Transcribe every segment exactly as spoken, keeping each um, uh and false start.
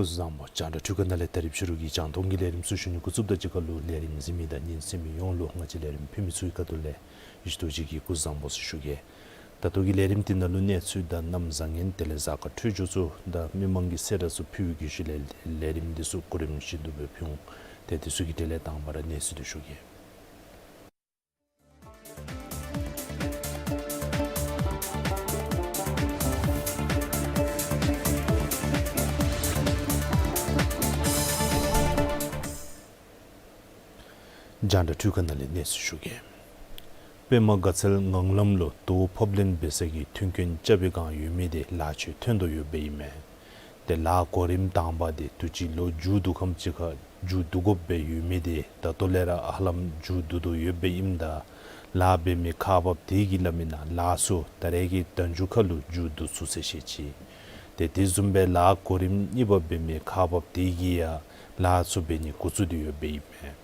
སྐུ་གཟུགས་བཟང་པོ། རྒྱང་བསྒྲགས་འཕྲུལ་ཁང་ནང་ལས་ད་རིས་ཕྱི་རུ་གི་རྒྱང་མཐོང་གི་ལས་རིམ་ཚུ་ཞུ་ནི་འགོ་བཙུགསཔ་དང་གཅིག་ཁར་ལུ་ལས་རིམ་གཟིགས་མི་དང་ཉན་གསན་མི་ཡོངས་ལུ་ང་བཅས་ལས་རིམ་ཕུལ་མི་ཚུ་གི་ཁ་ཐུག་ལས་ཡིད་དུ་འཇིགས་ཀྱི་སྐུ་གཟུགས་བཟང་པོ་ཟེར་ཞུ་གེ། ད་ལྟོ་གི་ལས་རིམ་འདི་ནང་ལུ་གནས་ཚུལ་དང་གནམ་བཟང་ངན་དེ་ལས་གཟའ་སྐར་འཕྲོད་སྦྱོར་ཚུ་དང་མི་མང་གི་གསལ་བསྒྲགས་ཚུ་ཕུལ་བའི་བརྒྱུད་ཞུ་ལས་ལས་རིམ་འདི་ཚུ་གོ་རིམ་བཞིན་དུ་སྦེ་ཕུལ་འོང་། ཏེ་འདི་ཚུ་གི་གྲས་ལས་དང་པ་ར་གནས་ཚུལ་འདི་ཞུ་གེ། རྒྱང་བསྒྲགས་འཕྲུལ་ཁང་ནང་ལས་གནས་ཚུལ་ཞུ་གེ། པདྨ་དགའ་ཚལ་ངང་ལམ་ལུ་དོ་ཕབ་ལེན་འབད་ས་གི་མཐུན་རྐྱེན་རྐྱབ་པའི་བསྒང་ཡོད་མི་དེ་ལཱ་ཚུ་ཐོན་དོ་ཡོདཔ་ཨིན་མས། ཏེ་ལཱ་གོ་རིམ་དང་པ་དེ་དུས་ཅི་ལོ་མཇུག་བསྡུ་ཁམས་ཅིག་ཁར་མཇུག་བསྡུ་དགོཔ་སྦེ་ཡོད་མི་དེ་ད་ལྟོ་ལས་ར་ཧ་ལམ་མཇུག་བསྡུ་དོ་ཡོདཔ་ཨིནམ་ད་ལཱ་འབད་མི་ཁག་འབགཔ་དེ་གིས་སླབ་མི་ནང་ལཱ་ཚུ་ད་རེས་ཀྱི་ཟླཝ་མཇུག་ཁར་ལུ་མཇུག་བསྡུ་ཚུགས་ཟེར་བཤད་ཅི། ཏེ་དེ་བཟུམ་སྦེ་ལཱ་གོ་རིམ་གཉིས་པ་འབད་མི་ཁག་འབགཔ་དེ་གིས་ཡང་ལཱ་ཚུ་འབད་ནི་འགོ་བཙུགས་ཏེ་ཡོདཔ་ཨིན་མས།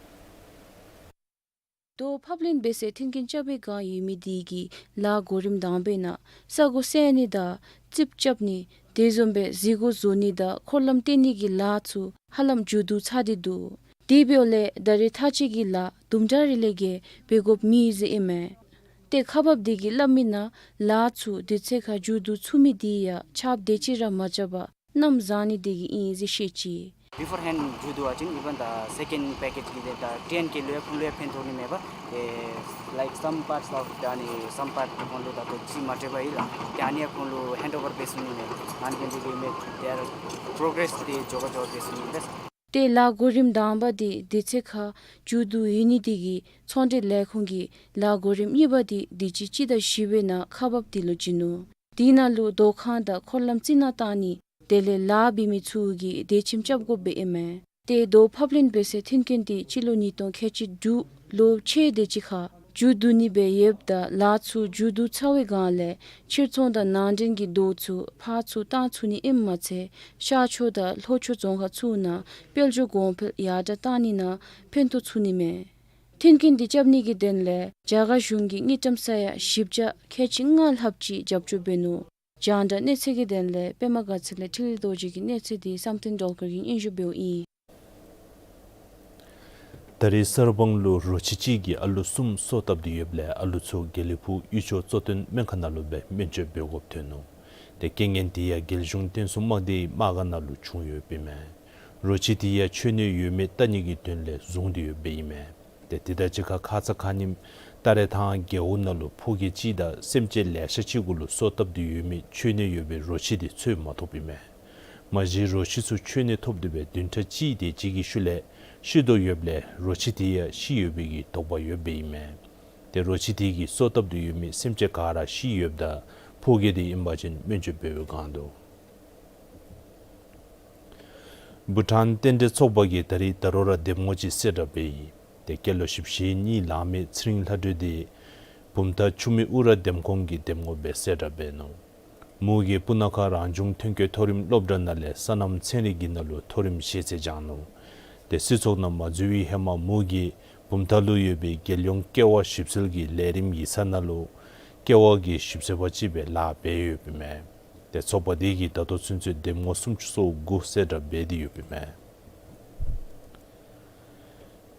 དོ་ཕབ་ལེན་འབད་སའི་མཐུན་རྐྱེན་རྐྱབ་པའི་བསྒང་ཡོད་མི་དེ་གིས་ལཱ་གོ་རིམ་དང་པའི་ནང་ས་སྒོ་བསལ་ནི་དང་རྩིགཔ་རྐྱབ་ནི་དེ་བཟུམ་སྦེ་གཟིགས་སྒོ་བཟོ་ནི་དང་འཁོར་ལམ་བཏོན་ནི་གི་ལཱ་ཚུ་ཧ་ལམ་མཇུག་བསྡུ་ཚར་ཏེ་འདུག། དེ་འབདཝ་ལས་ད་རེས་མཐའ་དཔྱད་ཀྱི་ལཱ་དུམ་གྲ་རེ་ལས་བརྒལ་འབད་དགོཔ་མེད་ཟེར་ཨིན་མས། ཏེ་ཁག་འབགཔ་དེ་གིས་སླབ་མི་ནང་ལཱ་ཚུ་དུས་ཚོད་ཁར་མཇུག་བསྡུ་ཚུགས་མི་དེ་ཡང་ཆརཔ་དེ་ཅིག་ར་མ་རྐྱབ་པར་གནམ་བཟང་ནི་དེ་གིས་ཨིན་ཟེར་བཤད་ཅི། Beforehand མཇུག་བསྡུ་བ་ཅིན་even the second package གི་དེ་ད་ཊེན་ཀེ་ལུ་ཡང་ཁོང་ལུ་ཡང་ཕན་ཐོགས་ནི་མེད་པ། ཨེ་like some parts of the ཨ་ནི་some part ཁོང་ལུ་ད་ལྟོ་ཅིག་མ་སྤྲོད་པ་ཨིན་ལགས། ཏེ་ཨ་ནི་ཡང་ཁོང་ལུ་ཧེནཌ་ཨོ་ཝར་འབད་ཚུགས་ནི་མེད། ཨ་ནི་འབད་ནི་དེ་གིས་མེད་དེ་ཡར་པོ་རོ་གྲེསི་དེ་མགྱོགས་མགྱོགས་འབད་ཚུགས་ནི་མེད། ཏེ་ལཱ་གོ་རིམ་དང་པ་དེ་དུས་ཚོད་ཁར་མཇུག་བསྡུ་ཡོད་ནི་དེ་གིས་ཚོང་འབྲེལ་ལས་ཁུངས་ཀྱིས་ལཱ་གོ་རིམ་གཉིས་པ་དེ་དུས་ཅི་སྤྱི་ཟླ་བཞི་པའི་ནང་ཁག་འབགཔ་དེ་ལུ་བྱིན་ནུག། དེ་ནང་ལུ་དོ་ཁང་དང་འཁོར་ལམ་རྩི་ནག་བཏང་ནི་དེ་ལས་ལཱ་འབད་མི་ཚུ་གིས་སྡོད་ཁྱིམ་རྐྱབ་དགོཔ་སྦེ་ཨིན་མས། ཏེ་དོ་ཕབ་ལེན་འབད་སའི་མཐུན་རྐྱེན་དེ་སྤྱི་ལོ་ཉིས་སྟོང་ཁལ་གཅིག་དྲུག་ལོ་ཕྱེད་དེ་ཅིག་ཁར་མཇུག་བསྡུ་ནི་སྦེ་ཡོདཔ་ད་ལཱ་ཚུ་མཇུག་བསྡུ་ཚར་བའི་བསྒང་ལས་ཕྱིར་ཚོང་དང་ནང་འདྲེན་གྱི་རྡོ་ཚུ་ཕར་ཚུར་བཏང་ཚུགས་ནི་ཨིནམ་མ་ཚད་ཤར་ཕྱོགས་དང་ལྷོ་ཕྱོགས་རྫོང་ཁག་ཚུ་ནང་དཔལ་འབྱོར་གོང་འཕེལ་ཡར་དྲག་བཏང་ནི་ནང་ཕན་ཐོགས་ཚུགས་ནི་མས། མཐུན་རྐྱེན་དེ་རྐྱབ་ནི་གི་དོན་ལས་རྒྱ་གར་གཞུང་གིས་དངུལ་ཀྲམ་ས་ཡ་བཞི་བརྒྱ་ཁལ་གཅིག་ལྔ་ལྷགཔ་ཅིག་རྒྱབ་སྐྱོར་འབད་ནུག། རྒྱང་བསྒྲགས་གནས་ཚུལ་གྱི་དོན་ལས་པདྨ་དགའ་ཚལ་ལས་འཕྲིན་ལས་རྡོ་རྗེ་གི་གནས་ཚུལ་དེ་བསམ་གཏན་སྒྲོལ་དཀར་གྱིས་སྙན་ཞུ་འབདཝ་ཨིན། ད་རེས་གསར་སྤང་ལུ་རོ་ཁྱི་ཅིག་གིས་ཨ་ལུ་གསུམ་སོ་བཏབ་སྟེ་ཡོདཔ་ལས་ཨ་ལུ་ཚུ་དགེ་ལེགས་ཕུག་གཡུས་སྦྱོར་གཙོ་བསྟེན་སྨན་ཁང་ནང་ལུ་སྦེ་སྨན་བཅོས་འབད་དགོཔ་ཐོན་ནུག། ཏེ་རྐྱེན་ངན་དེ་ཡང་རྒྱལ་གཞུང་བསྟན་སྲུང་དམག་སྡེའི་དམག་སྒར་ནང་ལུ་བྱུང་ཡོདཔ་ཨིན་མས། རོ་ཁྱི་དེ་ཡང་འཆོལ་ནད་ཡོད་མེད་བལྟ་ནི་གི་དོན་ལས་བཟུང་སྟེ་ཡོདཔ་ཨིན་མས། ཏེ་དེ་དང་གཅིག་ཁར་ཁ་ཙ་ཁ་ཉིནམ་ཏ་རེ་ཐང་རྒེད་འོག་ནང་ལུ་ཕོ་སྐྱེས་ཅིག་དང་སེམས་ཅན་ལེ་ཤ་ཅིག་གུ་ལུ་སོ་བཏབ་སྟེ་ཡོད་མི་འཆོལ་ནད་ཡོད་པའི་རོ་ཁྱི་དེ་འཚོལ་མ་ཐོབ་ཨིན་མས། མ་གཞི་རོ་ཁྱི་ཚུ་འཆོལ་ནད་ཐོབ་སྟེ་སྦེ་བདུན་ཕྲག་གཅིག་དེ་ཅིག་གི་ཤུལ་ལས་ཤི་དོ་ཡོདཔ་ལས་རོ་ཁྱི་དེ་ཡང་ཤི་ཡོད་པའི་གི་དོགས་པ་ཡོདཔ་ཨིན་མས། ཏེ་རོ་ཁྱི་དེ་གིས་སོ་བཏབ་སྟེ་ཡོད་མི་སེམས་ཅན་ག་ར་ཤི་ཡོདཔ་ད་ཕོ་སྐྱེས་དེ་ཨིན་པ་ཅིན་སྨན་བཅོས་འབད་བའི་བསྒང་འདུག། བྷུ་ཊཱན་རྟེན་འབྲེལ་ཚོགས་པ་གིས་ད་རིས་ད་རུང་ར་འདེམས་ངོ་ཅིག་གསལ་བསྒྲགས་འབད་ཡི། ཏེ་སྐྱེས་ལོ་བཞི་བཅུ་ཞེ་གཉིས་ལང་མི་ཚེ་རིང་ལྷ་སྒྲོལ་དེ་བུམ་ཐང་ཆུ་སྨད་ཨུ་ར་འདེམས་ཁོངས་ཀྱི་འདེམས་ངོ་སྦེ་གསལ་བསྒྲགས་འབད་ནུག། མོ་གིས་སྤུ་ན་ཁ་རང་བྱུང་ཐོན་སྐྱེད་མཐོ་རིམ་སློབ་གྲྭ་ནང་ལས་སོ་ནམ་ཚན་རིག་གི་ནང་ལུ་མཐོ་རིམ་ཤེས་ཚད་སྦྱངས་ནུག། ཏེ་སྲིད་ཚོགས་ནང་མ་འཛུལ་བའི་ཧེ་མ་མོ་གིས་བུམ་ཐང་ལུ་ཡོད་པའི་རྒྱལ་ཡོངས་ཀེ་བ་ཞིབ་འཚོལ་གྱི་ལས་རིམ་ཡིག་ཚང་ནང་ལུ་ཀེ་བ་གི་ཞིབ་འཚོལ་པ་ཅིག་སྦེ་ལཱ་འབད་ཡོདཔ་ཨིན་མས། ཏེ་ཚོགས་པ་དེ་གིས་ད་ལྟོ་ཚུན་ཚོད་འདེམས་ངོ་སུམ་ཅུ་སོ་དགུ་གསལ་བསྒྲགས་འབད་དེ་ཡོདཔ་ཨིན་མས།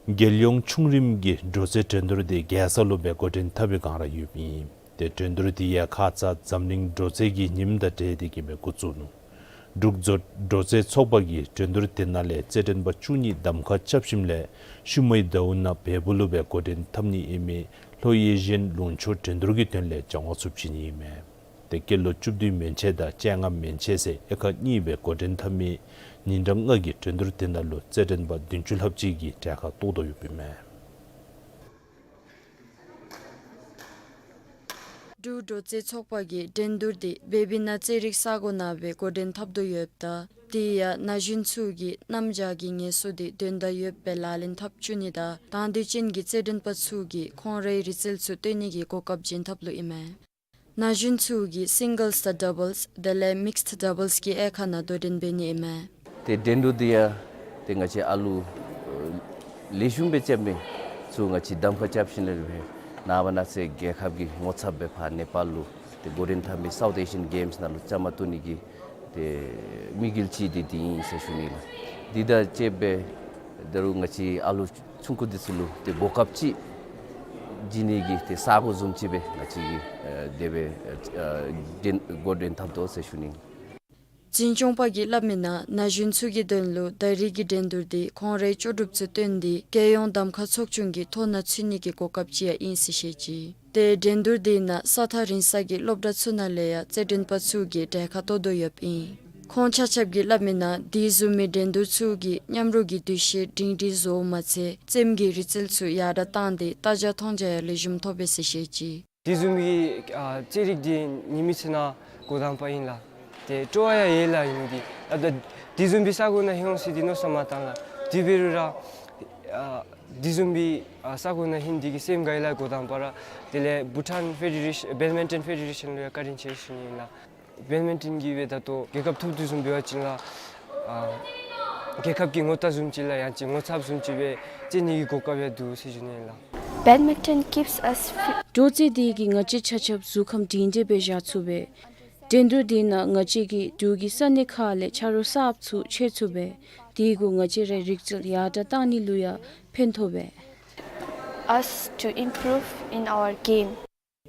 རྒྱལ་ཡོངས་ཆུང་རིམ་གྱི་འགྲོ་རྩིས་འགྲན་བསྡུར་དེ་རྒྱལ་ས་ལུ་སྦེ་འགོ་འདྲེན་འཐབ་པའི་བསྒང་ར་ཡོདཔ་ཨིན། ཏེ་འགྲན་བསྡུར་དེ་ཡང་ཁ་ཙ་འཛམ་གླིང་འགྲོ་རྩིས་ཀྱི་ཉིནམ་དང་འབྲེལ་ཏེ་གིས་སྦེ་འགོ་བཙུགས་ནུག། འབྲུག་འགྲོ་རྩིས་ཚོགས་པ་གིས་འགྲན་བསྡུར་དེ་ནང་ལས་རྩེད་འགྲན་པ་བཅུ་གཉིས་གདམ་ཁ་རྐྱབ་ཞིནམ་ལས་ཤུལ་མའི་ཟླཝ་ནང་བལ་པོ་ལུ་སྦེ་འགོ་འདྲེན་འཐབ་ནི་ཨིན་མི་ལྷོ་ཨེ་ཤི་ཡན་ལུང་ཕྱོགས་འགྲན་བསྡུར་གྱི་དོན་ལས་སྦྱང་བ་ཚུ་བྱིན་ནི་ཨིན་མས། ཏེ་སྐྱེས་ལོ་བཅུ་བདུན་མན་ཆད་དང་བཅོ་ལྔ་མན་ཆད་ཟེར་དབྱེ་ཁག་གཉིས་སྦེ་འགོ་འདྲེན་འཐབ་མི་ཉིན་གྲངས་ལྔ་གི་འགྲན་བསྡུར་དེ་ནང་ལུ་རྩེད་འགྲན་པ་བདུན་ཅུ་ལྷགཔ་ཅིག་གིས་གྲལ་ཁར་གཏོགས་དོ་ཡོདཔ་ཨིན་མས། འབྲུག་འགྲོ་རྩིས་ཚོགས་པ་གིས་འགྲན་བསྡུར་དེ་བེ་བི་ན་རྩེད་རིགས་ས་གོ་ནང་སྦེ་འགོ་འདྲེན་འཐབ་དོ་ཡོདཔ་ད་དེ་ཡང་ན་གཞོན་ཚུ་གིས་གནམ་བྱཱར་གྱི་ངལ་གསོ་དེ་དོན་དག་ཡོདཔ་སྦེ་ལག་ལེན་འཐབ་བཅུག་ནི་དང་དང་འདོད་ཅན་གྱི་རྩེད་འགྲན་པ་ཚུ་གིས་ཁོང་རའི་རིག་རྩལ་ཚུ་སྟོན་ནི་གི་གོ་སྐབས་བྱིན་ཐབས་ལུ་ཨིན་མས། ན་གཞོན་ཚུ་གིས་སིང་གལསི་དང་ཌབ་བཱལསི་དེ་ལས་མིགསཌ་ཌབ་བཱལསི་གི་དབྱེ་ཁག་ནང་དོ་འགྲན་འབད་ནི་ཨིན་མས། ཏེ་འགྲན་བསྡུར་འདི་ཡང་ཏེ་ང་བཅས་ཨ་ལུ་ལེགས་ཤོམ་སྦེ་རྩེད་མི་ཚུ་ང་བཅས་གདམ་ཁ་རྐྱབ་ཞིནམ་ལས་སྦེ་ནངས་པ་གནངས་ཚེ་རྒྱལ་ཁབ་ཀྱི་ངོ་ཚབ་སྦེ་ཕར་ནེ་པཱལ་ལུ་ཏེ་འགོ་འདྲེན་འཐབ་མི་སའུཐ་ཨེ་ཤི་ཡན་གེམསི་ནང་ལུ་བཅའ་མར་གཏོགས་ནི་གི་ཏེ་དམིགས་ཡུལ་ཅིག་འདི་འདི་ཨིན་ཟེར་ཞུ་ནི་ལགས། འདི་དང་བཅསཔ་སྦེ་ད་རུང་ང་བཅས་ཨ་ལུ་ཆུང་ཀུ་འདི་ཚུ་ལུ་ཏེ་གོ་སྐབས་ཅིག་བྱིན་ནི་གི་ཏེ་ས་གོ་བཟུམ་ཅིག་སྦེ་ང་བཅས་ཀྱིས་ཨ་དེ་སྦེ་ཨ་འགྲན་འགོ་འདྲེན་འཐབ་དོ་ཟེར་ཞུ་ནི། འཛིན་སྐྱོང་པ་གིས་སླབ་མི་ནང་ན་གཞོན་ཚུ་གི་དོན་ལུ་ད་རིས་ཀྱི་འགྲན་བསྡུར་དེ་ཁོང་རའི་ལྕོགས་གྲུབ་ཚུ་སྟོན་ཏེ་རྒྱལ་ཡོངས་གདམ་ཁ་ཚོགས་ཆུང་གི་ཐོ་ནང་ཚུད་ནི་གི་གོ་སྐབས་ཅིག་ཡང་ཨིན་ཟེར་བཤད་ཅི། ཏེ་འགྲན་བསྡུར་དེ་ནང་ས་ཐག་རིང་ས་གི་སློབ་གྲྭ་ཚུ་ནང་ལས་ཡང་རྩེད་འགྲན་པ་ཚུ་གིས་གྲལ་ཁར་གཏོགས་དོ་ཡོདཔ་ཨིན། ཁོང་ཆ་ཁྱབ་ཀྱིས་སླབ་མི་ནང་དེ་བཟུམ་མའི་འགྲན་བསྡུར་ཚུ་གིས་མཉམ་རོགས་ཀྱི་འདུ་ཤེས་སྒྲིང་སྒྲིང་བཟོཝ་མ་ཚད་རྩེདམོ་གི་རིག་རྩལ་ཚུ་ཡར་དྲག་བཏང་སྟེ་ལྟ་རྒྱ་མཐོང་རྒྱ་ཡང་ལེགས་ཤོམ་ཐོབ་པས་ཟེར་བཤད་ཅི། དེ་བཟུམ་གྱི་ཨ་རྩེད་རིགས་འདི་ཉིན་མོའི་ཚེ་ནང་འགོ་དང་པ་ཨིན་ལགས། ཏེ་སྤྲོ་བ་ཡང་ཡོད་ལགས། ཨིན་ཏེ་ཨ་ད་དེ་བཟུམ་གྱི་ས་གོ་ནང་ལྷོད་འོང་ཟེར་ཏེ་མནོ་བསམ་མ་བཏང་ལགས། དེ་འབད་རུང་ར་ཨ་དེ་བཟུམ་གྱི་ཨ་ས་གོ་ནང་ལྷོད་དེ་གིས་སེམས་དགའ་ཡི་ལགས། འགོ་དང་པ་ར་དེ་ལས་བྷུ་ཊཱན་ཕེ་ཌེ་རེ་ཤཱན་བེཌ་མིན་ཊོན་ཕེ་ཌེ་རེ་ཤཱན་ལུ་ཡང་བཀའ་དྲིན་ཆེ་ཞུ་ནི་ཨིན་ལགས། བེཌ་མིན་ཊོན་གྱིས་སྦེ་ད་ལྟོ་རྒྱལ་ཁབ་ཐོབ་དོ་བཟུམ་འབད་བ་ཅིན་ལགས་ཨ་རྒྱལ་ཁབ་ཀྱི་ངོ་རྟགས་བཟུམ་ཅིག་ལགས། ཡང་ཅིན་ངོ་ཚབ་བཟུམ་ཅིག་སྦེ་རྩེད་ནི་གི་གོ་སྐབས་ཡང་འདུག་ཟེར་ཞུ་ནི་ཨིན་ལགས། Badminton keeps us fit. འགྲོ་རྩིས་དེ་གིས་ང་བཅས་ཆ་ཁྱབ་གཟུགས་ཁམས་སྒྲིང་སྒྲིང་སྦེ་བཞག་ཚུགས་པས། འགྲན་བསྡུར་དེ་ནང་ང་བཅས་ཀྱིས་འབྲུག་གི་ས་གནས་ཁག་ལས་ཆ་རོགས་གསརཔ་ཚུ་འཚོལ་ཚུགས་པས། དེ་གིས་ང་བཅས་རའི་རིག་རྩལ་ཡར་དྲག་བཏང་ནི་ལུ་ཡང་ཕན་ཐོགས་པས། Us to improve in our game.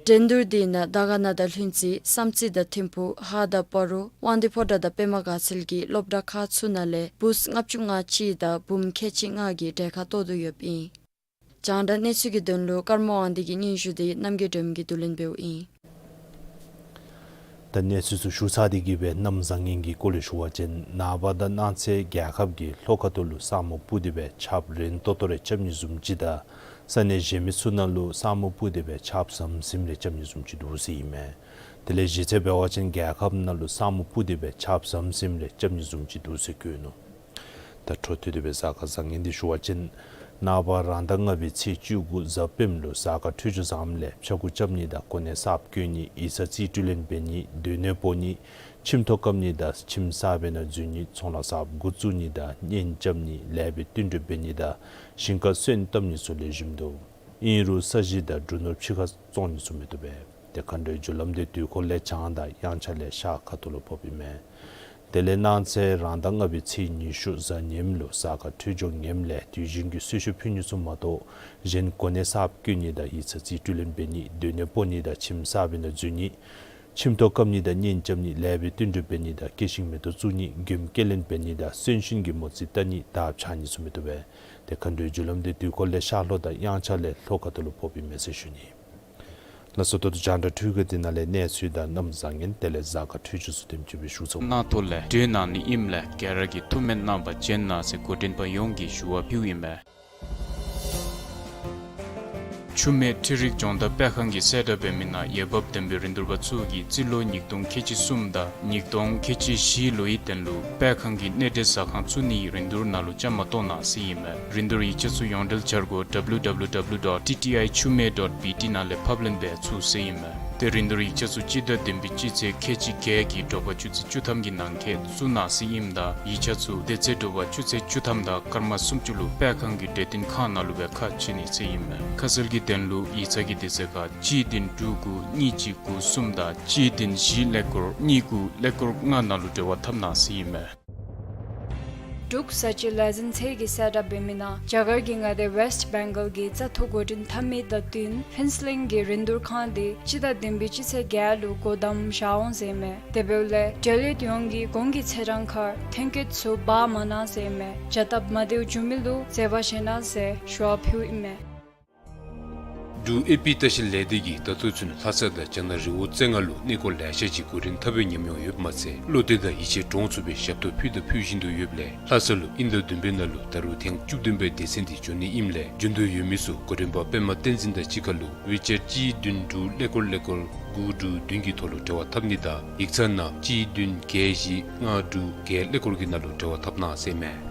འགྲན་བསྡུར་དེ་ནང་དར་དཀར་ནག་དང་ལྷུན་རྩེ་བསམ་རྩེ་དང་ཐིམ་ཕུག་ཧཱ་དང་སྤ་རོ་དབང་འདུས་ཕོ་བྲང་དང་པདྨ་དགའ་ཚལ་གྱི་སློབ་གྲྭ་ཁག་ཚུ་ནང་ལས་བུཚ་ལྔ་བཅུ་ང་གཅིག་དང་བུམོ་ཁལ་གཅིག་ལྔ་གིས་གྲལ་ཁར་གཏོགས་དོ་ཡོདཔ་ཨིན། རྒྱང་བསྒྲགས་གནས་ཚུལ་གྱི་དོན་ལུ་ཀརྨ་དབང་འདུས་ཀྱི་སྙན་ཞུ་དེ་རྣམ་རྒྱལ་སྒྲོལ་མ་གིས་བསྡུ་ལེན་འབདཝ་ཨིན། ད་གནས་ཚུལ་ཚུ་ཞུ་ཚར་ཏེ་གིས་སྦེ་གནམ་བཟང་ངན་གྱི་སྐོར་ལས་ཞུ་བ་ཅིན་ནངས་པ་དང་གནངས་ཚེ་རྒྱལ་ཁབ་ཀྱི་ལྷོ་ཁ་ཐུག་ལུ་ས་སྨུག་སྤུབས་ཏེ་སྦེ་ཆརཔ་རན་ཏོག་ཏོ་རེ་རྐྱབ་ནི་བཟུམ་ཅིག་དང་ས་གནས་གཞན་མི་ཚུ་ནང་ལུ་ས་སྨུག་སྤུབས་ཏེ་སྦེ་ཆརཔ་ཟམ་ཟིམ་རེ་རྐྱབ་ནི་བཟུམ་ཅིག་འདུག་ཟེར་ཨིན་མས། དེ་ལས་གཞི་རྩར་འབད་བ་ཅིན་རྒྱལ་ཁབ་ནང་ལུ་ས་སྨུག་སྤུབས་ཏེ་སྦེ་ཆརཔ་ཟམ་ཟིམ་རེ་རྐྱབ་ནི་བཟུམ་ཅིག་འདུག་ཟེར་བཀོད་ནུག། ད་འཕྲོ་མཐུད་དེ་སྦེ་གཟའ་སྐར་བཟང་ངན་འདི་ཞུ་བ་ཅིན་ནངས་པ་རང་ཟླ་ལྔ་པའི་ཚེས་བཅུ་དགུ་གཟའ་སྤེནམ་ལུ་གཟའ་སྐར་འཕྲོད་སྦྱོར་བཟངམ་ལས་ཕྱྭ་འགུགས་རྐྱབ་ནི་དང་གོ་གནས་གསརཔ་བསྐོ་ནི་ཡིག་ཚང་རྩིས་སྤྲོད་ལེན་འབད་ནི་སྡོད་གནས་སྤོ་ནི་ཁྱིམ་ཐོག་བཀབ་ནི་དང་ཁྱིམ་གསར་པའི་ནང་འཛུལ་ནི་ཚོང་ལཱ་གསརཔ་འགོ་བཙུགས་ནི་དང་གཉེན་རྐྱབ་ནི་ལེགས་པའི་བསྟུན་གྲོས་འབད་ནི་དང་ཞིང་ཁར་སོན་བཏབ་ནི་ཚུ་ལེགས་ཤོམ་འདུག། ཨིན་རུང་ས་གཞི་དང་འབྲུ་ནོར་ཕྱི་ཁར་བཙོང་ནི་ཚུ་མི་བཏུབ་པས། ཏེ་མཁའ་འགྲོའི་རྒྱུ་ལམ་དེ་དུས་འཁོར་ལས་བྱང་དང་དབྱངས་འཆར་ལས་ཤར་ཁ་ཐུག་ལུ་ཕོགཔ་ཨིན་མས། དེ་ལས་གནངས་ཚེ་རང་ཟླ་ལྔ་པའི་ཚེས་ཉི་ཤུ་གཟའ་ཉིམ་ལུ་གཟའ་སྐར་འཕྲོད་སྦྱོར་ངནམ་ལས་དུས་རྒྱུན་གྱི་གསོལ་མཆོད་ཕུལ་ནི་ཚུ་མ་གཏོགས་གཞན་གོ་གནས་གསརཔ་བསྐོ་ནི་དང་ཡིག་ཚང་རྩིས་སྤྲོད་ལེན་འབད་ནི་སྡོད་གནས་སྤོ་ནི་དང་ཁྱིམ་གསར་པའི་ནང་འཛུལ་ནི་ཁྱིམ་ཐོག་བཀབ་ནི་དང་གཉེན་རྐྱབ་ནི་ལེགས་པའི་བསྟུན་གྲོས་འབད་ནི་དང་སྐྱེད་ཤིང་མེ་ཏོག་བཙུགས་ནི་མགྱོནམ་སྐྱེལ་ལེན་འབད་ནི་དང་གསོན་གཤིན་གྱི་མོ་རྩིས་བལྟ་ནི་དར་འཕྱར་ནི་ཚུ་མི་བཏུབ་པས། ཏེ་མཁའ་འགྲོའི་རྒྱུ་ལམ་དེ་དུས་འཁོར་ལས་ཤར་ལྷོ་དང་དབྱངས་འཆར་ལས་ལྷོ་ཁ་ཐུག་ལུ་ཕོགཔ་ཨིན་མས་ཟེར་ཞུ་ནི། ལགས་སོ། ད་ལྟོ་རྒྱང་བསྒྲགས་འཕྲུལ་ཁང་འདི་ནང་ལས་གནས་ཚུལ་དང་གནམ་བཟང་ངན་དེ་ལས་གཟའ་སྐར་འཕྲོད་སྦྱོར་ཚུ་དེམ་ཅིག་སྦེ་ཞུ་ཚརཝ་ཨིན། གནང་ཐོག་ལས་གྲོས་གནང་ནི་ཨིནམ་ལས་ག་ར་གིས་ཐུགས་སྨོན་གནང་བ་བྱོན་གནང་ཟེར་འགོ་འདྲེན་པ་ཡོངས་ཀྱིས་ཞུ་བ་ཕུལཝ་ཨིན་མས། ཆུ་སྨད་འཕྲུལ་རིག་སྦྱོང་བརྡར་སྤེལ་ཁང་གིས་གསལ་བསྒྲགས་འབད་མི་ནང་འོས་འབབ་ལྡན་པའི་རིན་བསྡུར་པ་ཚུ་གིས་རྩིས་ལོ་ཉིས་སྟོང་ཁལ་གཅིག་གསུམ་དང་ཉིས་སྟོང་ཁལ་གཅིག་བཞི་ལོའི་དོན་ལུ་སྤེལ་ཁང་གི་གནས་འབྲེལ་ཟ་ཁང་བཙུགས་ནིའི་རིན་བསྡུར་ནང་ལུ་བཅའ་མར་གཏོགས་གནང་ཟེར་ཨིན་མས། རིན་བསྡུར་ཡིག་ཆ་ཚུ་ཡོངས་འབྲེལ་འཆར་སྒོ་W W W dot T T I Chumei dot B T ནང་ལས་ཕབ་ལེན་འབད་ཚུགས་ཟེར་ཨིན་མས། དེ་རིང་འདིར་ཡིག་ཆ་ཚུ་སྤྱི་ཟླ་བདུན་པའི་སྤྱི་ཚེས་ཁལ་གཅིག་བརྒྱད་ཀྱི་དྲོ་པ་ཆུ་ཚོད་བཅུ་ཐམ་གྱི་ནང་འཁོད་བཙུགས་གནང་ཟེར་ཨིནམ་ད་ཡིག་ཆ་ཚུ་དེ་ཚེ་དྲོ་པ་ཆུ་ཚོད་བཅུ་ཐམ་དང་སྐར་མ་སུམ་ཅུ་ལུ་སྤེལ་ཁང་གི་གྲོས་བསྟུན་ཁང་ནང་ལུ་སྦེ་ཁ་ཕྱེ་ནི་ཟེར་ཨིན་མས། ཁ་གསལ་གྱི་དོན་ལུ་ཡིག་ཚང་གི་དུས་ཚོད་ཁར་གཅིག་བདུན་དྲུག་དགུ་གཉིས་གཅིག་དགུ་གསུམ་དང་གཅིག་བདུན་བཞི་ཀླད་ཀོར་གཉིས་དགུ་ཀླད་ཀོར་ལྔ་ནང་ལུ་འབྲེལ་བ་འཐབ་གནང་ཟེར་ཨིན་མས། འབྲུག་བཟའ་སྤྱོད་ལས་འཛིན་ཚད་ཀྱིས་གསལ་བསྒྲགས་འབད་མི་ནང་རྒྱ་གར་གྱི་མངའ་སྡེ་ཝེསཊ་བེང་གཱལ་གྱི་བཙག་འཐུ་འགོ་འདྲེན་འཐབ་མི་དང་བསྟུན་ཕུན་ཚོགས་གླིང་གི་རིན་བསྡུར་ཁང་དེ་སྤྱི་ཟླ་བདུན་པའི་སྤྱི་ཚེས་བརྒྱད་ལུ་སྒོ་བསྡམ་བཞག་འོང་ཟེར་ཨིན་མས། དེ་འབདཝ་ལས་འབྲེལ་ཡོད་ཡོངས་ཀྱིས་གོང་གི་ཚེས་གྲངས་ཁར་ཐོན་སྐྱེད་ཚུ་འབག་མ་གནང་ཟེར་ཨིན་མས། བྱ་སྟབས་མ་བདེཝ་འབྱུང་མི་ལུ་བརྩེ་བ་བཞེས་གནང་ཟེར་ཞུ་བ་ཕུལཝ་ཨིན་མས། འབྲུག་ཨེ་པི་ལྟ་བཤལ་ལས་སྡེ་གིས་ད་ལྟོ་ཚུན་ལྷ་ས་དང་རྒྱ་ནག་རི་བོ་རྩེ་ལྔ་ལུ་གནས་སྐོར་ལེ་ཤ་ཅིག་འགོ་འདྲེན་འཐབ་པའི་ཉམས་མྱོང་ཡོདཔ་མ་ཚད་བློ་གཏད་དང་ཡིད་ཆེས་འདྲོངས་ཚུགས་པའི་ཞབས་ཏོག་ཕུལ་དང་ཕུལ་བཞིན་དུ་ཡོདཔ་ལས་ལྷ་ས་ལུ་དབྱིན་ཟླ་བདུན་པའི་ནང་ལུ་ད་རུང་ཐེངས་བཅུ་བདུན་པའི་སྡེ་ཚན་དེ་འབྱོན་ནི་ཨིནམ་ལས་འབྱོན་འདོད་ཡོད་མི་ཚུ་འགོ་འདྲེན་པ་པདྨ་བསྟན་འཛིན་དང་གཅིག་ཁར་ལུ་ཝི་ཅེཊ་གཅིག་བདུན་དྲུག་ཀླད་ཀོར་ཀླད་ཀོར་དགུ་དྲུག་བདུན་གྱི་ཐོག་ལུ་འབྲེལ་བ་འཐབ་ནི་དང་ཡིག་ཚང་ནང་གཅིག་བདུན་བརྒྱད་བཞི་ལྔ་དྲུག་བརྒྱད་ཀླད་ཀོར་གྱི་ནང་ལུ་འབྲེལ་བ་འཐབ་གནང་ཟེར་ཨིན་མས།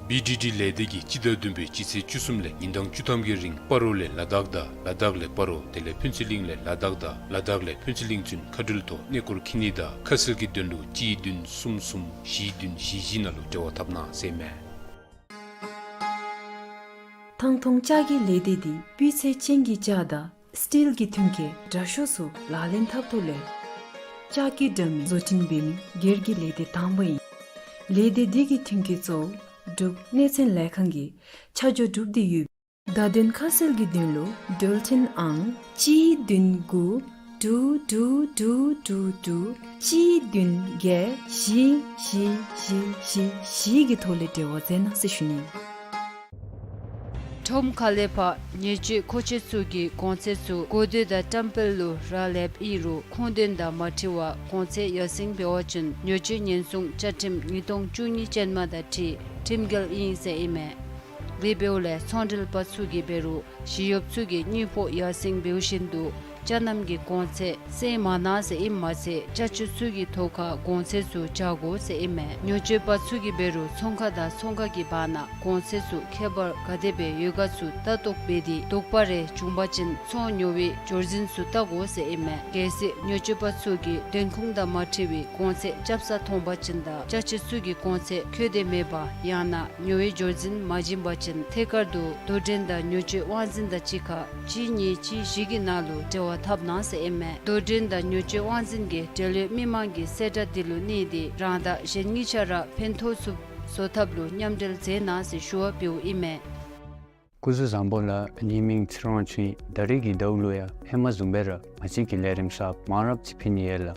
བི་ཌི་ཌི་ལས་སྡེ་གིས་སྤྱི་ཟླ་བདུན་པའི་སྤྱི་ཚེས་བཅུ་གསུམ་ལས་ཉིན་གྲངས་བཅུ་ཐམ་གྱི་རིང་སྤ་རོ་ལས་ལ་དྭགས་དང་ལ་དྭགས་ལས་སྤ་རོ་དེ་ལས་ཕུན་ཚོགས་གླིང་ལས་ལ་དྭགས་དང་ལ་དྭགས་ལས་ཕུན་ཚོགས་གླིང་ཚུན་མཁའ་འགྲུལ་ཐོག་གནས་སྐོར་འཁྱིད་ནི་དང་ཁ་གསལ་གྱི་དོན་ལུ་གཅིག་བདུན་གསུམ་གསུམ་བཞི་བདུན་བཞི་བཞི་ནང་ལུ་འབྲེལ་བ་འཐབ་གནང་ཟེར་ཨིན་མས། ཐང་ཐོང་ལྕགས་ཀྱི་ལས་སྡེ་འདི་སྤུས་ཚད་ཅན་གྱི་ལྕགས་དང་སི་ཊིལ་གྱི་མཐུན་རྐྱེན་དྲག་ཤོས་ཚུ་ལག་ལེན་འཐབ་ཐོག་ལས་ལྕགས་ཀྱི་དྲ་མིག་བཟོ་སྐྲུན་འབད་མི་སྒེར་གྱི་ལས་སྡེ་དང་པ་ཨིན། ལས་སྡེ་འདི་གི་མཐུན་རྐྱེན་གཙོ་བོ་འབྲུག་གནས་ཚད་ལས་ཁང་གིས་ཆ་འཇོག་གྲུབ་སྟེ་ཡོད། བརྡ་དོན་ཁ་གསལ་གྱི་དོན་ལུ་འགྲུལ་འཕྲིན་ཨང་གཅིག་བདུན་དགུ་དྲུག་དྲུག་དྲུག་དྲུག་དྲུག་གཅིག་བདུན་བརྒྱད་བཞི་བཞི་བཞི་བཞི་བཞི་གི་ཐོག་ལས་འབྲེལ་བ་མཛད་གནང་ཟེར་ཞུ་ནི། ཁྲོམ་ཁ་ལས་ཕར་ཉེས་སྤྱོད་མཁོ་ཆས་ཚུ་གི་གོང་ཚད་ཚུ་གོ་ཐོས་དང་བཀྲམ་སྤེལ་ལུ་རག་ལསཔ་ཨིན་རུང་ཁུངས་དོན་དང་མ་འཁྲིལ་བར་གོང་ཚད་ཡར་སེང་འབད་བ་ཅིན་ཉེས་སྤྱོད་ཉེན་སྲུང་བཅའ་ཁྲིམས་ཉིས་སྟོང་བཅུ་གཉིས་ཅན་མ་དང་འཁྲིལ་ཁྲིམས་འགལ་ཨིན་ཟེར་ཨིན་མས། དེ་འབདཝ་ལས་ཚོང་འབྲེལ་པ་ཚུ་གིས་འབད་རུང་ཞི་གཡོགཔ་ཚུ་གིས་དངུལ་ཕོགས་ཡར་སེང་འབདཝ་བཞིན་དུ་ཅ་རྣམ་གྱི་གོང་ཚད་སེང་མ་གནང་ཟེར་ཨིནམ་མ་ཚད་ཅ་ཆས་ཚུ་གི་ཐོག་ཁར་གོང་ཚད་ཚུ་འཇལ་དགོ་ཟེར་ཨིན་མས། ཉེས་སྤྱོད་པ་ཚུ་གིས་འབད་རུང་ཚོང་ཁང་དང་ཚོང་ཁང་གི་བར་ན་གོང་ཚད་ཚུ་ཁྱད་པར་ག་དེ་སྦེ་ཡོད་ག་ཚུ་ལྟ་རྟོག་འབད་དེ་དོགས་པ་རེ་བྱུང་པ་ཅིན་ཚོང་ཉོ་བའི་འབྱོར་འཛིན་ཚུ་བལྟ་དགོ་ཟེར་ཨིན་མས། གལ་སྲིད་ཉེས་སྤྱོད་པ་ཚུ་གིས་དོན་ཁུངས་དང་མ་འཁྲིལ་བའི་གོང་ཚད་རྐྱབ་ས་མཐོང་པ་ཅིན་དང་ཅ་ཆས་ཚུ་གི་གོང་ཚད་འཁོད་དེ་མེད་པ་ཡང་ན་ཉོ་བའི་འབྱོར་འཛིན་མ་བྱིན་པ་ཅིན་ཐད་ཀར་དུ་དོ་འགྲན་དང་ཉེས་སྤྱོད་དབང་འཛིན་དང་གཅིག་ཁར་གཅིག་གཉིས་གཅིག་བཞི་གི་ནང་ལུ་འབྲེལ་བ་འཐབ་གནང་ཟེར་ཨིན་མས། དོ་འགྲན་དང་ཉེས་སྤྱོད་དབང་འཛིན་གྱིས་འབྲེལ་ཡོད་མི་མང་གི་གསལ་བསྒྲགས་འདི་ལུ་གནས་ཏེ་རང་དང་གཞན་གཉིས་ཆ་ར་ཕན་ཐོགས་ཚུགསཔ་བཟོ་ཐབས་ལུ་མཉམ་འབྲེལ་མཛད་གནང་ཟེར་ཞུ་བ་འབདཝ་ཨིན་མས། སྐུ་གཟུགས་བཟང་པོ་ལགས། ངེའི་མིང་ཚེ་རིང་དབང་ཕྱུག་ཨིན། ད་རིས་ཀྱི་ཟླཝ་ལུ་ཡང་ཧེ་མ་བཟུམ་སྦེ་ར་ང་བཅས་ཀྱིས་ལས་རིམ་གསརཔ་མང་རབས་ཅིག་ཕུལ་ནི་ཡོད་ལགས།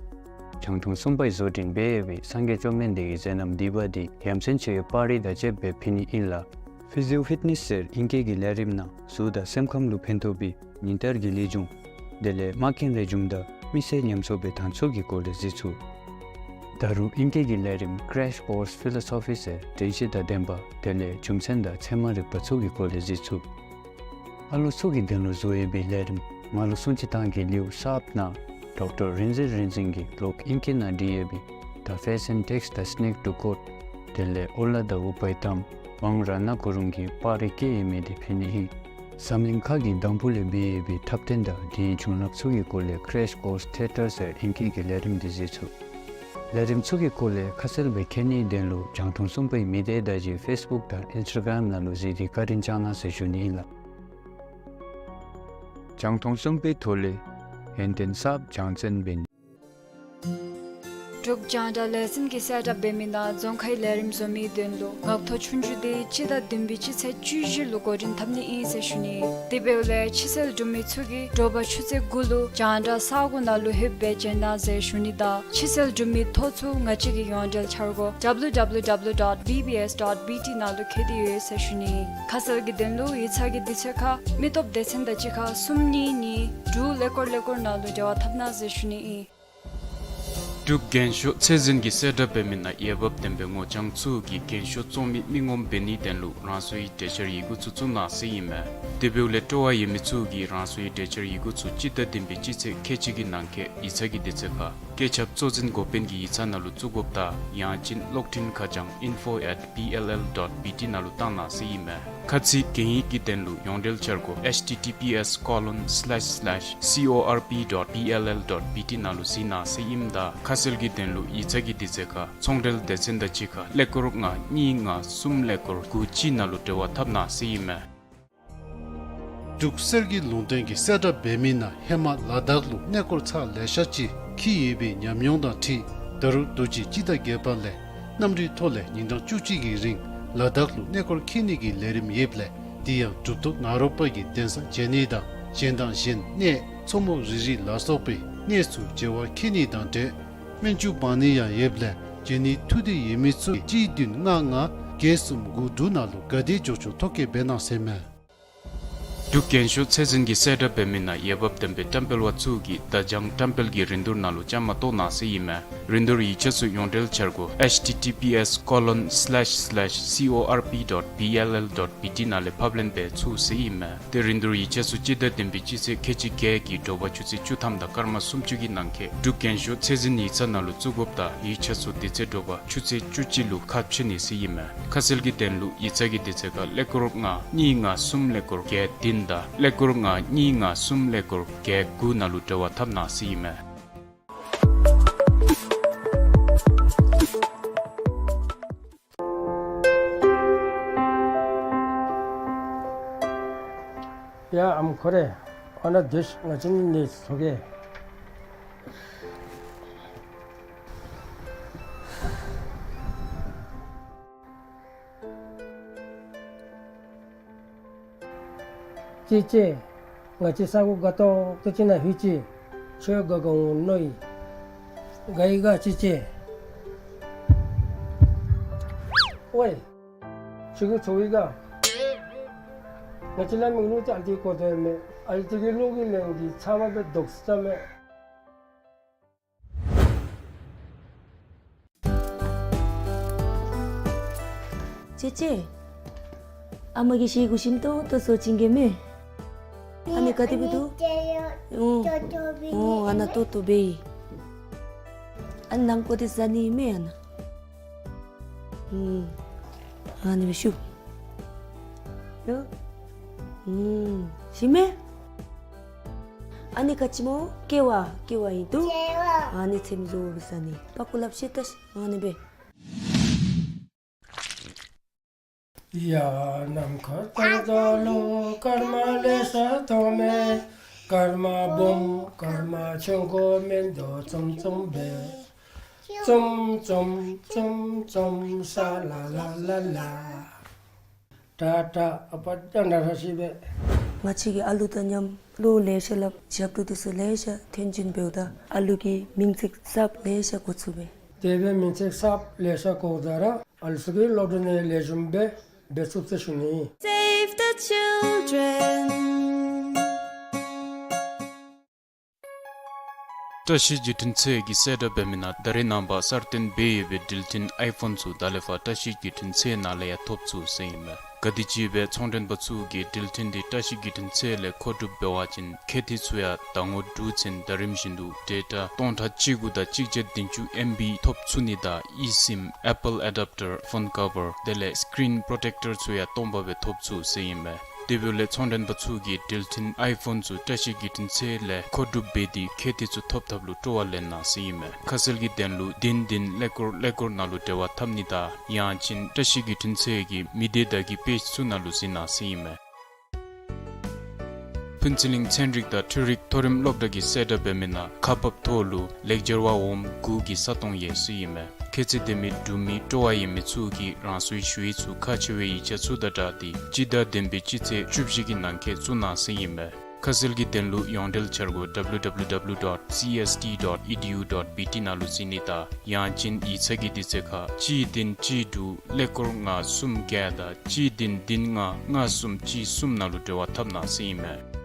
རྒྱང་མཐོང་གསུམ་པའི་བཟོ་སྐྲུན་འབད་ཡོད་པའི་སངས་རྒྱས་བཅོམ་ལྡན་འདས་ཀྱི་མཛད་རྣམ་བསྡུས་པ་འདི་ཡ་མཚན་ཆེ་བའི་པར་རིས་དང་བཅསཔ་སྦེ་ཕུལ་ནི་ཨིན་ལགས། Physio Fitness ཟེར་ཨིང་སྐད་ཀྱི་ལས་རིམ་ནང་གཟུགས་དང་སེམས་ཁམས་ལུ་ཕན་ཐོགས་པའི་ཉིན་ལྟར་གྱི་ལེགས་བྱུང་དེ་ལས་མངལ་སྐེམ་རེག་བྱུང་དང་མི་སེར་ཉམས་གསོ་འབད་ཐངས་ཚུ་གི་སྐོར་ལས་གཟིགས་ཚུགས། ད་རུང་ཨིང་སྐད་ཀྱི་ལས་རིམ་Crash Course Philosophy ཟེར་དྲན་ཤེས་དང་ལྡན་པ་དེ་ལས་རྒྱུ་མཚན་དང་ཚད་མ་རིག་པ་ཚུ་གི་སྐོར་ལས་གཟིགས་ཚུགས། ཨ་ལོ་ཚུ་གི་དོན་ལུ་བཟོ་ཡོད་པའི་ལས་རིམ་ང་ལུ་སུན་ཅི་ཐང་གི་ལེའུ་གསརཔ་ནང་ཌོག་ཊར་རིན་འཛིན་རིན་འཛིན་གྱིས་ལོག་ཨིང་སྐད་ནང་བྲིས་ཡོད་པའི་The Fashion Text, The Snake to Court དེ་ལས་ཨོ་ལ་དང་ཨུ་པའི་གཏམ་ཝང་ར་ན་གུ་རུང་གིས་པར་རིས་བཀོད་ཡོད་མི་དེ་ཕུལ་ནི་ཨིན། འཛམ་གླིང་ཁ་གི་འདམ་བུ་ལས་འབད་ཡོད་པའི་འཁྲབ་སྟོན་དང་དེའི་བྱུང་རབས་ཚུ་གི་སྐོར་ལས་Crash Course Theatre ཟེར་ཨིང་སྐད་ཀྱི་ལས་རིམ་འདི་གཟིགས་ཚུགས། ལས་རིམ་ཚུ་གི་སྐོར་ལས་ཁ་གསལ་སྦེ་མཁྱེན་ནིའི་དོན་ལུ་རྒྱང་མཐོང་གསུམ་པའི་མི་སྡེ་བརྡ་བརྒྱུད་ཕེསི་བུཀ་དང་ཨིནསི་ཊ་གརམ་ནང་ལུ་གཟིགས་ཏེ་བཀའ་དྲིན་བསྐྱང་གནང་ཟེར་ཞུ་ནི་ཨིན་ལགས། རྒྱང་མཐོང་གསུམ་པའི་ཐོག་ལས་ཡོན་ཏན་གསརཔ་སྦྱང་བརྩོན་འབད་ནི། འབྲུག་རྒྱང་བསྒྲགས་ལས་འཛིན་གྱིས་གསལ་བསྒྲགས་འབད་མི་ནང་རྫོང་ཁའི་ལས་རིམ་བཟོ་མིའི་དོན་ལུ་ངག་ཐོག་ཆོས་རྒྱུགས་དེ་སྤྱི་ཟླ་བདུན་པའི་སྤྱི་ཚེས་བཅུ་བཞི་ལུ་འགོ་འདྲེན་འཐབ་ནི་ཨིན་ཟེར་ཞུ་ནི། དེ་འབདཝ་ལས་ཕྱི་སེལ་གྲུབ་མི་ཚུ་གིས་དྲོ་པ་ཆུ་ཚོད་དགུ་ལུ་རྒྱང་བསྒྲགས་ས་གོ་ནང་ལུ་ལྷོདཔ་སྦེ་བྱོན་གནང་ཟེར་ཞུ་ནི་དང་ཕྱི་སེལ་གྲུབ་མིའི་ཐོ་ཚུ་ང་བཅས་ཀྱི་ཡོངས་འབྲེལ་འཆར་སྒོ་W W W dot B B S dot B T ནང་ལུ་བཀོད་དེ་ཡོད་ཟེར་ཞུ་ནི། ཁ་གསལ་གྱི་དོན་ལུ་ཡིག་ཚང་གི་དུས་ཚོད་ཁར་མི་སྟོབས་སྡེ་ཚན་དང་གཅིག་ཁར་གསུམ་གཉིས་གཉིས་དྲུག་ཀླད་ཀོར་ཀླད་ཀོར་ནང་ལུ་འབྲེལ་བ་འཐབ་གནང་ཟེར་ཞུ་ནི་ཨིན། འབྲུག་རྒན་ཤོས་ཚད་འཛིན་གྱིས་གསལ་བསྒྲགས་འབད་མི་ནང་འོས་འབབ་ལྡན་པའི་ངོ་རྐྱང་ཚུ་གིས་རྒན་ཤོས་བཙོང་མི་མི་ངོམ་འབད་ནིའི་དོན་ལུ་རང་སོའི་གྲོས་འཆར་ཡི་གུ་ཚུ་བཙུགས་གནང་ཟེར་ཨིན་མས། དེ་འབདཝ་ལས་སྤྲོ་བ་ཡོད་མི་ཚུ་གིས་རང་སོའི་གྲོས་འཆར་ཡི་གུ་ཚུ་སྤྱི་ཟླ་བདུན་པའི་སྤྱི་ཚེས་ཁལ་གཅིག་གི་ནང་འཁོད་ཡིག་ཚང་གི་དུས་ཚོད་ཁར་བཀོད་ཁྱབ་གཙོ་འཛིན་འགོ་དཔོན་གྱི་ཡིག་ཚང་ནང་ལུ་བཙུགས་དགོཔ་དང་ཡང་ཅིན་གློག་འཕྲིན་ཁ་བྱང་info at B L L dot B T ནང་ལུ་བཏང་གནང་ཟེར་ཨིན་མས། ཁ་ཚིག་གན་ཡིག་གི་དོན་ལུ་ཡོངས་འབྲེལ་འཆར་སྒོ་H T T P S colon slash slash C O R P dot B L L dot B T ནང་ལུ་གཟིགས་གནང་ཟེར་ཨིནམ་ད་ཁ་གསལ་གྱི་དོན་ལུ་ཡིག་ཚང་གི་དུས་ཚོད་ཁར་ཚོང་འབྲེལ་སྡེ་ཚན་དང་གཅིག་ཁར་ཀླད་ཀོར་ལྔ་གཉིས་ལྔ་གསུམ་ཀླད་ཀོར་དགུ་གཅིག་ནང་ལུ་འབྲེལ་བ་འཐབ་གནང་ཟེར་ཨིན་མས། འབྲུག་གསེར་གྱི་ལུང་བསྟན་གྱིས་གསལ་བསྒྲགས་འབད་མི་ནང་ཧེ་མ་ལ་དྭགས་ལུ་གནས་སྐོར་ཚར་ལེ་ཤ་ཅིག་འཁྱིད་ཡོད་པའི་ཉམས་མྱོང་དང་འཁྲིལ་ད་རུང་དུས་ཅི་སྤྱི་ཟླ་བརྒྱད་པ་ལས་གནམ་གྲུའི་ཐོག་ལས་ཉིན་གྲངས་བཅུ་གཅིག་གི་རིང་ལ་དྭགས་ལུ་གནས་སྐོར་འཁྱིད་ནི་གི་ལས་རིམ་ཡོདཔ་ལས་དེ་ཡང་གྲུབ་ཐོབ་ནཱ་རོ་པ་གི་གདན་ས་མཇལ་ནི་དང་གཞན་དང་གཞན་གནས་མཚོ་མོ་རི་རི་ལ་སོགས་པའི་གནས་ཚུ་མཇལ་བར་འཁྱིད་ནི་དང་འབྲེལ་སྨན་ཆུ་འབག་ནི་ཡང་ཡོདཔ་ལས་མཇལ་ནི་ཐུགས་འདོད་ཡོད་མི་ཚུ་གཅིག་བདུན་ལྔ་ལྔ་བརྒྱད་གསུམ་དགུ་དྲུག་ནང་ལུ་ག་དེ་མགྱོགས་མགྱོགས་ཐོ་བཀོད་འབད་གནང་ཟེར་མས། འབྲུག་རྒྱན་ཤོག་ཚད་འཛིན་གྱིས་གསལ་བསྒྲགས་འབད་མི་ནང་འོས་འབབ་ལྡན་པའི་བཀྲམ་སྤེལ་པ་ཚུ་གིས་བརྡ་བྱང་བཀྲམ་སྤེལ་གྱི་རིན་བསྡུར་ནང་ལུ་བཅའ་མར་གཏོགས་གནང་ཟེར་ཨིན་མས། རིན་བསྡུར་ཡིག་ཆ་ཚུ་ཡོངས་འབྲེལ་འཆར་སྒོ་H T T P S colon slash slash C O R P dot B L L dot B T ནང་ལས་ཕབ་ལེན་འབད་ཚུགས་ཟེར་ཨིན་མས། ཏེ་རིན་བསྡུར་ཡིག་ཆ་ཚུ་སྤྱི་ཟླ་བདུན་པའི་སྤྱི་ཚེས་ཁལ་གཅིག་བརྒྱད་ཀྱི་དྲོ་པ་ཆུ་ཚོད་བཅུ་ཐམ་དང་སྐར་མ་སུམ་ཅུ་གི་ནང་འཁོད་འབྲུག་རྒྱན་ཤོག་ཚད་འཛིན་ཡིག་ཚང་ནང་ལུ་བཙུགས་དགོཔ་དང་ཡིག་ཆ་ཚུ་དེ་ཚེ་དྲོ་པ་ཆུ་ཚོད་བཅུ་གཅིག་ལུ་ཁ་ཕྱེ་ནི་ཟེར་ཨིན་མས། ཁ་གསལ་གྱི་དོན་ལུ་ཡིག་ཚང་གི་དུས་ཚོད་ཁར་ཀླད་ཀོར་ལྔ་གཉིས་ལྔ་གསུམ་ཀླད་ཀོར་བརྒྱད་བདུན་དང་ཀླད་ཀོར་ལྔ་གཉིས་ལྔ་གསུམ་ཀླད་ཀོར་བརྒྱད་དགུ་ནང་ལུ་འབྲེལ་བ་འཐབ་གནང་ཟེར་ཨིན་མས། ཡ་ཨམ་ཁོ་རེ། ཨ་ནཱ་སྡོད་ཤིག། ང་བཅས་གཉིས་གནས་ཚུགས་གེ། ཅེ་ཅེ། ང་བཅས་ས་གོ་དགའ་ཏོག་ཏོ་ཅིག་ནང་ལྷོད་ཅི། ཁྱོད་དགའ་དགའ་འོང་མནོ་ཡི། དགའ་ཡི་ག་ཅེ་ཅེ། ཝའི། ཁྱོད་ཀྱིས་ཚོར་ཡི་ག། ང་བཅས་ལ་མིག་ལུ་ཅིག་ཨ་ལྟོ་གོ་དོ་མས། ཨ་ལྟོ་གི་ལོ་གི་ལན་འདི་ཚབ་མ་སྦེ་དོགས་ས་མས། ཅེ་ཅེ། ཨ་མ་གིས་ཤེལ་སྒོ་ཞིམ་ཏོང་ཏོ་བཟོ་བྱིན་གེ་མས། ཨ་ནི་ག་དེ་སྦེ་འདུག། ཨོ། ཨོ་ཨ་ནཱ་ཏོག་ཏོ་སྦེ་ཨིན། ཨ་ནི་ནང་ཀོ་དེ་ཟ་ནི་མས་ཨ་ནཱ། ཨུམ། ཨ་ནི་སྦེ་ཞུ། ཡོ། ཨུམ། ཞིམ་མས། ཨ་ནི་ག་ཅི་སྨོ། ཀེ་བ། ཀེ་བ་ཨིན་འདུག། ཨ་ནི་ཚེམ་བཟོ་སྦེ་ཟ་ནི། པག་ཀོ་ལགཔ་བཤེད་ད་ཤིག། ཨ་ནི་སྦེ། ཡ་ནམ་མཁའ་ལྟར་འཛམ་གླིང་སྐར་མ་ལེ་ཤ་མཐོང་མས། སྐར་མ་སྦོམ་སྐར་མ་ཆུང་ཀུ་མིན་འདུག་འཛོམས་འཛོམས་སྦེ། འཛོམས་འཛོམས་འཛོམས་འཛོམས་ཤ་ལ་ལ་ལ་ལ། ཏ་ཏ་ཨ་པ་ཏ་ན་ར་ཤི་སྦེ། ང་བཅས་ཀྱིས་ཨ་ལུ་དང་མཉམ་ལོ་ལེ་ཤ་ལྷག་ཞབས་ཏོག་འདི་ཚུ་ལེ་ཤ་ཐོན་བྱིན་འབདཝ་ད་ཨ་ལུ་གི་མིང་ཚིག་གསརཔ་ལེ་ཤ་འགོ་བཙུགས་པས། དེ་སྦེ་མིང་ཚིག་གསརཔ་ལེ་ཤ་འགོ་བཙུགས་ད་ར་ཨ་ལུ་ཚུ་གིས་སློབ་གྲྭ་ནང་ལེགས་ཤོམ་སྦེ་འབད་ཚུགས་ཟེར་ཞུ་ནི། Save the children. བཀྲ་ཤིས་བརྒྱུད་འཕྲིན་ཚད་ཀྱིས་གསལ་བསྒྲགས་འབད་མི་ནང་ད་རེས་ནངས་པ་གསར་བཏོན་འབད་ཡོད་པའི་འགྲུལ་འཕྲིན་ཨའི་ཕོན་ཚུ་ད་ལས་ཕར་བཀྲ་ཤིས་བརྒྱུད་འཕྲིན་ཚད་ནང་ལས་ཡང་ཐོབ་ཚུགས་ཟེར་ཨིན་མས། ག་དེམ་ཅིག་སྦེ་ཚོང་མགྲོན་པ་ཚུ་གིས་འགྲུལ་འཕྲིན་འདི་བཀྲ་ཤིས་བརྒྱུད་འཕྲིན་ཚད་ལས་མཁོ་སྒྲུབ་འབད་བ་ཅིན་ཁེ་ཏི་ཚུ་ཡང་ཟླ་ངོ་དྲུག་ཚུན་ཟླ་རིམ་བཞིན་དུ་ཌེ་ཊ་སྟོང་ཕྲག་གཅིག་དགུ་དང་གཅིག་བརྒྱ་བདུན་ཅུ་ཨེམ་བི་ཐོབ་ཚུགས་ནི་དང་ཨི་སིམ་ཨེ་པཱལ་ཨེ་ཌབ་ཊར་ཕོན་ཀ་བར་དེ་ལས་སི་ཀི་རིན་པོརོ་ཊེཀ་ཊར་ཚུ་ཡང་སྟོང་པ་སྦེ་ཐོབ་ཚུགས་ཟེར་ཨིན་མས། དེ་འབདཝ་ལས་ཚོང་མགྲོན་པ་ཚུ་གིས་འགྲུལ་འཕྲིན་ཨའི་ཕོན་ཚུ་བཀྲ་ཤིས་བརྒྱུད་འཕྲིན་ཚད་ལས་མཁོ་སྒྲུབ་འབད་དེ་ཁེ་ཏི་ཚུ་ཐོབ་ཐབས་ལུ་སྤྲོ་བ་ལེན་གནང་ཟེར་ཨིན་མས། ཁ་གསལ་གྱི་དོན་ལུ་བདུན་བདུན་ཀླད་ཀོར་ཀླད་ཀོར་ནང་ལུ་འབྲེལ་བ་འཐབ་ནི་དང་ཡང་ཅིན་བཀྲ་ཤིས་བརྒྱུད་འཕྲིན་ཚད་ཀྱི་མི་སྡེ་བརྡ་བརྒྱུད་པེཇ་ཚུ་ནང་ལུ་གཟིགས་གནང་ཟེར་ཨིན་མས། ཕུན་ཚོགས་གླིང་ཚན་རིག་དང་འཕྲུལ་རིག་མཐོ་རིམ་སློབ་གྲྭ་གིས་གསལ་བསྒྲགས་འབད་མི་ནང་ཁག་འབག་ཐོག་ལུ་ལེགས་སྦྱར་བ་འོགམ་དགུ་གི་ས་སྟོང་ཡོད་ཟེར་ཨིན་མས། ཁྱད་ཚད་ལྡན་མི་འབྲུག་མི་སྤྲོ་བ་ཡོད་མི་ཚུ་གིས་རང་སོའི་ཞུ་ཡིག་ཚུ་ཁག་ཆེ་བའི་ཡིག་ཆ་ཚུ་དང་སྦྲགས་ཏེ་སྤྱི་ཟླ་བདུན་པའི་སྤྱི་ཚེས་བཅུ་བཞི་གི་ནང་འཁོད་བཙུགས་གནང་ཟེར་ཨིན་མས། ཁ་གསལ་གྱི་དོན་ལུ་ཡོངས་འབྲེལ་འཆར་སྒོ་W W W dot C S T dot E D U dot B T ནང་ལུ་གཟིགས་ནི་དང་ཡང་ཅིན་ཡིག་ཚང་གི་དུས་ཚོད་ཁར་གཅིག་བདུན་གཅིག་དྲུག་ཀླད་ཀོར་ལྔ་གསུམ་བརྒྱད་དང་གཅིག་བདུན་བདུན་ལྔ་ལྔ་གསུམ་གཅིག་གསུམ་ནང་ལུ་འབྲེལ་བ་འཐབ་གནང་ཟེར་ཨིན་མས།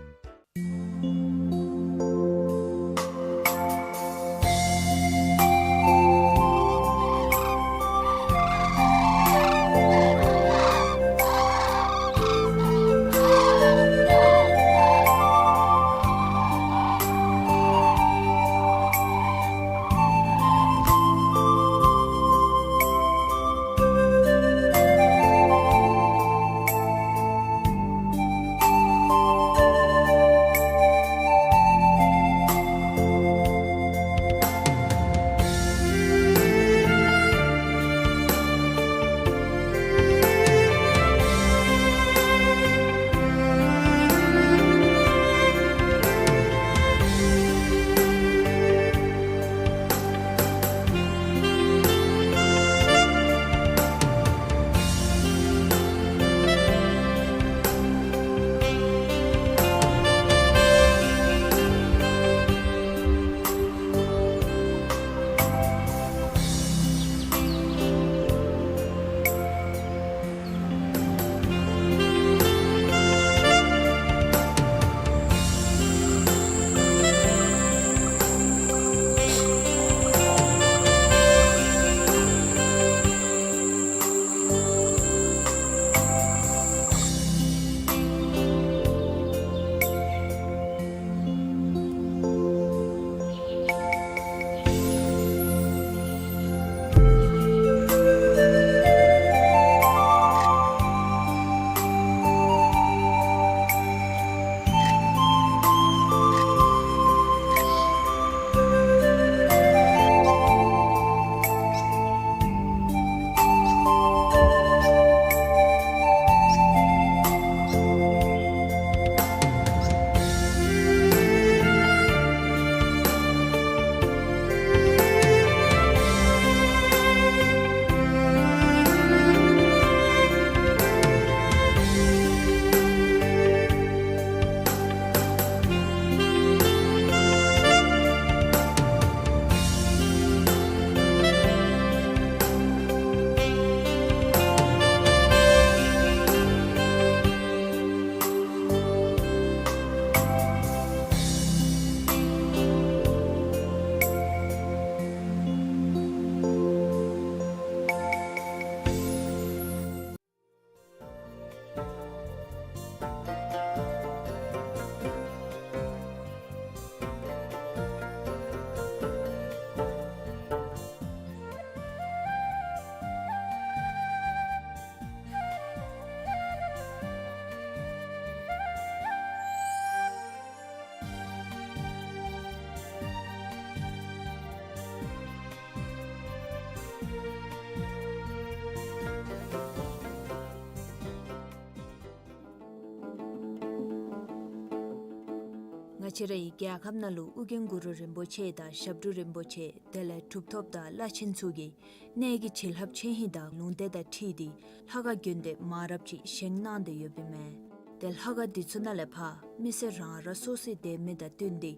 ཕྱི་རའི་རྒྱལ་ཁབ་ནང་ལུ་ཨོ་རྒྱན་གུ་རུ་རིན་པོ་ཆེ་དང་ཞབས་དྲུང་རིན་པོ་ཆེ་དེ་ལས་གྲུབ་ཐོབ་དང་བླ་ཆེན་ཚུ་གིས་གནས་ཀྱི་བྱིན་རླབས་ཆེ་ཧིང་དང་ལུང་བསྟན་དང་འཁྲིལ་ཏེ་ལྷ་ཁང་བསྐྱོན་ཏེ་མང་རབས་ཅིག་བཞེངས་གནང་སྟེ་ཡོདཔ་ཨིན་མས། ཏེ་ལྷ་ཁང་འདི་ཚུ་ནང་ལས་ཕར་མི་སེར་རང་རང་སོ་སོའི་དད་མོས་དང་བསྟུན་ཏེ་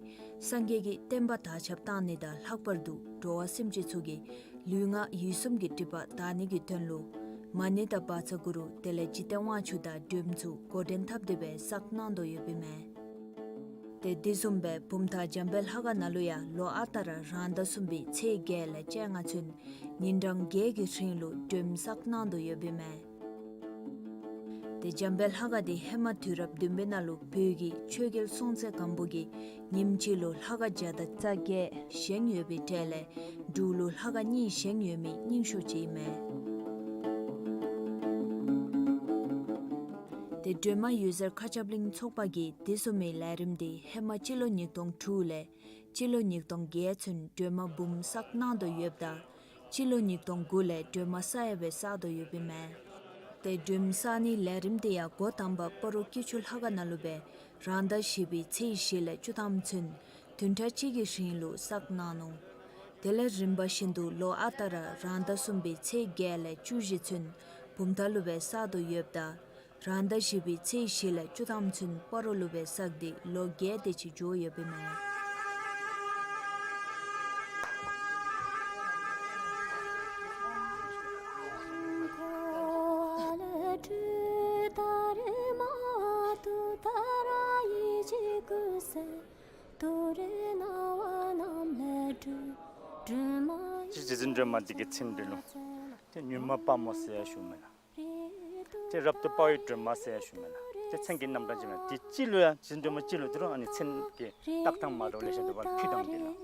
སངས་རྒྱས་ཀྱི་བསྟན་པ་དར་ཁྱབ་གཏང་ནི་དང་ལྷག་པར་དུ་འགྲོ་བ་སེམས་ཅན་ཚུ་གི་ལུས་ངག་ཡིད་གསུམ་གྱི་སྒྲིབ་པ་དག་ནི་གི་དོན་ལུ་མ་ཎི་དང་བཛྲ་གུ་རུ་དེ་ལས་འཇིག་རྟེན་དབང་ཕྱུག་དང་སྒྲོལ་མ་ཚུ་འགོ་འདྲེན་འཐབ་སྟེ་སྦེ་བསགས་གནང་དོ་ཡོདཔ་ཨིན་མས། ཏེ་དེ་བཟུམ་སྦེ་བུམ་ཐང་འཇམ་དཔལ་ལྷ་ཁང་ནང་ལུ་ཡང་ལོ་ཨ་རྟག་ར་རང་ཟླ་གསུམ་པའི་ཚེས་བརྒྱད་ལས་བཅོ་ལྔ་ཚུན་ཉིན་གྲངས་བརྒྱད་ཀྱི་རིང་ལུ་སྒྲོལ་མ་བསགས་གནང་དོ་ཡོདཔ་ཨིན་མས། ཏེ་འཇམ་དཔལ་ལྷ་ཁང་འདི་ཧེ་མ་དུས་རབས་བདུན་པའི་ནང་ལུ་བོད་ཀྱི་ཆོས་རྒྱལ་སྲོང་བཙན་སྒམ་པོ་གིས་ཉིནམ་གཅིག་ལུ་ལྷ་ཁང་བརྒྱ་དང་རྩ་བརྒྱད་བཞེངས་ཡོད་པའི་གྲས་ལས་འབྲུག་ལུ་ལྷ་ཁང་གཉིས་བཞེངས་ཡོད་མི་རྙིང་ཤོས་ཅིག་ཨིན་མས། ཏེ་སྒྲོལ་མ་འོད་ཟེར་མཁའ་ཁྱབ་གླིང་ཚོགས་པ་གིས་དེ་བཟུམ་མའི་ལས་རིམ་འདི་ཧེ་མ་སྤྱི་ལོ་ཉིས་སྟོང་དྲུག་ལས་སྤྱི་ལོ་ཉིས་སྟོང་བརྒྱད་ཚུན་སྒྲོལ་མ་འབུམ་བསགས་གནང་དོ་ཡོདཔ་ད་སྤྱི་ལོ་ཉིས་སྟོང་དགུ་ལས་སྒྲོལ་མ་གསར་ཡང་སྦེ་བསགས་དོ་ཡོདཔ་ཨིན་མས། ཏེ་སྒྲོལ་མ་བསགས་ནིའི་ལས་རིམ་དེ་ཡང་འགོ་དང་པ་སྤ་རོ་སྐྱིད་ཆུ་ལྷ་ཁང་ནང་ལུ་སྦེ་རང་ཟླ་བཞི་པའི་ཚེས་བཞི་ལས་བཅུ་ཐམ་ཚུན་བདུན་ཕྲག་གཅིག་གི་རིང་ལུ་བསགས་གནང་ནུག། དེ་ལས་རིམ་པ་བཞིན་དུ་ལོ་ཨ་རྟག་ར་རང་ཟླ་གསུམ་པའི་ཚེས་བརྒྱད་ལས་བཅུ་བཞི་ཚུན་བུམ་ཐང་ལུ་སྦེ་བསགས་དོ་ཡོདཔ་ད་རང་ཟླ་བཞི་པའི་ཚེས་བཞི་ལས་བཅུ་ཐམ་ཚུན་སྤ་རོ་ལུ་སྦེ་བསགས་ཏེ་ལོ་བརྒྱད་དེ་ཅིག་འགྱོ་ཡོདཔ་ཨིན་མས། སྤྱིར་རྗེ་བཙུན་སྒྲོལ་མ་འདི་གི་མཚན་འདི་ལུ་ཏེ་མྱུར་མ་དཔའ་མོ་ཟེར་ཡང་ཞུཝ་མེན་ན། ཏེ་རབ་ཏུ་དཔའ་བའི་སྒྲོལ་མ་ཟེར་ཡང་ཞུཝ་མེན་ན། ཏེ་མཚན་གྱི་རྣམ་གྲངས་ཅིག་མེན་ན། ཏེ་སྤྱི་ལུ་ཡང་རྗེ་བཙུན་སྒྲོལ་མ་སྤྱི་ལུ་འདི་རུང་ཨ་ནི་མཚན་གྱི་བཏགས་ཐངས་མ་འདྲཝ་ལེ་ཤ་འདུག་པ་ལགས། ཕུད་ཐངས་འདི་ལགས།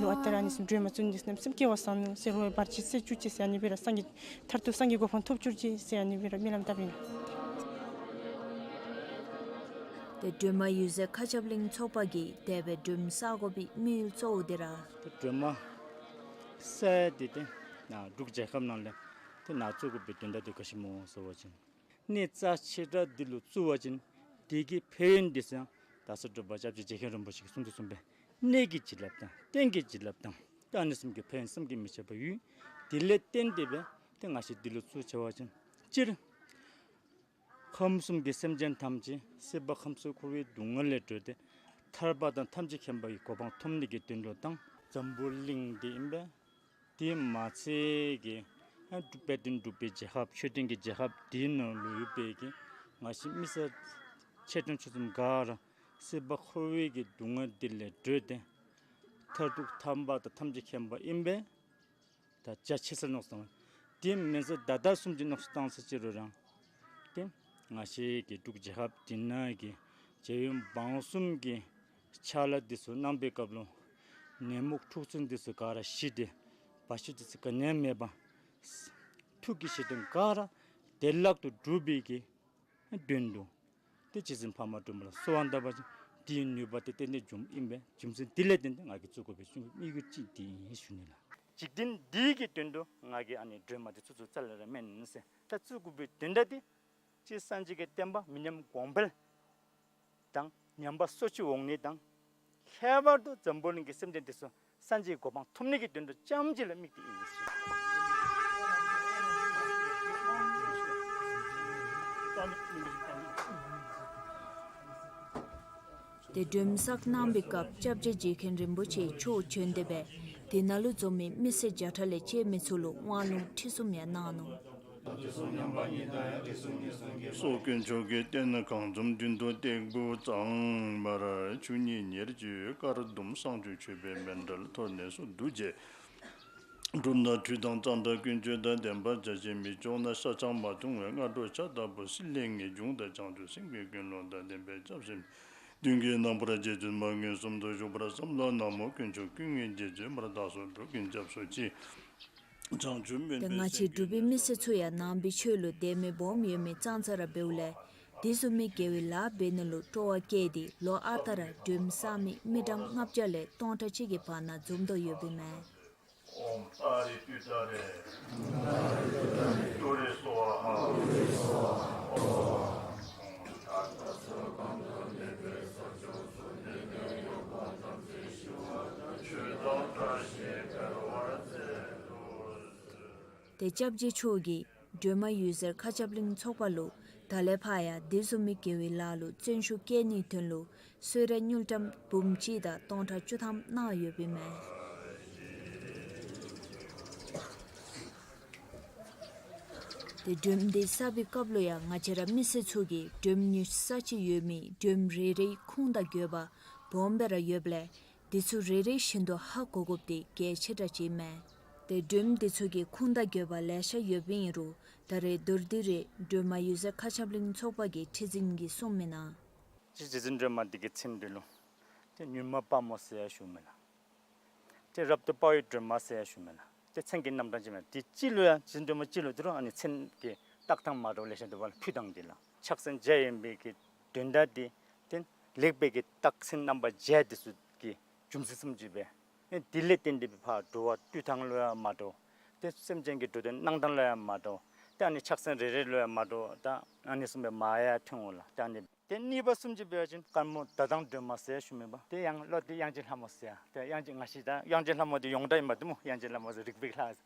ལོ་ཨ་རྟག་ར་ཨ་ནི་བཟུམ་སྒྲོལ་མ་བཙུན་འདི་བཟུམ་སེམས་བསྐྱེད་པ་བཟང་ནུག་ཟེར་རུང་བར་ཆད་སེལ་བཅུག་ཅིག་ཟེར། ཨ་ནི་སྦེ་ར་སངས་རྒྱས་མཐར་ཐུག་སངས་རྒྱས་གོ་འཕང་ཐོབ་བཅུག་ཅིག་ཟེར་ཨ་ནི་སྦེ་ར་སྨོན་ལམ་བཏབ་ཨིན། ཏེ་སྒྲོལ་མ་འོད་ཟེར་མཁའ་ཁྱབ་གླིང་ཚོགས་པ་གིས་དེ་སྦེ་སྒྲོལ་མ་བསགས་དགོ་པའི་དམིགས་ཡུལ་གཙོ་བོ་འདི་ར་ཏེ་སྒྲོལ་མ་བསགས་ཡས་འདི་ཏེ་ནཱ་འབྲུག་རྒྱལ་ཁབ་ནང་ལས་ཏེ་ནཱ་བཙུགས་དགོ་པའི་དོན་དག་འདི་ག་ཅི་སྨོ་ཟེར་བ་ཅིན་གནས་རྩ་ཆེ་དྲགས་འདི་ལུ་བཙུགས་པ་ཅིན་དེ་གི་ཕན་ཡོན་འདི་ཚུ་ཡང་ད་ལྟོ་འབྲུག་པ་སྐྱབས་རྗེ་རྗེ་མཁན་རིན་པོ་ཆེ་གིས་གསུངས་དོ་བཟུམ་སྦེ་གནས་ཀྱི་བྱིན་རླབས་དང་རྟེན་གྱི་བྱིན་རླབས་དང་ཏེ་ཨ་ནི་གསུམ་གྱི་ཕན་ཡོན་བསམ་གྱིས་མི་ཁྱབ་པ་ཡོད། དེ་ལས་བརྟེན་ཏེ་སྦེ་ཏེ་ང་བཅས་འདི་ལུ་བཙུགས་ཆེ་བ་ཅིན་སྤྱིར་ཁམས་གསུམ་གྱི་སེམས་ཅན་ཐམས་ཅད་སྲིད་པ་ཁམས་གསུམ་འཁོར་བའི་སྡུག་བསྔལ་ལས་གྲོལ་ཏེ་ཐར་པ་དང་ཐམས་ཅད་མཁྱེན་པ་གི་གོ་འཕང་ཐོབ་ནི་གི་དོན་ལུ་དང་འཛམ་བུ་གླིང་འདི་ཨིན་པས། དེ་མ་ཚད་ཀྱི་ཨ་དཔལ་ལྡན་འབྲུག་པའི་རྒྱལ་ཁབ་ཆོས་ལྡན་གྱི་རྒྱལ་ཁབ་དེའི་ནང་ལུ་ཡོད་པའི་གི་ང་བཅས་མི་སེར་ཆེ་ཆུང་ཆུང་གསུམ་ག་ར་སྲིད་པ་འཁོར་བའི་གི་སྡུག་བསྔལ་འདི་ལས་གྲོལ་ཏེ་མཐར་ཐུག་ཐར་པ་དང་ཐམས་ཅད་མཁྱེན་པ་ཨིན་པས། ད་རྒྱ་ཆེ་སར་མནོ་བསམ་བཏང་། དེ་མེན་ཟེར་ད་ལྟ་བཟུམ་ཅིག་མནོ་བསམ་བཏང་ས་ཅིག་རུང་ར་ཏེ་ང་བཅས་ཀྱི་འབྲུག་རྒྱལ་ཁབ་འདི་ནང་གི་རྒྱལ་ཡོངས་འབངས་གསུམ་གྱི་ཕྱག་ལཱ་འདི་ཚུ་གནང་བའི་སྐབས་ལུ་ནད་མུག་འཁྲུག་རྩོད་འདི་ཚུ་ག་ར་ཞི་སྟེ་བར་ཆད་འདི་ཚུ་ག་ནི་ཡང་མེད་པར་ཐུགས་ཀྱི་བཞེད་དོན་ག་ར་བདེ་བླག་ཏུ་འགྲུབ་པའི་གི་དོན་དུ་ཏེ་རྗེ་བཙུན་འཕགས་མ་སྒྲོལ་མ་ལ་གསོལ་བ་བཏབ་པ་ཅིན་དེའི་ནུས་པ་དེ་ཏན་ཏན་འབྱུངམ་ཨིན་པས། རྒྱུ་མཚན་དེ་ལས་བརྟེན་ཏེ་ང་གིས་བཙུགས་དགོ་པའི་དམིགས་ཡུལ་ཅིག་འདི་ཨིན་ཞུ་ནི་ལགས། འཇིག་རྟེན་འདི་གི་དོན་དུ་ང་གིས་ཨ་ནི་སྒྲོལ་མ་འདི་ཚུ་བཙུགས་རྩ་ལས་ར་མེན་ཟེར། ད་བཙུགས་དགོ་པའི་དོན་དག་འདི་སྤྱིར་སངས་རྒྱས་ཀྱི་བསྟན་པ་མི་ཉམས་གོང་འཕེལ་དང་ཉམས་པ་སོར་ཆུད་འོང་ནི་དང་ཁྱད་པར་དུ་འཛམ་བུ་གླིང་གི་སེམས་ཅན་འདི་ཚུ་སངས་རྒྱས་གོ་འཕང་ཐོབ་ནི་གི་དོན་དུ་རྐྱངམ་གཅིག་ལུ་དམིགས་ཏེ་ཨིན་ཟེར། ཏེ་སྒྲོལ་མ་བསགས་གནང་བའི་སྐབས་སྐྱབས་རྗེ་རྗེ་མཁན་རིན་པོ་ཆེ་མཆོག་བྱོན་ཏེ་སྦེ་དེ་ནང་ལུ་འཛོམས་མི་མི་སེར་བརྒྱ་ཕྲག་ལས་བཅད་མི་ཚུ་ལུ་དབང་ལུང་ཁྲིད་གསུམ་ཡང་གནང་ནུག། སོགས་དཀོན་མཆོག་གི་རྟེན་གང་འཛོམས་མདུན་དུ་སྟེགས་བུ་གཙང་མར་ཆུ་གཉིས་ཉེར་གཅིག་དཀར་ཟླུམ་བསང་མཆོད་མཆོད་པའི་མཎྜལ་ཐོག་ནས་སུ་འདུ་བྱས། གྲུབ་ན་ཁྲུས་དང་གཙང་སྦྲ་ཀུན་སྤྱོད་དང་ལྡན་པར་བྱ་ཞིང་། མི་ལྕོགས་ན་ཤ་ཆང་མ་འཐུང་བའི་སྔ་དྲོ་ཇ་ལྟ་བུ་སྲིད་ལས་ངེས་འབྱུང་དང་བྱང་ཆུབ་སེམས་ཀྱི་ཀུན་སློང་དང་ལྡན་པའི་སྐྱབས་སེམས་མདུན་གྱི་ནམ་མཁར་རྗེ་བཙུན་མ་མངོན་སུམ་དུ་བཞུགས་པར་བསམ་ལ། ན་མོ་དཀོན་མཆོག་ཀུན་དངོས་རྗེ་བཙུན་མར་བདག་སོགས་འགྲོ་ཀུན་སྐྱབས་སུ་མཆི། བྱང་ཆུབ་སྨོན་པའི་སེམས་ཀྱིས། ཏེ་ང་བཅས་འབྲུག་པའི་མི་སེར་ཚུ་ཡང་ནང་པའི་ཆོས་ལུ་དད་མོས་སྦོམ་ཡོད་མི་ཙང་ཙ་ར་འབདཝ་ལས་དེ་བཟུམ་མའི་དགེ་བའི་ལཱ་འབད་ནི་ལུ་སྤྲོ་བ་བསྐྱེད་དེ་ལོ་ཨ་རྟག་ར་སྒྲོལ་མ་བསགས་མི་མི་གྲངས་ལྔ་བརྒྱ་ལས་སྟོང་ཕྲག་གཅིག་གི་བར་ན་འཛོམས་དོ་ཡོདཔ་ཨིན་མས། ཨོཾ་ཏཱ་རེ་ཏུཏྟཱ་རེ། ཏུ་རེ་སྭཱ་ཧཱ། ཨོཾ་ཏཱ་རེ་ཏུཏྟཱ་རེ། ཏུ་རེ་སྭཱ་ཧཱ། ཏེ་སྐྱབས་རྗེ་མཆོག་གིས་སྒྲོལ་མ་འོད་ཟེར་མཁའ་ཁྱབ་གླིང་ཚོགས་པ་ལུ་ད་ལས་ཕར་ཡང་དེ་བཟུམ་མའི་དགེ་བའི་ལཱ་ལུ་བརྩོན་ཤུགས་བསྐྱེད་ནིའི་དོན་ལུ་གསོལ་རས་དངུལ་ཀྲམ་འབུམ་གཅིག་དང་སྟོང་ཕྲག་བཅུ་ཐམ་གནང་ཡོདཔ་ཨིན་མས། ཏེ་སྒྲོལ་མ་འདི་བསགས་པའི་སྐབས་ལུ་ཡང་ང་བཅས་ར་མི་སེར་ཚུ་གིས་སྒྲོལ་མ་ཉོ་ས་ཅིག་ཡོད་མི་སྒྲོལ་མ་རེ་རེའི་ཁུངས་དང་དགོས་པ་སྦོམ་སྦེ་ར་ཡོདཔ་ལས་དེ་ཚུ་རེ་རེ་བཞིན་དུ་ཧ་གོ་དགོཔ་འདི་གལ་ཆེ་དྲགས་ཅིག་ཨིན་མས། ཏེ་སྒྲོལ་མ་འདི་ཚུ་གི་ཁུངས་དང་དགོས་པ་ལེ་ཤ་ཡོདཔ་ཨིན་རུང་ད་རེས་མདོར་བསྡུས་རེ་སྒྲོལ་མ་འོད་ཟེར་མཁའ་ཁྱབ་གླིང་ཚོགས་པ་གི་ཁྲི་འཛིན་གྱིས་གསུངས་མི་ནང་། རྗེ་བཙུན་སྒྲོལ་མ་འདི་གི་མཚན་འདི་ལུ་ཏེ་མྱུར་མ་དཔའ་མོ་ཟེར་ཡང་ཞུཝ་མས་ལགས། ཏེ་རབ་ཏུ་དཔའ་བའི་སྒྲོལ་མ་ཟེར་ཡང་ཞུཝ་མས་ལགས། ཏེ་མཚན་གྱི་རྣམ་གྲངས་ཅིག་མས། ཏེ་སྤྱི་ལུ་ཡང་རྗེ་བཙུན་སྒྲོལ་མ་སྤྱི་ལུ་འདི་རུང་ཨ་ནི་མཚན་གྱི་བཏགས་ཐངས་མ་འདྲཝ་ལེ་ཤ་འདུག་པ་ལགས། ཕུལ་ཐངས་འདི་ལགས། ཕྱག་མཚན་བརྒྱ་ཡིན་པའི་གི་དོན་དག་འདི་ཏེ་ལེགས་པའི་གི་རྟགས་མཚན་རྣམ་པ་བརྒྱད་འདི་ཚུ་གི་རྒྱུ་མཚན་བཟུམ་ཅིག་སྦེ་ཨེ་འདི་ལས་བརྟེན་ཏེ་སྦེ་ཕར་འགྲོ་བ་འདུལ་ཐངས་ལུ་ཡང་མ་འདྲཝ། ཏེ་སེམས་ཅན་གྱི་འགྲོ་དོན་གནང་ཐངས་ལུ་ཡང་མ་འདྲཝ། ཏེ་ཨ་ནི་ཕྱག་མཚན་རེ་རེ་ལུ་ཡང་མ་འདྲཝ་ད་ཨ་ནི་བཟུམ་སྦེ་མ་ཡང་ཐོན་འོང་ལགས། ཏེ་ཨ་ནི་ཏེ་གཉིས་པ་བཟུམ་ཅིག་འབད་བ་ཅིན་དཀར་མོ་ཟླ་དང་སྒྲོལ་མ་ཟེར་ཞུ་མི་པ། ཏེ་ཡང་ལོག་སྟེ་དབྱངས་ཅན་ལྷ་མོ་ཟེར། ཏེ་དབྱངས་ཅན་ང་བཅས་ད་དབྱངས་ཅན་ལྷ་མོ་འདི་ཡོངས་གྲགས་ཨིན་པ་འདི་སྨོ། དབྱངས་ཅན་ལྷ་མོ་ཟེར་རིག་པའི་ལྷ།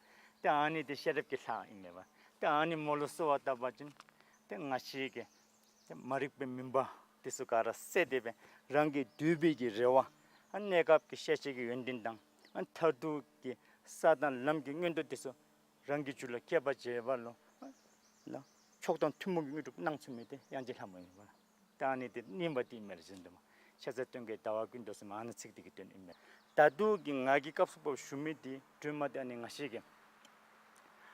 ཏེ་ཨ་ནི་འདི་ཤེས་རབ་ཀྱི་ལྷ་ཨིན་མས་པ། ཏེ་ཨ་ནི་མོ་ལུ་གསོལ་བ་བཏབ་པ་ཅིན་ཏེ་ང་བཅས་ཀྱི་ཏེ་མ་རིག་པའི་མུན་པ་འདི་ཚུ་ག་ར་བསལ་ཏེ་སྦེ་རང་གི་འདོད་པའི་གི་རེ་བ་ཨ་གནས་སྐབས་ཀྱི་ཤེས་བྱའི་གི་ཡོན་ཏན་དང་ཨ་མཐར་ཐུག་གི་ས་དང་ལམ་གྱི་མངོན་མཐོ་འདི་ཚུ་རང་གི་རྒྱུད་ལུ་སྐྱེ་བར་བྱེད་པ་ལུ་ལ་མཆོག་དང་ཐུན་མོང་གི་དངོས་གྲུབ་གནང་ཚུགས་མི་འདི་དབྱངས་ཅན་ལྷ་མོ་ཨིན་པ། ད་ཨ་ནི་འདི་གཉིས་པ་འདི་ཨིན་མས་ལགས། རྗེ་བཙུན་སྒྲོལ་མ་ཤ་ཟ་སྟོན་ཀའི་ཟླ་བ་ཀུན་འགྲོ་ཟེར་མི་ཨ་ནི་ཚིག་འདི་གི་དོན་ཨིན་མས། ད་ལྟོ་གི་ང་གིས་སྐབས་སུ་བབ་ཞུ་མི་འདི་སྒྲོལ་མ་འདི་ཨ་ནི་ང་བཅས་ཀྱི་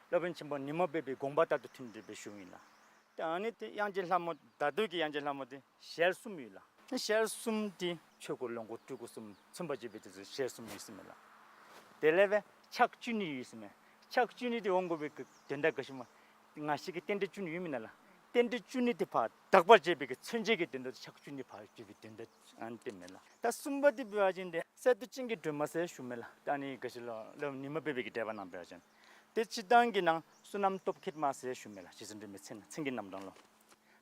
སློབ་དཔོན་ཆེན་པོ་ཉི་མ་པའི་གི་དགོངས་པ་ལྟར་དུ་མཐུན་ཏེ་སྦེ་ཞུཝ་ཨིན་ལགས། ཏེ་ཨ་ནི་འདི་དབྱངས་ཅན་ལྷ་མོ་ད་ལྟོ་གི་དབྱངས་ཅན་ལྷ་མོ་འདི་ཞལ་གསུམ་ཡོད་ལགས། ཞལ་གསུམ་འདི་ཆོས་སྐུ་ལོངས་སྐུ་སྤྲུལ་སྐུ་གསུམ་མཚོན་པར་བྱེད་པའི་དེ་ཚུ་ཞལ་གསུམ་ཡོད་ཟེར་མས་ལགས། དེ་ལས་སྦེ་ཕྱག་བཅུ་གཉིས་ཡོད་ཟེར་མས། ཕྱག་བཅུ་གཉིས་འདི་འོང་དགོ་པའི་གི་དོན་དག་ག་ཅི་སྨོ། ང་བཅས་ཀྱི་རྟེན་འབྲེལ་བཅུ་གཉིས་ཡོད་མེན་ན་ལགས། རྟེན་འབྲེལ་བཅུ་གཉིས་འདི་ཕར་དག་པར་བྱེད་པའི་གི་མཚོན་བྱེད་ཀྱི་དོན་དག་ཕྱག་བཅུ་གཉིས་ཕར་བརྗོད་པའི་དོན་དག་ཨ་ནི་འདི་ཨིན་མས་ལགས། ད་གསུམ་པ་འདི་འབད་བ་ཅིན་འདི་གསེར་མདོག་ཅན་གྱི་སྒྲོལ་མ་ཟེར་ཞུཝ་མས་ལགས། ད་ཨ་ནི་ག་ཅི་ལོ་སློབ་དཔོན་ཉི་མ་པའི་གི་འགྲེལ་པ་ནང་འབད་བ་ཅིན་ཏེ་སྤྱིར་བཏང་གི་ནང་བསོད་ནམས་སྟོབས་མཁས་མ་ཟེར་ཞུཝ་མས་ལགས། རྗེ་བཙུན་སྒྲོལ་མའི་མཚན་མཚན་གྱི་རྣམ་གྲངས་ལུ།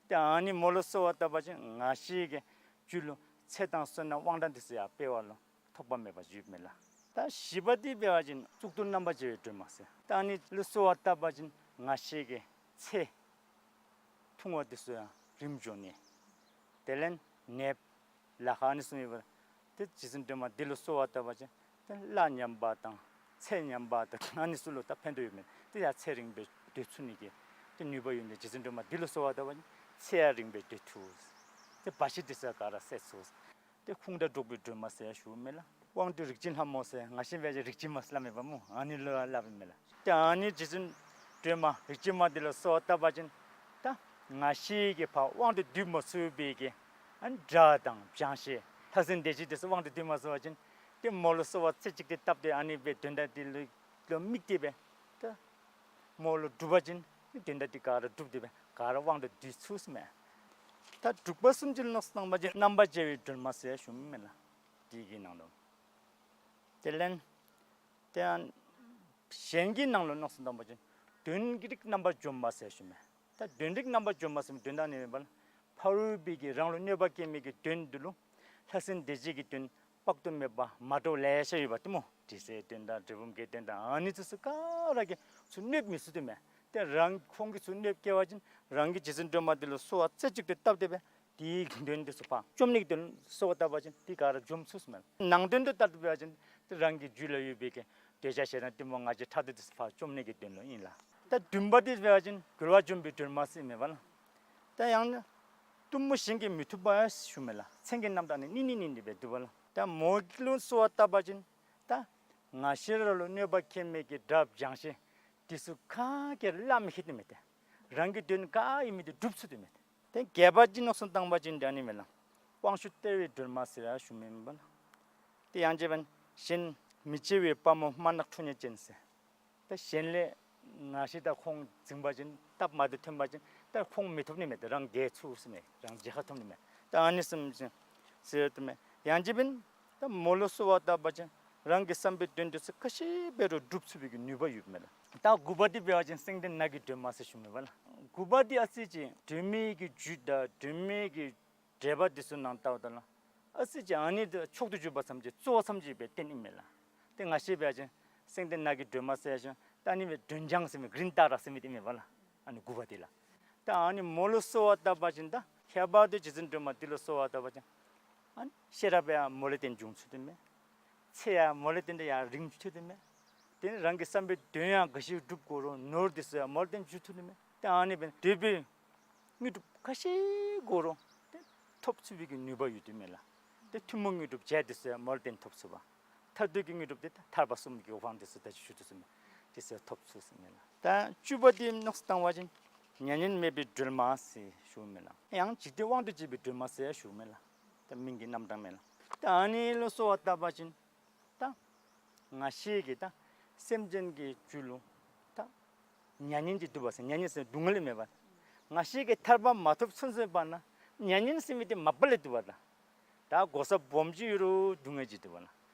ཏེ་ཨ་ནི་མོ་ལུ་གསོལ་བ་བཏབ་པ་ཅིན་ང་བཅས་ཀྱི་རྒྱུད་ལུ་ཚེ་དང་བསོད་ནམས་དབང་ཐང་འདི་ཚུ་ཡང་སྤེལ་བ་ལུ་ཐོགས་པ་མེད་པ་ཅིག་ཡོདཔ་མས་ལགས། ད་བཞི་པ་འདི་འབད་བ་ཅིན་གཙུག་ཏོར་རྣམ་པར་རྒྱལ་བའི་སྒྲོལ་མ་ཟེར། ད་ཨ་ནི་ལུ་གསོལ་བ་བཏབ་པ་ཅིན་ང་བཅས་ཀྱི་ཚེ་ཐུང་བ་འདི་ཚུ་ཡང་རིངམོ་འགྱོ་ནི། དེ་ལས་ནདཔ་ལཱ་ཁག་ཨ་ནི་ཚུ་ཡོད་པ། ཏེ་རྗེ་བཙུན་སྒྲོལ་མ་འདི་ལུ་གསོལ་བ་བཏབ་པ་ཅིན་ཏེ་གླ་ཉམས་པ་དང་ཚེ་ཉམས་པ་དང་ཨ་ནི་ཚུ་ལུ་ད་ཕན་ཐོགས་ཡོདཔ་མས། ཏེ་ཡང་ཚེ་རིངམོ་སྦེ་སྡོད་ཚུགས་ནི་གི་ཏེ་ནུས་པ་ཡོད་ནི་རྗེ་བཙུན་སྒྲོལ་མ་འདི་ལུ་གསོལ་བ་བཏབ་པ་ཅིན་ཚེ་ཡང་རིངམོ་སྦེ་སྡོད་ཚུགས། ཏེ་བར་ཆད་འདི་ཚུ་ག་ར་བསལ་ཚུགས། ཏེ་ཁུངས་དང་འགྲོགས་པའི་སྒྲོལ་མ་ཟེར་ཞུཝ་མས་ལགས། དབང་སྡུད་རིག་འཛིན་ལྷ་མོ་ཟེར་ང་བཅས་འབད་བ་ཅིན་རིག་འཛིན་མ་ཟེར་སླབ་མས་པ་སྨོ། ཨ་ནི་ལུ་སླབ་ཨིན་མས་ལགས། ཏེ་ཨ་ནི་རྗེ་བཙུན་སྒྲོལ་མ་རིག་འཛིན་མ་འདི་ལུ་གསོལ་བ་བཏབ་པ་ཅིན་ད་ང་བཅས་ཀྱིས་ཕར་དབང་དུ་སྡུད་མ་ཚུགས་པའི་གི་ཨ་ནི་དགྲ་དང་བྱང་ཤེས་ལྷ་སྲིན་སྡེ་བརྒྱད་འདི་ཚུ་དབང་དུ་སྡུད་མ་ཚུགས་པ་ཅིན་ཏེ་མོ་ལུ་གསོལ་བ་རྩེ་གཅིག་ཏུ་བཏབ་སྟེ་ཨ་ནི་སྦེ་དོན་དག་འདི་ལུ་ལུ་དམིགས་ཏེ་སྦེ་ད་མོ་ལུ་སྒྲུབ་པ་ཅིན་དོན་དག་འདི་ག་ར་འགྲུབ་སྟེ་སྦེ་ག་ར་དབང་དུ་སྡུད་ཚུགས་ཟེར་མས། ད་དྲུག་པ་བཟུམ་ཅིག་ལུ་མནོ་བསམ་བཏང་པ་ཅིན་རྣམ་པར་རྒྱལ་བའི་སྒྲོལ་མ་ཟེར་ཞུཝ་མས་ལགས། དེ་གི་ནང་ལུ་དེ་ལས་ཏེ་གཞན་གྱི་ནང་ལུ་མནོ་བསམ་བཏང་པ་ཅིན་གདོན་གྱི་རིགས་རྣམ་པར་འཇོམས་པ་ཟེར་ཞུཝ་མས། ད་གདོན་རིགས་རྣམ་པར་འཇོམས་པ་ཟེར་མི་དོན་དག་ནི་མེན་པ་ལགས། ཕ་རོལ་པོའི་གི་རང་ལུ་གནོད་པ་བསྐྱལ་མི་གི་གདོན་འདི་ལུ་ལྷ་སྲིན་སྡེ་བརྒྱད་ཀྱི་གདོན་དཔག་ཏུ་མེད་པ་མ་འདྲཝ་ལེ་ཤ་ཡོད་པ་ཏེ་སྨོ། དྲི་ཟའི་གདོན་དང་གྲུལ་བུམ་གྱི་གདོན་དང་ཨ་ནི་ཚུ་ག་ར་གིས་ཚུར་གནོད་མི་ཚུགས་ཏེ་མས། ཏེ་རང་ཁོང་གིས་ཚུར་གནོད་བསྐྱལ་བ་ཅིན་རང་གིས་རྗེ་བཙུན་སྒྲོལ་མ་འདི་ལུ་གསོལ་བ་རྩེ་གཅིག་ཏུ་བཏབ་སྟེ་སྦེ་དེའི་གདོན་འདི་ཚུ་ཕར་བཅོམ་ནི་གི་དོན་ལུ་གསོལ་བ་བཏབ་པ་ཅིན་དེ་ག་ར་འཇོམས་ཚུགས་ཟེར་མས། ནང་དོན་དུ་ལྟར་དུ་འབད་བ་ཅིན་ཏེ་རང་གི་རྒྱུད་ལུ་ཡོད་པའི་གི་འདོད་ཆགས་ཞེ་སྡང་གཏི་མུག་ང་རྒྱལ་ཕྲག་དོག་འདི་ཚུ་ཕར་བཅོམ་ནི་གི་དོན་ལུ་ཨིན་ལགས། ད་བདུན་པ་འདི་འབད་བ་ཅིན་རྒོལ་བ་འཇོམས་པའི་སྒྲོལ་མ་ཟེར་མས་པ་ལགས། ད་ཡང་ན་གཏུམ་མོ་གཞན་གྱིས་མི་ཐུབ་པ་ཞུཝ་མས་ལགས། མཚན་གྱི་རྣམ་གྲངས་ནི་ནི་ནི་ནི་འདི་སྦེ་འདུག་པ་ལགས། ད་མོ་གི་ལུ་གསོལ་བ་བཏབ་པ་ཅིན་ད་ང་བཅས་ར་ལུ་གནོད་པ་བསྐྱལ་མི་གི་དགྲ་བྱང་ཤེས་འདི་ཚུ་ག་གིས་ར་བླ་མི་ཤེས་ཏེ་མས། ཏེ་རང་གི་དོན་ག་ཨིན་མི་འདི་སྒྲུབ་ཚུགས་ཏེ་མས། ཏེ་བརྒྱད་པ་ཅིག་མནོ་བསམ་བཏང་པ་ཅིན་ད་ནི་མས་ལགས། དབང་ཕྱུག་སྟེར་བའི་སྒྲོལ་མ་ཟེར་ཡང་ཞུ་མི་མེན་པ་ལགས། ཏེ་ཡང་ཅིན་འབདན་གཞན་མི་བརྗེ་བའི་དཔའ་མོ་དམར་ནག་ཁྲོ་གཉེར་ཅན་ཟེར། ད་གཞན་ལས་ང་བཅས་ད་ཁོང་འཛིང་པ་ཅིན་སྟབས་མ་བདེཝ་ཐོན་པ་ཅིན་ད་ཁོང་མི་ཐོབ་ནི་མས། ཏེ་རང་རྒྱལ་ཚུགས་ཟེར་མས། རང་རྒྱལ་ཁ་ཐོབ་ནི་མས། ད་ཨ་ནི་བཟུམ་ཅིག་ཟེར་ཏེ་མས། ཡང་ཅིན་འབདན་ད་མོ་ལུ་གསོལ་བ་བཏབ་པ་ཅིན་རང་གི་བསམ་པའི་དོན་འདི་ཚུ་ག་ཅི་འབད་རུང་འགྲུབ་ཚུགས་པའི་གི་ནུས་པ་ཡོདཔ་མས་ལགས། ད་དགུ་པ་འདི་འབད་བ་ཅིན་སེང་ལྡེང་ནགས་ཀྱི་སྒྲོན་མ་ཟེར་ཞུ་མི་པ་ལགས། དགུ་པ་འདི་ཨ་ཙི་ཅིག་སྒྲོལ་མའི་གི་རྒྱུད་དང་སྒྲོལ་མའི་གི་འགྲེལ་པ་འདི་ཚུ་ནང་ལྟཝ་ད་ལུ་ཨ་ཙི་ཅིག་ཨ་ནི་འདི་མཆོག་ཏུ་གྱུར་པ་ཙམ་ཅིག་གཙོ་བོ་ཙམ་ཅིག་སྦེ་བསྟན་ཨིན་མས་ལགས། ཏེ་ང་བཅས་འབད་བ་ཅིན་སེང་ལྡེང་ནགས་ཀྱི་སྒྲོན་མ་ཟེར་ཞིནམ་ ད་ཨ་ནི་སྦེ་སྒྲོན་ལྗང་ཟེར་མི་གི་རིན་ཏ་ར་ཟེར་མི་འདི་མས་པ་ལགས། ཨ་ནི་དགུ་པ་འདི་ལགས། ད་ཨ་ནི་མོ་ལུ་གསོལ་བ་བཏབ་པ་ཅིན་ད་ཁྱད་པར་དུ་རྗེ་བཙུན་སྒྲོལ་མ་འདི་ལུ་གསོལ་བ་བཏབ་པ་ཅིན་ཨ་ནི་ཤེས་རབ་ཡང་མོ་ལས་བརྟེན་འབྱུང་ཚུགས་དོ་མས། ཚེ་ཡང་མོ་ལས་བརྟེན་ཏེ་ཡང་རིང་ཚུགས་དོ་མས། དེ་ནི་རང་གི་བསམ་པའི་དོན་ཡང་ག་ཅི་སྒྲུབ་དགོ་རུང་ནོར་འདི་ཚུ་ཡང་མོ་ལས་བརྟེན་འབྱུང་ཚུགས་དོ་མས། ད་ཨ་ནི་སྦེ་འདོད་པའི་དངོས་གྲུབ་ག་ཅི་དགོ་རུང་ཏེ་ཐོབ་ཚུགས་པའི་གི་ནུས་པ་ཡོད་དོ་མས་ལགས། ཏེ་ཐུན་མོང་དངོས་གྲུབ་བརྒྱད་འདི་ཚུ་ཡང་མོ་ལས་བརྟེན་ཐོབ་ཚུགས་པ། མཐར་ཐུག་གི་དངོས་གྲུབ་འདི་ད་ཐར་པ་གསུམ་གྱི་དབང་འདི་ཚུ་ད་ཅི་ཞུ་དོ་ཟེར་མས། འདི་ཚུ་ཐོབ་ཚུགས་ཟེར་མས་ལགས། ད་བཅུ་པ་འདི་མནོ་བསམ་བཏང་བ་ཅིན་མྱ་ངན་མེད་པའི་སྒྲོལ་མ་ཟེར་ཞུཝ་མས་ལགས། ཡང་འཇིག་རྟེན་དབང་དུ་བྱེད་པའི་སྒྲོལ་མ་ཟེར་ཞུཝ་མས་ལགས། ད་མིང་གི་རྣམ་གྲངས་མས་ལགས། ད་ཨ་ནི་ལུ་གསོལ་བ་བཏབ་པ་ཅིན་ད་ང་བཅས་ཀྱིས་ད་སེམས་ཅན་གྱི་རྒྱུད་ལུ་ད་མྱ་ངན་གྱིས་བཏུབ་པ་ཟེར། མྱ་ངན་ཟེར་སྡུག་བསྔལ་མེད་པ། ང་བཅས་ཀྱིས་ཐར་པ་མ་ཐོབ་ཚུན་ཚོད་པ་ན་མྱ་ངན་ཟེར་མི་འདི་མ་པ་ལས་བཏུབ་པ་ལགས། ད་གོ་ས་སྦོམ་ཅིག་ཡོད་རུང་སྡུག་བསྔལ་གྱིས་བཏུབ་པ་ལགས།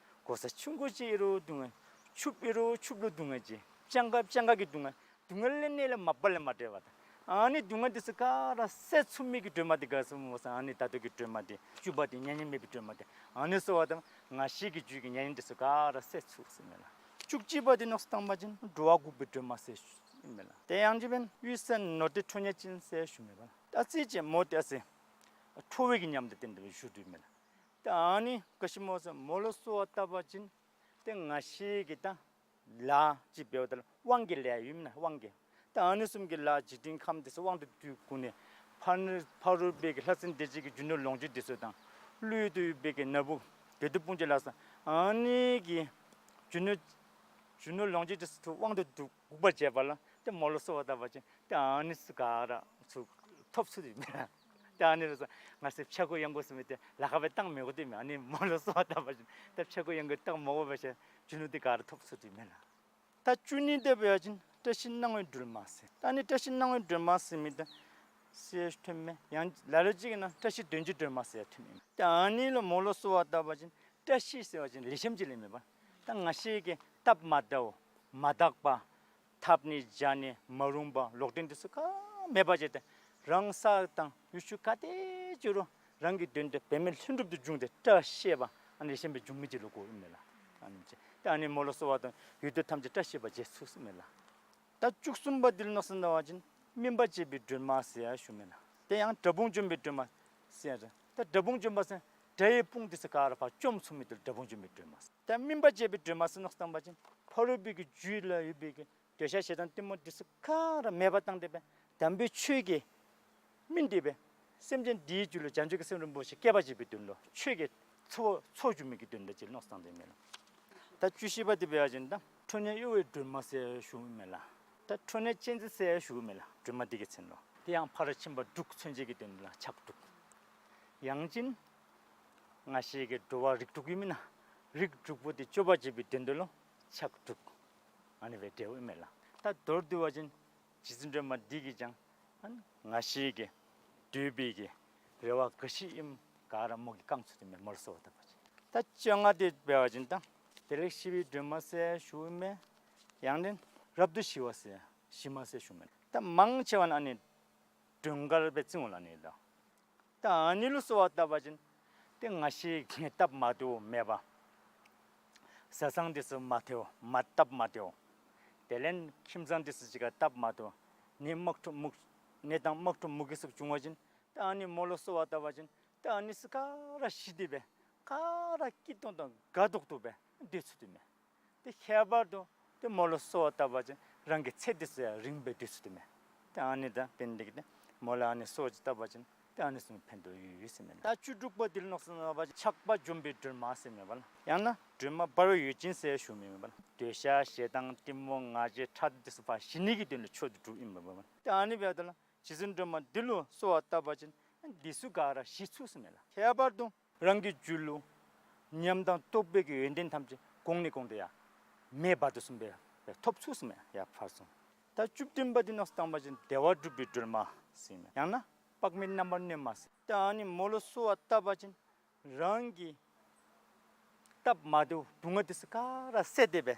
གོ་ས་ཆུང་ཀུ་ཅིག་ཡོད་རུང་སྡུག་བསྔལ། ཕྱུགཔོ་ཨིན་རུང་ཕྱུགཔོ་ལུ་སྡུག་བསྔལ་གྱིས། སྤྱང་ཀ་སྤྱང་ཀ་གི་སྡུག་བསྔལ། སྡུག་བསྔལ་ལས་ནི་ལས་མ་པ་ལས་མ་བྲལ་བ་དང་། ཨ་ནི་སྡུག་བསྔལ་འདི་ཚུ་ག་ར་སེལ་ཚུགས་མི་གི་སྒྲོལ་མ་འདི་ག་ཟེར་སྨོ་ཟེར། ཨ་ནི་ད་ལྟོ་གི་སྒྲོལ་མ་འདི་བཅུ་པ་འདི་མྱ་ངན་མེད་པའི་སྒྲོལ་མ་འདི། ཨ་ནི་གསོལ་བ་བཏབ་ང་བཅས་ཀྱི་རྒྱུད་ཀྱི་མྱ་ངན་འདི་ཚུ་ག་ར་སེལ་ཚུགས་ཟེར་མས་ལགས། བཅུ་གཅིག་པ་འདི་མནོ་བསམ་བཏང་བ་ཅིན་འགྲོ་བ་འགུགས་པའི་སྒྲོལ་མ་ཟེར་ཞུཝ་མས་ལགས། དེ་ཡང་ཅིན་དབུས་ས་ནོར་སྡེ་ཁྲོ་གཉེར་ཅན་ཟེར་ཞུཝ་མས་པ་ལགས། ད་ཅི་ཅི་མོ་ཏེ་ཨ་ཙི་ཁྲོ་བའི་གི་ཉམས་དང་ལྡན་ཏེ་སྦེ་བཞུགས་དོ་མས་ལགས། ད་ཨ་ནི་ག་ཅི་སྨོ་ཟེར་མོ་ལུ་གསོལ་བ་བཏབ་པ་ཅིན་ཏེ་ང་བཅས་ཀྱི་ད་ལཱ་ཅིག་འབདཝ་ད་ལུ་དབང་གི་ལས་ཡོད་མེན་ན། དབང་གི། ད་ཨ་ནི་བཟུམ་གྱི་ལཱ་འཇིག་རྟེན་ཁམས་འདི་ཚུ་དབང་དུ་བསྡུ་བསྒོར་ནི། ཕ་ཕ་རོལ་པོའི་གི་ལྷ་སྲིན་སྡེ་བརྒྱད་ཀྱི་རྒྱུ་ནོར་ལོངས་སྤྱོད་འདི་ཚུ་དང་། ཀླུ་ཡུལ་དུ་ཡོད་པའི་གི་ན་བུ་བདུད་དཔུང་བཅས་ལ་སོགས་ཨ་ནི་གི་རྒྱུ་ནོར་རྒྱུ་ནོར་ལོངས་སྤྱོད་འདི་ཚུ་དབང་དུ་བསྡུ་འགུགས་པར་བྱེད་པ་ལགས། ཏེ་མོ་ལུ་གསོལ་བ་བཏབ་པ་ཅིན་ཏེ་ཨ་ནི་ཚུ་ག་ར་ཚུ་ཐོབ་ཚུགས་དོ་མས་ལགས། ཏེ་ཨ་ནི་ལུ་ང་བཅས་ཕྱྭ་འགུགས་གཡང་འགུགས་ཟེར་མི་འདི་ལཱ་ཁག་སྦེ་བཏང་མི་དགོ་དོ་མས། ཨ་ནི་མོ་ལུ་གསོལ་བ་བཏབ་པ་ཅིན་ཏེ་ཕྱྭ་འགུགས་གཡང་འགུགས་བཏང་མ་དགོ་པ་ཅིན་རྒྱུ་ནོར་འདི་ག་ར་ཐོབ་ཚུགས་དོ་མས་ལགས། ད་བཅུ་གཉིས་འདི་འབད་བ་ཅིན་བཀྲ་ཤིས་སྣང་བའི་སྒྲོལ་མ་ཟེར། ད་ཨ་ནི་བཀྲ་ཤིས་སྣང་བའི་སྒྲོལ་མ་ཟེར་མི་འདི་ཟེར་ཐོནམ་མས། ཡང་ལ་ལུ་ཅིག་གི་ནང་བཀྲ་ཤིས་དོན་གྱི་སྒྲོལ་མ་ཟེར་ཐོནམ་མས། ད་ཨ་ནི་ལུ་མོ་ལུ་གསོལ་བ་བཏབ་པ་ཅིན་བཀྲ་ཤིས་ཟེར་བ་ཅིན་ལེགས་ཤོམ་ཅིག་ལས་མེན་པ། ད་ང་བཅས་ཀྱི་སྟབས་མ་བདེཝ་མ་དག་པ་འཐབ་ནི་བྱ་ནི་མ་རུངས་པ་ལོག་འདྲེན་འདི་ཚུ་ག་མེད་པ་བྱས་ཏེ་རང་ས་དང་ཡུལ་ཤུལ་ག་ཏེ་འགྱོ་རུང་རང་གི་དོན་དེ་འབད་མེད་ལྷུན་གྲུབ་ཏུ་འབྱུང་སྟེ་བཀྲ་ཤིས་པ་ཨ་ནི་ལེགས་ཤོམ་སྦེ་འབྱུང་མི་ཅིག་ལུ་གོཝ་ཨིན་མས་ལགས། ཨ་ནི་ཅིག་ད་ཨ་ནི་མོ་ལུ་གསོལ་བ་དང་ཡུལ་དུས་ཐམས་ཅད་བཀྲ་ཤིས་པ་བྱེད་ཚུགས་ཟེར་མས་ལགས། ད་བཅུ་གསུམ་པ་འདི་ལུ་མནོ་བསམ་བཏང་བ་ཅིན་སྨིན་པ་བྱེད་པའི་སྒྲོལ་མ་ཟེར་ཡང་ཞུཝ་མས་ལགས། དེ་ཡང་དགྲ་དཔུང་འཇོམས་པའི་སྒྲོལ་མ་ཟེར་ཡང་ཟེར། ད་དགྲ་དཔུང་འཇོམས་པ་ཟེར་དགྲ་ཡི་དཔུང་འདི་ཚུ་ག་ར་ཕར་བཅོམ་ཚུགས་མི་འདི་ལུ་དགྲ་དཔུང་འཇོམས་པའི་སྒྲོལ་མ་ཟེར། ད་སྨིན་པ་བྱེད་པའི་སྒྲོལ་མ་ཟེར་མནོ་བསམ་བཏང་བ་ཅིན་ཕ་རོལ་པོའི་གི་རྒྱུད་ལ་ཡོད་པའི་གི་འདོད་ཆགས་ཞེ་སྡང་གཏི་མུག་འདི་ཚུ་ག་ར་མེདཔ་བཏང་སྟེ་སྦེ་དམ་པའི་ཆོས་ཀྱི་སྨིན་ཏེ་སྦེ་སེམས་ཅན་འདིའི་རྒྱུད་ལུ་བྱང་ཆུབ་ཀྱི་སེམས་རིན་པོ་ཆེ་སྐྱེ་བར་བྱེད་པའི་དོན་ལུ་ཆོས་ཀྱི་ཚོགས་ཚོགས་སྒྱུར་མི་གི་དོན་ལུ་ཅིག་མནོ་བསམ་བཏང་སྟེ་མས་ལགས། ད་བཅུ་བཞི་པ་འདི་འབད་བ་ཅིན་ད་ཁྲོ་གཉེར་གཡོ་བའི་སྒྲོལ་མ་ཟེར་ཞུཝ་མས་ལགས། ད་ཁྲོ་གཉེར་ཅན་ཟེར་ཞུཝ་མས་ལགས། སྒྲོལ་མ་འདི་གི་མཚན་ལུ། དེ་ཡང་ཕ་རོལ་ཕྱིན་པ་དྲུག་མཚོན་བྱེད་ཀྱི་དོན་ལུ་ཕྱག་དྲུག། ཡང་ཅིན་ང་བཅས་ཀྱི་འགྲོ་བ་རིགས་དྲུག་ཡོད་མེན་ན། རིགས་དྲུག་པོ་འདི་སྐྱོབ་པར་བྱེད་པའི་དོན་དུ་ལུ་ཕྱག་དྲུག། ཨ་ནི་སྦེ་འབྲེལཝ་ཨིན་མས་ལགས། ད་མདོར་བསྡུ་བ་ཅིན་རྗེ་བཙུན་སྒྲོལ་མ་འདི་གིས་ཀྱང་ཨ་ནི་ང་བཅས་ཀྱི་འདོད་པའི་གི་རེ་བ་ག་ཅི་ཨིནམ་ག་ར་མོ་གིས་བསྐང་ཚུགས་དོ་མས། མོ་ལུ་གསོལ་བ་བཏབ་པ་ཅིན། ད་བཅོ་ལྔ་འདི་འབད་བ་ཅིན་ད་བདེ་ལེགས་ཞི་བའི་སྒྲོལ་མ་ཟེར་ཞུཝ་མས། ཡང་ན་རབ་ཏུ་ཞི་བ་ཟེར་ཞི་མ་ཟེར་ཞུཝ་མས། ད་མང་ཆེ་བ་ནི་ཨ་ནི་སྒྲོལ་དཀར་སྦེ་བརྩིཝ་ལགས་ཨ་ནི་ད། ད་ཨ་ནི་ལུ་གསོལ་བ་བཏབ་པ་ཅིན་ཏེ་ང་བཅས་ཀྱི་སྟབས་མ་བདེཝ་མེད་པ། བཟའ་ཚང་འདི་ཚུ་མ་བདེཝ་མ་སྟབས་མ་བདེཝ། དེ་ལས་ཁྱིམ་ཚང་འདི་ཚུ་གཅིག་ཁར་སྟབས་མ་བདེཝ། ནད་དམག་འཁྲུག་མུ་ནད་དང་དམག་འཁྲུག་མུ་གེ་ཚུ་བྱུང་བ་ཅིན་ད་ཨ་ནི་མོ་ལུ་གསོལ་བ་བཏབ་པ་ཅིན་ད་ཨ་ནི་ཚུ་ག་ར་ཞི་སྟེ་སྦེ་ག་ར་སྐྱིད་ཏོང་ཏོ་དགའ་ཏོག་ཏོ་སྦེ་སྡོད་ཚུགས་དོ་མས། ཏེ་ཁྱད་པར་དུ་ཏེ་མོ་ལུ་གསོལ་བ་བཏབ་པ་ཅིན་རང་གི་ཚེ་འདི་ཚུ་ཡང་རིངམོ་སྦེ་སྡོད་ཚུགས་དོ་མས། ཏེ་ཨ་ནི་དང་འབདན་འདི་གིས་ཏེ་མོ་ལུ་ཨ་ནི་གསོལ་བ་ཅིག་བཏབ་པ་ཅིན་ཏེ་ཨ་ནི་ཚུ་ཕན་ཐོགས་ཡོད་ཡོད་ཟེར་མས་ལགས། ད་བཅུ་དྲུག་པ་འདི་ལུ་མནོ་བསམ་བཏང་བ་ཅིན་ཆགས་པ་འཇོམས་པའི་སྒྲོལ་མ་ཟེར་མས་པ་ལགས། ཡང་ན་སྒྲོལ་མ་འབར་བའི་འོད་ཅན་ཟེར་ཞུཝ་མས་པ་ལགས། འདོད་ཆགས་ཞེ་སྡང་གཏི་མུག་ང་རྒྱལ་ཕྲག་དོག་འདི་ཚུ་ཕར་ཞི་ནི་གི་དོན་ལུ་མཆོག་ཏུ་གྲུབ་ཨིན་པས་པ་ལགས། ཏེ་ཨ་ནི་འབདཝ་ད་ལུ་རྗེ་བཙུན་སྒྲོལ་མ་འདི་ལུ་གསོལ་བ་བཏབ་པ་ཅིན་འདི་ཚུ་ག་ར་ཞི་ཚུགས་ཟེར་མས་ལགས། ཁྱད་པར་དུ་རང་གི་རྒྱུད་ལུ་ཉམས་དང་རྟོགས་པའི་གི་ཡོན་ཏན་ཐམས་ཅད་གོང་ནས་གོང་དུ་ཡར་མེ་འབར་དོ་བཟུམ་སྦེ་ཐོབ་ཚུགས་ཟེར་མས། ཡར་འཕར་སོང་། ད་བཅུ་བདུན་པ་འདི་མནོ་བསམ་བཏང་བ་ཅིན་བདེ་བ་སྒྲུབ་པའི་སྒྲོལ་མ་ཟེར་མས། ཡང་ན་དཔག་མེད་རྣམ་པར་གནོན་མ་ཟེར། ད་ཨ་ནི་མོ་ལུ་གསོལ་བ་བཏབ་པ་ཅིན་རང་གི་སྟབས་མ་བདེཝ་སྡུག་བསྔལ་འདི་ཚུ་ག་ར་བསལ་ཏེ་སྦེ་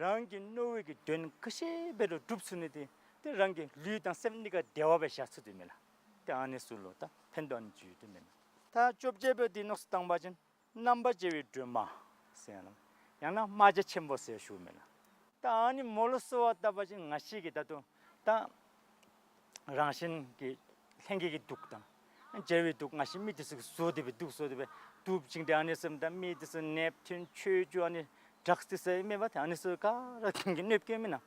རང་གི་མནོ་བའི་གི་དོན་ག་ཅི་འབད་རུང་འགྲུབ་ཚུགས་ནི་འདི་ཏེ་རང་གི་ལུས་དང་སེམས་གཉིས་ཀ་བདེ་བ་སྦེ་བཞག་ཚུགས་དོ་མས་ལགས། ཏེ་ཨ་ནི་ཚུ་ལུ་ད་ཕན་ཐོགས་ཨ་ནི་ཅིག་ཡོད་དོ་མས་ལགས། ད་བཅོ་བརྒྱད་པ་འདི་མནོ་བསམ་བཏང་བ་ཅིན་རྣམ་པར་རྒྱལ་བའི་སྒྲོལ་མ་ཟེར་ཡང་ན་ཡང་ན་རྨ་བྱ་ཆེན་པོ་ཟེར་ཞུཝ་མས་ལགས། ད་ཨ་ནི་མོ་ལུ་གསོལ་བ་བཏབ་པ་ཅིན་ང་བཅས་ཀྱིས་ད་ལྟོ་ད་རང་བཞིན་གྱི་ལྷན་སྐྱེས་ཀྱི་དུག་དང་བྱ་བའི་དུག་ང་བཅས་མི་འདི་ཚུ་གིས་བཟོ་སྟེ་སྦེ་དུག་བཟོ་སྟེ་སྦེ་དུག་བྱིན་ཏེ་ཨ་ནི་བཟུམ་ད་མི་འདི་ཚུ་ནདཔ་ཐོན་ཆོས་རྒྱུག་ཨ་ནི་ཌགས་འདི་ཚུ་ཨིན་མས་པ། ཏེ་ཨ་ནི་ཚུ་ག་ར་དུག་གི་གནོདཔ་བཀལཝ་མེན་ན།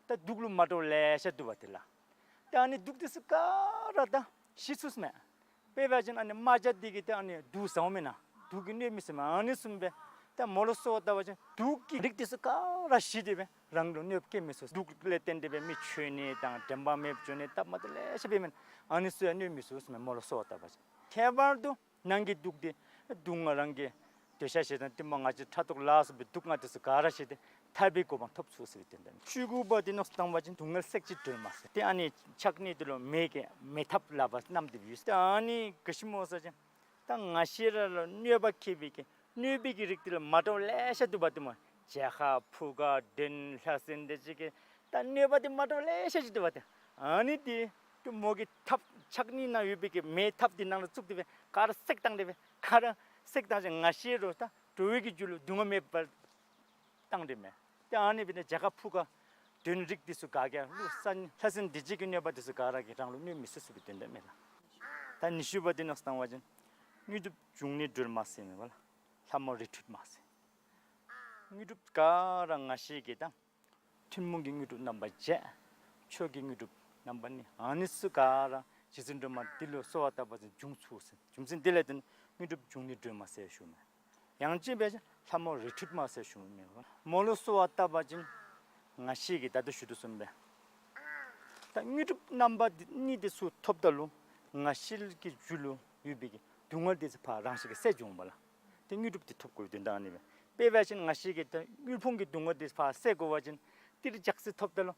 ད་དུག་ལུ་མ་འདྲཝ་ལེ་ཤ་འདུག་པ་དེ་ལགས། ད་ཨ་ནི་དུག་འདི་ཚུ་ག་ར་ད་ཞི་ཚུགས་མས། དཔེ་འབད་བ་ཅིན་ཨ་ནི་རྨ་བྱ་འདི་གིས་ཏེ་ཨ་ནི་དུག་ཟཝ་མེན་ན། དུག་གིས་གནོད་མི་ཚུགས་མས། ཨ་ནི་བཟུམ་སྦེ་ད་མོ་ལུ་གསོལ་བ་བཏབ་པ་ཅིན་དུག་གི་རིགས་འདི་ཚུ་ག་ར་ཞི་སྟེ་སྦེ་རང་ལུ་གནོདཔ་བཀལ་མི་ཚུགས། དུག་ལས་བརྟེན་ཏེ་སྦེ་མི་འཆོལ་ནི་དང་དྲན་པ་མེདཔ་འགྱོ་ནི་སྟབས་མ་བདེཝ་ལེ་ཤ་འབད་མི་ཨ་ནི་ཚུ་ཡང་གནོད་མི་ཚུགས་མས་མོ་ལུ་གསོལ་བ་བཏབ་པ་ཅིན། ཁྱད་པར་དུ་ནང་གི་དུག་འདི་སྡུག་བསྔལ་རང་གི་འདོད་ཆགས་ཞེ་སྡང་གཏི་མུག་ང་རྒྱལ་ཕྲག་དོག་ལ་སོགས་པའི་སྡུག་བསྔལ་འདི་ཚུ་ག་ར་ཞི་སྟེ་ཐར་པའི་གོ་འཕང་ཐོབ་ཚུགས་ཟེར་བའི་དོན་དག་ཨིན། བཅུ་དགུ་པ་འདི་མནོ་བསམ་བཏང་བ་ཅིན་སྡུག་བསྔལ་བསྲེགས་ཀྱི་སྒྲོལ་མ་ཟེར། ཏེ་ཨ་ནི་ཕྱག་གཉིས་འདི་ལུ་མེ་གི་མེ་ཐབ་ལག་པར་བསྣམས་ཏེ་ཡོད། ཏེ་ཨ་ནི་ག་ཅི་སྨོ་ཟེར་བ་ཅིན་ད་ང་བཅས་ར་ལུ་གནོད་པ་བཀལ་བའི་གི་གནོད་པའི་གི་རིགས་འདི་ལུ་མ་འདྲཝ་ལེ་ཤ་འདུག་པ་ཏེ་སྨོ། བྱད་ཁ་ཕུ་ཁ་གདོན་ལྷ་སྲིན་འདི་ཅིག་གི་ད་གནོད་པ་འདི་མ་འདྲཝ་ལེ་ཤ་ཅིག་འདུག་པ་ཏེ། ཨ་ནི་འདི་ཏེ་མོ་གི་ཐབ་ཕྱག་གཉིས་ནང་ཡོད་པའི་གི་མེ་ཐབ་འདི་ནང་ལུ་བཙུགས་ཏེ་སྦེ་ག་ར་བསྲེགས་བཏང་སྟེ་སྦེ་ག་ར་བསྲེགས་བཏང་ཅི། ང་བཅས་ར་ད་འགྲོ་བའི་གི་རྒྱུད་ལུ་སྡུག་བསྔལ་མེདཔ་བཏང་སྟེ་མས། ཏེ་ཨ་ནི་འབད་ནི་བྱད་ཁ་ཕུ་ཁ་གདོན་རིགས་འདི་ཚུ་ག་གིས་ཀླུ་ས་ལྷ་སྲིན་སྡིག་བྱེད་ཀྱི་གནོད་པ་འདི་ཚུ་ག་ར་གིས་རང་ལུ་གནོད་མི་ཚུགས་ཟེར་བའི་དོན་དག་མས་ལགས། ད་ཉི་ཤུ་པ་འདི་མནོ་བསམ་བཏང་བ་ཅིན་དངོས་གྲུབ་འབྱུང་གནས་སྒྲོལ་མ་ཟེར་མས་པ་ལགས། ལྷ་མོ་རི་ཁྲོད་མ་ཟེར། དངོས་གྲུབ་ག་ར་ང་བཅས་ཀྱི་ད་ཐུན་མོང་གི་དངོས་གྲུབ་རྣམ་པ་བརྒྱད། ཆོས་ཀྱི་དངོས་གྲུབ་རྣམ་པ་གཉིས། ཨ་ནི་ཚུ་ག་ར་རྗེ་བཙུན་སྒྲོལ་མ་འདི་ལུ་གསོལ་བ་བཏབ་པ་ཅིན་འབྱུང་ཚུགས་ཟེར། རྒྱུ་མཚན་འདི་ལས་བརྟེན་དངོས་གྲུབ་འབྱུང་གནས་སྒྲོལ་མ་ཟེར་ཞུཝ་མས། ཡང་ཅིན་འབད་བ་ཅིན་ལྷ་མོ་རི་ཁྲོད་མ་ཟེར་ཞུཝ་མས། མོ་ལུ་གསོལ་བ་བཏབ་པ་ཅིན་ང་བཅས་ཀྱིས་ད་ལྟོ་ཞུ་དོ་བཟུམ་སྦེ་ད་དངོས་གྲུབ་རྣམ་པ་འདི་གཉིས་འདི་ཚུ་ཐོབ་ད་ལུ་ང་བཅས་ཀྱི་རྒྱུད་ལུ་ཡོད་པའི་གི་སྡུག་བསྔལ་འདི་ཚུ་ཕར་རང་བཞིན་གྱིས་སེལ་འགྱོཝ་མས་ལགས། ཏེ་དངོས་གྲུབ་འདི་ཐོབ་དགོ་པའི་དོན་དག་ཨ་ནི་སྦེ། དཔེ་འབད་བ་ཅིན་ང་བཅས་ཀྱིས་ད་དངུལ་ཕོངས་ཀྱི་སྡུག་བསྔལ་འདི་ཕར་སེལ་དགོ་པ་ཅིན་ཏིལ་ལྕགས་སྲེག་ཐོབ་ད་ལུ་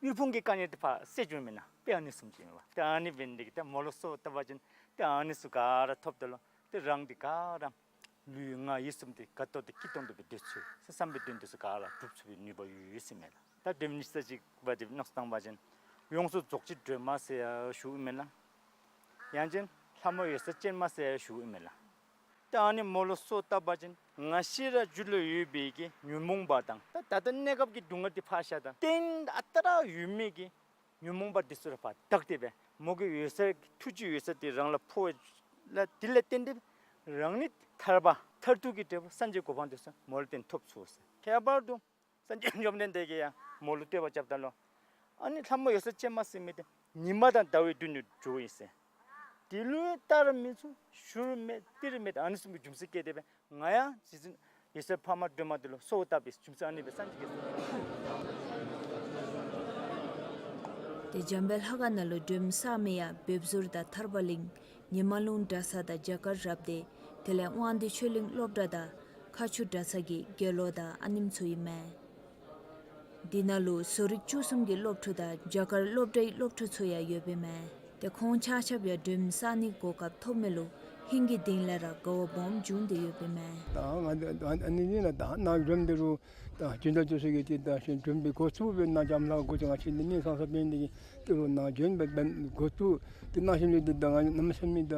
དངུལ་ཕོངས་ཀྱི་དཀའ་ངལ་འདི་ཕར་སེལ་འགྱོཝ་མེན་ན། དཔེ་ཨ་ནི་བཟུམ་ཅིག་ཨིན་པས། ཏེ་ཨ་ནི་འབད་ནི་འདི་གིས་ཏེ་མོ་ལུ་གསོལ་བ་བཏབ་པ་ཅིན་ཏེ་ཨ་ནི་ཚུ་ག་ར་ཐོབ་ད་ལུ་ཏེ་རང་འདི་ག་ར་ལུས་ངག་ཡིད་གསུམ་འདི་དགའ་ཏོག་ཏོ་སྐྱིད་ཏོང་ཏོ་སྦེ་སྡོད་ཚུགས་ཟེར་བསམ་པའི་དོན་འདི་ཚུ་ག་ར་འགྲུབ་ཚུགས་པའི་ནུས་པ་ཡོད་ཡོད་ཟེར་མས་ལགས། ད་སྒྲོལ་མ་ཉི་ཤུ་རྩ་གཅིག་པ་འདི་མནོ་བསམ་བཏང་བ་ཅིན་ཡོངས་སུ་རྫོགས་བྱེད་སྒྲོལ་མ་ཟེར་ཞུཝ་མས་ལགས། ཡང་ཅིན་ལྷ་མོ་འོད་གསལ་ཅན་མ་ཟེར་ཞུཝ་མས་ལགས། ད་ཨ་ནི་མོ་ལུ་གསོལ་བཏབ་པ་ཅིན་ང་བཅས་ར་རྒྱུད་ལུ་ཡོད་པའི་གི་ཉོན་མོངས་པ་དང་ད་ད་ལྟོ་གནས་སྐབས་ཀྱི་སྡུག་བསྔལ་འདི་ཕར་བཞག་ད་གཏན་ཨ་རྟག་ར་ཡོད་མི་གི་ཉོན་མོངས་པ་འདི་ཚུ་ར་ཕར་དག་སྟེ་སྦེ་མོ་གི་འོད་གསལ་ཐུགས་རྗེའི་འོད་གསལ་འདི་རང་ལུ་འཕོ་བ་ལས་འདི་ལས་བརྟེན་ཏེ་རང་ནི་ཐར་པ་མཐར་ཐུག་གི་འབྲས་བུ་སངས་རྒྱས་གོ་འཕང་འདི་ཚུ་མོ་ལུ་བརྟེན་ཐོབ་ཚུགས་ཟེར། ཁྱད་པར་དུ་སངས་རྒྱས་བཅོམ་ལྡན་འདས་ཀྱིས་ཡང་མོ་ལུ་བསྟོད་པ་རྐྱབ་ད་ལུ་ཨ་ནི་ལྷ་མོ་འོད་གསལ་ཅན་མ་ཟེར་མི་འདི་ཉི་མ་དང་ཟླ་བའི་མདུན་དུ་འགྱོཝ་ཨིན་ཟེར། དེ་ལུ་བལྟ་རུ་མི་ཚུགས། ཞུ་རུ་མེད། བལྟ་རུ་མེད། ཨ་ནི་བཟུམ་གྱི་རྒྱུ་མཚན་བསྐྱེད་དེ་སྦེ་ང་ཡང་རྗེ་བཙུན་འོད་གསལ་འཕགས་མ་སྒྲོལ་མ་འདི་ལུ་གསོལ་བ་བཏབ་པའི་རྒྱུ་མཚན་ཨ་ནི་སྦེ་སངས་རྒྱས་ཀྱིས། ཏེ་འཇམ་དཔལ་ལྷ་ཁང་ནང་ལུ་སྒྲོལ་མ་གསར་མའི་ཡང་བེབ་ཟུར་དང་ཐར་པ་གླིང་ཉི་མ་ལུང་གྲྭ་ཚང་དང་རྒྱ་གར་རབ་སྡེ་དེ་ལས་དབང་འདུས་ཆོས་གླིང་སློབ་གྲྭ་དང་མཁར་ཆུ་གྲྭ་ཚང་གི་དགེ་སློང་དང་ཨ་ནེམ་ཚུ་ཨིན་མས། འདི་ནང་ལུ་བཟོ་རིག་བཅུ་གསུམ་གྱི་སློབ་ཕྲུག་དང་རྒྱ་གར་སློབ་གྲྭའི་སློབ་ཕྲུག་ཚུ་ཡང་ཡོདཔ་ཨིན་མས། ཏེ་ཁོང་ཆ་ཁྱབ་ཡང་སྒྲོལ་མ་གསར་ནིའི་གོ་སྐབས་ཐོབ་མི་ལུ་ཧིང་གི་གཏིང་ལས་ར་དགའ་བ་སྦོམ་བྱུང་སྟེ་ཡོདཔ་ཨིན་མས། ད་ང་འདི་ཨ་ནི་ཨ་ནི་ཨ་ནི་ཨ་ནི་ད་ནཱ་སྒྲོལ་མ་འདི་རུང་ད་ཅི་འདྲ་ཅི་ཟེར་གི་ཏེ་ད་ཤིང་སྒྲོལ་མའི་འགོ་བཙུགས་སྦེ་ནཱ་འཇམ་ལྷ་འགོ་ཅིག་ང་བཅས་འདི་གནས་ཚང་ས་འབད་ནི་འདི་གིས་ཏེ་རུང་ནཱ་སྒྲོལ་མའི་འགོ་བཙུགས་ཏེ་གནང་ཞིནམ་ལས་ཏེ་ད་ང་གནམ་མེད་ས་མེད་ད་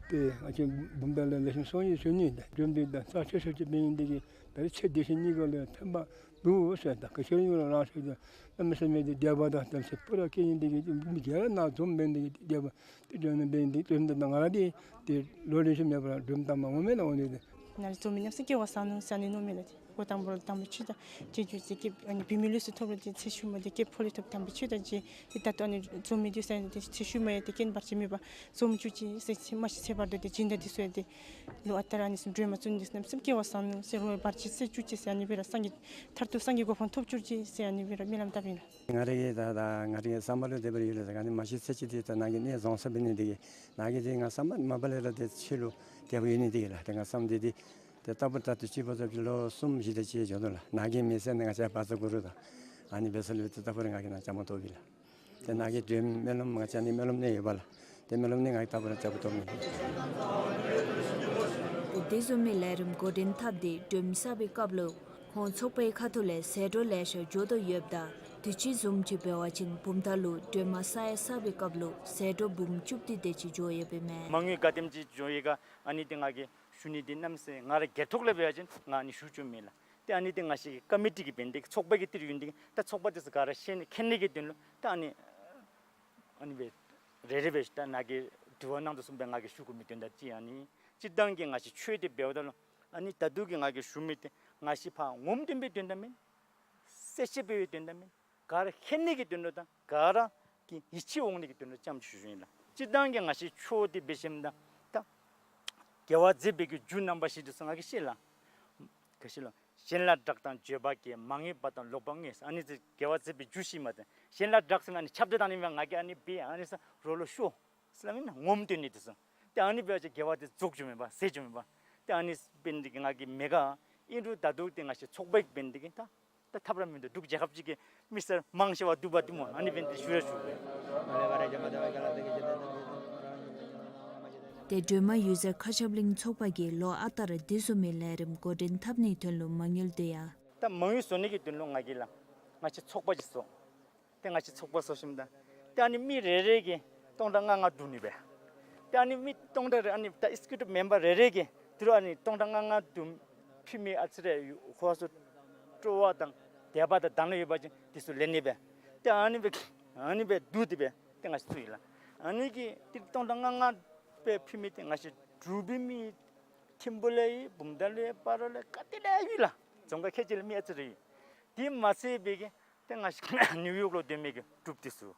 ཏེ་ང་བཅས་བུམ་ཐང་ལས་ལེགས་ཤོམ་སོང་ཡི་ཞུ་ནི། ད་སྒྲོལ་མ་འདི་ད་རྩ་ཆེ་ཤོས་ཅིག་འབད་ནི་འདི་གིས་ད་རེས་ཚེ་འདི་ཕྱི་གཉིས་ཀ་ལུ་ཕན་པ་འདུག་ཟེར། ད་ག་ཅི་ར་ཡོད་རུང་རང་སོ་ད་གནམ་མེད་ས་མེད་ཏེ་བདེ་བ་དང་དམ་ཚིག་སྤུ་ར་སྐྱེ་ནི་འདི་གིས་མི་སྒེར་ནཱ་འཛོམས་འབད་ནི་འདི་གིས་བདེ་བ་ཏེ་སྒྲོལ་མ་འབད་ནི་འདི་སྒྲོལ་མ་འདི་ད་ང་ར་འདི་ཏེ་ལོ་རེ་བཞིན་མེད་པར་སྒྲོལ་མ་བཏངམ་འོང་མེན་ན། འོང་ནི་འདི་ནཱ་ལུ་འཛོམས་མི་གནམ་མེད་ས་མེད་སྐལ་བ་བཟང་ནུག་ཟེར་ཨ་ནི་མནོཝ་མས་ལགས། ཏེ་འགོ་དང་པོ་ར་དམ་པའི་ཆོས་དང་རྗེས་འཇུག་ཟེར་སྐྱེས་ཨ་ནི་བུད་མེད་ལུས་སུ་ཐོབ་རུང་ཏེ་ཚེ་ཤུལ་མ་ཏེ་སྐྱེས་ཕོ་ལུས་ཐོབ་དམ་པའི་ཆོས་དང་རྗེས་ཏེ་ད་ལྟོ་ཨ་ནི་འཛོམས་མི་འདི་ཟེར་ཨ་ནི་ཏེ་ཚེ་ཤུལ་མ་ཡང་ཏེ་རྐྱེན་བར་ཆད་མེད་པར་འཛོམས་བཅུག་ཅིག་ཟེར་ཚེ་མ་ཤི་ཚེ་བར་དོ་ཏེ་སྦྱིན་བདག་འདི་ཚུ་ཡང་ཏེ་ལོ་ཨ་རྟག་ར་ཨ་ནི་བཟུམ་སྒྲོལ་མ་བཙུགས་ནི་འདི་གནམ་མེད་ས་མེད་སྐལ་བ་བཟང་ནུག་ཟེར་རོགས་བར་ཆད་སེལ་བཅུག་ཅིག་ཟེར་ཨ་ནི་སྦེ་ར་སངས་རྒྱས་མཐར་ཐུག་སངས་རྒྱས་གོ་འཕང་ཐོབ་བཅུག་ཅིག་ཟེར་ཨ་ནི་སྦེ་ར་སྨོན་ལམ་བཏབ་ཨིན་ལགས། ང་རའི་གི་ད་ད་ང་རའི་གི་བསམ་པ་ལུ་དེ་སྦེ་ར་ཡོད་ལགས། ད་ཨ་ནི་མ་ཤི་ཚེ་གཅིག་འདི་ད་ནཱ་གི་གནས་རྫོང་ས་འབད་ནི་འདི་གིས་ནཱ་གི་འདི་ང་བསམ་པ་མ་པ་ལས་ར་ཏེ་ཆོས་ལུ་དད་པ་ཡོད་ནི་འདི་གིས་ལགས། ཏེ་ང་བསམ་འདི་འདི་ཏེ་རྟག་བུ་རྟག་ཏུ་སྤྱི་བོ་ཚབ་ཀྱི་ལོ་གསུམ་བཞི་དེ་ཅིག་འགྱོ་དོ་ལགས། ནཱ་གི་མི་ཚེ་ནང་ང་བཅས་བཛྲ་གུ་རུ་དང་ཨ་ནི་འབད་ས་ལུ་ཏེ་རྟག་བུ་ར་ང་གིས་ནཱ་བཅའ་མར་གཏོགས་པས་ལགས། ཏེ་ནཱ་གི་སྒྲོལ་མ་སྨོན་ལམ་ང་བཅས་ཨ་ནི་སྨོན་ལམ་གནས་ཡོད་པས་ལགས། ཏེ་སྨོན་ལམ་གནས་ང་གིས་རྟག་བུ་ར་བཅའ་མར་གཏོགས་ནི། ཏེ་དེ་བཟུམ་མའི་ལས་རིམ་འགོ་འདྲེན་འཐབ་སྟེ་སྒྲོལ་མ་གསར་པའི་སྐབས་ལུ་ཁོང་ཚོགས་པའི་ཁ་ཐུག་ལས་ཟད་འགྲོ་ལེ་ཤ་འགྱོ་དོ་ཡོདཔ་ད་དུས་ཅི་བཟུམ་ཅིག་འབད་བ་ཅིན་བུམ་ཐང་ལུ་སྒྲོལ་མ་གསར་ཡང་གསར་པའི་སྐབས་ལུ་ཟད་འགྲོ་འབུམ་བཅུ་བདུན་དེ་ཅིག་འགྱོ་ཡོདཔ་ཨིན་མས། མ་དངུལ་ག་དེམ་ཅིག་འགྱོ་ཡི་ག་ཨ་ནི་འདི་ང་གིས་ཞུ་ནི་འདི་གནམ་མེད་ས་མེད་ང་ར་སྒེར་ཐོག་ལས་འབད་བ་ཅིན་ང་ཨ་ནི་ཞུ་བཅུག་མེད་ལགས། ཏེ་ཨ་ནི་འདི་ང་བཅས་ཀྱི་ཀོ་མི་ཊི་གི་འབད་ནི་འདི་གིས་ཚོགས་པ་གི་ཏི་རུ་ཡོད་ནི་འདི་གིས་ད་ཚོགས་པ་འདི་ཚུ་ག་ར་ཤེས་ནི་མཁྱེན་ནི་གི་དོན་ལུ་ད་ཨ་ནི་ཨ་ནི་སྦེ་རེ་རེ་སྦེ་ད་ནཱ་གིས་དྲི་བ་གནང་དོ་བཟུམ་སྦེ་ང་གིས་ཞུ་དགོ་མི་དོན་དག་ཅིག་ཨ་ནི་སྤྱིར་བཏང་གི་ང་བཅས་ཆོས་འདི་འབདཝ་ད་ལུ་ཨ་ནི་ད་ལྟོ་གི་ང་གིས་ཞུ་མི་འདི་ང་བཅས་ཕར་ངོམ་སྟོན་པའི་དོན་དག་མེན། གསལ་བཤད་འབད་བའི་དོན་དག་མེན། ག་ར་མཁྱེན་ནི་གི་དོན་ལུ་དང་ག་ར་གི་ཡིད་ཆེས་འོང་ནི་གི་དོན་ལུ་ཙམ་ཞུ་ཞུཝ་ཨིན་ལགས། སྤྱིར་བཏང་གི་ང་བཅས་ཆོས་འདི་འབད་ཞིནམ་ད་ད་དགེ་བ་མཛད་པའི་གི་རྒྱུ་རྣམ་པ་བཞི་འདི་ཚུ་ང་གིས་ཤེས་ལགས། ག་ཅི་ལོ། གཞན་ལ་བསྒྲགས་དང་བརྗོད་པ་སྐྱེ། མ་ངེས་པ་དང་ལོག་པར་ངེས། ཨ་ནི་ཚུ་དགེ་བ་མཛད་པའི་རྒྱུ་བཞི་མས་ཏེ། གཞན་ལ་བསྒྲགས་ཟེར་ན་ཨ་ནི་ཁྱབ་བརྡལ་བཏང་ནི་མས། ང་གིས་ཨ་ནི་འབད་ཨ་ནི་ཟེར་རོགས་ལུ་ཤོད་ཟེར་སླབ་མེན་ན། ངོམ་སྟོན་ནི་འདི་ཚུ། ཏེ་ཨ་ནི་འབད་བ་ཅིན་དགེ་བ་འདི་རྫོགས་འགྱོཝ་མས་པ། ཟད་འགྱོཝ་མས་པ། ཏེ་ཨ་ནི་འབད་ནི་འདི་གིས་ང་གིས་མེད་ག། ཨིན་རུང་ད་ལྟོ་འདི་ང་བཅས་ཚོགས་པ་ཅིག་འབད་ནི་འདི་གིས་ད་ད་ཐབས་ར་མིན་འདུག། འབྲུག་རྒྱལ་ཁབ་ཅིག་གི་མི་སེར་མང་ཆེ་བ་འདུག་པ་འདི་སྨོ། ཨ་ནི་འབད་ནི་འདི་ཞུ་ར་ཞུ་དགོ། ཏེ་སྒྲོལ་མ་འོད་ཟེར་མཁའ་ཁྱབ་གླིང་ཚོགས་པ་གིས་ལོ་ཨ་རྟག་ར་འདི་བཟུམ་མའི་ལས་རིམ་འགོ་འདྲེན་འཐབ་ནིའི་དོན་ལུ་མ་དངུལ་བསྡུ་ཡ། ད་མ་དངུལ་བཟོ་ནི་གི་དོན་ལུ་ང་གིས་ལགས་ང་བཅས་ཚོགས་པ་ཅིག་བཟོ། ཏེ་ང་བཅས་ཚོགས་པ་བཟོ་ཞིནམ་ད་ཏེ་ཨ་ནི་མི་རེ་རེ་གིས་སྟོང་ཕྲག་ལྔ་ལྔ་བསྡུ་ནི་སྦེ། ཏེ་ཨ་ནི་མི་སྟོང་ཕྲག་རེ་ཨ་ནི་ད་ཨེག་སི་ཀིའུ་ཊིབ་མེམ་བར་རེ་རེ་གིས་ཏི་རུ་ཨ་ནི་སྟོང་ཕྲག་ལྔ་ལྔ་བསྡུ་ཕུལ་མི་ཨ་ཙི་རེ་ཡོད། ཁོ་ཚུ་སྤྲོ་བ་དང་དད་པ་དང་དང་བླངས་ཡོད་པ་ཅིན་འདི་ཚུ་ལེན་ནི་སྦེ། ཏེ་ཨ་ནི་སྦེ་ཨ་ནི་སྦེ་བསྡུ་སྟེ་སྦེ་ཏེ་ང་བཅས་ཚུ་ཡོད་ལགས། ཨ་ནི་གི་ཏི་རུ་སྟོང་ཕྲག་ལྔ་ལྔ་སྦེ་ཕུལ་མི་འདི་ང་བཅས་འབྲུག་པའི་མི་ཐིམ་ཕུ་ལས་ཡོད། བུམ་ཐང་ལས་ཡོད། སྤ་རོ་ལས་ག་ཏེ་ལས་ཡོད་ལགས། རྫོང་ཁག་ཁལ་གཅིག་ལས་མི་ཨ་ཙི་རེ་ཡོད། དེ་མ་ཚད་པའི་གི་ཏེ་ང་བཅས་ནིའུ་ཡོག་ལུ་སྡོད་མི་གི་འབྲུགཔ་འདི་ཚུ་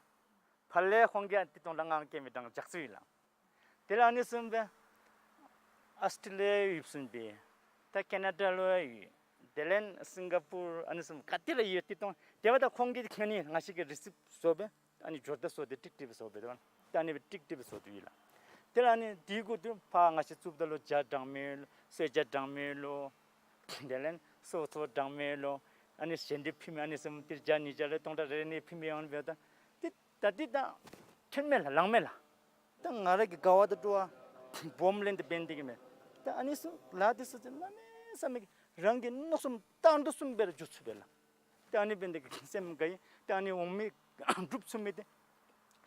ཕར་ལས་ཁོང་གིས་ཏི་རུ་སྟོང་ཕྲག་ལྔ་ལྔ་བསྐྱལ་མི་དང་ལྗགས་རྩིས་ཡོད་ལགས། དེ་ལས་ཨ་ནི་བཟུམ་སྦེ་ཨཱོས་ཊྲེ་ལི་ཡ་ཡོདཔ་བཟུམ་སྦེ་ད་ཀེ་ན་ཌ་ལུ་ཡང་ཡོད། དེ་ལས་སིང་ག་པུར་ཨ་ནི་བཟུམ་ག་ཏེ་ལས་ཡོད། ཏི་རུ་སྟོང་དེ་འབདཝ་ད་ཁོང་གིས་ཨ་ནི་ང་བཅས་ཀྱི་རི་སིབཊ་བཟོ་སྦེ་ཨ་ནི་འབྱོར་ད་བཟོ་སྟེ་ཀྲིག་ཀྲི་སྦེ་བཟོ་སྦེ་ད་ཨ་ནི་སྦེ་ཀྲིག་ཀྲི་སྦེ་བཟོ་སྟེ་ཡོད་ལགས། དེ་ལས་ཨ་ནི་དེ་གུ་ཏི་རུ་ཕར་ང་བཅས་བཙུགསཔ་ད་ལུ་ཇ་དྲང་མི་ལུ་གསོལ་ཇ་དྲང་མི་ལུ་དེ་ལས་གསོལ་ཚོགས་དྲང་མི་ལུ་ཨ་ནི་ཞལ་འདེབས་ཕུལ་མི་ཨ་ནི་བཟུམ་ཏི་རུ་ཇ་གཉིས་ཇ་ལས་སྟོང་ཕྲག་རེ་རེ་ནི་ཕུལ་མི་ཡོད་པས། ད་ཏེ་ད་འདི་ད་ཐོན་མས་ལགས། ལང་མས་ལགས། ད་ང་ར་གི་དགའ་བ་དང་སྤྲོ་བ་སྦོམ་ལས་ཏེ་འབད་ནི་འདི་གིས་མས། ད་ཨ་ནི་ཚུ་ལཱ་འདི་ཚུ་གནམ་མེད་ས་མེད་རང་གི་མནོ་བསམ་བཏང་དོ་བཟུམ་སྦེ་ར་འགྱོ་ཚུགས་པས་ལགས། ད་ཨ་ནི་འབད་ནི་འདི་གིས་སེམས་དགའ་ཡི། ད་ཨ་ནི་འོང་མི་འབྲུགཔ་ཚུགས་མི་འདི་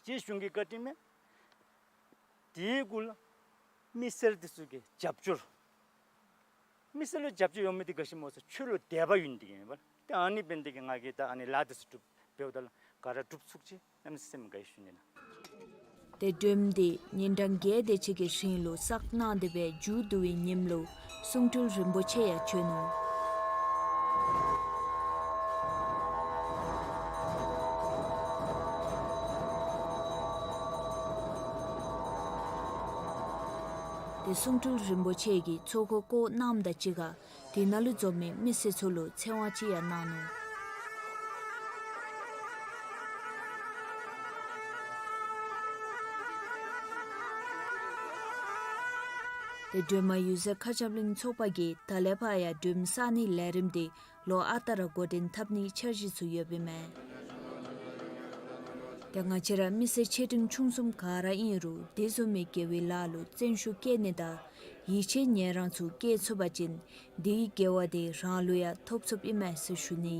རྗེ་གཞུང་གི་བཀའ་དྲིན་མས། དེ་གུ་ལུ་མི་སེར་འདི་ཚུ་གི་རྒྱབ་སྐྱོར། མི་སེར་ལུ་རྒྱབ་སྐྱོར་ཡོད་མི་འདི་ག་ཅི་སྨོ་ཟེར་ཆོས་ལུ་དད་པ་ཡོད་ནི་འདི་གིས་མས་པ། ད་ཨ་ནི་འབད་ནི་འདི་གིས་ང་གིས་ད་ཨ་ནི་ལཱ་འདི་ཚུ་འབདཝ་ད་ལུ་ག་ར་འགྲུབ་ཚུགས་ཅི། གནམ་མེད་ས་མེད་དགའ་ཡི་ཞུ་ནི་ལགས། ཏེ་སྒྲོལ་མ་འདི་ཉིན་གྲངས་བརྒྱད་དེ་ཅིག་གི་རིང་ལུ་བསགས་གནང་སྟེ་སྦེ་མཇུག་བསྡུ་བའི་ཉིནམ་ལུ་གསུང་སྤྲུལ་རིན་པོ་ཆེ་ཡང་བྱོན་ནུག། ཏེ་གསུང་སྤྲུལ་རིན་པོ་ཆེ་གིས་ཚོགས་འཁོར་བསྐོར་གནངམ་དང་གཅིག་ཁར་དེ་ནང་ལུ་འཛོམས་མི་མི་སེར་ཚུ་ལུ་ཚེ་དབང་ཅིག་ཡང་གནང་ནུག། ཏེ་སྒྲོལ་མ་འོད་ཟེར་མཁའ་ཁྱབ་གླིང་ཚོགས་པ་གིས་ད་ལས་ཕར་ཡང་སྒྲོལ་མ་བསགས་ནིའི་ལས་རིམ་འདི་ལོ་ཨ་རྟག་ར་འགོ་འདྲེན་འཐབ་ནིའི་འཆར་གཞི་ཚུ་ཡོདཔ་ཨིན་མས། ཏེ་ང་བཅས་ར་མི་སེར་ཆེ་འབྲིང་ཆུང་གསུམ་ག་ར་ཨིན་རུང་དེ་བཟུམ་མའི་དགེ་བའི་ལཱ་ལུ་བརྩོན་ཤུགས་བསྐྱེད་ནི་དང་ཡིད་ཆེས་ཉེ་རང་ཚུ་བསྐྱེད་ཚུགས་པ་ཅིན་དེའི་དགེ་བ་དེ་རང་ལུ་ཡང་ཐོབ་ཚུགསཔ་ཨིན་མས་ཟེར་ཞུ་ནི།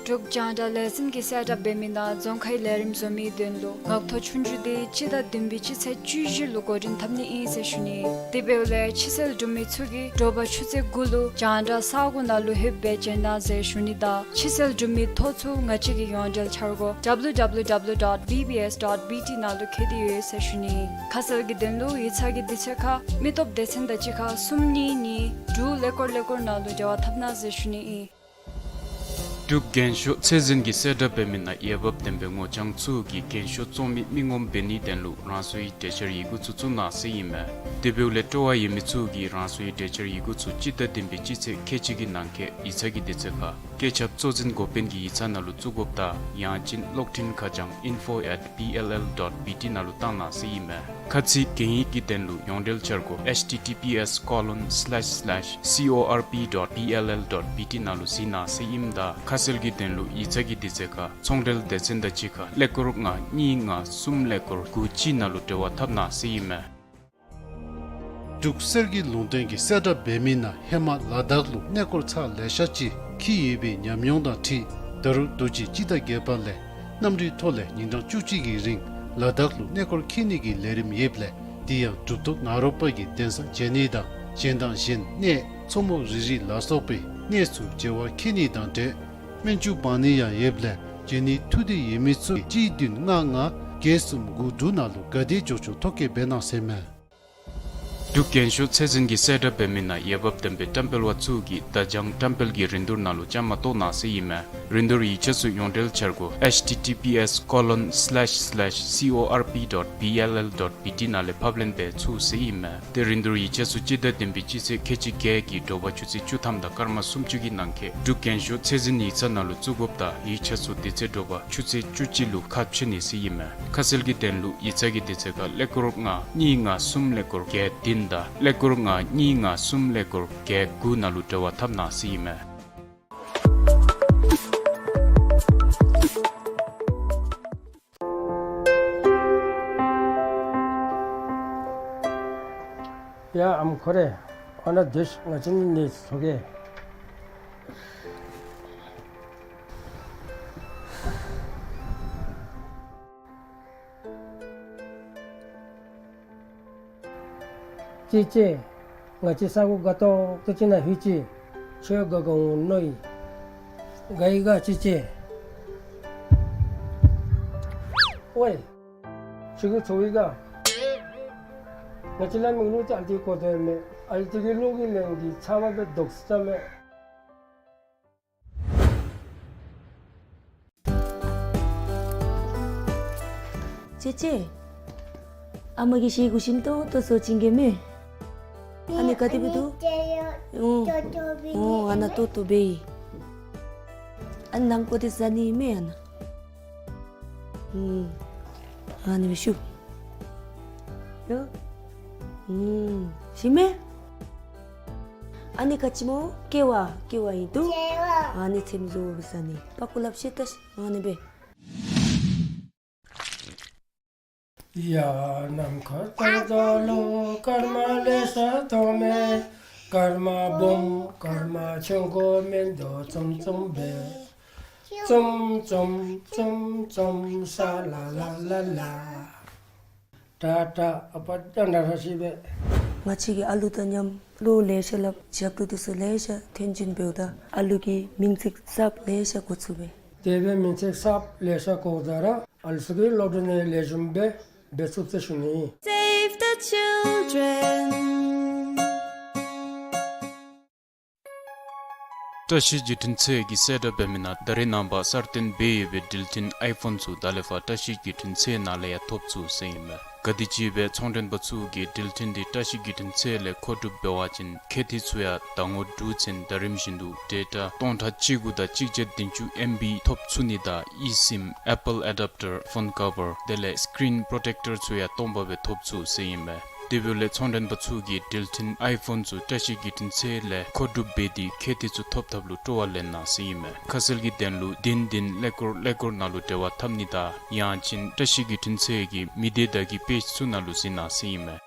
འབྲུག་རྒྱང་བསྒྲགས་ལས་འཛིན་གྱིས་གསལ་བསྒྲགས་འབད་མི་ནང་རྫོང་ཁའི་ལས་རིམ་བཟོ་མིའི་དོན་ལུ་ངག་ཐོག་ཆོས་རྒྱུགས་དེ་སྤྱི་ཟླ་བདུན་པའི་སྤྱི་ཚེས་བཅུ་བཞི་ལུ་འགོ་འདྲེན་འཐབ་ནི་ཨིན་ཟེར་ཞུ་ནི། དེ་འབདཝ་ལས་ཕྱི་སེལ་འབྲུག་མི་ཚུ་གིས་དྲོ་པ་ཆུ་ཚོད་དགུ་ལུ་རྒྱང་བསྒྲགས་ས་གོ་ནང་ལུ་ལྷོདཔ་སྦེ་བྱོན་གནང་ཟེར་ཞུ་ནི་དང་ཕྱི་སེལ་འབྲུག་མི་ཐོ་ཚུ་ང་བཅས་ཀྱི་ཡོངས་འབྲེལ་འཆར་སྒོ་W W W dot B B S dot B T ནང་ལུ་འཁོད་དེ་ཡོད་ཟེར་ཞུ་ནི། ཁ་གསལ་གྱི་དོན་ལུ་ཡིག་ཚང་གི་དུས་ཚོད་ཁར་མི་སྟོབས་སྡེ་ཚན་དང་གཅིག་ཁར་གསུམ་གཉིས་གཉིས་དྲུག་ཀླད་ཀོར་ཀླད་ཀོར་ནང་ལུ་འབྲེལ་བ་འཐབ་གནང་ཟེར་ཞུ་ནི་ཨིན། འབྲུག་རྒན་ཤོས་ཚེ་བཟང་གིས་གསལ་བསྒྲགས་འབད་མི་ནང་འོས་འབབ་ལྡན་པའི་ངོ་རྐྱང་ཚུ་གིས་རྒན་ཤོས་བཙོང་མི་མི་ངོམ་འབད་ནིའི་དོན་ལུ་རང་སོའི་གྲོས་འཆར་ཡི་གུ་ཚུ་བཙུགས་གནང་ཟེར་ཨིན་མས། དེ་འབདཝ་ལས་སྤྲོ་བ་ཡོད་མི་ཚུ་གིས་རང་སོའི་གྲོས་འཆར་ཡི་གུ་ཚུ་སྤྱི་ཟླ་བདུན་པའི་སྤྱི་ཚེས་ཁལ་གཅིག་གི་ནང་འཁོད་ཡིག་ཚང་གི་དུས་ཚོད་ཁར་བཀོད་ཁྱབ་གཙོ་འཛིན་འགོ་དཔོན་གྱི་ཡིག་ཚང་ནང་ལུ་བཙུགས་དགོཔ་དང་ཡང་ཅིན་གློག་འཕྲིན་ཁ་བྱང་info at B L L dot B T ནང་ལུ་བཏང་གནང་ཟེར་ཨིན་མས། ཁ་ཚིག་གན་ཡིག་གི་དོན་ལུ་ཡོངས་འབྲེལ་འཆར་སྒོ་H T T P S colon slash slash C O R P dot B L L dot B T ནང་ལུ་གཟིགས་གནང་ཟེར་ཨིནམ་ད་ཁ་གསལ་གྱི་དོན་ལུ་ཡིག་ཚང་གི་དུས་ཚོད་ཁར་ཚོང་འབྲེལ་སྡེ་ཚན་དང་གཅིག་ཁར་ཀླད་ཀོར་ལྔ་གཉིས་ལྔ་གསུམ་ཀླད་ཀོར་དགུ་གཅིག་ནང་ལུ་འབྲེལ་བ་འཐབ་གནང་ཟེར་ཨིན་མས། འབྲུག་གསེར་གྱི་ལུང་བསྟན་གྱི་གསལ་བསྒྲགས་འབད་མི་ནང་ཧེ་མ་ལ་དྭགས་ལུ་གནས་སྐོར་ཚར་ལེ་ཤ་ཅིག་འཁྱིད་ཡོད་པའི་ཉམས་མྱོང་དང་འཁྲིལ་ད་རུང་དུས་ཅི་སྤྱི་ཟླ་བརྒྱད་པ་ལས་གནམ་གྲུའི་ཐོག་ལས་ཉིན་གྲངས་བཅུ་གཅིག་གི་རིང་ལ་དྭགས་ལུ་གནས་སྐོར་འཁྱིད་ནི་གི་ལས་རིམ་ཡོདཔ་ལས་དེ་ཡང་གྲུབ་ཐོབ་ནཱ་རོ་པ་གི་གདན་ས་མཇལ་ནི་དང་གཞན་དང་གཞན་གནས་མཚོ་མོ་རི་རི་ལ་སོགས་པའི་གནས་སུ་མཇལ་བར་འཁྱིད་ནི་དང་འབྲེལ་སྨན་བཅོས་འབག་ནི་ཡང་ཡོདཔ་ལས་མཇལ་ནི་ཐུགས་འདོད་ཡོད་མི་ཚུ་གཅིག་བདུན་ལྔ་ལྔ་བརྒྱད་གསུམ་དགུ་དྲུག་ནང་ལུ་ག་དེ་མགྱོགས་མགྱོགས་ཐོ་བཀོད་འབད་གནང་ཟེར་མས། འབྲུག་རྒན་ཤོས་ཚད་འཛིན་གྱི་གསལ་བསྒྲགས་འབད་མི་ནང་འོས་འབབ་ལྡན་པའི་བཀྲམ་སྤེལ་པ་ཚུ་གིས་བརྡ་བྱང་བཀྲམ་སྤེལ་གྱི་རིན་བསྡུར་ནང་ལུ་བཅའ་མར་གཏོགས་གནང་ཟེར་ཨིན་མས། རིན་བསྡུར་ཡིག་ཆ་ཚུ་ཡོངས་འབྲེལ་འཆར་སྒོ་H T T P S colon slash slash C O R P dot B L L dot B T ནང་ལས་ཕབ་ལེན་འབད་ཚུགས་ཟེར་ཨིན་མས། ཏེ་རིན་བསྡུར་ཡིག་ཆ་ཚུ་སྤྱི་ཟླ་བདུན་པའི་སྤྱི་ཚེས་ཁལ་གཅིག་བརྒྱད་ཀྱི་དྲོ་པ་ཆུ་ཚོད་བཅུ་ཐམ་དང་སྐར་མ་སུམ་ཅུ་གི་ནང་འཁོད་འབྲུག་རྒན་ཤོས་ཚད་འཛིན་ཡིག་ཚང་ནང་ལུ་བཙུགས་དགོཔ་དང་ཡིག་ཆ་ཚུ་དེ་ཚེ་དྲོ་པ་ཆུ་ཚོད་བཅུ་གཅིག་ལུ་ཁ་ཕྱེ་ནི་ཟེར་ཨིན་མས། ཁ་གསལ་གྱི་དོན་ལུ་ཡིག་ཚང་གི་དུས་ཚོད་ཁར་ཀླད་ཀོར་ལྔ་གཉིས་ལྔ་གསུམ་ཀླད་ཀོར་བརྒྱད་བདུན་དང་ཀླད་ཀོར་ལྔ་གཉིས་ལྔ་གསུམ་ཀླད་ཀོར་བརྒྱད་དགུ་ནང་ལུ་འབྲེལ་བ་འཐབ་གནང་ཟེར་ཨིན་མས། ཡ་ཨམ་ཁོ་རེ། ཨ་ན་དེ་ང་ཅིན་ནི་སོ་གེ། ཅེ་ཅེ། ང་བཅས་ས་གོ་དགའ་ཏོག་ཏོ་ཅིག་ནང་ལྷོད་ཅི། ཁྱོད་དགའ་དགའ་འོང་མནོ་ཡི། དགའ་ཡི་ག་ཅེ་ཅེ། ཝའི། ཁྱོད་ཀྱིས་ཚོར་ཡི་ག། ང་བཅས་ལ་མིག་ལུ་ཅིག་ཨ་ལྟོ་གོ་དོ་མས། ཨ་ལྟོ་གི་ལུག་གི་ལན་གྱི་ཚ་བ་སྦེ་དོགས་ས་མས། ཅེ་ཅེ། ཨ་མ་གིས་ཤེལ་གུ་ཞིམ་ཏོང་ཏོ་བཟོ་བྱིན་གེ་མས། ཨ་ནི་ག་དེ་སྦེ་འདུག། ཨོ། ཨོ་ཨ་ན་ཏོག་ཏོ་སྦེ་ཨིན། ཨ་ནི་ནམ་གོ་དེ་ཟ་ནི་མས་ཨ་ན། ཨུམ། ཨ་ནི་སྦེ་ཞུ། ཡ། ཨུམ། ཞིམ་མས། ཨ་ནི་ག་ཅི་སྨོ། ཀེ་བ། ཀེ་བ་ཨིན་འདུག། ཨ་ནི་ཚེམ་བཟོ་བཟའ་ནི། པག་ཀོ་ལགཔ་ཤེས་ད་ཤིག། ཨ་ནི་སྦེ། ཡ་ནམ་མཁའ་ལྟར་འཛམ་གླིང་སྐར་མ་ལེ་ཤ་མཐོང་མས། སྐར་མ་སྦོམ་སྐར་མ་ཆུང་ཀུ་མིན་འདུག་ཙུམ་ཙུམ་སྦེ། ཙུམ་ཙུམ་ཙུམ་ཙུམ་ས་ལ་ལ་ལ་ལ། ཏྲ་ཏྲ་ཨ་པ་ཏྲ་ཏྲ་ར་ཤི་སྦེ། ང་བཅས་ཀྱིས་ཨ་ལུ་དང་མཉམ་བློ་ལེ་ཤ་སླབ་ཞབས་ཏོག་འདི་ཚུ་ལེ་ཤ་ཐོན་བྱིན་འབདཝ་ད་ཨ་ལུ་གི་མིང་ཚིག་གསརཔ་ལེ་ཤ་གོ་ཚུགས་པས། དེ་སྦེ་མིང་ཚིག་གསརཔ་ལེ་ཤ་གོཝ་ད་ར་ཨ་ལུ་ཚུ་གི་སློབ་གྲྭ་ནང་ལེགས་ཤོམ་སྦེ་འབད་ཚུགས་ཟེར་ཞུ་ནི། Save the children. བཀྲ་ཤིས་བརྒྱུད་འཕྲིན་ཚད་ཀྱི་གསལ་བསྒྲགས་འབད་མི་ནང་ད་རེས་ནངས་པ་གསར་བཏོན་འབད་ཡོད་པའི་འགྲུལ་འཕྲིན་ཨའི་ཕོན་ཚུ་ད་ལས་ཕར་བཀྲ་ཤིས་བརྒྱུད་འཕྲིན་ཚད་ནང་ལས་ཡང་ཐོབ་ཚུགས་ཟེར་ཨིན་མས། ག་དེམ་ཅིག་སྦེ་ཚོང་མགྲོན་པ་ཚུ་གིས་འགྲུལ་འཕྲིན་འདི་བཀྲ་ཤིས་བརྒྱུད་འཕྲིན་ཚད་ལས་མཁོ་སྒྲུབ་འབད་བ་ཅིན་ཁེ་ཏི་ཚུ་ཡང་ཟླ་ངོ་དྲུག་ཚུན་ཟླ་རིམ་བཞིན་དུ་ཌེ་ཊ་སྟོང་ཕྲག་གཅིག་དགུ་དང་གཅིག་བརྒྱ་བདུན་ཅུ་ཨེམ་བི་ཐོབ་ཚུགས་ནི་དང་ཨི་སིམ་ཨེ་པཱལ་ཨེ་ཌབ་ཊར་ཕོན་ཀ་བར་དེ་ལས་སི་ཀི་རིན་པོརོ་ཊེཀ་ཊར་ཚུ་ཡང་སྟོང་པ་སྦེ་ཐོབ་ཚུགས་ཟེར་ཨིན་མས། དེ་འབདཝ་ལས་ཚོང་མགྲོན་པ་ཚུ་གིས་འགྲུལ་འཕྲིན་ཨའི་ཕོན་ཚུ་བཀྲ་ཤིས་བརྒྱུད་འཕྲིན་ཚད་ལས་མཁོ་སྒྲུབ་འབད་དེ་ཁེ་ཏི་ཚུ་ཐོབ་ཐབས་ལུ་སྤྲོ་བ་ལེན་གནང་ཟེར་ཨིན་མས། ཁ་གསལ་གྱི་དོན་ལུ་བདུན་བདུན་ཀླད་ཀོར་ཀླད་ཀོར་ནང་ལུ་འབྲེལ་བ་འཐབ་ནི་དང་ཡང་ཅིན་བཀྲ་ཤིས་བརྒྱུད་འཕྲིན་ཚད་ཀྱི་མི་སྡེ་དང་གི་པེཇ་ཚུ་ནང་ལུ་གཟིགས་གནང་ཟེར་ཨིན་མས།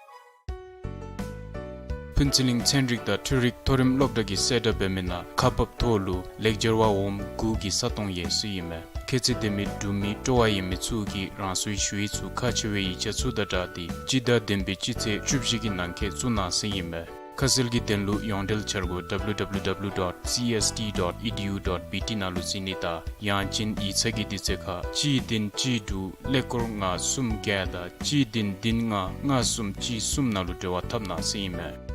ཕུན་ཚོགས་གླིང་ཚན་རིག་དང་འཕྲུལ་རིག་མཐོ་རིམ་སློབ་གྲྭ་གི་གསལ་བསྒྲགས་འབད་མི་ནང་ཁག་འབགཔ་ཐོག་ལུ་ལེགས་སྦྱར་བ་འོགམ་དགུ་གི་ས་སྟོང་ཡོད་ཟེར་ཨིན་མས། ཁྱད་ཚད་ལྡན་མི་འབྲུག་མི་སྤྲོ་བ་ཡོད་མི་ཚུ་གིས་རང་སོའི་ཞུ་ཡིག་ཚུ་ཁག་ཆེ་བའི་ཡིག་ཆ་ཚུ་དང་སྦྲགས་ཏེ་སྤྱི་ཟླ་བདུན་པའི་སྤྱི་ཚེས་བཅུ་བཞི་གི་ནང་འཁོད་བཙུགས་གནང་ཟེར་ཨིན་མས། ཁ་གསལ་གྱི་དོན་ལུ་ཡོངས་འབྲེལ་འཆར་སྒོ་W W W dot C S T dot E D U dot B T ནང་ལུ་གཟིགས་ནི་དང་ཡང་ཅིན་ཡིག་ཚང་གི་དུས་ཚོད་ཁར་གཅིག་བདུན་གཅིག་དྲུག་ཀླད་ཀོར་ལྔ་གསུམ་བརྒྱད་དང་གཅིག་བདུན་བདུན་ལྔ་ལྔ་གསུམ་གཅིག་གསུམ་ནང་ལུ་འབྲེལ་བ་འཐབ་གནང་ཟེར་ཨིན་མས།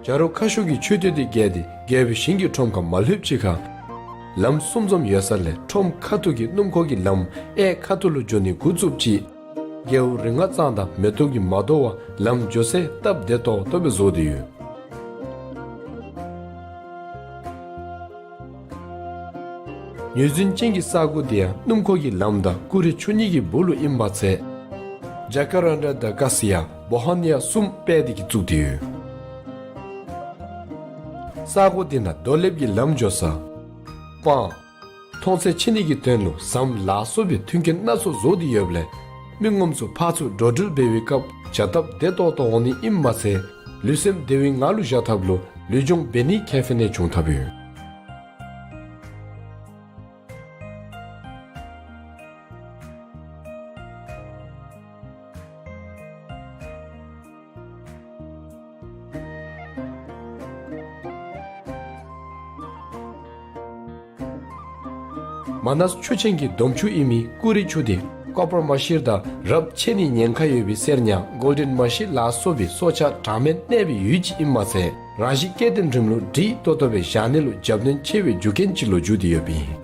བྱ་རོག་ཁ་ཤོར་གྱི་མཆོད་རྟེན་དེ་བརྒལ་ཏེ་རྒྱལ་པོའི་ཞིང་གི་ཁྲོམ་ཁར་མ་ལྷོདཔ་ཅིག་ཁར་ལམ་གསུམ་འཛོམས་ཡོད་ས་ལས་ཁྲོམ་ཁ་ཐུག་གི་སྣུམ་འཁོར་གྱི་ལམ་གཡས་ཁ་ཐུག་ལུ་འགྱོ་ནི་འགོ་བཙུགསཔ་ཅིག་རྒྱལ་པོ་རིག་སྔགས་གཙང་དང་མེ་ཏོག་གིས་མ་དོ་བར་ལམ་འགྱོ་སའི་སྟབས་བདེ་ཏོག་ཏོ་སྦེ་བཟོ་སྟེ་ཡོད། ངོས་འཛིན་ཅན་གྱི་ས་གོ་དེ་ཡང་སྣུམ་འཁོར་གྱི་ལམ་དང་ཀུ་རེ་ཆུ་གཉིས་ཀྱི་སྦུག་ལུ་ཨིན་པ་ཚེ། ཇ་ཀ་རན་ཌ་དང་ཀ་སི་ཡ་བོ་ཧ་ནི་ཡ་གསུམ་སྤེལ་ཏེ་གི་བཙུགས་ཏེ་ཡོད། ས་གོ་དེ་ནང་རྡོ་ལེབ་ཀྱི་ལམ་འགྱོ་ས། སྤང་། མཐོང་ཚད་ཕྱེ་ནི་གི་དོན་ལུ་ཟམ་ལ་སོགས་པའི་མཐུན་རྐྱེན་སྣ་ཚོགས་བཟོ་སྟེ་ཡོདཔ་ལས། མི་ངོམ་ཚུ་ཕར་ཚུར་འགྲོ་འགྲུལ་འབད་བའི་སྐབས་བྱ་སྟབས་བདེ་ཏོག་ཏོ་འོང་ནི་ཨིནམ་མ་ཚད། ལུས་སེམས་བདེ་བའི་ངང་ལུ་བཞག་ཐབས་ལུ་ལུས་སྦྱོང་འབད་ནི་ཁེ་ཕན་ནི་བྱུང་ཐབས་ཡོད། མ་ནས་ཆུ་ཆེན་གྱི་སྡོམ་ཆུ་ཨིན་མི་ཀུ་རེ་ཆུ་དེ་ཀོ་པར་མ་ཤིར་དང་རབ་ཆད་ནི་ཉེན་ཁ་ཡོད་པའི་གསེར་ཉ་གོལ་ཌེན་མ་ཤིར་ལ་སོགས་པའི་སྲོག་ཆགས་གྲངས་མེད་གནས་པའི་ཡུལ་ཅིག་ཨིནམ་མ་ཚད་རང་བཞིན་སྐྱེ་ལྡན་འབྲུམ་ལུ་འགྲིག་ཏོག་ཏོ་སྦེ་བཞག་ནི་ལུ་རྒྱབ་སྣོན་ཆེ་བའི་རྒྱུ་རྐྱེན་ཅིག་ལུ་འགྱུར་ཏེ་ཡོདཔ་ཨིན།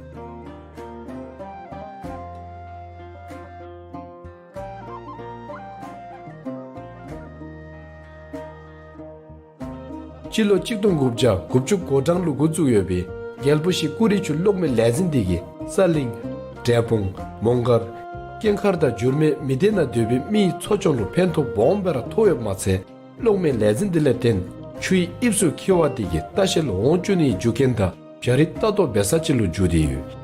སྤྱི་ལོ་གཅིག་སྟོང་དགུ་བརྒྱ་དགུ་བཅུ་གོ་གྲངས་ལུ་འགོ་བཙུགས་ཡོད་པའི་རྒྱལ་པོ་ཤི་ཀུ་རེ་ཆུ་གློག་མེ་ལས་འཛིན་དེ་གིས་ས་གླིང་། འབྲས་སྤུངས། མོང་སྒར། སྐྱེངས་མཁར་དང་འགྱུར་མེད་མི་སྡེ་ནང་སྡོད་པའི་མིའི་འཚོ་སྐྱོང་ལུ་ཕན་ཐོགས་སྦོམ་སྦེ་ར་ཐོགས་ཡོདཔ་མ་ཚད་གློག་མེ་ལས་འཛིན་དེ་ལས་བརྟེན་ཆུའི་དབྱིབས་སུ་འཁྱིལ་བ་དེ་གིས་ལྟ་བཤལ་འོང་བཅུག་ནིའི་རྒྱུ་རྐྱེན་དང་བྱ་རིགས་ལྟ་རྟོག་འབད་ས་ཅིག་ལུ་འགྱུར་ཏེ་ཡོད།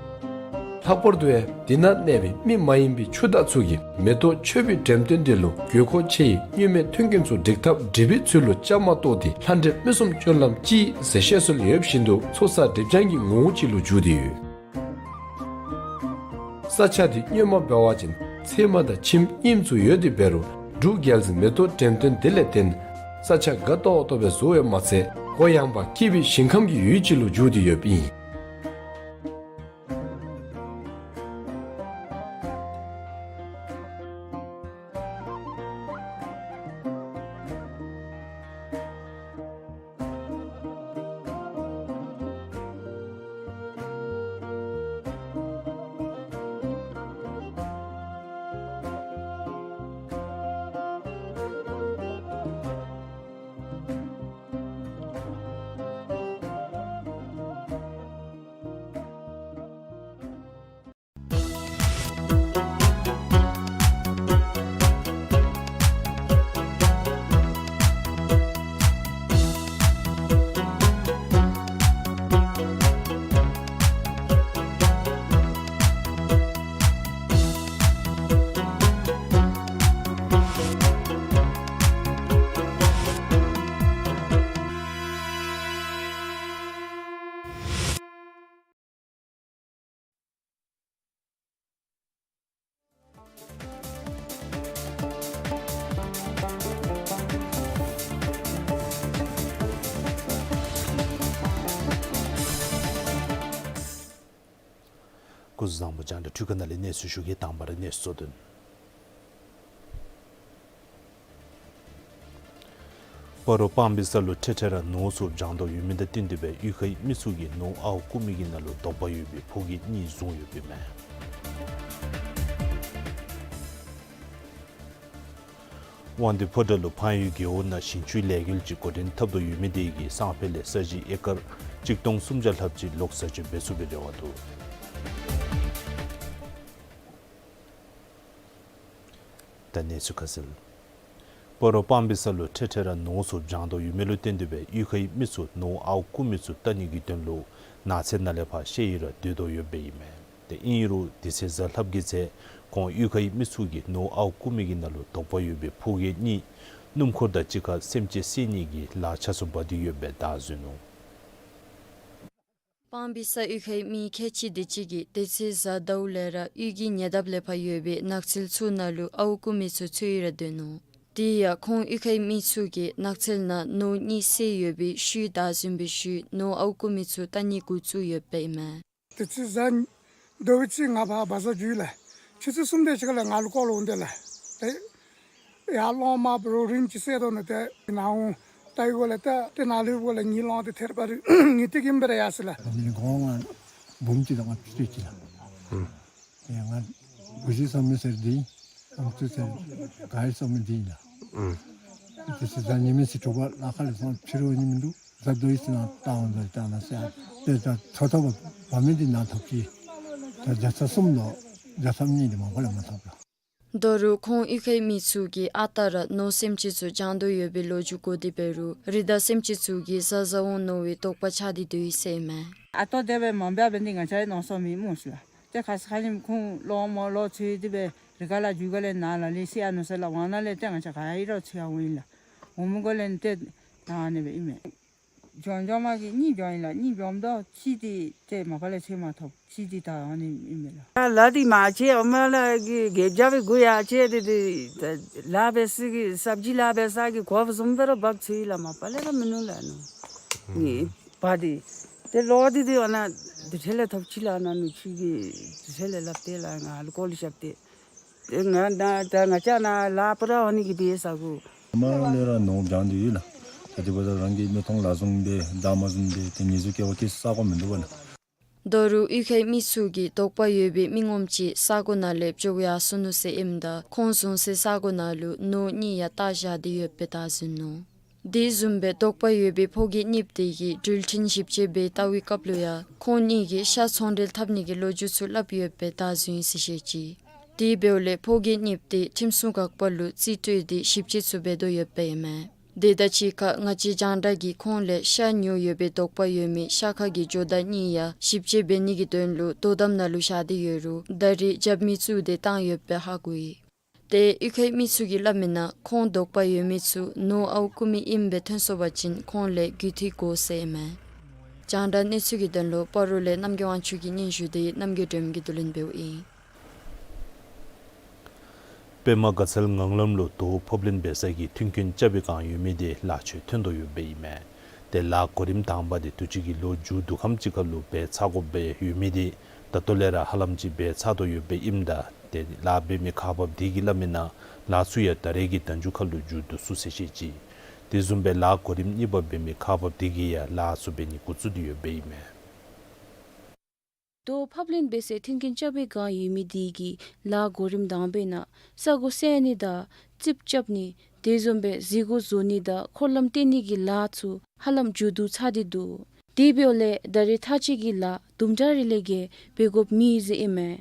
ལྷག་པར་དུ་ཡང་དེ་ནང་གནས་པའི་མི་མ་ཡིན་པའི་ཆུ་བདག་ཚུ་གིས་མེ་ཏོག་མཆོད་པའི་འགྲེམས་སྟོན་དེ་ལུ་དགོས་མཁོ་ཆེ་བའི་མྱུལ་མའི་མཐུན་རྐྱེན་ཚུ་སྒྲིག་ཐབས་སྒྲིག་པའི་ཚུལ་ལུ་བཅའ་མར་གཏོགས་ཏེ་ལྷ་འདྲེ་མི་གསུམ་སྤྱོད་ལམ་གཅིག་ཟེར་བཤད་སྲོལ་ཡོདཔ་བཞིན་དུ་ཚོགས་བསགས་སྒྲིབ་སྦྱང་གི་ངོ་བོ་ཅིག་ལུ་འགྱུར་ཏེ་ཡོད། ས་ཆ་དེ་སྔོན་མ་འབད་བ་ཅིན་ཚལ་མ་དང་ཁྱིམ་རྙིངམ་ཚུ་ཡོད་དེ་འབད་རུང་འབྲུག་རྒྱལ་གྱི་མེ་ཏོག་འགྲེམས་སྟོན་དེ་ལས་བརྟེན་ས་ཆ་དགའ་ཏོག་ཏོ་སྦེ་བཟོ་ཡོདཔ་མ་ཚད་གུ་ཡངས་པ་སྐྱིད་པའི་ཞིང་ཁམས་ཀྱི་ཡུལ་ཅིག་ལུ་འགྱུར་ཏེ་ཡོདཔ་ཨིན། སྐུ་གཟུགས་བཟང་པོ། རྒྱང་བསྒྲགས་འཕྲུལ་ཁང་ནང་ལས་གནས་ཚུལ་ཞུ་གེ། དང་པ་ར་གནས་ཚུལ་གཙོ་དོན། སྤ་རོ་སྤང་སྦིས་ས་ལུ་འཕྲལ་འཕྲལ་ར་ནོར་ཚུ་བྱང་དོ་ཡོད་མི་དང་བསྟུན་ཏེ་སྦེ་གཡུས་ཁའི་མི་ཚུ་གིས་ནོར་ཨརཝ་རྐུ་མི་གི་ནང་ལུ་དོགས་པ་ཡོད་པའི་ཕོ་སྐྱེས་གཉིས་བཟུང་ཡོདཔ་ཨིན་མས། དབང་འདུས་ཕོ་བྲང་ལུ་འཕངས་ཡུལ་རྒེད་འོག་ནང་ཞིང་ཆུའི་ལས་འགུལ་ཅིག་འགོ་འདྲེན་འཐབ་དོ་ཡོད་མི་དེ་གིས་སང་ཕོད་ལས་ས་གཞི་ཨེ་ཀར་གཅིག་སྟོང་སུམ་བརྒྱ་ལྷགཔ་ཅིག་ལོག་བཟའ་སྤྱོད་འབད་ཚུགས་པའི་རེ་བ་འདུག། ད་གནས་ཚུལ་ཁ་གསལ། སྤ་རོ་སྤང་སྦིས་ས་ལུ་འཕྲལ་འཕྲལ་ར་ནོར་ཚུ་བྱང་དོ་ཡོད་མི་ལུ་བརྟེན་ཏེ་སྦེ་གཡུས་ཁའི་མི་ཚུ་ནོར་ཨརཝ་རྐུ་མི་ཚུ་བལྟ་ནི་གི་དོན་ལུ་ནགས་ཚལ་ནང་ལས་ཕར་ཤེ་ཡི་ར་སྡོད་དོ་ཡོདཔ་ཨིན་མས། ཏེ་ཨིན་རུང་དེ་ཚེ་གཟའ་ལྷགཔ་གི་ཚེ་ཁོང་གཡུས་ཁའི་མི་ཚུ་གིས་ནོར་ཨརཝ་རྐུ་མི་གི་ནང་ལུ་དོགས་པ་ཡོད་པའི་ཕོ་སྐྱེས་གཉིས་སྣུམ་འཁོར་དང་གཅིག་ཁར་སེམས་ཅན་བསད་ནི་གི་ལཱ་ཆ་ཚུ་འབད་དེ་ཡོདཔ་སྦེ་བརྡ་བཟོ་ནུག། སྤང་སྦིས་ས་གཡུས་ཁའི་མི་ཁལ་གཅིག་དེ་ཅིག་གིས་དེ་ཚེ་གཟའ་ཟླཝ་ལས་ར་གཡུས་ཀྱི་ཉེ་འདབས་ལས་ཕར་ཡོད་པའི་ནགས་ཚལ་ཚུ་ནང་ལུ་ཨརཝ་རྐུ་མི་ཚུ་འཚོལ་ཡི་ར་སྡོད་ནུག། དེ་ཡང་ཁོང་གཡུས་ཁའི་མི་ཚུ་གིས་ནགས་ཚལ་ནང་ནོར་གཉིས་བསད་ཡོད་པའི་ཤུལ་བདའ་ཟུན་པའི་ཤུལ་ནོར་ཨརཝ་རྐུ་མི་ཚུ་བལྟ་ནི་འགོ་བཙུགས་ཡོདཔ་ཨིན་མས། དེ་ཚེ་གཟའ་ཟླཝ་ཅིག་ང་ཕར་བ་ཟར་འགྱོ་ཡི་ལགས། ཆུ་ཚོད་གསུམ་དེ་ཅིག་ཁར་ལས་ང་ལུ་སྐོར་ལུ་འོང་དེས་ལགས། ཏེ་ཡར་གླང་དམར་པོ་རོ་རིམ་གྱིས་བསད་དོ་ནུག། ཏེ་ནཱ་འོང་ ལྟ་བའི་སྒོ་ལས་ད་ཏེ་ནཱ་ལུ་སྦོ་ལས་ངེའི་ལོང་འདི་ཐེར་པ་རུ་ངེའི་ཏིག་ཨིན་པས་ར་ཡ་ཟེར་ལགས། མི་གོང་མ་འབུམ་གཅིག་དང་ལྔ་བཅུ་ཅིག་ལགས། ཨུམ། ཏེ་ང་དགུ་བཞི་སོང་མི་ཟེར་འདི་ཨིན། ཨམ་སྲུ་ཟེར་ག་ར་སོང་མི་འདི་ཨིན་ལགས། ཨུམ། ཏེ་ཟེར་ད་ཉི་མ་ཅིག་དྲོ་པ་ལཱ་ཁག་ལས་སོང་ཕྱི་རུ་ཉིམ་འདུག། ཟ་དོ་ཡི་ཟེར་ན་བཏང་འོང་ཟེར་བཏང་ན་ཟེར། ཏེ་ད་ཚོ་ཐོབ་བ་མི་འདི་ནཱ་ཐོབ་ཅི། ད་རྒྱ་ཚ་གསུམ་ལོ་རྒྱ་ཚ་གཉིས་འདི་མ་པ་ལས་མ་ཐོབ་ལགས། ད་རུང་ཁོང་གཡུས་ཁའི་མི་ཚུ་གིས་ཨ་རྟག་ར་ནོར་སེམས་ཅན་ཚུ་སྦྱང་དོ་ཡོད་པའི་ལོ་རྒྱུས་གོ་སྟེ་འབད་རུང་རི་དྭགས་སེམས་ཅན་ཚུ་གིས་བཟའ་བཟའ་འོང་མནོ་བའི་དོགས་པ་ཆགས་ཏེ་སྡོད་ཡི་ཟེར་ཨིན་མས། ཨ་རྟག་དེ་སྦེ་མ་འབད་བར་འདི་ང་བཅས་ནོར་སོང་མི་སྨོ་ཤི་ལགས། ཏེ་ཁ་ཙ་ཁ་ཉིནམ་ཁོང་ལོག་མོ་ལོག་ཚུར་འདི་སྦེ་རི་ཁ་ལས་རྒྱུག་ག་ལས་ནཱ་ལ་ལས་སི་ཨ་ནུ་ཟེར་ལགས། ཝང་ནང་ལས་ཏེ་ང་བཅས་ག་ཡི་རོགས་ཚུར་ཡར་འོང་ཡི་ལགས། འོང་མི་གོ་ལས་ཏེ་ནཱ་ཨ་ནི་སྦེ་ཨིན་མས། འགྱོ་འགྱོཝ་མ་གི་གཉིས་འགྱོ་ཡི་ལགས། གཉིས་འགྱོཝ་ད་གཅིག་འདི་ཏེ་མ་པ་ལས་ཚུར་མ་ཐོབ། གཅིག་འདི་ད་ཨ་ནི་ཨིན་མས་ལགས། ལཱ་འདི་མ་བྱེད་ཨོ་མ་ལགས་ཀྱི་གེ་རྒྱབ་པའི་གུ་ཡར་བྱེད་དེ་དེ་ལཱ་འབད་ས་གི་སབ་ཇི་ལཱ་འབད་ས་གི་གོ་བཟུམ་སྦེ་ར་འབག་ཚུགས་ཡི་ལགས། མ་པ་ལས་ར་མིན་ནུག་ལགས་ནུ། ངེའི་པ་འདི་ཏེ་ལོག་སྟེ་དེ་ཨ་ནཱ་དེ་འཕྲལ་ལས་ཐོབ་ཅི་ལགས། ཨ་ནཱ་ནུ་ཆུ་གི་དེ་འཕྲལ་ལས་སླབ་སྟེ་ལགས། ང་ལུ་ཀོ་ལི་ཤབ་སྟེ། ཏེ་ང་ད་ད་ང་བཅས་ནཱ་ལཱ་པ་ར་འོང་ནི་གི་འབད་ས་གུ། མ་ལས་ར་ནོར་སྦྱང་སྟེ་ཡོད་ལགས། ཏེ་དེ་འབདཝ་ད་རང་གི་མི་ཐོང་ལ་བཟུང་སྦེ་བདག་མ་བཟུང་སྦེ་ཏེ་ཉེས་འཛུགས་སྐྱེལ་བ་སྐྱེལ་ས་གོ་མིན་འདུག་པ་ལགས། ད་རུང་གཡུས་ཁའི་མི་ཚུ་གིས་དོགས་པ་ཡོད་པའི་མི་ངོམ་ཅིག་ས་གོ་ནང་ལས་བྱོག་ཡར་སོ་ནུག་ཟེར་ཨིནམ་ད་ཁོང་བཟུང་སའི་ས་གོ་ནང་ལུ་ནོར་གཉིས་ཡང་བཏགས་བཞག་སྟེ་ཡོདཔ་སྦེ་བདའ་ཟུན་ནུག། དེ་བཟུམ་སྦེ་དོགས་པ་ཡོད་པའི་ཕོ་རྒྱས་གཉིས་པོ་དེ་གིས་འགྲུལ་འཕྲིན་ཞིབ་དཔྱད་འབད་བལྟ་བའི་སྐབས་ལུ་ཡང་ཁོང་གཉིས་ཀྱིས་ཤ་ཚོང་འབྲེལ་འཐབ་ནི་གི་ལོ་རྒྱུས་ཚུ་སླབ་ཡོདཔ་སྦེ་བདའ་ཟུན་ཡི་ཟེར་བཤད་ཅི། དེ་འབདཝ་ལས་ཕོ་རྒྱས་གཉིས་པོ་དེ་ཁྲིམས་སྲུང་འགག་པ་ལུ་རྩིས་སྤྲོད་དེ་ཞིབ་དཔྱད་ཚུ་འབད་དོ་ཡོདཔ་ཨིན་མས། དེ་དང་གཅིག་ཁར་ང་བཅས་རྒྱང་བསྒྲགས་ཀྱིས་ཁོང་ལས་ཤ་ཉོ་ཡོད་པའི་དོགས་པ་ཡོད་མི་ཤ་ཁང་གི་ཇོ་བདག་གཉིས་ཡང་ཞིབ་དཔྱད་འབད་ནི་གི་དོན་ལུ་དོ་དམ་ནང་ལུ་བཞག་སྟེ་ཡོད་རུང་ད་རེས་རྒྱབ་མི་བཙུགས་ཏེ་བཏང་ཡོདཔ་སྦེ་ཧ་གོ་ཡི། ཏེ་གཡུས་ཁའི་མི་ཚུ་གིས་སླབ་མི་ནང་ཁོང་དོགས་པ་ཡོད་མི་ཚུ་ནོར་ཨརཝ་རྐུ་མི་ཨིནམ་སྦེ་ཐོན་སོང་པ་ཅིན་ཁོང་ལས་རྒུད་འཐུས་དགོ་ཟེར་ཨིན་མས། རྒྱང་བསྒྲགས་གནས་ཚུལ་གྱི་དོན་ལུ་སྤ་རོ་ལས་རྣམ་རྒྱལ་དབང་ཕྱུག་གི་སྙན་ཞུ་དེ་རྣམ་རྒྱལ་སྒྲོལ་མ་གིས་བསྡུ་ལེན་འབདཝ་ཨིན། པདྨ་དགའ་ཚལ་ངང་ལམ་ལུ་རྡོ་ཕབ་ལེན་འབད་སའི་ཐོན་སྐྱེད་རྐྱབ་པའི་བསྒང་ཡོད་མི་དེ་ལཱ་ཚུ་ཐོན་དོ་ཡོདཔ་ཨིན་མས། ཏེ་ལཱ་གོ་རིམ་དང་པ་དེ་དུས་ཅི་གི་ལོ་མཇུག་བསྡུ་ཁམས་ཅིག་ཁར་ལུ་འབད་ཚར་དགོཔ་སྦེ་ཡོད་མི་དེ་ད་ལྟོ་ལས་ར་ཧ་ལམ་ཅིག་འབད་ཚར་དོ་ཡོདཔ་ཨིནམ་ད་ཏེ་ལཱ་འབད་མི་ཁག་འབགཔ་དེ་གིས་སླབ་མི་ནང་ལཱ་ཚུ་ཡང་ད་རེས་ཀྱི་ཟླཝ་མཇུག་ཁར་ལུ་མཇུག་བསྡུ་ཚུགས་ཟེར་བཤད་ཅི། དེ་བཟུམ་སྦེ་ལཱ་གོ་རིམ་གཉིས་པ་འབད་མི་ཁག་འབགཔ་དེ་གིས་ཡང་ལཱ་ཚུ་འབད་ནི་འགོ་བཙུགས་ཏེ་ཡོདཔ་ཨིན་མས། རྡོ་ཕབ་ལེན་འབད་སའི་མཐུན་རྐྱེན་རྐྱབ་པའི་བསྒང་ཡོད་མི་དེ་གིས་ལཱ་གོ་རིམ་དང་པའི་ནང་ས་གོ་བསལ་ནི་དང་རྩིགཔ་རྐྱབ་ནི་དེ་བཟུམ་སྦེ་གཟིགས་སྒོ་བཟོ་ནི་དང་འཁོར་ལམ་བཏོན་ནི་གི་ལཱ་ཚུ་ཧ་ལམ་མཇུག་བསྡུ་ཚར་ཏེ་འདུག། དེ་འབདཝ་ལས་ད་རེས་མཐའ་དཔྱད་ཀྱི་ལཱ་དུམ་གྲ་རེ་ལས་བརྒལ་འབད་དགོཔ་མེད་ཟེར་ཨིན་མས།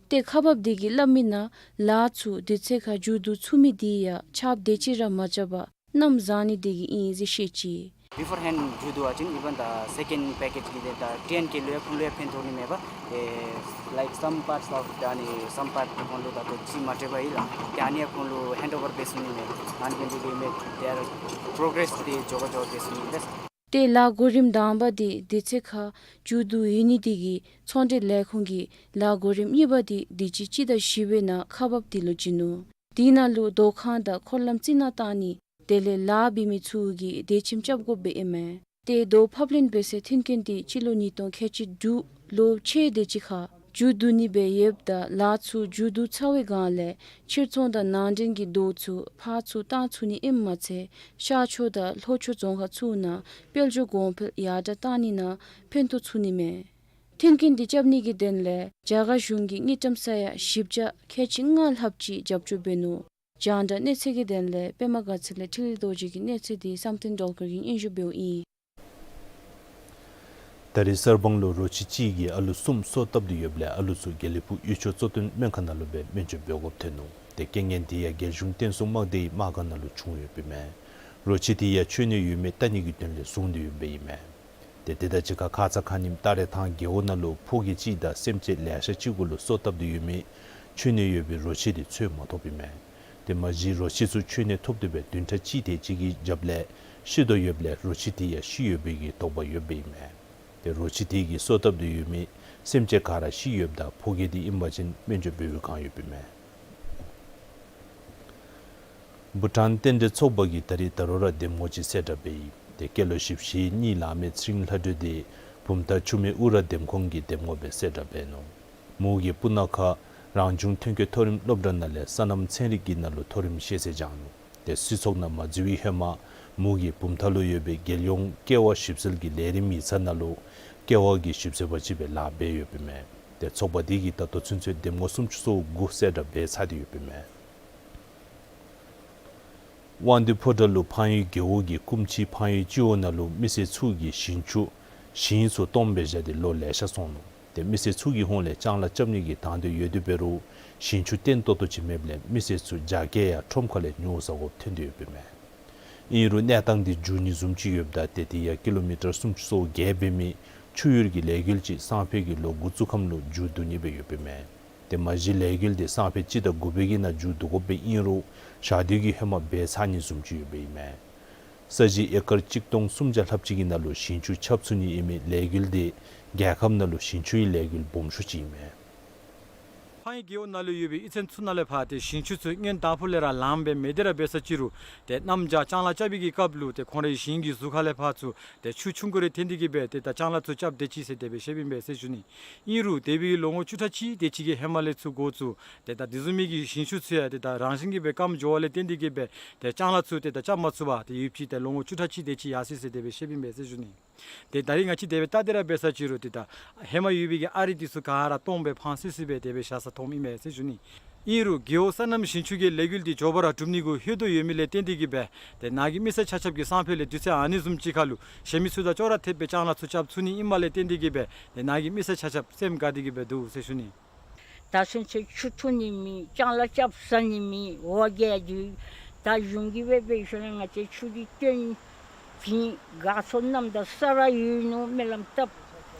ཏེ་ཁག་འབགཔ་དེ་གིས་སླབ་མི་ནང་ལཱ་ཚུ་དུས་ཚོད་ཁར་མཇུག་བསྡུ་ཚུགས་མི་དེ་ཡང་ཆརཔ་དེ་ཅིག་ར་མ་རྐྱབ་པར་གནམ་བཟང་ནི་དེ་གིས་ཨིན་ཟེར་བཤད་ཅི། Beforehand མཇུག་བསྡུ་བ་ཅིན་even the second package གི་དེ་ད་ཊི་ཨེན་ཀེ་ལུ་ཡང་ཁོང་ལུ་ཡང་ཕན་ཐོགས་ནི་མེད་པ། ཨེ་like some parts of the ནི་some part ཁོང་ལུ་ད་ལྟོ་རྩིས་མ་སྤྲོད་པར་ཨིན་ལགས། ཏེ་ཨ་ནི་ཡང་ཁོང་ལུ་ཧེནཌ་ཨོ་བར་འབད་ཚུགས་ནི་མེད། ཨ་ནི་འབད་ནི་དེ་གིས་མེད་དེ་ར་པོ་རོ་གྲེསི་དེ་མགྱོགས་མགྱོགས་འབད་ཚུགས་ནི་ཨིན་ལགས། ཏེ་ལཱ་གོ་རིམ་དང་པ་དེ་དུས་ཚོད་ཁར་མཇུག་བསྡུ་ཡོད་ནི་དེ་གིས་ཚོང་འབྲེལ་ལས་ཁུངས་ཀྱིས་ལཱ་གོ་རིམ་གཉིས་པ་དེ་དུས་ཅི་སྤྱི་ཟླ་བཞི་པའི་ནང་ཁག་འབགཔ་དེ་ལུ་བྱིན་ནུག། དེ་ནང་ལུ་རྡོ་ཁང་དང་འཁོར་ལམ་རྩི་ནག་བཏང་ནི་དེ་ལས་ལཱ་འབད་མི་ཚུ་གིས་དེ་ཁྱིམ་རྐྱབ་དགོཔ་སྦེ་ཨིན་མས། ཏེ་རྡོ་ཕབ་ལེན་འབད་སའི་མཐུན་རྐྱེན་དེ་སྤྱི་ལོ་ཉིས་སྟོང་ཁལ་གཅིག་དྲུག་ལོ་ཕྱེད་དེ་ཅིག་ཁར་མཇུག་བསྡུ་ནི་སྦེ་ཡོདཔ་ད་ལཱ་ཚུ་མཇུག་བསྡུ་ཚར་བའི་བསྒང་ལས་ཕྱིར་ཚོང་དང་ནང་འདྲེན་གྱི་རྡོ་ཚུ་ཕར་ཚུར་བཏང་ཚུགས་ནི་ཨིནམ་མ་ཚད་ཤར་ཕྱོགས་དང་ལྷོ་ཕྱོགས་རྫོང་ཁག་ཚུ་ནང་དཔལ་འབྱོར་གོང་འཕེལ་ཡར་དྲག་བཏང་ནི་ནང་ཕན་ཐོགས་ཚུགས་ནི་མས། མཐུན་རྐྱེན་དེ་རྐྱབ་ནི་གི་དོན་ལས་རྒྱ་གར་གཞུང་གི་དངུལ་ཀྲམ་ས་ཡ་བཞི་བརྒྱ་ཁལ་གཅིག་ལྔ་ལྷགཔ་ཅིག་རྒྱབ་སྐྱོར་འབད་ནུག། རྒྱང་བསྒྲགས་གནས་ཚུལ་གྱི་དོན་ལས་པདྨ་དགའ་ཚལ་ལས་འཕྲིན་ལས་རྡོ་རྗེ་གི་གནས་ཚུལ་དེ་བསམ་གཏན་སྒྲོལ་དཀར་གྱིས་སྙན་ཞུ་འབདཝ་ཨིན། ད་རེས་གསར་སྤང་ལུ་རོ་ཁྱི་གཅིག་གིས་ཨ་ལུ་གསུམ་སོ་བཏབ་སྟེ་ཡོདཔ་ལས་ཨ་ལུ་ཚུ་དགེ་ལེགས་ཕུག་གཡུས་སྐྱོང་གཙོ་བསྟེན་སྨན་ཁང་ནང་ལུ་སྦེ་སྨན་བཅོས་འབད་དགོཔ་ཐོན་ནུག། ཏེ་རྐྱེན་ངན་དེ་ཡང་རྒྱལ་གཞུང་བསྟན་སྲུང་དམག་སྡེའི་དམག་སྒར་ནང་ལུ་བྱུང་ཡོདཔ་ཨིན་མས། རོ་ཁྱི་དེ་ཡང་འཆོལ་ནད་ཡོད་མེད་བལྟ་ནི་གི་དོན་ལས་བཟུང་སྟེ་ཡོདཔ་ཨིན་མས། ཏེ་དེ་དང་གཅིག་ཁར་ཁ་ཙ་ཁ་ཉིནམ་སྟག་རལ་ཐང་རྒེད་འོག་ནང་ལུ་ཕོ་སྐྱེས་གཅིག་དང་སེམས་ཅན་ལེ་ཤ་གཅིག་གུ་ལུ་སོ་བཏབ་སྟེ་ཡོད་མི་འཆོལ་ནད་ཡོད་པའི་རོ་ཁྱི་དེ་འཚོལ་མ་ཐོབ་ཨིན་མས། ཏེ་མ་གཞི་རོ་ཁྱི་ཚུ་འཆོལ་ནད་ཐོབ་སྟེ་སྦེ་བདུན་ཕྲག་གཅིག་དེ་ཅིག་གི་རྒྱབ་ལས་ཤི་དོ་ཡོདཔ་ལས་རོ་ཁྱི་དེ་ཡང་ཤི་ཡོད་པའི་གི་དོགས་པ་ཡོདཔ་ཨིན་མས། ཏེ་རོ་ཁྱི་དེ་གིས་སོ་བཏབ་སྟེ་ཡོད་མི་སེམས་ཅན་ག་ར་ཤི་ཡོདཔ་ད་ཕོ་སྐྱེས་དེ་ཨིན་པ་ཅིན་སྨན་བཅོས་འབད་བའི་བསྒང་ཡོདཔ་ཨིན་མས། བྷུ་ཊཱན་རྟེན་འབྲེལ་ཚོགས་པ་གིས་ད་རིས་ད་རུང་ར་འདེམས་ངོ་ཅིག་གསལ་བསྒྲགས་འབད་ཡི། ཏེ་སྐྱེས་ལོ་བཞི་བཅུ་ཞེ་གཉིས་ལང་མི་ཚེ་རིང་ལྷ་སྒྲོལ་དེ་བུམ་ཐང་ཆུ་སྨད་ཨུ་ར་འདེམས་ཁོངས་ཀྱི་འདེམས་ངོ་སྦེ་གསལ་བསྒྲགས་འབད་ནུག། མོ་གིས་སྤུ་ན་ཁ་རང་བྱུང་ཐོན་སྐྱེད་མཐོ་རིམ་སློབ་གྲྭ་ནང་ལས་སོ་ནམ་ཚན་རིག་གི་ནང་ལུ་མཐོ་རིམ་ཤེས་ཚད་སྦྱངས་ནུག། ཏེ་སྲིད་ཚོགས་ནང་མ་འཛུལ་བའི་ཧེ་མ་ མུ་གེ་བུམ་ཐང་ལུ་ཡོད་པའི་རྒྱལ་ཡོངས་ཀེ་བ་ཞིབ་འཚོལ་གྱི་ལས་རིམ་ཡིག་ཚང་ནང་ལུ་ཀེ་བ་གི་ཞིབ་འཚོལ་པ་ཅིག་སྦེ་ལཱ་འབད་ཡོདཔ་ཨིན་མས། ཏེ་ཚོགས་པ་འདི་གིས་ད་ལྟོ་ཚུན་ཚོད་འདེམས་ངོ་སུམ་ཅུ་སོ་དགུ་གསལ་བསྒྲགས་འབད་ཚར་ཏེ་ཡོདཔ་ཨིན་མས། དབང་འདུས་ཕོ་བྲང་ལུ་འཕགས་ཡུལ་རྒེད་འོག་གི་སྐུ་མཆེད་འཕགས་ཡུལ་སྤྱི་འོག་ནང་ལུ་མི་སེར་ཚུ་གིས་ཞིང་ཆུ་ཞིང་ཚུ་སྟོངམ་སྦེ་བཞག་སྟེ་ལོ་ལེ་ཤ་སོང་ནུག། ཏེ་མི་སེར་ཚུ་གི་ཧོངས་ལས་ལྕང་ལཱ་རྐྱབ་ནི་གི་དང་འདོད་ཡོད་དེ་འབད་རུང་ཞིང་ཆུ་བརྟན་ཏོག་ཏོ་ཅིག་མེདཔ་ལས་མི་སེར་ཚུ་རྒྱ་སྐྱེད་ཡང་ཁྲོམ་ཁ་ལས་ཉོ་བཟའ་དགོཔ་ཐོན་ཏེ་ཡོདཔ་ཨིན་མས། ཨིན་རུང་གནས་སྟངས་འདི་འགྱུར་ནི་བཟུམ་ཅིག་ཡོདཔ་ད་ཏེ་དེ་ཡང་ཀི་ལོ་མི་ཊར་སུམ་ཅུ་སོ་བརྒྱད་འབད་མི་ཆུ་ཡུར་གྱི་ལས་འགུལ་ཅིག་སང་ཕོད་ཀྱི་ལོ་དགུ་བཅུ་ཁམས་ལུ་མཇུག་བསྡུ་ནི་སྦེ་ཡོདཔ་ཨིན་མས། ཏེ་མ་གཞི་ལས་འགུལ་འདི་སང་ཕོད་སྤྱི་ཟླ་དགུ་པའི་གི་ནང་མཇུག་བསྡུ་དགོཔ་སྦེ་ཨིན་རུང་ཞག་དུས་ཀྱི་ཧེ་མ་འབད་ཚར་ནི་བཟུམ་ཅིག་ཡོདཔ་ཨིན་མས། ས་གཞི་ཨེ་ཀར་གཅིག་སྟོང་སུམ་བརྒྱ་ལྷགཔ་ཅིག་གི་ནང་ལུ་ཞིང་ཆུ་ཁྱབ་ཚུགས་ནི་ཨིན་མི་ལས་འགུལ་འདི་རྒྱལ་ཁབ་ནང་ལུ་ཞིང་ཆུའི་ལས་འགུལ་སྦོམ་ཤོས་ཅིག་ཨིན་མས། འཕགས་ཡུལ་རྒེད་འོག་ནང་ལུ་ཡོད་པའི་གཡུས་ཚན་ཚུ་ནང་ལས་ཕར་ཏེ་ཞིང་ཆུ་ཚུ་སྔོན་དང་ཕུ་ལས་ར་ལངམ་སྦེ་མེད་དེ་ར་འབད་ས་ཅིག་རུང་ཏེ་གནམ་བྱཱར་ལྕང་ལཱ་རྐྱབ་པའི་གི་སྐབས་ལུ་ཏེ་ཁོང་རའི་ཞིང་གི་ཟུར་ཁ་ལས་ཕར་ཚུར་ཏེ་ཆུ་ཆུང་ཀུ་རེ་འཐོན་ཏེ་གི་སྦེ་ཏེ་ད་ལྕང་ལཱ་ཚུ་རྐྱབ་སྡོད་ཅི་ཟེར་དེ་སྦེ་བཤདཔ་ཨིན་པས་ཟེར་ཞུ་ནི། ཨིན་རུང་དེ་སྦེ་ལོ་ངོ་བཅུ་ཕྲག་གཅིག་དེ་ཅིག་གི་ཧེ་མ་ལས་ཚུར་འགོ་བཙུགས་ཏེ་ད་དེ་བཟུམ་མའི་གི་ཞིང་ཆུ་ཚུ་ཡང་ཏེ་ད་རང་བཞིན་གྱིས་སྦེ་སྐམ་འགྱོ་བ་ལས་བརྟེན་ཏེ་གི་སྦེ་ཏེ་ལྕང་ལཱ་ཚུ་ཏེ་ད་རྐྱབ་མ་ཚུགས་པར་ཏེ་ཡུདཔ་ཅིག་ཏེ་ལོ་ངོ་བཅུ་ཕྲག་གཅིག་དེ་ཅིག་ཡར་སོ་ཡི་ཟེར་དེ་སྦེ་བཤདཔ་ཨིན་པས་ཟེར་ཞུ་ནི། ཏེ་ད་རིས་ང་བཅས་དེ་སྦེ་བལྟ་སྟེ་ར་འབད་ས་ཅིག་རུང་ཏེ་ད་ཧེ་མ་ཡོད་པའི་གི་ཨ་རི་འདི་ཚུ་ག་ར་སྟོངམ་སྦེ་ཕངས་སི་སི་སྦེ་དེ་སྦེ་བཞག་ས་མཐོངམ་ཨིན་པས་ཟེར་ཞུ་ནི། ཨིན་རུང་རྒེད་འོག་སོ་ནམ་ཞིང་ཆུ་གི་ལས་འགུལ་འདི་མགྱོགས་པ་ར་གྲུབ་ནི་གུ་ཧེ་དོ་ཡོད་མི་ལས་བརྟེན་ཏེ་གི་སྦེ་ཏེ་ནཱ་གི་མི་སེར་ཆ་ཁྱབ་ཀྱིས་སང་ཕོད་ལས་དུས་ཚོད་ཨ་ནི་བཟུམ་ཅིག་ཁར་ལུ་གཞན་མི་ཚུ་དང་ཅོག་ར་འཐདཔ་སྦེ་ལྕང་ལཱ་ཚུ་རྐྱབ་ཚུགས་ནི་ཨིནམ་ལས་བརྟེན་ཏེ་གི་སྦེ་ཏེ་ནཱ་གི་མི་སེར་ཆ་ཁྱབ་སེམས་དགའ་སྟེ་གི་སྦེ་འདུག་ཟེར་ཞུ་ནི། ད་ཚུན་ཚོད་ཆུ་འཐུང་ནི་མེད། ལྕང་ལཱ་རྐྱབ་ཟ་ནི་མེད། འོ་བརྒྱལ་འདུག། ད་གཞུང་གིས་འབད་འབད་ཞུ་ན་ང་བཅས་ཆུ་འདི་བཏོན་བྱིན་དགའ་ཚོར་རྣམ་དག་ས་ར་ཡོད་ནུག། སྨོན་ལམ་བཏབ་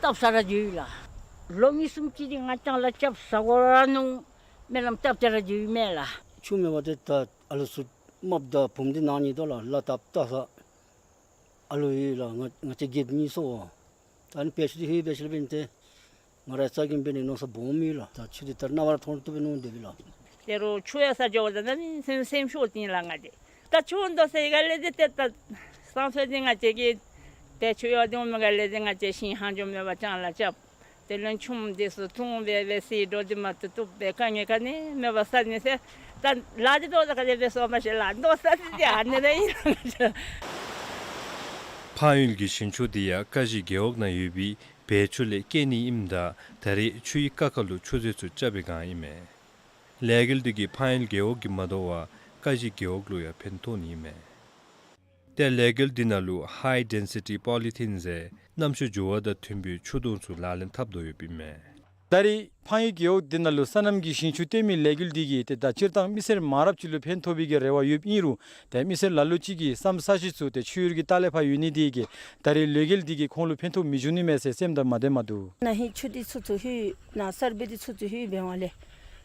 བཏབ་ས་ར་འདུག་ལགས། ལོ་གཉིས་གསུམ་ཅིག་འདི་ང་ལྕང་ལཱ་རྐྱབ་ཟ་དགོ་ར་ནུག། སྨོན་ལམ་བཏབ་སྟེ་ར་འདུག་མས་ལགས། ཆུ་མེད་པར་ཏེ་ད་ཨ་ལུ་ཚུ་རྨགཔ་དང་བུམ་འདི་ནང་ནི་དོ་ལགས། ལཱ་བཏབ་བཏབ་ས་ཨ་ལུ་ཡོད་ལགས། ང་ང་བཅས་རྒྱལཔོ་གཉིས་སོ། ད་ནི་བེད་སྤྱོད་འདི་ཧེ་བེད་སྤྱོད་འབད་ནི་ཏེ་ང་ར་རྩ་འགེངས་འབད་ནི་མནོ་ས་སྦོམ་ཡོད་ལགས། ད་ཆུ་འདི་ད་རེས་ནངས་པ་ར་མཐོང་བཏུབ་པའི་ནང་འདི་སྦེ་ལགས། ད་རུང་ཆུ་ཡོད་ས་འགྱོཝ་ད་ད་ནི་སེམས་སེམས་ཤོར་ཏེ་ཨིན་ལགས་ང་བཅས། ད་ཆུ་འདུག་ཟེར་ག་ལས་འདི་ཏེ་ད་སང་ཕོད་འདི་ང་བཅས་ཀྱིས་ཏེ་ཆུ་ཡོད་དེ་འོང་མི་ག་ལས་འདི་ང་བཅས་ཞིང་ཧང་འགྱོ་མེད་པར་ལྕང་ལཱ་རྐྱབ། དེ་ལས་ཆུམ་འདི་ཚུ་འཐུང་སྦེ་སྦེ་ཟད་འགྲོ་སྟེ་མ་བཏུབ་བཏུབ་སྦེ་དཀའ་ངལ་ག་ནི་མེད་པར་བསལ་ནི་ཟེར། ད་ལཱ་འདི་ལྡོག་ད་ག་དེ་སྦེ་སོང་མ་ཤེས་ལགས། ལྡོག་ས་འདི་ཨ་ནི་ར་ཨིན་ལགས། འཕགས་ཡུལ་གྱི་ཞིང་ཆུ་འདི་ཡང་ཀ་གཞི་རྒེད་འོག་ནང་ཡོད་པའི་བལ་ཆུ་ལས་སྐྱེ་ནི་ཨིནམ་ད་ད་རེས་ཆུའི་ཀ་ཁ་ལུ་ཆུ་མཛོད་ཚུ་རྐྱབ་པའི་སྒང་ཨིན་མས། ལས་འགུལ་འདི་གིས་འཕགས་ཡུལ་རྒེད་འོག་གིས་མ་དོ་བར་ཀ་གཞི་རྒེད་འོག་ལུ་ཡང་ཕན་ཐོགས་ནི་ཨིན་མས། ཏེ་ལས་འགུལ་འདི་ནང་ལུ་ཧའི་ཌེན་སི་ཊི་པོ་ལི་ཐིན་ཟེར་གནམ་གཤིས་འགྱུར་བ་དང་མཐུན་པའི་ཆུ་དོང་ཚུ་ལག་ལེན་འཐབ་དོ་ཡོདཔ་ཨིན་མས། ད་རེས་འཕགས་ཡུལ་རྒེད་འོག་འདི་ནང་ལུ་སོ་ནམ་གྱི་ཞིང་ཆུ་བཏོན་མི་ལས་འགུལ་འདི་གིས་ཏེ་ད་སྤྱིར་བཏང་མི་སེར་མང་རབས་ཅིག་ལུ་ཕན་ཐོགས་པའི་གི་རེ་བ་ཡོདཔ་ཨིན་རུང་ཏེ་མི་སེར་ལ་ལུ་ཅིག་གིས་བསམ་ས་གཞི་ཚུ་ཏེ་ཆུ་ཡུར་གྱི་ལྟག་ལས་ཕར་ཡོད་ནི་འདི་གིས་ད་རེས་ལས་འགུལ་འདི་གིས་ཁོང་ལུ་ཕན་ཐོགས་མི་འབྱུང་ནི་མས་ཟེར་སེམས་དང་མ་བདེཝ་མ་འདུག། ན་ཧིང་ཆུ་འདི་ཚུ་ཚུ་ཧིང་ན་གསརཔ་འདི་ཚུ་ཚུ་ཧིང་འབད་བ་ལས་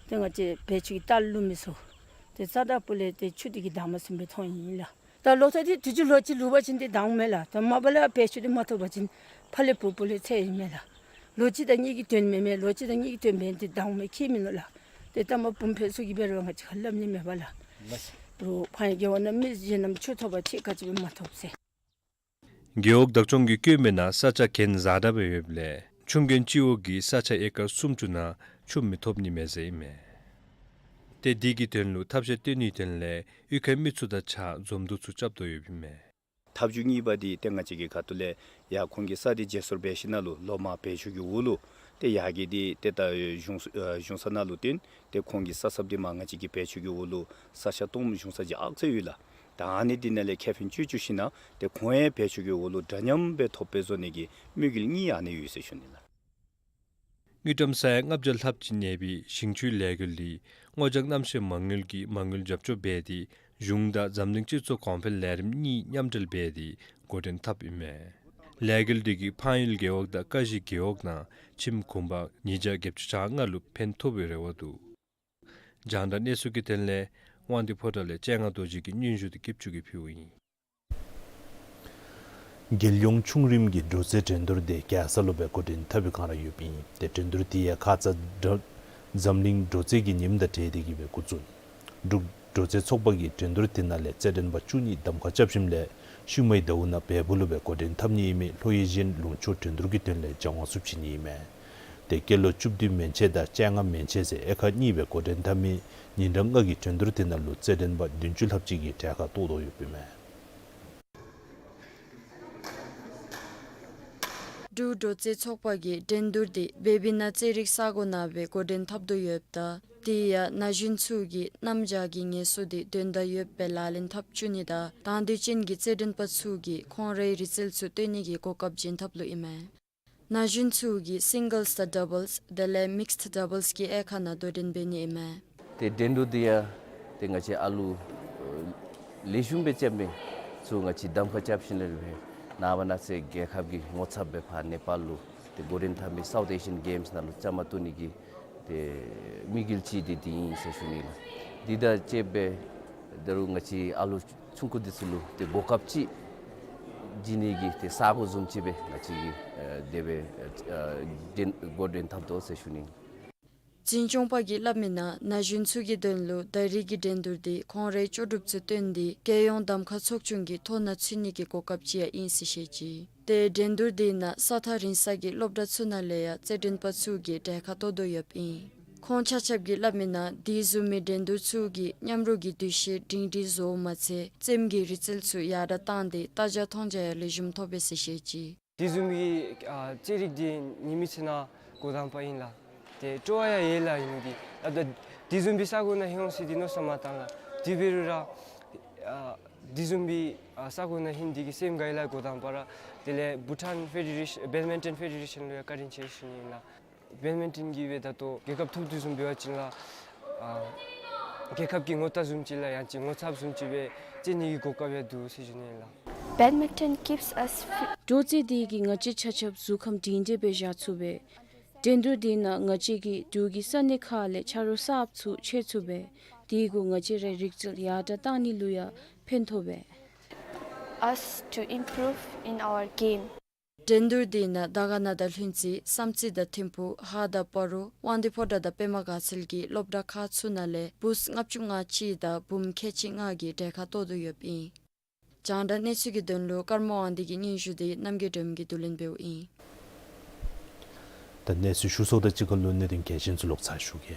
ཏེ་ང་བཅས་བལ་ཆུ་གི་ལྟག་ལུ་མི་ཚུ་ཏེ་རྩ་དང་སྤུ་ལས་ཏེ་ཆུ་འདི་གིས་དྭངས་མ་ཚུན་སྦེ་མཐོང་ཡི་ལགས། ད་ལོ་ཐོག་འདི་དུས་ཅི་ལོ་ཅིག་ལུས་པ་ཅིན་ཏེ་དྭངས་མས་ལགས། ད་མ་པ་ལས་བལ་ཆུ་འདི་མ་ཐོབ་པ་ཅིན་ཕར་ལས་སྦུག་སྦུག་ལས་ཚད་ཨིན་མས་ལགས། ལོ་གཅིག་དང་གཉིས་ཀྱི་དོན་མེན་མས། ལོ་གཅིག་དང་གཉིས་ཀྱི་དོན་མེན་ཏེ་དྭངས་མས་ཁྱད་མིན་ནུག་ལགས། ཏེ་ད་མ་བུམ་འཕེལ་ཚུ་གིས་འབད་རུང་ང་བཅས་ཁར་སླབ་ནི་མེད་པ་ལགས། རུང་འཕགས་ཡུལ་རྒེད་འོག་ནང་མི་གཞན་རྣམས་ཆུ་ཐོབ་པ་ཅིག་ག་ཅི་སྦེ་མ་ཐོབ་ཟེར། རྒེད་འོག་བདག་སྐྱོང་གིས་བཀོད་མི་ནང་ས་ཆ་གྱེན་བཞག་དཔ་སྦེ་ཡོདཔ་ལས་ཆུ་གྱེན་སྤྱི་འོག་གི་ས་ཆ་ཨེ་ཀར་སུམ་ཅུ་ནང་ཆུ་མི་ཐོབ་ནི་མས་ཟེར་ཨིན་མས། ཏེ་འདི་གི་དོན་ལུ་ཐབས་ཤེས་བཏོན་ནིའི་དོན་ལས་གཡུས་ཁའི་མི་ཚུ་དང་གཅིག་ཁར་འཛོམས་འདུ་ཚུ་རྐྱབ་དོ་ཡོདཔ་ཨིན་མས། ཐབས་བྱུས་གཉིས་པ་འདི་ཏེ་ང་བཅས་ཀྱི་ཁ་ཐུག་ལས་ཡར་ཁོང་གིས་ས་འདི་བརྗེ་སོར་འབད་ཞིནམ་ལས་ལོག་མར་བལ་ཆུ་གི་འོག་ལུ་ཏེ་ཡར་གྱི་འདི་ཏེ་ད་གཞུང་ས་ཨ་གཞུང་ས་ནང་ལུ་བཏོན། ཏེ་ཁོང་གི་ས་ཚབ་འདི་མར་ང་བཅས་ཀྱི་བལ་ཆུ་གི་འོག་ལུ་ས་ཆ་སྟོངམ་བྱུང་ས་ཅིག་ཨག་ཚ་ཡོད་ལགས། ད་ཨ་ནི་འདི་ནང་ལས་ཁེ་ཕན་བཅུག་བཅུག་ཞིནམ་ལས་ཏེ་ཁོང་ཡང་བལ་ཆུ་གི་འོག་ལུ་འདྲ་མཉམ་སྦེ་ཐོབ་སྦེ་བཟོ་ནི་གི་དམིགས་ཡུལ་གཉིས་ཨ་ནི་ཡོད་ཟེར་ཞུ་ནི་ལགས། དངུལ་ཀྲམ་ས་ཡ་ལྔ་བརྒྱ་ལྷགཔ་ཅིག་གནས་པའི་ཞིང་ཆུའི་ལས་འགུལ་འདི་སྔོ་ལྗང་གནམ་གཤིས་མ་དངུལ་གྱིས་མ་དངུལ་རྒྱབ་སྐྱོར་འབད་དེ་གཞུང་དང་འཛམ་གླིང་སྤྱི་ཚོགས་གོང་འཕེལ་ལས་རིམ་གཉིས་མཉམ་འབྲེལ་འབད་དེ་འགོ་འདྲེན་འཐབ་ཨིན་མས། ལས་འགུལ་འདི་གིས་འཕགས་ཡུལ་རྒེད་འོག་དང་ཀ་གཞི་རྒེད་འོག་ནང་ཁྱིམ་གུང་པ་ཉིས་བརྒྱ་བརྒྱད་ཅུ་གྱ་ལྔ་ལུ་ཕན་ཐོགས་པའི་རེ་བ་འདུག། རྒྱང་བསྒྲགས་གནས་ཚུལ་གྱི་དོན་ལས་དབང་འདུས་ཕོ་བྲང་ལས་སྤྱན་སྔ་རྡོ་རྗེ་གི་སྙན་ཞུ་འདི་གིས་ཕྱོགས་ཀྱིས་ཕུལཝ་ཨིན། རྒྱལ་ཡོངས་ཆུང་རིམ་གྱི་དྲོ་རྩེད་འགྲན་བསྡུར་འདི་རྒྱལ་ས་ལུ་སྦེ་འགོ་འདྲེན་འཐབ་པའི་སྒང་ར་ཡོདཔ་ཨིན། ཏེ་འགྲན་བསྡུར་འདི་ཡང་ཁ་ཙ་འཛམ་གླིང་དྲོ་རྩེད་ཀྱི་ཉིནམ་དང་འབྲེལ་ཏེ་གི་སྦེ་འགོ་བཙུགས། འབྲུག་དྲོ་རྩེད་ཚོགས་པ་གིས་འགྲན་བསྡུར་འདི་ནང་ལས་རྩེད་འགྲན་པ་བཅུ་གཉིས་གདམ་ཁ་རྐྱབ་ཞིནམ་ལས་ཤུལ་མའི་ཟླཝ་ནང་བལ་པོ་ལུ་སྦེ་འགོ་འདྲེན་འཐབ་ནི་ཨིན་མི་ལྷོ་ཨེ་ཤི་ཡན་ལུང་ཕྱོགས་འགྲན་བསྡུར་གྱི་དོན་ལས་སྦྱང་བ་ཚུ་བྱིན་ནི་ཨིན་མས། ཏེ་སྐྱེས་ལོ་བཅུ་བདུན་མན་ཆད་དང་བཅོ་ལྔ་མན་ཆད་ཟེར་དབྱེ་ཁག་གཉིས་སྦེ་འགོ་འདྲེན་འཐབ་མི་ཉིན་གྲངས་ལྔ་གི་འགྲན་བསྡུར་འདི་ནང་ལུ་རྩེད་འགྲན་པ་བདུན་ཅུ་ལྷགཔ་ཅིག་གིས་གྲལ་ཁར་གཏོགས་དོ་ཡོདཔ་ཨིན་མས། འབྲུག་འབྲོག་རྩེད་ཚོགས་པ་གིས་འགྲན་བསྡུར་འདི་བེ་བི་ན་རྩེད་རིགས་ས་གོ་ནང་སྦེ་འགོ་འདྲེན་འཐབ་དོ་ཡོདཔ་ད་དེ་ཡང་ན་གཞོན་ཚུ་གིས་གནམ་བྱཱར་གྱི་ངལ་གསོ་འདི་དོན་དག་ཡོདཔ་སྦེ་ལག་ལེན་འཐབ་བཅུག་ནི་དང་དང་འདོད་ཅན་གྱི་རྩེད་འགྲན་པ་ཚུ་གིས་ཁོང་རའི་རིག་རྩལ་ཚུ་སྟོན་ནི་གི་གོ་སྐབས་བྱིན་ཐབས་ལུ་ཨིན་མས། ན་གཞོན་ཚུ་གིས་སིང་གཱལསི་དང་ཌབ་བཱལསི་དེ་ལས་མིགསཌ་ཌབ་བཱལསི་གི་དབྱེ་ཁག་ནང་དོ་འགྲན་འབད་ནི་ཨིན་མས། ཏེ་འགྲན་བསྡུར་འདི་ཡང་ཏེ་ང་བཅས་ཨ་ལུ་ལེགས་ཤོམ་སྦེ་རྐྱབ་མི་ཚུ་ང་བཅས་གདམ་ཁ་རྐྱབ་ཞིནམ་ལས་ར་སྦེ་ནངས་པ་གནངས་ཚེ་རྒྱལ་ཁབ་ཀྱི་ངོ་ཚབ་སྦེ་ཕར་ནེ་པཱལ་ལུ་ཏེ་འགོ་འདྲེན་འཐབ་མི་སའུཐ་ཨེ་ཤི་ཡཱན་གེམསི་ནང་ལུ་བཅའ་མར་གཏོགས་ནི་གི་ཏེ་དམིགས་ཡུལ་ཅིག་འདི་འདི་ཨིན་ཟེར་ཞུ་ནི་ལགས། འདི་དང་བཅསཔ་སྦེ་ད་རུང་ང་བཅས་ཨ་ལུ་ཆུང་ཀུ་འདི་ཚུ་ལུ་ཏེ་གོ་སྐབས་ཅིག་བྱིན་ནི་གི་ཏེ་ས་གོ་བཟུམ་ཅིག་སྦེ་ང་བཅས་ཀྱིས་ཨ་དེ་སྦེ་ཨ་འགྲན་འགོ་འདྲེན་འཐབ་དོ་ཟེར་ཞུ་ནི། འཛིན་སྐྱོང་པ་གིས་སླབ་མིའི་ནང་ན་གཞོན་ཚུ་གི་དོན་ལུ་ད་རིས་ཀྱི་འགྲན་བསྡུར་འདི་ཁོང་རའི་ལྕོགས་གྲུབ་ཚུ་སྟོན་ཏེ་རྒྱལ་ཡོངས་གདམ་ཁ་ཚོགས་ཆུང་གི་ཐོ་ནང་ཚུད་ནི་གི་གོ་སྐབས་ཅིག་ཡང་ཨིན་ཟེར་བཤད་ཅི། ཏེ་འགྲན་བསྡུར་འདི་ནང་ས་ཐག་རིང་ས་གི་སློབ་གྲྭ་ཚུ་ནང་ལས་ཡང་རྩེད་འགྲན་པ་ཚུ་གིས་གྲལ་ཁར་གཏོགས་དོ་ཡོདཔ་ཨིན། ཁོང་ཆ་ཁྱབ་ཀྱིས་སླབ་མིའི་ནང་དེ་བཟུམ་མའི་འགྲན་བསྡུར་ཚུ་གིས་མཉམ་རོགས་ཀྱི་འདུ་ཤེས་སྒྲིང་སྒྲིང་བཟོཝ་མ་ཚད་རྩེདམོ་གི་རིག་རྩལ་ཚུ་ཡར་དྲག་བཏང་སྟེ་ལྟ་རྒྱ་མཐོང་རྒྱ་ཡང་ལེགས་ཤོམ་ཐོབ་པས་ཟེར་བཤད་ཅི། དེ་བཟུམ་མའི་ཨ་རྩེད་རིགས་འདི་ཉིན་མོའི་ཚེ་ནང་འགོ་དང་པ་ཨིན་ལགས། ཏེ་སྤྲོ་བ་ཡང་ཡོད་ལགས། ཨིན་ཏེ་ཨ་ད་དེ་བཟུམ་མའི་ས་གོ་ནང་ལྷོད་འོང་ཟེར་འདི་མནོ་བསམ་མ་བཏང་ལགས། དེ་འབད་རུང་ར་ཨ་དེ་བཟུམ་མའི་ཨ་ས་གོ་ནང་ལྷོད་ནི་འདི་གིས་སེམས་དགའ་ཡི་ལགས། འགོ་དང་པ་ར་དེ་ལས་བྷུ་ཊཱན་ཕེ་ཌེ་རེ་ཤཱན་བེཌ་མིན་ཊོན་ཕེ་ཌེ་རེ་ཤཱན་ལུ་ཡང་བཀའ་དྲིན་ཆེ་ཞུ་ནི་ཨིན་ལགས། བེཌ་མིན་ཊོན་གྱི་སྦེ་ད་ལྟོ་རྒྱལ་ཁབ་ཐོབ་དོ་བཟུམ་འབད་བ་ཅིན་ལགས་ཨ་རྒྱལ་ཁབ་ཀྱི་ངོ་རྟགས་བཟུམ་ཅིག་ལགས། ཡང་ཅིན་ངོ་ཚབ་བཟུམ་ཅིག་སྦེ་རྩེད་ནི་གི་གོ་སྐབས་ཡང་འདུག་ཟེར་ཞུ་ནི་ཨིན་ལགས། Badminton keeps us fit. འབྲོག་རྩེད་འདི་གིས་ང་བཅས་ཆ་ཁྱབ་གཟུགས་ཁམས་སྒྲིང་སྒྲིང་སྦེ་བཞག་ཚུགས་པས། འགྲན་བསྡུར་འདི་ནང་ང་བཅས་ཀྱིས་འབྲུག་གི་ས་གནས་ཁག་ལས་ཆ་རོགས་གསརཔ་ཚུ་ཁྱེར་ཚུགས་པས། དེ་གིས་ང་བཅས་རའི་རིག་རྩལ་ཡར་དྲག་བཏང་ནི་ལུ་ཡང་ཕན་ཐོགས་པས། Us to improve in our game. འགྲན་བསྡུར་འདི་ནང་དར་དཀར་ན་དང་ལྷུན་རྩེ་བསམ་རྩེ་དང་ཐིམ་ཕུག་ཧཱ་དང་སྤ་རོ་དབང་འདུས་ཕོ་བྲང་དང་པདྨ་དགའ་ཚལ་གྱི་སློབ་གྲྭ་ཁག་ཚུ་ནང་ལས་བུཚ་ལྔ་བཅུ་ང་གཅིག་དང་བུམོ་ཁལ་གཅིག་ལྔ་གིས་གྲལ་ཁར་གཏོགས་དོ་ཡོདཔ་ཨིན། རྒྱང་བསྒྲགས་གནས་ཚུལ་གྱི་དོན་ལུ་ཀརྨ་དབང་འདུས་ཀྱི་སྙན་ཞུ་འདི་རྣམ་རྒྱལ་སྒྲོལ་མ་གིས་བསྡུ་ལེན་འབདཝ་ཨིན། ད་གནས་ཚུལ་ཞུ་ཚརཝ་དང་གཅིག་ཁར་ལུ་གནད་དོན་གལ་ཆེན་ཚུ་ལོག་ཚར་ཞུ་གེ།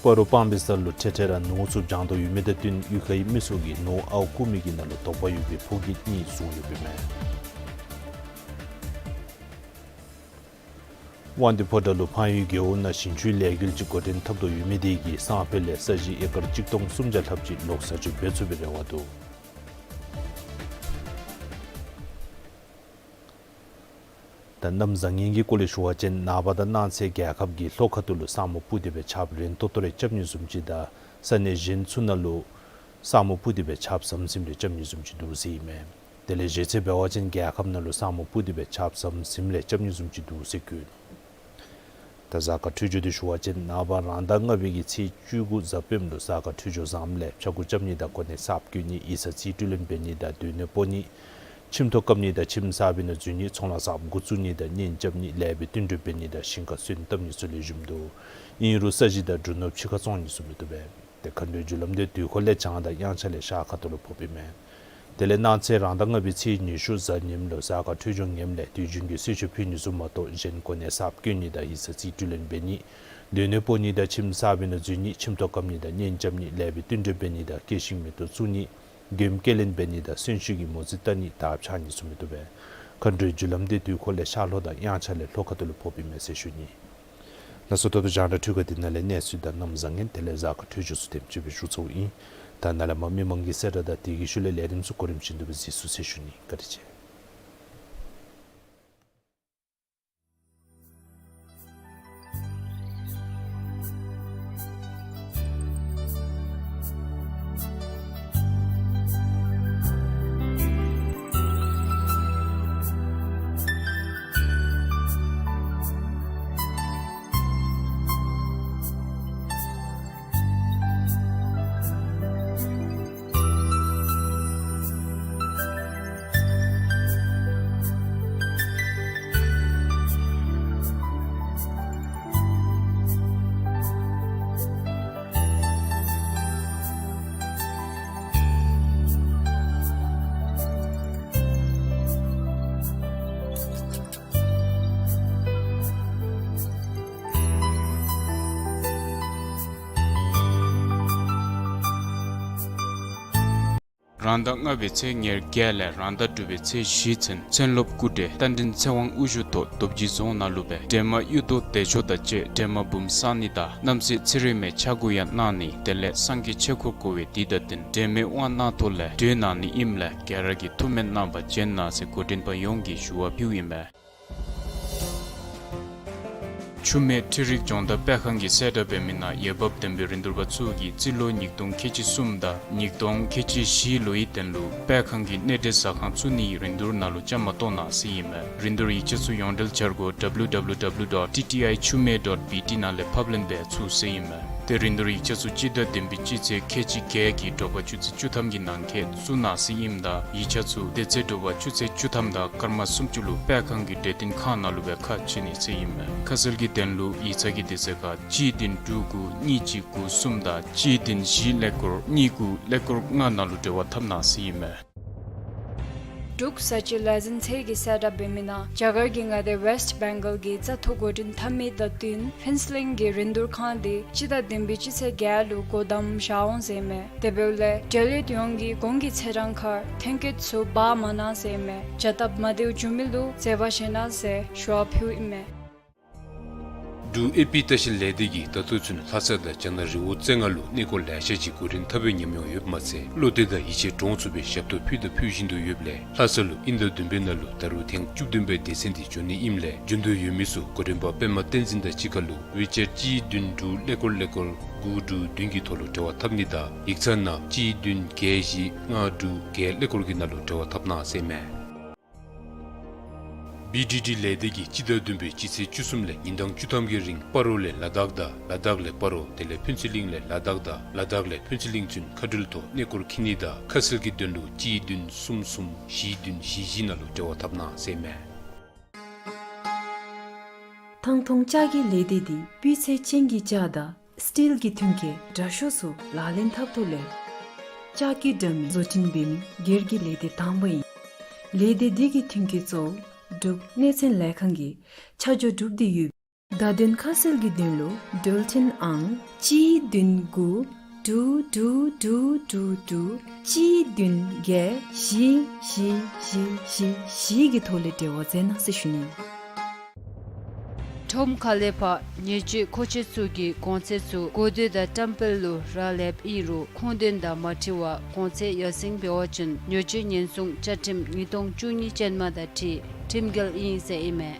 སྤ་རོ་སྤང་སྦིས་ས་ལུ་འཕྲལ་འཕྲལ་ར་ནོར་ཚུ་བྱང་དོ་ཡོད་མི་དང་བསྟུན་གཡུས་ཁའི་མི་ཚུ་གིས་ནོར་ཨརཝ་བརྐུ་མི་གི་ནང་ལུ་དོགས་པ་ཡོད་པའི་ཕོ་སྐྱེས་གཉིས་བཟུང་ཡོདཔ་ཨིན་མས། དབང་འདུས་ཕོ་བྲང་ལུ་ཕངས་ཡུལ་རྒེད་འོག་ནང་ཞིང་ཆུའི་ལས་འགུལ་ཅིག་འགོ་འདྲེན་འཐབ་དོ་ཡོད་མི་དེ་གིས་སང་ཕོད་ལས་ས་གཞི་ཨེ་ཀར་གཅིག་སྟོང་སུམ་བརྒྱ་ལྷགཔ་ཅིག་ལོག་ས་སྤྱོད་འབད་ཚུགས་པའི་རེ་བ་འདུག། ད་གནམ་བཟང་ངན་གྱི་སྐོར་ལས་ཞུ་བ་ཅིན་ནངས་པ་དང་གནངས་ཚེ་རྒྱལ་ཁབ་ཀྱི་ལྷོ་ཁ་ཐུག་ལུ་ས་སྨུག་སྤུབས་ཏེ་སྦེ་ཆརཔ་རན་ཏོག་ཏོ་རེ་རྐྱབ་ནི་བཟུམ་ཅིག་དང་ས་གནས་གཞན་ཚུ་ནང་ལུ་ས་སྨུག་སྤུབས་ཏེ་སྦེ་ཆརཔ་ཟམ་ཟིམ་རེ་རྐྱབ་ནི་བཟུམ་ཅིག་འདུག་ཟེར་ཨིན་མས། དེ་ལས་གཞེས་ཚེས་འབད་བ་ཅིན་རྒྱལ་ཁབ་ནང་ལུ་ས་སྨུག་སྤུབས་ཏེ་སྦེ་ཆརཔ་ཟམ་ཟིམ་རེ་རྐྱབ་ནི་བཟུམ་ཅིག་འདུག་ཟེར་བཀོད་ནུག། ད་གཟའ་སྐར་འཕྲོད་སྦྱོར་འདི་ཞུ་བ་ཅིན་ནངས་པ་རང་ཟླ་ལྔ་པའི་གི་ཚེས་བཅུ་དགུ་གཟའ་སྤེནམ་ལུ་གཟའ་སྐར་འཕྲོད་སྦྱོར་བཟངམ་ལས་ཕྱྭ་འགུགས་རྐྱབ་ནི་དང་གོ་གནས་གསརཔ་བསྐོ་ནི་ཡིག་ཚང་རྩིས་སྤྲོད་ལེན་འབད་ནི་དང་སྡོད་གནས་སྤོ་ནི་ཁྱིམ་ཐོག་བཀབ་ནི་དང་ཁྱིམ་གསར་པའི་ནང་འཛུལ་ནི་ཚོང་ལཱ་གསརཔ་འགོ་བཙུགས་ནི་དང་གཉེན་རྐྱབ་ནི་ལེགས་པའི་བསྟུན་གྲོས་འབད་ནི་དང་ཞིང་ཁར་སོན་བཏབ་ནི་ཚུ་ལེགས་ཤོམ་འདུག། ཨིན་རུང་ས་གཞི་དང་འབྲུ་ནོར་ཕྱི་ཁར་བཙོང་ནི་ཚུ་མི་བཏུབ་པས། ཏེ་མཁའ་འགྲོའི་རྒྱུ་ལམ་འདི་དུས་འཁོར་ལས་བྱང་དང་དབྱངས་འཆར་ལས་ཤར་ཁ་ཐུག་ལུ་ཕོགཔ་ཨིན་མས། དེ་ལས་གནངས་ཚེ་རང་ཟླ་ལྔ་པའི་ཚེས་ཉི་ཤུ་གཟའ་ཉིམ་ལུ་གཟའ་སྐར་འཕྲོད་སྦྱོར་ངནམ་ལས་དུས་རྒྱུན་གྱི་གསོལ་མཆོད་ཕུལ་ནི་ཚུ་མ་གཏོགས་གཞན་གོ་གནས་གསརཔ་བསྐོ་ནི་དང་ཡིག་ཚང་རྩིས་སྤྲོད་ལེན་འབད་ནི་སྡོད་གནས་སྤོ་ནི་དང་ཁྱིམ་གསར་པའི་ནང་འཛུལ་ནི་ཁྱིམ་ཐོག་བཀབ་ནི་དང་གཉེན་རྐྱབ་ནི་ལེགས་པའི་བསྟུན་གྲོས་འབད་ནི་དང་སྐྱེད་ཤིང་མེ་ཏོག་བཙུགས་ནི་མགྱོནམ་སྐྱེལ་ལེན་འབད་ནི་དང་གསོན་ཤུལ་གྱི་མོ་རྩིས་བལྟ་ནི་དར་འཕྱར་ནི་ཚུ་མི་བཏུབ་པས། མཁའ་འགྲོའི་རྒྱུ་ལམ་འདི་དུས་འཁོར་ལས་ཤར་ལྷོ་དང་དབྱངས་འཆར་ལས་ལྷོ་ཁ་ཐུག་ལུ་ཕོགཔ་ཨིན་མས་ཟེར་ཞུ་ནི། ལགས་སོ། ད་ལྟོ་རྒྱང་བསྒྲགས་འཕྲུལ་ཁང་འདི་ནང་ལས་གནས་ཚུལ་དང་གནམ་བཟང་ངན་དེ་ལས་གཟའ་སྐར་འཕྲོད་སྦྱོར་ཚུ་དེམ་ཅིག་སྦེ་ཞུ་ཚརཝ་ཨིན། ད་ནཱ་ལས་མར་མི་མང་གི་གསལ་བསྒྲགས་དང་དེ་གི་ཤུལ་ལས་ལས་རིམ་ཚུ་གོ་རིམ་བཞིན་དུ་སྦེ་གཟིགས་ཚུགས་ཟེར་ཞུ་ནི། བཀའ་དྲིན་ཆེ། རང་ཟླ་ལྔ་པའི་ཚེས་ཉེར་བརྒྱད་ལས་རང་ཟླ་དྲུག་པའི་ཚེས་བཞི་ཚུན་མཚན་སློབ་སྐུ་བགྲེས་རྟ་མགྲིན་ཚེ་དབང་དབུ་བཞུགས་ཐོག་རྡོ་རྗེ་རྫོང་ནང་ལུ་སྦེ་སྒྲོལ་མ་གཡུ་རྡོ་བདེ་མཆོག་དང་བཅས་སྒྲོལ་མ་འབུམ་གསང་གནས་དང་རྣམ་སྲས་ཚེ་རིང་མའི་ཕྱག་སྐུ་ཡང་གནང་ནི་དེ་ལས་སངས་རྒྱས་ཆོས་འཁོར་བསྐོར་བའི་དུས་དང་བསྟུན་སྒྲོལ་མའི་དབང་གནང་ཐོག་ལས་སྒྲོལ་གནང་ནི་ཨིནམ་ལས་ག་ར་གིས་ཐུགས་སྨོན་གནང་བར་བྱོན་གནང་ཟེར་འགོ་འདྲེན་པ་ཡོངས་ཀྱིས་ཞུ་བ་ཕུལཝ་ཨིན་མས། ཆུ་སྨད་འཕྲུལ་རིག་སྦྱོང་བརྡར་སྤེལ་ཁང་གིས་གསལ་བསྒྲགས་འབད་མི་ནང་འོས་འབབ་ལྡན་པའི་རིན་བསྡུར་པ་ཚུ་གིས་རྩིས་ལོ་ཉིས་སྟོང་ཁལ་གཅིག་གསུམ་དང་ཉིས་སྟོང་ཁལ་གཅིག་བཞི་ལོའི་དོན་ལུ་སྤེལ་ཁང་གི་གནས་འབྲེལ་ཟ་ཁང་བཙུགས་ནིའི་རིན་བསྡུར་ནང་ལུ་བཅའ་མར་གཏོགས་གནང་ཟེར་ཨིན་མས། རིན་བསྡུར་ཡིག་ཆ་ཚུ་ཡོངས་འབྲེལ་འཆར་སྒོ་W W W dot T T I chumey dot B T ནང་ལས་ཕབ་ལེན་འབད་ཚུགས་ཟེར་ཨིན་མས། ཏེ་རིན་བསྡུར་ཡིག་ཆ་ཚུ་སྤྱི་ཟླ་བདུན་པའི་སྤྱི་ཚེས་ཁལ་གཅིག་བརྒྱད་ཀྱི་དྲོ་པ་ཆུ་ཚོད་བཅུ་ཐམ་གྱི་ནང་འཁོད་བཙུགས་གནང་ཟེར་ཨིནམ་ད་ཡིག་ཆ་ཚུ་དེ་ཚེ་དྲོ་པ་ཆུ་ཚོད་བཅུ་ཐམ་དང་སྐར་མ་སུམ་ཅུ་ལུ་སྤེལ་ཁང་གི་གྲོས་བསྟུན་ཁང་ནང་ལུ་སྦེ་ཁ་ཕྱེ་ནི་ཟེར་ཨིན་མས། ཁ་གསལ་གྱི་དོན་ལུ་ཡིག་ཚང་གི་དུས་ཚོད་ཁར་གཅིག་བདུན་དྲུག་དགུ་གཉིས་གཅིག་དགུ་གསུམ་དང་གཅིག་བདུན་བཞི་ཀླད་ཀོར་གཉིས་དགུ་ཀླད་ཀོར་ལྔ་ནང་ལུ་འབྲེལ་བ་འཐབ་གནང་ཟེར་ཨིན་མས། འབྲུག་བཟའ་སྤྱོད་ལས་འཛིན་ཚད་ཀྱིས་གསལ་བསྒྲགས་འབད་མི་ནང་རྒྱ་གར་གྱི་མངའ་སྡེ་ཝེསཊ་བེང་གཱལ་གྱི་བཙག་འཐུ་འགོ་འདྲེན་འཐབ་མི་དང་བསྟུན་ཕུན་ཚོགས་གླིང་གི་རིན་བསྡུར་ཁང་འདི་སྤྱི་ཟླ་བདུན་པའི་སྤྱི་ཚེས་བརྒྱད་ལུ་སྒོ་བསྡམ་བཞག་འོང་ཟེར་ཨིན་མས། དེ་འབདཝ་ལས་འབྲེལ་ཡོད་ཡོངས་ཀྱིས་གོང་གི་ཚེས་གྲངས་ཁར་ཐོན་སྐྱེད་ཚུ་འབག་མ་གནང་ཟེར་ཨིན་མས། བྱ་སྟབས་མ་བདེཝ་འབྱུང་མི་ལུ་བརྩེ་བ་བཞེས་གནང་ཟེར་ཞུ་བ་ཕུལཝ་ཨིན་མས། འབྲུག་ཨེ་པི་ལྟ་བཤལ་ལས་སྡེ་གིས་ད་ལྟོ་ཚུན་ལྷ་ས་དང་རྒྱ་ནག་རི་བོ་རྩེ་ལྔ་ལུ་གནས་སྐོར་ལེ་ཤ་ཅིག་འགོ་འདྲེན་འཐབ་པའི་ཉམས་མྱོང་ཡོདཔ་མ་ཚད་བློ་གཏད་དང་ཡིད་ཆེས་འདྲོངས་ཚུགས་པའི་ཞབས་ཏོག་ཕུལ་དང་ཕུལ་བཞིན་དུ་ཡོདཔ་ལས་ལྷ་ས་ལུ་དབྱིན་ཟླ་བདུན་པའི་ནང་ལུ་ད་རུང་ཐེངས་བཅུ་བདུན་པའི་སྡེ་ཚན་འདི་འབྱོན་ནི་ཨིནམ་ལས་འབྱོན་འདོད་ཡོད་མི་ཚུ་གོ་དྲན་པ་པདྨ་བསྟན་འཛིན་དང་གཅིག་ཁར་ལུ་ཝི་ཅེཊ་གཅིག་བདུན་དྲུག་ཀླད་ཀོར་ཀླད་ཀོར་དགུ་དྲུག་བདུན་གྱི་ཐོག་ལུ་འབྲེལ་བ་འཐབ་ནི་དང་ཡིག་ཚང་ནང་གཅིག་བདུན་བརྒྱད་བཞི་ལྔ་དྲུག་བརྒྱད་ཀླད་ཀོར་གྱི་ནང་ལུ་འབྲེལ་བ་འཐབ་གནང་ཟེར་ཨིན་མས། བི་ཌི་ཌི་ལས་སྡེ་གིས་སྤྱི་ཟླ་བདུན་པའི་སྤྱི་ཚེས་བཅུ་གསུམ་ལས་ཉིན་གྲངས་བཅུ་ཐམ་གྱི་རིང་སྤ་རོ་ལས་ལ་དྭགས་དང་ལ་དྭགས་ལས་སྤ་རོ་དེ་ལས་ཕུན་ཚོགས་གླིང་ལས་ལ་དྭགས་དང་ལ་དྭགས་ལས་ཕུན་ཚོགས་གླིང་ཚུན་མཁའ་འགྲུལ་ཐོག་གནས་སྐོར་འཁྱིད་ནི་དང་ཁ་གསལ་གྱི་དོན་ལུ་གཅིག་བདུན་གསུམ་གསུམ་བཞི་བདུན་བཞི་བཞི་ནང་ལུ་འབྲེལ་བ་འཐབ་གནང་ཟེར་ཨིན་མས། ཐང་སྟོང་ལྕགས་ཀྱི་ལས་སྡེ་འདི་སྤུས་ཚད་ཅན་གྱི་ལྕགས་དང་སི་ཊིལ་གྱི་མཐུན་རྐྱེན་དྲག་ཤོས་ཚུ་ལག་ལེན་འཐབ་ཐོག་ལས་ལྕགས་ཀྱི་དྲ་མིག་བཟོ་སྐྲུན་འབད་མི་སྒེར་གྱི་ལས་སྡེ་དང་པ་ཨིན། ལས་སྡེ་འདི་གི་མཐུན་རྐྱེན་གཙོ་བོ་འབྲུག་གནས་ཚད་ལས་ཁང་གིས་ཆ་འཇོག་གྲུབ་སྟེ་ཡོད། བརྡ་དོན་ཁ་གསལ་གྱི་དོན་ལུ་འགྲུལ་འཕྲིན་ཨང་གཅིག་བདུན་དགུ་དྲུག་དྲུག་དྲུག་དྲུག་དྲུག་གཅིག་བདུན་བརྒྱད་བཞི་བཞི་བཞི་བཞི་བཞི་གི་ཐོག་ལས་འབྲེལ་བ་མཛད་གནང་ཟེར་ཞུ་ནི། ཁྲོམ་ཁ་ལས་ཕར་ཉེས་སྤྱོད་མཁོ་ཆས་ཚུ་གི་གོང་ཚད་ཚུ་གོ་ཐོས་དང་བཀྲམ་སྤེལ་ལུ་རག་ལསཔ་ཨིན་རུང་ཁུངས་དོན་དང་མ་འཁྲིལ་བར་གོང་ཚད་ཡར་སེང་འབད་བ་ཅིན་ཉེས་སྤྱོད་ཉེན་སྲུང་བཅའ་ཁྲིམས་ཉིས་སྟོང་བཅུ་གཉིས་ཅན་མ་དང་འཁྲིལ་ཁྲིམས་འགལ་ཨིན་ཟེར་ཨིན་མས།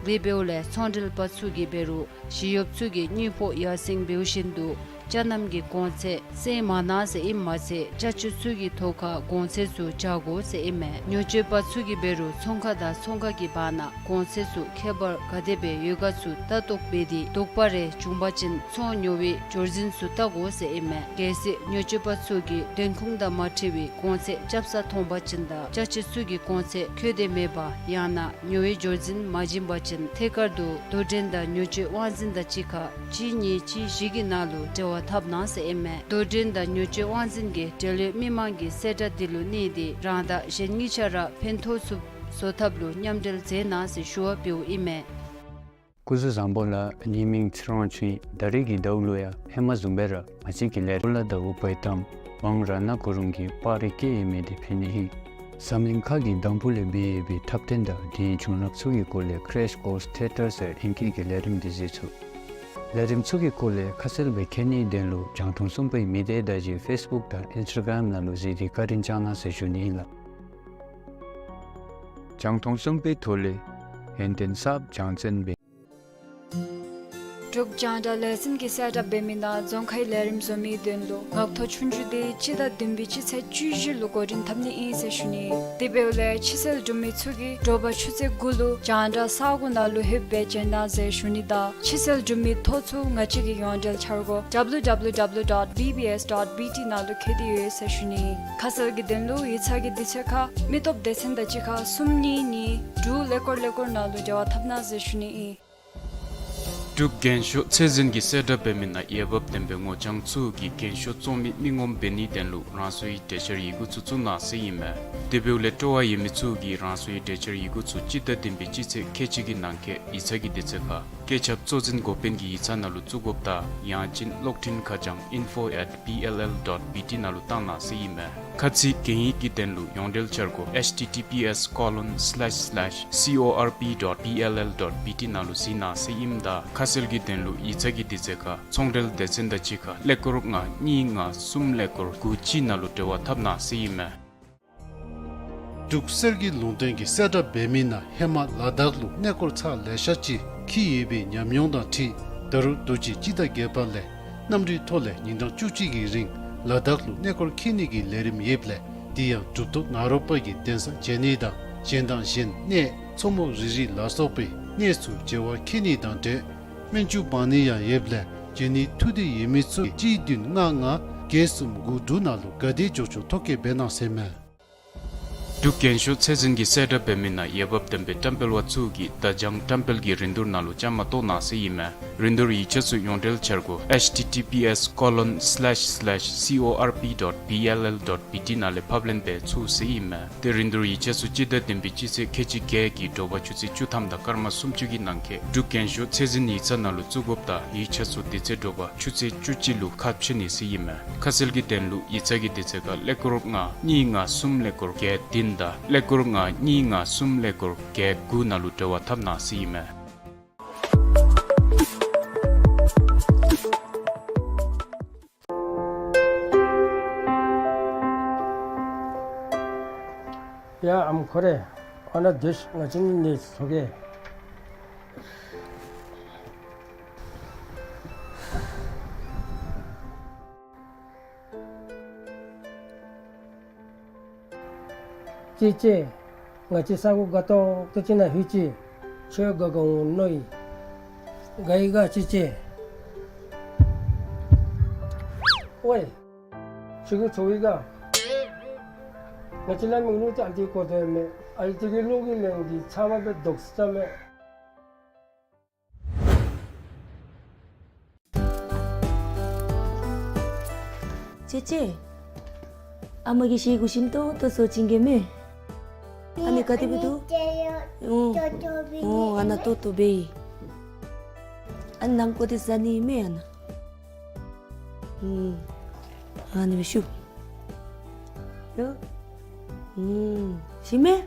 དེ་འབདཝ་ལས་ཚོང་འབྲེལ་པ་ཚུ་གིས་འབད་རུང་ཞི་གཡོགཔ་ཚུ་གིས་དངུལ་ཕོགས་ཡར་སེང་འབདཝ་བཞིན་དུ་ཅ་རྣམ་གྱི་གོང་ཚད་སེང་མ་གནང་ཟེར་ཨིནམ་མ་ཚད་ཅ་ཆས་ཚུ་གི་ཐོག་ཁར་གོང་ཚད་ཚུ་འཇགས་དགོ་ཟེར་ཨིན་མས། ཉེས་སྤྱོད་པ་ཚུ་གིས་འབད་རུང་ཚོང་ཁང་དང་ཚོང་ཁང་གི་བར་ན་གོང་ཚད་ཚུ་ཁྱད་པར་ག་དེ་སྦེ་ཡོད་ག་ཚུ་ལྟ་རྟོག་འབད་དེ་དོགས་པ་རེ་བྱུང་པ་ཅིན་ཚོང་ཉོ་བའི་འབྱོར་འཛིན་ཚུ་བལྟ་དགོ་ཟེར་ཨིན་མས། གལ་སྲིད་ཉེས་སྤྱོད་པ་ཚུ་གིས་དོན་ཁུངས་དང་མ་འཁྲིལ་བའི་གོང་ཚད་རྐྱབ་ས་མཐོང་པ་ཅིན་དང་ཅ་ཆས་ཚུ་གི་གོང་ཚད་འཁོད་དེ་མེད་པ་ཡང་ན་ཉོ་བའི་འབྱོར་འཛིན་མ་བྱིན་པ་ཅིན་ཐད་ཀར་དུ་དོ་འགྲན་དང་ཉེས་སྤྱོད་དབང་འཛིན་དང་གཅིག་ཁར་གཅིག་གཉིས་གཅིག་བཞི་གི་ནང་ལུ་འབྲེལ་བ་འཐབ་གནང་ཟེར་ཨིན་མས། དོ་འགྲན་དང་ཉེས་སྤྱོད་དབང་འཛིན་གྱིས་འབྲེལ་ཡོད་མི་མང་གི་གསལ་བསྒྲགས་འདི་ལུ་གནས་ཏེ་རང་དང་གཞན་གཉིས་ཆ་ར་ཕན་ཐོགས་ཚུགསཔ་བཟོ་ཐབས་ལུ་མཉམ་འབྲེལ་མཛད་གནང་ཟེར་ཞུ་བ་འབདཝ་ཨིན་མས། སྐུ་གཟུགས་བཟང་པོ་ལགས། ངེའི་མིང་ཚེ་རིང་ཅིག་ཨིན། ད་རེས་ཀྱི་ཟླཝ་ལུ་ཡང་ཧེ་མ་བཟུམ་སྦེ་ར་ང་བཅས་ཀྱི་ལས་རིམ་ལ་ད་ཨུ་པའི་ཏམ་དབང་ར་ན་གུ་རུང་གི་པར་རིས་བཀོད་ཡོད་མི་འདི་ཕུལ་ནི་ཨིན། འཛམ་གླིང་ཁ་གི་འདམ་བུ་ལས་འབད་ཡོད་པའི་འཁྲབ་སྟོན་དང་དེའི་བྱུང་རབས་ཚུ་གི་སྐོར་ལས་Crash Course Theatre ཟེར་ཨིང་སྐད་ཀྱི་ལས་རིམ་འདི་གཟིགས་ཚུགས། ལས་རིམ་ཚུ་གི་སྐོར་ལས་ཁ་གསལ་སྦེ་མཁྱེན་ནིའི་དོན་ལུ་རྒྱང་མཐོང་གསུམ་པའི་མི་སྡེ་བརྡ་བརྒྱུད་ཕེསི་བུཀ་དང་ཨིནསི་ཊ་གརམ་ནང་ལུ་གཟིགས་ཏེ་བཀའ་དྲིན་བསྐྱང་གནང་ཟེར་ཞུ་ནི་ཨིན་ལགས། རྒྱང་མཐོང་གསུམ་པའི་ཐོག་ལས་ཡོན་ཏན་གསརཔ་སྦྱང་བརྩོན་འབད། འབྲུག་རྒྱང་བསྒྲགས་ལས་འཛིན་གྱིས་གསལ་བསྒྲགས་འབད་མི་ནང་རྫོང་ཁའི་ལས་རིམ་བཟོ་མིའི་དོན་ལུ་ངག་ཐོག་ཆོས་རྒྱུགས་འདི་སྤྱི་ཟླ་བདུན་པའི་སྤྱི་ཚེས་བཅུ་བཞི་ལུ་འགོ་འདྲེན་འཐབ་ནི་ཨིན་ཟེར་ཞུ་ནི། དེ་འབདཝ་ལས་ཕྱི་སེལ་གྲུབ་མི་ཚུ་གིས་དྲོ་པ་ཆུ་ཚོད་དགུ་ལུ་རྒྱང་བསྒྲགས་ས་སྒོ་ནང་ལུ་ལྷོདཔ་སྦེ་བྱོན་གནང་ཟེར་ཞུ་ནི་དང་ཕྱི་སེལ་གྲུབ་མིའི་ཐོ་ཚུ་ང་བཅས་ཀྱི་ཡོངས་འབྲེལ་འཆར་སྒོ་W W W dot B B S dot B T ནང་ལུ་བཀོད་དེ་ཡོད་ཟེར་ཞུ་ནི། ཁ་གསལ་གྱི་དོན་ལུ་ཡིག་ཚང་གི་དུས་ཚོད་ཁར་མི་སྟོབས་སྡེ་ཚན་དང་གཅིག་ཁར་གསུམ་གཉིས་གཉིས་དྲུག་ཀླད་ཀོར་ཀླད་ཀོར་ནང་ལུ་འབྲེལ་བ་འཐབ་གནང་ཟེར་ཞུ་ནི་ཨིན། འབྲུག་རྒྱན་ཤོག་ཚད་འཛིན་གྱིས་གསལ་བསྒྲགས་འབད་མི་ནང་འོས་འབབ་ལྡན་པའི་ངོ་རྐྱང་ཚུ་གིས་རྒྱན་ཤོག་བཙོང་མི་མི་ངོམ་འབད་ནིའི་དོན་ལུ་རང་སོའི་གྲོས་འཆར་ཡི་གུ་ཚུ་བཙུགས་གནང་ཟེར་ཨིན་མས། དེ་འབདཝ་ལས་སྤྲོ་བ་ཡོད་མི་ཚུ་གིས་རང་སོའི་གྲོས་འཆར་ཡི་གུ་ཚུ་སྤྱི་ཟླ་བདུན་པའི་སྤྱི་ཚེས་ཁལ་གཅིག་གི་ནང་འཁོད་ཡིག་ཚང་གི་དུས་ཚོད་ཁར་ སྐད་ཆ་གཙོ་འཛིན་འགོ་དཔོན་གྱི་ཡིག་ཚང་ནང་ལུ་བཙུགས་དགོཔ་དང་ཡང་ཅིན་གློག་འཕྲིན་ཁ་བྱང་info at B L L dot B T ནང་ལུ་བཏང་གནང་ཟེར་ཨིན་མས། ཁ་ཚིག་གན་ཡིག་གི་དོན་ལུ་ཡོངས་འབྲེལ་འཆར་སྒོ་H T T P S colon slash slash C O RP dot B L L dot B T ནང་ལུ་གཟིགས་གནང་ཟེར་ཨིནམ་ད་ཁ་གསལ་གྱི་དོན་ལུ་ཡིག་ཚང་གི་དུས་ཚོད་ཁར་ཚོང་འབྲེལ་སྡེ་ཚན་དང་གཅིག་ཁར་ཀླད་ཀོར་ལྔ་གཉིས་ལྔ་གསུམ་ཀླད་ཀོར་དགུ་གཅིག་ནང་ལུ་འབྲེལ་བ་འཐབ་གནང་ཟེར་ཨིན་མས། འབྲུག་གསེར་གྱི་ལུང་བསྟན་གྱིས་གསལ་བསྒྲགས་འབད་མི་ནང་ཧེ་མ་ལ་དྭགས་ལུ་གནས་སྐོར་ཚར་ལེ་ཤ་ཅིག་འཁྱིད་ཡོད་པའི་ཉམས་མྱོང་དང་འཁྲིལ་ད་རུང་དུས་ཅི་སྤྱི་ཟླ་བརྒྱད་པ་ལས་གནམ་གྲུའི་ཐོག་ལས་ཉིན་གྲངས་བཅུ་གཅིག་གི་རིང་ལ་དྭགས་ལུ་གནས་སྐོར་འཁྱིད་ནི་གི་ལས་རིམ་ཡོདཔ་ལས་དེ་ཡང་གྲུབ་ཐོབ་ནཱ་རོ་པ་གི་གདན་ས་མཇལ་ནི་དང་གཞན་དང་གཞན་གནས་མཚོ་མོ་རི་རི་ལ་སོགས་པའི་གནས་སུ་མཇལ་བར་འཁྱིད་ནི་དང་འབྲེལ་སྨན་བཅོས་འབག་ནི་ཡང་ཡོདཔ་ལས་མཇལ་ནི་ཐུགས་འདོད་ཡོད་མི་ཚུ་གཅིག་བདུན་ལྔ་ལྔ་བརྒྱད་གསུམ་དགུ་དྲུག་ནང་ལུ་ག་དེ་མགྱོགས་མགྱོགས་ཐོ་བཀོད་འབད་གནང་ཟེར་མས། འབྲུག་རྒྱན་ཤོག་ཚད་འཛིན་གྱིས་གསལ་བསྒྲགས་འབད་མི་ནང་འོས་འབབ་ལྡན་པའི་བཀྲམ་སྤེལ་པ་ཚུ་གིས་བརྡ་བྱང་བཀྲམ་སྤེལ་གྱི་རིན་བསྡུར་ནང་ལུ་བཅའ་མར་གཏོགས་གནང་ཟེར་ཨིན་མས། རིན་བསྡུར་ཡིག་ཆ་ཚུ་ཡོངས་འབྲེལ་འཆར་སྒོ་H T T P S colon slash slash C O R P dot B L L dot B T ནང་ལས་ཕབ་ལེན་འབད་ཚུགས་ཟེར་ཨིན་མས། ཏེ་རིན་བསྡུར་ཡིག་ཆ་ཚུ་སྤྱི་ཟླ་བདུན་པའི་སྤྱི་ཚེས་ཁལ་གཅིག་བརྒྱད་ཀྱི་དྲོ་པ་ཆུ་ཚོད་བཅུ་ཐམ་དང་སྐར་མ་སུམ་ཅུ་གི་ནང་འཁོད་འབྲུག་རྒྱན་ཤོག་ཚད་འཛིན་ཡིག་ཚང་ནང་ལུ་བཙུགས་དགོཔ་དང་ཡིག་ཆ་ཚུ་དེ་ཚེ་དྲོ་པ་ཆུ་ཚོད་བཅུ་གཅིག་ལུ་ཁ་ཕྱེ་ནི་ཟེར་ཨིན་མས། ཁ་གསལ་གྱི་དོན་ལུ་ཡིག་ཚང་གི་དུས་ཚོད་ཁར་ཀླད་ཀོར་ལྔ་གཉིས་ལྔ་གསུམ་ཀླད་ཀོར་བརྒྱད་བདུན་དང་ཀླད་ཀོར་ལྔ་གཉིས་ལྔ་གསུམ་ཀླད་ཀོར་བརྒྱད་དགུ་ནང་ལུ་འབྲེལ་བ་འཐབ་གནང་ཟེར་ཨིན་མས། ཡ་ཨམ་ཁོ་རེ། ཨ་ནཱ་སྡོད་ཤིག། ང་བཅས་ནི་ཚོགས་ཀྱི། ཅེ་ཅེ། ང་བཅས་ས་གོ་དགའ་ཏོག་ཏོ་ཅིག་ནང་ལྷོད་ཅི། ཁྱོད་དགའ་དགའ་འོང་མནོ་ཡི། དགའ་ཡི་ག་ཅེ་ཅེ། ཝའི། ཁྱོད་ཀྱིས་ཚོར་ཡི་ག། ང་བཅས་ལ་མིག་ལུ་ཅིག་ཨ་ཙི་གོ་དོ་མས། ཨ་ཙི་གི་ལུག་གི་ལན་འདི་ཚ་མ་སྦེ་དོགས་ས་མས། ཅེ་ཅེ། ཨ་མ་གིས་ཤེ་གུ་ཞིམ་ཏོང་ཏོ་བཟོ་བྱིན་གེ་མས། ཨ་ནི་ག་དེ་སྦེ་འདུག། ཨོ། ཨོ། ཨ་ནཱ་ཏོག་ཏོ་སྦེ་ཨིན། ཨ་ནི་ནང་ཀོ་དེ་ཟ་ནི་མས་ཨ་ནཱ། ཨུམ། ཨ་ནི་སྦེ་ཤུབ། ཡ། ཨུམ། ཞིམ་མས།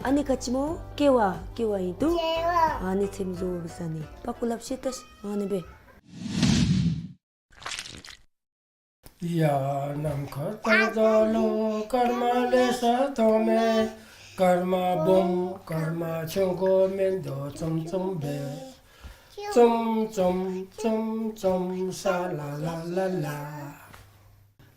ཨ་ནི་ག་ཅི་སྨོ། ཀེ་བ། ཀེ་བ་ཨིན་འདུག། ཀེ་བ། ཨ་ནི་ཚེམ་བཟོ་སྦེ་ཟ་ནི། པག་ཀུ་ལགཔ་ཤེ་ད་ཤ། ཨ་ནི་སྦེ། ཡ་ནམ་མཁའ་ལྟར་རྫོགས་ལུ་སྐར་མ་ལེ་ཤ་མཐོང་མས། སྐར་མ་སྦོམ་སྐར་མ་ཆུང་ཀུ་མིན་འདུག་ཙུམ་ཙུམ་སྦེ། ཙུམ་ཙུམ་ཙུམ་ཙུམ་ཤ་ལ་ལ་ལ་ལ།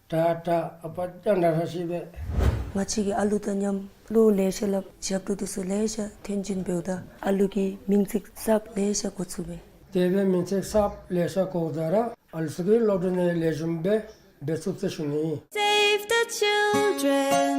ཏ་ཏ། ཨ་པ་ཅ་ན་ར་ཤི་སྦེ། ང་བཅས་ཀྱིས་ཨ་ལུ་དང་མཉམ་ལོ་ལེ་ཤ་ལུ་ཞབས་ཏོག་འདི་ཚུ་ལེ་ཤ་ཐོན་བྱིན་འབདཝ་ད་ཨ་ལུ་གི་མིང་ཚིག་གསརཔ་ལེ་ཤ་གོ་ཚུགས་པས། དེ་སྦེ་མིང་ཚིག་གསརཔ་ལེ་ཤ་གོཝ་ད་ར་ཨ་ལུ་ཚུ་གིས་སློབ་གྲྭ་ནང་ལེགས་ཤོམ་སྦེ་འབད་ཚུགས་ཟེར་ཞུ་ནི། Save the children.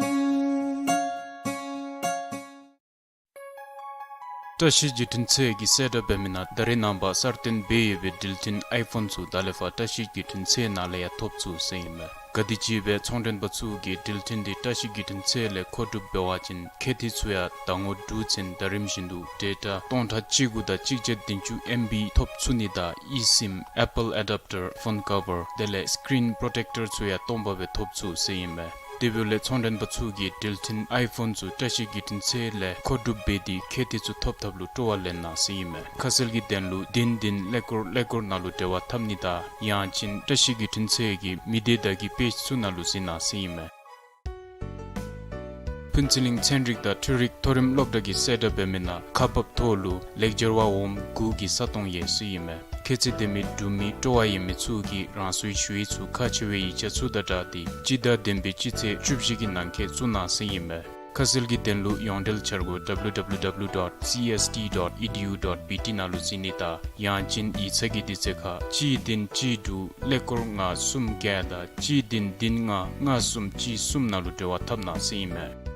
བཀྲ་ཤིས་བརྒྱུད་འཕྲིན་ཚད་ཀྱིས་གསལ་བསྒྲགས་འབད་མི་ནང་ད་རེས་ནངས་པ་གསར་བཏོན་འབད་ཡོད་པའི་འགྲུལ་འཕྲིན་ཨའི་ཕོན་ཚུ་ད་ལས་ཕར་བཀྲ་ཤིས་བརྒྱུད་འཕྲིན་ཚད་ནང་ལས་ཡང་ཐོབ་ཚུགས་ཟེར་ཨིན་མས། ག་དེམ་ཅིག་སྦེ་ཚོང་མགྲོན་པ་ཚུ་གིས་འགྲུལ་འཕྲིན་འདི་བཀྲ་ཤིས་བརྒྱུད་འཕྲིན་ཚད་ལས་མཁོ་སྒྲུབ་འབད་བ་ཅིན་ཁེ་ཏི་ཚུ་ཡང་ཟླ་ངོ་དྲུག་ཚུན་ཟླ་རིམ་བཞིན་དུ་ཌེ་ཊ་སྟོང་ཕྲག་གཅིག་དགུ་དང་གཅིག་བརྒྱ་བདུན་ཅུ་ཨེམ་བི་ཐོབ་ཚུགས་ནི་དང་ཨི་སིམ་ཨེ་པཱལ་ཨེ་ཌབ་ཊར་ཕོན་ཀ་བར་དེ་ལས་སི་ཀི་རིན་པོརོ་ཊེཀ་ཊར་ཚུ་ཡང་སྟོང་པ་སྦེ་ཐོབ་ཚུགས་ཟེར་ཨིན་མས། དེ་འབདཝ་ལས་ཚོང་མགྲོན་པ་ཚུ་གིས་འགྲུལ་འཕྲིན་ཨའི་ཕོན་ཚུ་བཀྲ་ཤིས་བརྒྱུད་འཕྲིན་ཚད་ལས་མཁོ་སྒྲུབ་འབད་དེ་ཁེ་ཏི་ཚུ་ཐོབ་ཐབས་ལུ་སྤྲོ་བ་ལེན་གནང་ཟེར་ཨིན་མས། ཁ་གསལ་གྱི་དོན་ལུ་བདུན་བདུན་ཀླད་ཀོར་ཀླད་ཀོར་ནང་ལུ་འབྲེལ་བ་འཐབ་ནི་དང་ཡང་ཅིན་བཀྲ་ཤིས་བརྒྱུད་འཕྲིན་ཚད་ཀྱི་མི་སྡེ་བརྡ་བརྒྱུད་པེཇ་ཚུ་ནང་ལུ་གཟིགས་གནང་ཟེར་ཨིན་མས། ཕུན་ཚོགས་གླིང་ཚན་རིག་དང་འཕྲུལ་རིག་མཐོ་རིམ་སློབ་གྲྭ་གིས་གསལ་བསྒྲགས་འབད་མི་ནང་ཁག་འབག་ཐོག་ལུ་ལེགས་སྦྱར་བ་འོགམ་དགུ་གི་ས་སྟོང་ཡོད་ཟེར་ཨིན་མས། ཁྱད་ཚད་ལྡན་མི་འབྲུག་མི་སྤྲོ་བ་ཡོད་མི་ཚུ་གིས་རང་སོའི་ཞུ་ཡིག་ཚུ་ཁག་ཆེ་བའི་ཡིག་ཆ་ཚུ་དང་སྦྲགས་ཏེ་སྤྱི་ཟླ་བདུན་པའི་སྤྱི་ཚེས་བཅུ་བཞི་གི་ནང་འཁོད་བཙུགས་གནང་ཟེར་ཨིན་མས། ཁ་གསལ་གྱི་དོན་ལུ་ཡོངས་འབྲེལ་འཆར་སྒོ་W W W dot C S T dot E D U dot B T ནང་ལུ་གཟིགས་ནི་དང་ཡང་ཅིན་ཡིག་ཚང་གི་དུས་ཚོད་ཁར་གཅིག་བདུན་གཅིག་དྲུག་ཀླད་ཀོར་ལྔ་གསུམ་བརྒྱད་དང་གཅིག་བདུན་བདུན་ལྔ་ལྔ་གསུམ་གཅིག་གསུམ་ནང་ལུ་འབྲེལ་བ་འཐབ་གནང་ཟེར་ཨིན་མས།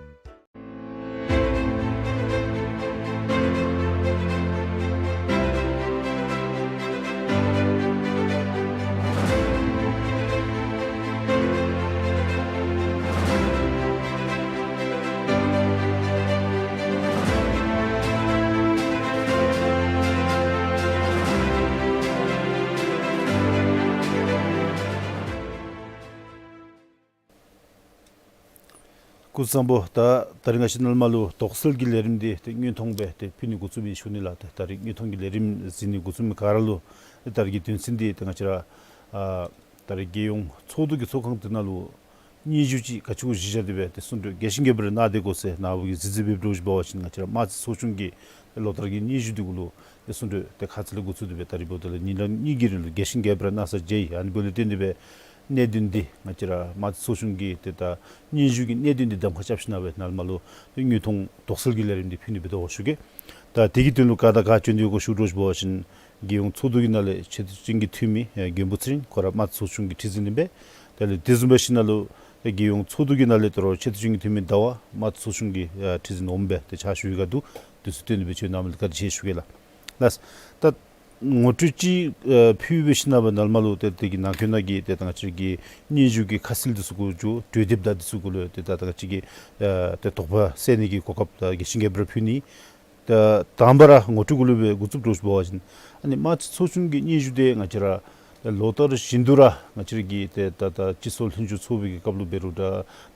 སྐུ་གཟུགས་བཟང་པོ། ད་ད་རིས་ང་བཅས་ནཱ་ལས་མར་ལུ་དོགས་སེལ་གྱི་ལས་རིམ་འདི་ཏེ་དངོས་མཐོང་སྦེ་ཏེ་ཕུལ་ནི་འགོ་བཙུགས་མི་ཞུ་ནི་ལགས། ཏེ་ད་རིས་དངོས་མཐོང་གི་ལས་རིམ་གཟིགས་ནི་འགོ་བཙུགས་མི་ག་ར་ལུ་ཏེ་ད་རིས་ཀྱི་དོན་ཚན་འདི་ཏེ་ང་བཅས་ར་ཨ་ད་རིས་རྒྱལ་ཡོངས་ཚོགས་འདུ་གི་ཚོགས་ཁང་འདི་ནང་ལུ་སྙན་ཞུ་ཅིག་ག་ཅི་གུ་གཞི་བཞག་སྟེ་སྦེ་ཏེ་གསུང་གྲོས་རྒྱས་ཤིང་རྒྱས་པར་གནང་སྟེ་གོ་ཟེར་ནཱ་བུ་གིས་གཟིགས་གཟིགསཔ་འབད་དོ་ཟེར་བ་ཅིན་ང་བཅས་ར་དམངས་རྩིས་ཚོགས་ཆུང་གི་ལོ་བསྟར་གྱི་སྙན་ཞུ་འདི་གུ་ལུ་ཏེ་གསུང་གྲོས་ཏེ་ཁ་ཙ་ལས་འགོ་བཙུགས་ཏེ་སྦེ་ད་རིས་འབདཝ་ད་ལུ་ཉིན་གྲངས་གཉིས་ཀྱི་རིང་ལུ་རྒྱས་ཤིང་རྒྱས་པར་གནང་ས་མཇལ་ཡི། ཨ་ནི་འབདཝ་ལས་བརྟེན་ཏེ་སྦེ་གནད་དོན་འདི་ང་བཅས་ར་དམངས་རྩིས་ཚོགས་ཆུང་གི་ཏེ་ད་སྙན་ཞུ་གི་གནད་དོན་འདི་གདམ་ཁ་རྐྱབ་ཞིནམ་ལས་ནཱ་ལས་མར་ལུ་ཏེ་དངོས་མཐོང་དོགས་སེལ་གྱི་ལས་རིམ་འདི་ཕུལ་ནི་འབད་དོ་ཞུ་གེ། ད་དེ་གི་དོན་ལུ་ག་དང་ག་བྱོན་ཏེ་ཡོད་ག་ཞུ་དོ་ཟེར་བ་ཅིན་རྒྱལ་ཡོངས་ཚོགས་འདུ་གི་ནང་ལས་ཆེ་མཐོ་ཅན་གྱི་འཐུས་མི་ཨེ་མགོན་པོ་ཚེ་རིང་ཁོ་ར་དམངས་རྩིས་ཚོགས་ཆུང་གི་ཁྲི་འཛིན་ཨིན་པས། དེ་ལས་དེ་བཟུམ་སྦེ་ཞིནམ་ལས་ཏེ་རྒྱལ་ཡོངས་ཚོགས་འདུ་གི་ནང་ལས་ད་རུང་ཆེ་མཐོ་ཅན་གྱི་འཐུས་མི་ཟླ་བ་དམངས་རྩིས་ཚོགས་ཆུང་གི་ཨེ་ཁྲི་འཛིན་འོགམ་སྦེ་ཏེ་ཕྱག་ཞུ་ཡི་ག་འདུག། དུས་ཚོད་བཏོན་ཏེ་སྦེ་བྱོན་གནང་མི་ལུ་བཀའ་དྲིན་ཆེ་ཞུ་གེ་ལགས། ལགས། ད་ངོ་སྤྲོད་ཅིག་ཨེ་ཕུལ་སྦེ་ཞིནམ་ལས་ནཱ་ལས་མར་ལུ་ཏེ་དེ་གི་ནང་འཁོད་ནང་གི་ཏེ་ད་ང་བཅས་ཀྱི་སྙན་ཞུ་གི་ཁ་གསལ་འདི་ཚུ་གུ་འགྱོ། གྲོས་དེབ་དང་འདི་ཚུ་གུ་ལུ་ཏེ་ད་ད་ང་བཅས་ཀྱིས་ཨེ་ཏེ་དོགས་པ་སེལ་ནི་གི་གོ་སྐབས་ད་རྒྱས་ཤིང་རྒྱས་པར་ཕུལ་ནི། ད་དང་པ་ར་ངོ་སྤྲོད་གུ་ལུ་སྦེ་འགོ་བཙུགསཔ་འདྲཝ་ཅིག་འབད་བ་ཅིན་ཨ་ནི་དམངས་རྩིས་ཚོགས་ཆུང་གི་སྙན་ཞུ་འདི་ང་བཅས་ར་ལོ་ལྟར་བཞིན་དུ་ར་ང་བཅས་ཀྱི་ཏེ་ད་ད་སྤྱི་ཚོགས་ལྷན་ཚོགས་ཚོགས་པའི་གི་སྐབས་ལུ་འབད་རུང་ད་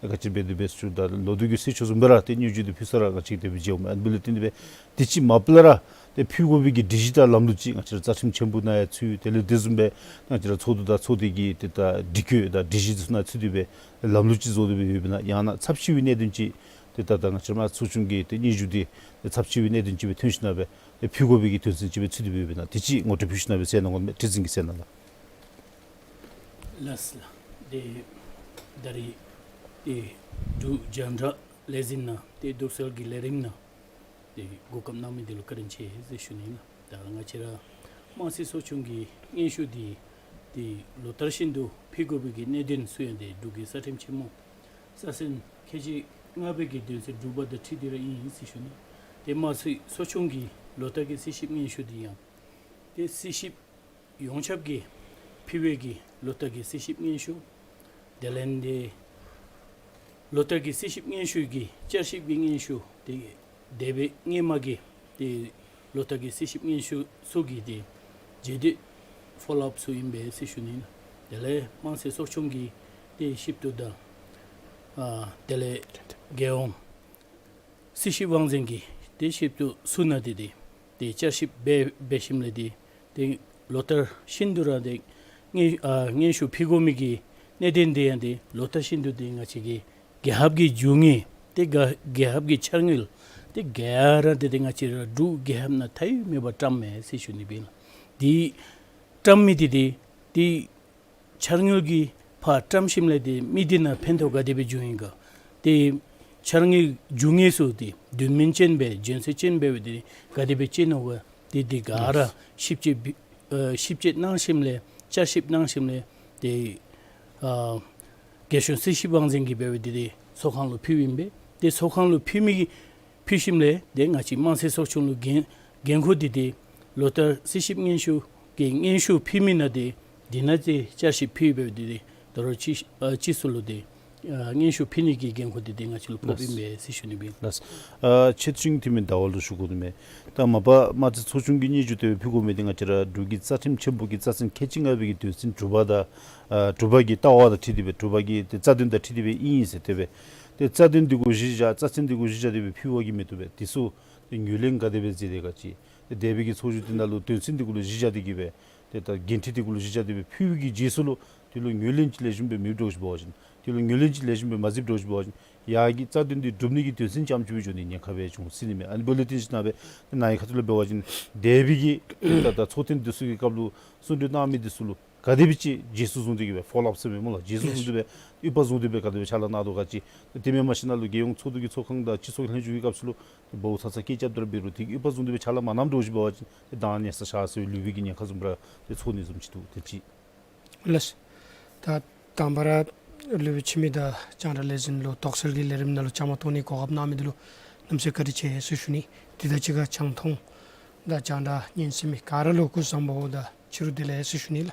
ད་ག་ཅི་འབད་དེ་འབད་ཞུ་ད་ལོ་དུས་ཀྱི་སྲིད་བྱུས་བཟུམ་སྦེ་ར་ཏེ་སྙན་ཞུ་འདི་ཕུལ་ས་ར་ང་བཅས་ཀྱིས་དེ་སྦེ་མཇལཝ་མས། ཨ་ནི་འབདཝ་ལས་བརྟེན་ཏེ་སྦེ་དུས་ཅི་མ་པ་ལས་ར་ཏེ་ཕུལ་དགོ་པའི་གི་སྒྲིག་གཞི་དང་ལམ་ལུགས་ཅིག་ང་བཅས་ར་རྩ་ཁྲིམས་ཆེན་པོ་ནང་ཡང་ཚུད། དེ་ལས་དེ་བཟུམ་སྦེ་ང་བཅས་ར་ཚོགས་འདུ་དང་ཚོགས་སྡེ་གི་ཏེ་ད་སྒྲིག་བཀོད་དང་སྒྲིག་གཞི་འདི་ཚུ་ནང་ཚུད་དེ་སྦེ་ལམ་ལུགས་ཅིག་བཟོ་སྟེ་སྦེ་ཡོདཔ་ཨིན་ན། ཡང་ན་ཚབས་ཆེ་བའི་གནད་དོན་ཅིག་ཏེ་ད་ད་ང་བཅས་ར་དམངས་རྩིས་ཚོགས་ཆུང་གི་ཏེ་སྙན་ཞུ་འདི་ཚབས་ཆེ་བའི་གནད་དོན་ཅིག་སྦེ་ཐོན་ཞིནམ་ལས་ཏེ་ཕུལ་དགོ་པའི་གི་དོན་ཚན་ཅིག་སྦེ་ཚུད་དེ་སྦེ་ཡོདཔ་ཨིན་ན། དེ་ཅིག་ངོ་སྤྲོད་ཕུལ་ཞིནམ་ལས་གསན་གནང་དགོ་མས། ཁྲི་འཛིན་གྱིས་གསན་གནང་ལགས། ལགས་སོ་ལགས། ཏེ་ད་རིས་ཏེ་འབྲུག་རྒྱང་བསྒྲགས་ལས་འཛིན་ནང་ཏེ་དོགས་སེལ་གྱི་ལས་རིམ་ནང་ཏེ་གོ་སྐབས་གནང་མི་འདི་ལུ་བཀའ་དྲིན་ཆེ་ཟེར་ཞུ་ནི་ལགས། ད་ང་བཅས་ར་དམངས་རྩིས་ཚོགས་ཆུང་གི་སྙན་ཞུ་འདི་ཏེ་ལོ་ལྟར་བཞིན་དུ་ཕུལ་དགོ་པའི་གི་གནད་དོན་ཚུ་ཡང་ཏེ་འབྲུག་གི་རྩ་ཁྲིམས་ཆེན་མོ་ས་ཟིན་ཁལ་གཅིག་ལྔ་པའི་གི་དོན་ཚན་དྲུག་པ་དང་འཁྲིལ་ཏེ་ར་ཨིན་ཟེར་ཞུ་ནི། ཏེ་དམངས་རྩིས་ཚོགས་ཆུང་གི་ལོ་ལྟར་གྱི་རྩིས་ཞིབ་སྙན་ཞུ་འདི་ཡང་ཏེ་རྩིས་ཞིབ་ཡོངས་ཁྱབ་ཀྱི་ཕུལ་བའི་གི་ལོ་ལྟར་གྱི་རྩིས་ཞིབ་སྙན་ཞུ། དེ་ལས་ཏེ་ལོ་ལྟར་གྱི་རྩིས་ཞིབ་སྙན་ཞུ་གི་བསྐྱར་ཞིབ་ཀྱི་སྙན་ཞུ་ཏེ་འདས་པའི་སྔོན་མ་གི་ཏེ་ལོ་ལྟར་གྱི་རྩིས་ཞིབ་སྙན་ཞུ་ཚུ་གི་ཏེ་རྗེས་ཟློས་ཕོ་ལོ་ཨཔ་ཚུ་ཨིན་པས་ཟེར་ཞུ་ནི་ལགས། དེ་ལས་དམངས་རྩིས་ཚོགས་ཆུང་གི་ཏེ་ཞིབ་ཏུ་དང་ཨ་དེ་ལས་རྒྱལ་ཡོངས་རྩིས་ཞིབ་དབང་འཛིན་གྱིས་ཏེ་ཞིབ་ཏུ་བསུ་གནང་སྟེ་ཏེ་ཏེ་བསྐྱར་ཞིབ་འབད་འབད་ཞིནམ་ལས་ཏེ་ཏེ་ལོ་ལྟར་བཞིན་དུ་ར་ཏེ་སྙན་ཨ་སྙན་ཞུ་ཕུལ་དགོ་མི་གི་གནད་དོན་འདི་ཡང་ཏེ་ལོ་ལྟར་བཞིན་དུ་ཏེ་ང་བཅས་ཀྱི་རྒྱལ་ཁབ་ཀྱི་རྒྱུ་དངོས་ཏེ་རྒྱལ་རྒྱལ་ཁབ་ཀྱི་འཆར་དངུལ་ཏེ་ག་ར་ཏེ་ཏེ་ང་བཅས་ར་འབྲུག་རྒྱལ་ཁབ་ནང་མཐའ་དབུས་མེད་པར་བཀྲམ་མས་ཟེར་ཞུ་ནི་སྦེ་ཨིན་ལགས། ཏེ་བཀྲམ་མི་འདི་ཏེ་ཏེ་འཆར་དངུལ་གྱི་ཕར་བཀྲམ་ཞིནམ་ལས་ཏེ་མི་སྡེ་ནང་ཕན་ཐོགས་ག་དེ་སྦེ་འབྱུང་ཡི་ག། ཏེ་འཆར་དངུལ་རྒྱུ་དངོས་ཚུ་ཏེ་དོན་སྨིན་ཅན་སྦེ་འཇོན་ཚད་ཅན་སྦེ་ཏེ་ག་དེ་སྦེ་ཅིག་ཨིན་ནོ་ག། ཏེ་འདི་ག་ར་ཞིབ་དཔྱད་འབད་ཨ་ཞིབ་དཔྱད་གནང་ཞིནམ་ལས་བསྐྱར་ཞིབ་གནང་ཞིནམ་ལས་ཏེ་ཨ་རྒྱལ་ཡོངས་རྩིས་ཞིབ་དབང་འཛིན་གྱིས་འབད་བའི་ཏེ་ཏེ་ཚོགས་ཁང་ལུ་ཕུལཝ་ཨིན་པས། ཏེ་ཚོགས་ཁང་ལུ་ཕུལ་མི་གི་ཕུལ་ཞིནམ་ལས་ཏེ་ང་བཅས་དམངས་རྩིས་ཚོགས་ཆུང་ལུ་འགན་འགན་ཁུར་འདི་ཏེ་ལོ་ལྟར་རྩིས་ཞིབ་སྙན་ཞུ་གི་སྙན་ཞུ་ཕུལ་མི་ནང་ཏེ་འདི་ནང་ཏེ་བསྐྱར་ཞིབ་ཕུལ་འབདཝ་ད་ཏེ་ད་རུང་སྤྱི་ཨ་སྤྱི་ཚོགས་ལུ་ཏེ་ཨ་སྙན་ཞུ་ཕུལ་ནི་གི་འགན་ཁུར་འདི་ཏེ་ང་བཅས་ལུ་ཕོགཔ་ཨིན་པས་ཟེར་ཞུ་ནི་སྦེ། ལགས། ཨ་ཆེ་མཐོ་ཅན་འཐུས་མི་ཟླ་བ་ལུ་ཞུ་དགོ་ནི་མས། ད་མ་པ་དམངས་རྩིས་ཚོགས་ཆུང་གི་སྙན་ཞུ་དེ་སྦེ་ཕུལ་དགོ་མི་འདི་ང་བཅས་ར་འབྲུག་གི་རྩ་ཁྲིམས་ཆེན་པོ་གི་རྩ་ཚན་ཁལ་གཅིག་ལྔ་པའི་གི་དོན་ཚན་དྲུག་པ་དང་ཨ་དྲུག་པ་གི་ལྟ་བ་དང་འཁྲིལ་ཏེ་སྦེ་དྲུག་པ་གི་ཏེ་རྩ་དོན་དང་འཁྲིལ་ཏེ་སྦེ་ཨིན་ཟེར་དེ་སྦེ། ཏེ་རྩ་དོན་འདི་གུ་གཞི་བཞག་རྩ་ཚན་འདི་གུ་གཞི་བཞག་སྟེ་སྦེ་ཕུལ་བ་གིས་མི་བཏུབ་པས། དེ་ཚུ་ཏེ་ངོས་ལེན་ག་དེ་སྦེ་མཛད་དེ་ག་ཅི། ཏེ་འདས་པའི་གི་ཚོགས་བཞུགས་འདི་ནང་ལུ་དོན་ཚན་འདི་གུ་ལུ་གཞི་བཞག་སྟེ་གི་སྦེ་ཏེ་ད་འགན་འཁྲི་འདི་གུ་ལུ་གཞི་བཞག་སྟེ་སྦེ་ཕུལ་བའི་གི་རྗེས་སུ་ལུ་དེ་ལུ་ངོས་ལེན་ཅིག་ལེགས་ཤོམ་སྦེ་མི་འབད་འདྲཝ་ཅིག་འབད་བ་ཅིན་དེ་ལུ་ངོས་ལེན་ཅིག་ལེགས་ཤོམ་སྦེ་མ་མཛདཔ་འདྲཝ་ཅིག་འབད་བ་ཅིན་ཡར་གྱི་རྩ་དོན་འདི་སྒྲུབ་ནི་གི་དོན་ཚན་རྐྱངམ་ཅིག་སྦེ་འགྱོ་ནི་ཉེན་ཁ་སྦེ་འབྱུང་སྲིད་ནི་མས། ཨ་ནི་འབདཝ་ལས་བརྟེན་ཞིནམ་ལས་ནཱ་ཡི་ཁ་ཐུག་ལས་འབད་བ་ཅིན་འདས་པའི་གི་ད་ད་ཚོགས་ཐེངས་འདི་ཚུ་གི་སྐབས་ལུ་གསུང་གྲོས་གནང་མི་འདི་ཚུ་ལུ་ག་དེ་སྦེ་ཅིག་རྗེས་སུ་བཟུང་སྟེ་གི་སྦེ་ཕོ་ལོ་ཨཔ་ཟེར་མི་སྨོ་ལགས། རྗེས་སུ་བཟུང་སྟེ་སྦེ་དབུ་འཕང་བཟུང་སྟེ་སྦེ་ག་དེ་སྦེ་ཕྱག་ལཱ་གནང་དོ་ག་ཅི། དེ་མེན་པར་ཞིནམ་ལས་རྒྱལ་ཡོངས་ཚོགས་འདུ་གི་ཚོགས་ཁང་དང་སྤྱི་ཚོགས་ལྷན་ཚོགས་ཀྱི་སྐབས་སུ་ལུ་འབོ་ཚ་ཚ་སྐད་རྐྱབ་སྟེ་ར་འབད་རུང་དེ་གི་དབུ་འཕང་བཟུང་སྟེ་སྦེ་ཕྱག་ལཱ་མ་གནངམ་འདྲཝ་ཅིག་འབད་བ་ཅིན་ཏེ་གདངས་ཉེ་ས་ཤར་སོང་བའི་ལུས་པོའི་གི་ཉེན་ཁ་བཟུམ་ར་ཏེ་ཚོར་ནི་བཟུམ་ཅིག་འདུག། དེ་ཅིག། ལགས། ད་དང་པ་ར་སློབ་དཔོན་འཆི་མེད་དང་རྒྱང་བསྒྲགས་ལས་འཛིན་ལུ་དོགས་སེལ་གྱི་ལས་རིམ་ནང་ལུ་བཅའ་མར་གཏོགས་ནི་གོ་སྐབས་གནང་མི་འདི་ལུ་གནམ་མེད་ས་མེད་བཀའ་དྲིན་ཆེ་ཟེར་ཞུ་ནི། དེ་དང་གཅིག་ཁར་ཆང་འཐུང་དང་རྒྱང་བསྒྲགས་ཉན་གསན་མི་ག་ར་ལུ་སྐུ་གཟུགས་བཟང་པོ་དང་ཕྱི་རུ་བདེ་ལེགས་ཟེར་ཞུ་ནི་ལགས།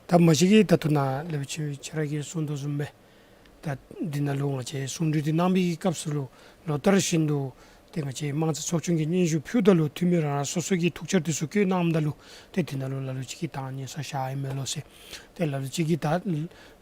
ད་མ་གཞི་གི་ད་ལྟོ་ནཱ་སློབ་དཔོན་འཆི་མེད་ཁྱོད་ར་གིས་གསུང་དོ་བཟུམ་སྦེ་ད་འདི་ནང་ལུ་ང་བཅས་གསུང་གྲོས་འདི་གནང་བའི་གི་སྐབས་སུ་ལུ་ལོ་ལྟར་བཞིན་དུ་ ཏེ་ང་བཅས་དམངས་རྩིས་ཚོགས་ཆུང་གིས་སྙན་ཞུ་ཕུལཝ་ད་ལུ་འཐུས་མི་རང་རང་སོ་སོ་གི་ཐུགས་འཆར་འདི་ཚུ་བཀོད་གནངམ་ད་ལུ་ཏེ་འདི་ནང་ལུ་ལ་ལུ་ཅིག་གིས་དང་ཉེ་ས་བཞག་ཡི་མས་ལོ་ཟེར། ཏེ་ལ་ལུ་ཅིག་གིས་ད་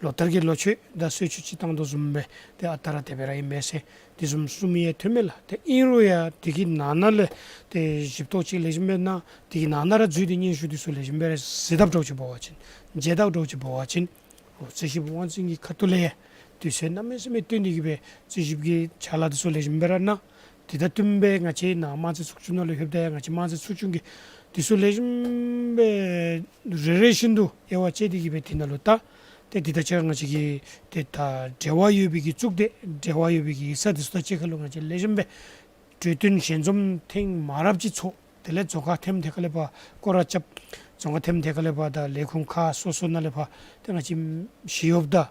ལོ་ལྟར་གྱི་ལོ་མཆོད་དང་གསོལ་མཆོད་ཅིག་བཏང་དོ་བཟུམ་སྦེ་ཏེ་ཨ་རྟག་ར་དེ་སྦེ་ར་ཨིན་མས་ཟེར་དེ་བཟུམ་གསུངམ་ཡང་ཐོནམ་མས་ལགས། ཏེ་ཨིན་རུང་ཡང་དེ་གི་ནང་ན་ལས་ཏེ་ཞིབ་ཏོག་ཅིག་ལེགས་ཤོམ་སྦེ་གནང་། དེ་གི་ནང་ན་ར་འཛུལ་ཏེ་སྙན་ཞུ་འདི་ཚུ་ལེགས་ཤོམ་སྦེ་ར་གཟིགས་དཔ་འདྲཝ་ཅིག་འབད་བ་ཅིན་མཇལ་དཔ་འདྲཝ་ཅིག་འབད་བ་ཅིན་ཨོ་རྩིས་ཞིབ་དབང་འཛིན་གྱི་ཁ་ཐུག་ལས་ཡང་དུས་ཚོད་གནམ་མེད་ས་མེད་བཏོན་ཏེ་གི་སྦེ་རྩིས་ཞིབ་ཀྱི་ཕྱག་ལཱ་འདི་ཚུ་ལེགས་ཤོམ་སྦེ་ར་གནང་། དེ་དང་བསྟུན་སྦེ་ང་བཅས་ནཱ་དམངས་རྩིས་ཚོགས་ཆུང་ནང་ལུ་ལྷོདཔ་ད་ཡང་ང་བཅས་དམངས་རྩིས་ཚོགས་ཆུང་གིས་འདི་ཚུ་ལེགས་ཤོམ་སྦེ་རེ་རེ་བཞིན་དུ་དབྱེ་བ་དཔྱད་དེ་གི་སྦེ་དེ་ནང་ལུ་བལྟ། ཏེ་དེ་དང་གཅིག་ཁར་ང་བཅས་ཀྱིས་ཏེ་ད་འབྲེལ་བ་ཡོད་པའི་གི་གཙུག་སྡེ་འབྲེལ་བ་ཡོད་པའི་གི་ཡིག་ཚང་འདི་ཚུ་དང་གཅིག་ཁར་ལུ་ང་བཅས་ལེགས་ཤོམ་སྦེ་གྲོས་བསྟུན་ཞལ་འཛོམས་ཐེངས་མང་རབས་ཅིག་ཚོགས། དེ་ལས་རྫོང་ཁག་ཐེམ་ཐེ་ཁ་ལས་ཕར་སྐོར་ར་རྐྱབ། རྫོང་ཁག་ཐེམ་ཐེ་ཁ་ལས་ཕར་དང་ལས་ཁུངས་ཁག་སོ་སོ་ནང་ལས་ཕར་ཏེ་ང་བཅས་ཞི་གཡོགཔ་དང་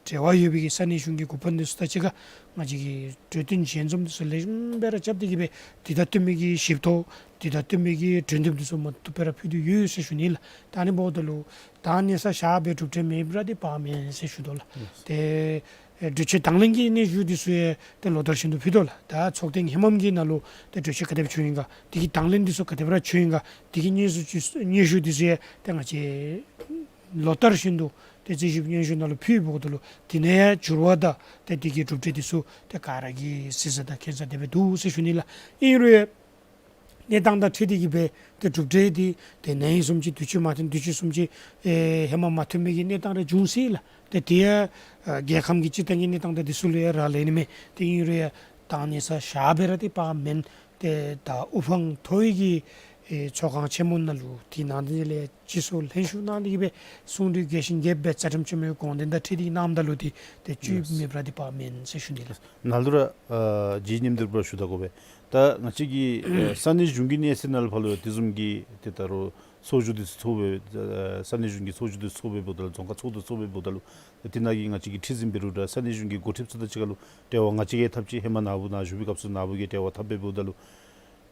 འབྲེལ་བ་ཡོད་པའི་གི་ས་གནས་གཞུང་གི་འགོ་དཔོན་འདི་ཚུ་དང་གཅིག་ཁར་ང་བཅས་ཀྱིས་གྲོས་བསྟུན་ཞལ་འཛོམས་འདི་ཚུ་ལེགས་ཤོམ་སྦེ་ར་རྐྱབ་སྟེ་གི་སྦེ་དེ་དང་བསྟུན་པའི་གི་ཞིབ་ཐོ་དེ་དང་བསྟུན་པའི་གི་གྲོས་འདེབས་འདི་ཚུ་མ་བཏུབ་སྦེ་ར་ཕུལ་ཏེ་ཡོད་ཟེར་ཞུ་ནི་ལགས། ད་ཨ་ནི་འབདཝ་ད་ལུ་དང་ཉེ་ས་བཞག་སྦེ་གྲུབ་འབྲས་མེདཔ་ར་འདི་དཔག་མེན་ཟེར་ཞུ་དོ་ལགས། ཡེས། ཏེ་ཨེ་གྲོས་ཆོད་དང་ལེན་གྱི་སྙན་ཞུ་འདི་ཚུ་ཡང་ཏེ་ལོ་ལྟར་བཞིན་དུ་ཕུལ་དོ་ལགས། ད་ཚོགས་ཐེངས་ཧེ་མམ་གྱི་ནང་ལུ་ཏེ་གྲོས་ཆོད་ག་དེ་སྦེ་བྱུང་ཡི་ག། དེ་གི་དང་ལེན་འདི་ཚུ་ག་དེ་སྦེ་ར་བྱུང་ཡི་ག། དེ་གི་སྙན་ཞུ་ཅིག་སྙན་ཞུ་འདི་ཚུ་ཡང་ཏེ་ང་བཅས་ལོ་ལྟར་བཞིན་དུ་ཏེ་རྩིས་ཞིབ་སྙན་ཞུ་ནང་ལུ་ཕུལཝ་ད་ལུ་དེ་ནང་ཡང་འགྱུར་བ་དང་ཏེ་དེ་གི་གྲུབ་འབྲས་འདི་ཚུ་ཏེ་ག་ར་གིས་གཟིགས་ས་དང་མཁྱེན་ས་དེ་སྦེ་འདུག་ཟེར་ཞུ་ནི་ལགས། ཨིན་རུང་ཡང་གནས་སྟངས་དང་འཁྲིལ་ཏེ་གི་སྦེ་ཏེ་གྲུབ་འབྲས་འདི་ཏེ་ན་ཧིང་བཟུམ་ཅིག་དུས་ཚོད་མ་ཐོན། དུས་ཚོད་བཟུམ་ཅིག་ཨེ་ཧེ་མ་མ་ཐོན་པའི་གི་གནས་སྟངས་རེ་འབྱུང་སྲིད་ལགས། ཏེ་དེ་ཡང་ཨ་རྒྱལ་ཁམས་ཀྱི་སྤྱིར་བཏང་གི་གནས་སྟངས་དང་འདི་ཚུ་ལུ་ཡང་རག་ལས་ནི་མས། ཏེ་ཨིན་རུང་ཡང་དང་ཉེ་ས་བཞག་སྦེ་ར་འདི་དཔག་མེན། ཏེ་ད་དབུ་འཕང་མཐོ་བའི་གི་ཨེ་ཚོགས་ཁང་ཆེན་མོ་ནང་ལུ་དེ་ནང་དེ་ལས་སྤྱི་ཚོགས་ལྷན་ཞུགས་གནང་སྟེ་གི་སྦེ་གསུང་གྲོས་རྒྱས་ཤིང་རྒྱསཔ་སྦེ་རྩ་ཁྲིམས་ཆེན་མོའི་དགོངས་དོན་དང་འཁྲིལ་ཏེ་གནངམ་ད་ལུ་འདི་ཏེ་བཅུད་ཡེས་མེདཔ་ར་འདི་དཔག་མེན་ཟེར་ཞུ་ནི་ལགས། ནཱ་ལུ་ར་ཨ་རྗེ་སྙན་དར་པ་ཞུ་ད་དགོ་པས། ད་ང་བཅས་ཀྱི་ཨ་ས་གནས་གཞུང་གི་གནས་ཚད་ནང་ལུ་ཕར་ལུ་དེ་བཟུམ་གྱི་ཏེ་ད་རུང་ཚོགས་བཞུགས་འདི་ཚོགས་པའི་ཨ་ས་གནས་གཞུང་གི་ཚོགས་བཞུགས་འདི་ཚོགས་པའི་འབདཝ་ད་ལུ་རྫོང་ཁག་ཚོགས་འདུ་ཚོགས་པའི་འབདཝ་ད་ལུ་ཏེ་དེ་ནང་གི་ང་བཅས་ཀྱི་ཁྲི་འཛིན་འབད་རུང་འདྲ་ས་གནས་གཞུང་གི་འགོ་ཁྲིདཔ་ཚུ་དང་གཅིག་ཁར་ལུ་འབྲེལ་བ་ང་བཅས་ཀྱིས་འཐབ་ཅི། ཧེ་མ་ནཱ་བུ་ནཱ་བཞུགས་པའི་སྐབས་སུ་ནཱ་བུ་གིས་འབྲེལ་བ་འཐབ་སྦེ་འབདཝ་ད་ལུ་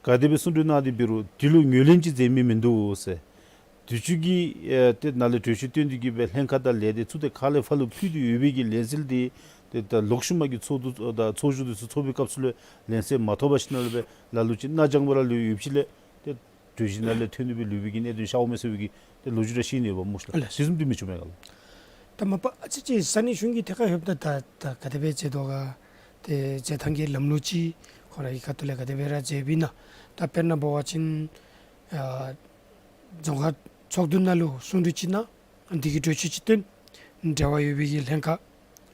ག་དེ་སྦེ་གསུང་གྲོས་གནང་སྟེ་འབད་རུང་དེ་ལུ་ངོས་ལེན་ཅིག་མཛད་མི་མིན་འདུག་ཟེར། དུས་ཅི་གི་ཨེ་ཏེ་ནཱ་ལས་གྲོས་ཆོད་བཏོན་ཏེ་གི་སྦེ་ལྷན་ཁག་དང་ལས་སྡེ་ཚུ་ཏེ་ཁག་ལས་ཕར་ལུ་ཕུལ་ཏེ་ཡོད་པའི་གི་ལན་གསལ་འདི་ཏེ་ད་ལོག་ཤུལ་མ་གི་ཚོགས་འདུ་དང་ཚོགས་བཞུགས་འདི་ཚུ་ཚོགས་པའི་སྐབས་སུ་ལུ་ལན་གསལ་མ་ཐོབ་པར་ཞིནམ་ལས་སྦེ་ལ་ལུ་ཅིག་ནཱ་འགྱངས་པ་ར་ལུ་ཡོདཔ་ཅིག་ལས་ཏེ་གྲོས་གཞི་ནང་ལས་ཐོན་ནུག་སྦེ་ལུས་པའི་གི་གནད་དོན་ཤརཝ་མས་ཟེར་བའི་གི་ཏེ་ལོ་རྒྱུས་ར་ཤེས་ནི་ཡོདཔ་སྨོ་ལགས། ལགས། དེ་བཟུམ་འདི་མི་བྱུང་མས་ག་ལགས། ད་མ་པ་ཨ་ཙི་ཅིག་ས་གནས་གཞུང་གི་ཐད་ཁར་ལྷོདཔ་ད་ད་ད་ག་དེ་སྦེ་མཛད་དོ་ག། ཏེ་མཛད་ཐངས་ཀྱི་ལམ་ལུགས་ཅིག་ཁོང་ར་གི་ཁ་ཐུག་ལས་ག་དེ་སྦེ་ར་མཛདཔ་ཨིན་ན། ད་དཔེར་ན་འབད་བ་ཅིན་ཨ་རྫོང་ཁག་ཚོགས་འདུ་ནང་ལུ་གསུང་གྲོས་ཅིག་གནང་། དེ་གི་གྲོས་ཆོད་ཅིག་བཏོན། འབྲེལ་བ་ཡོད་པའི་གི་ལྷན་ཁག་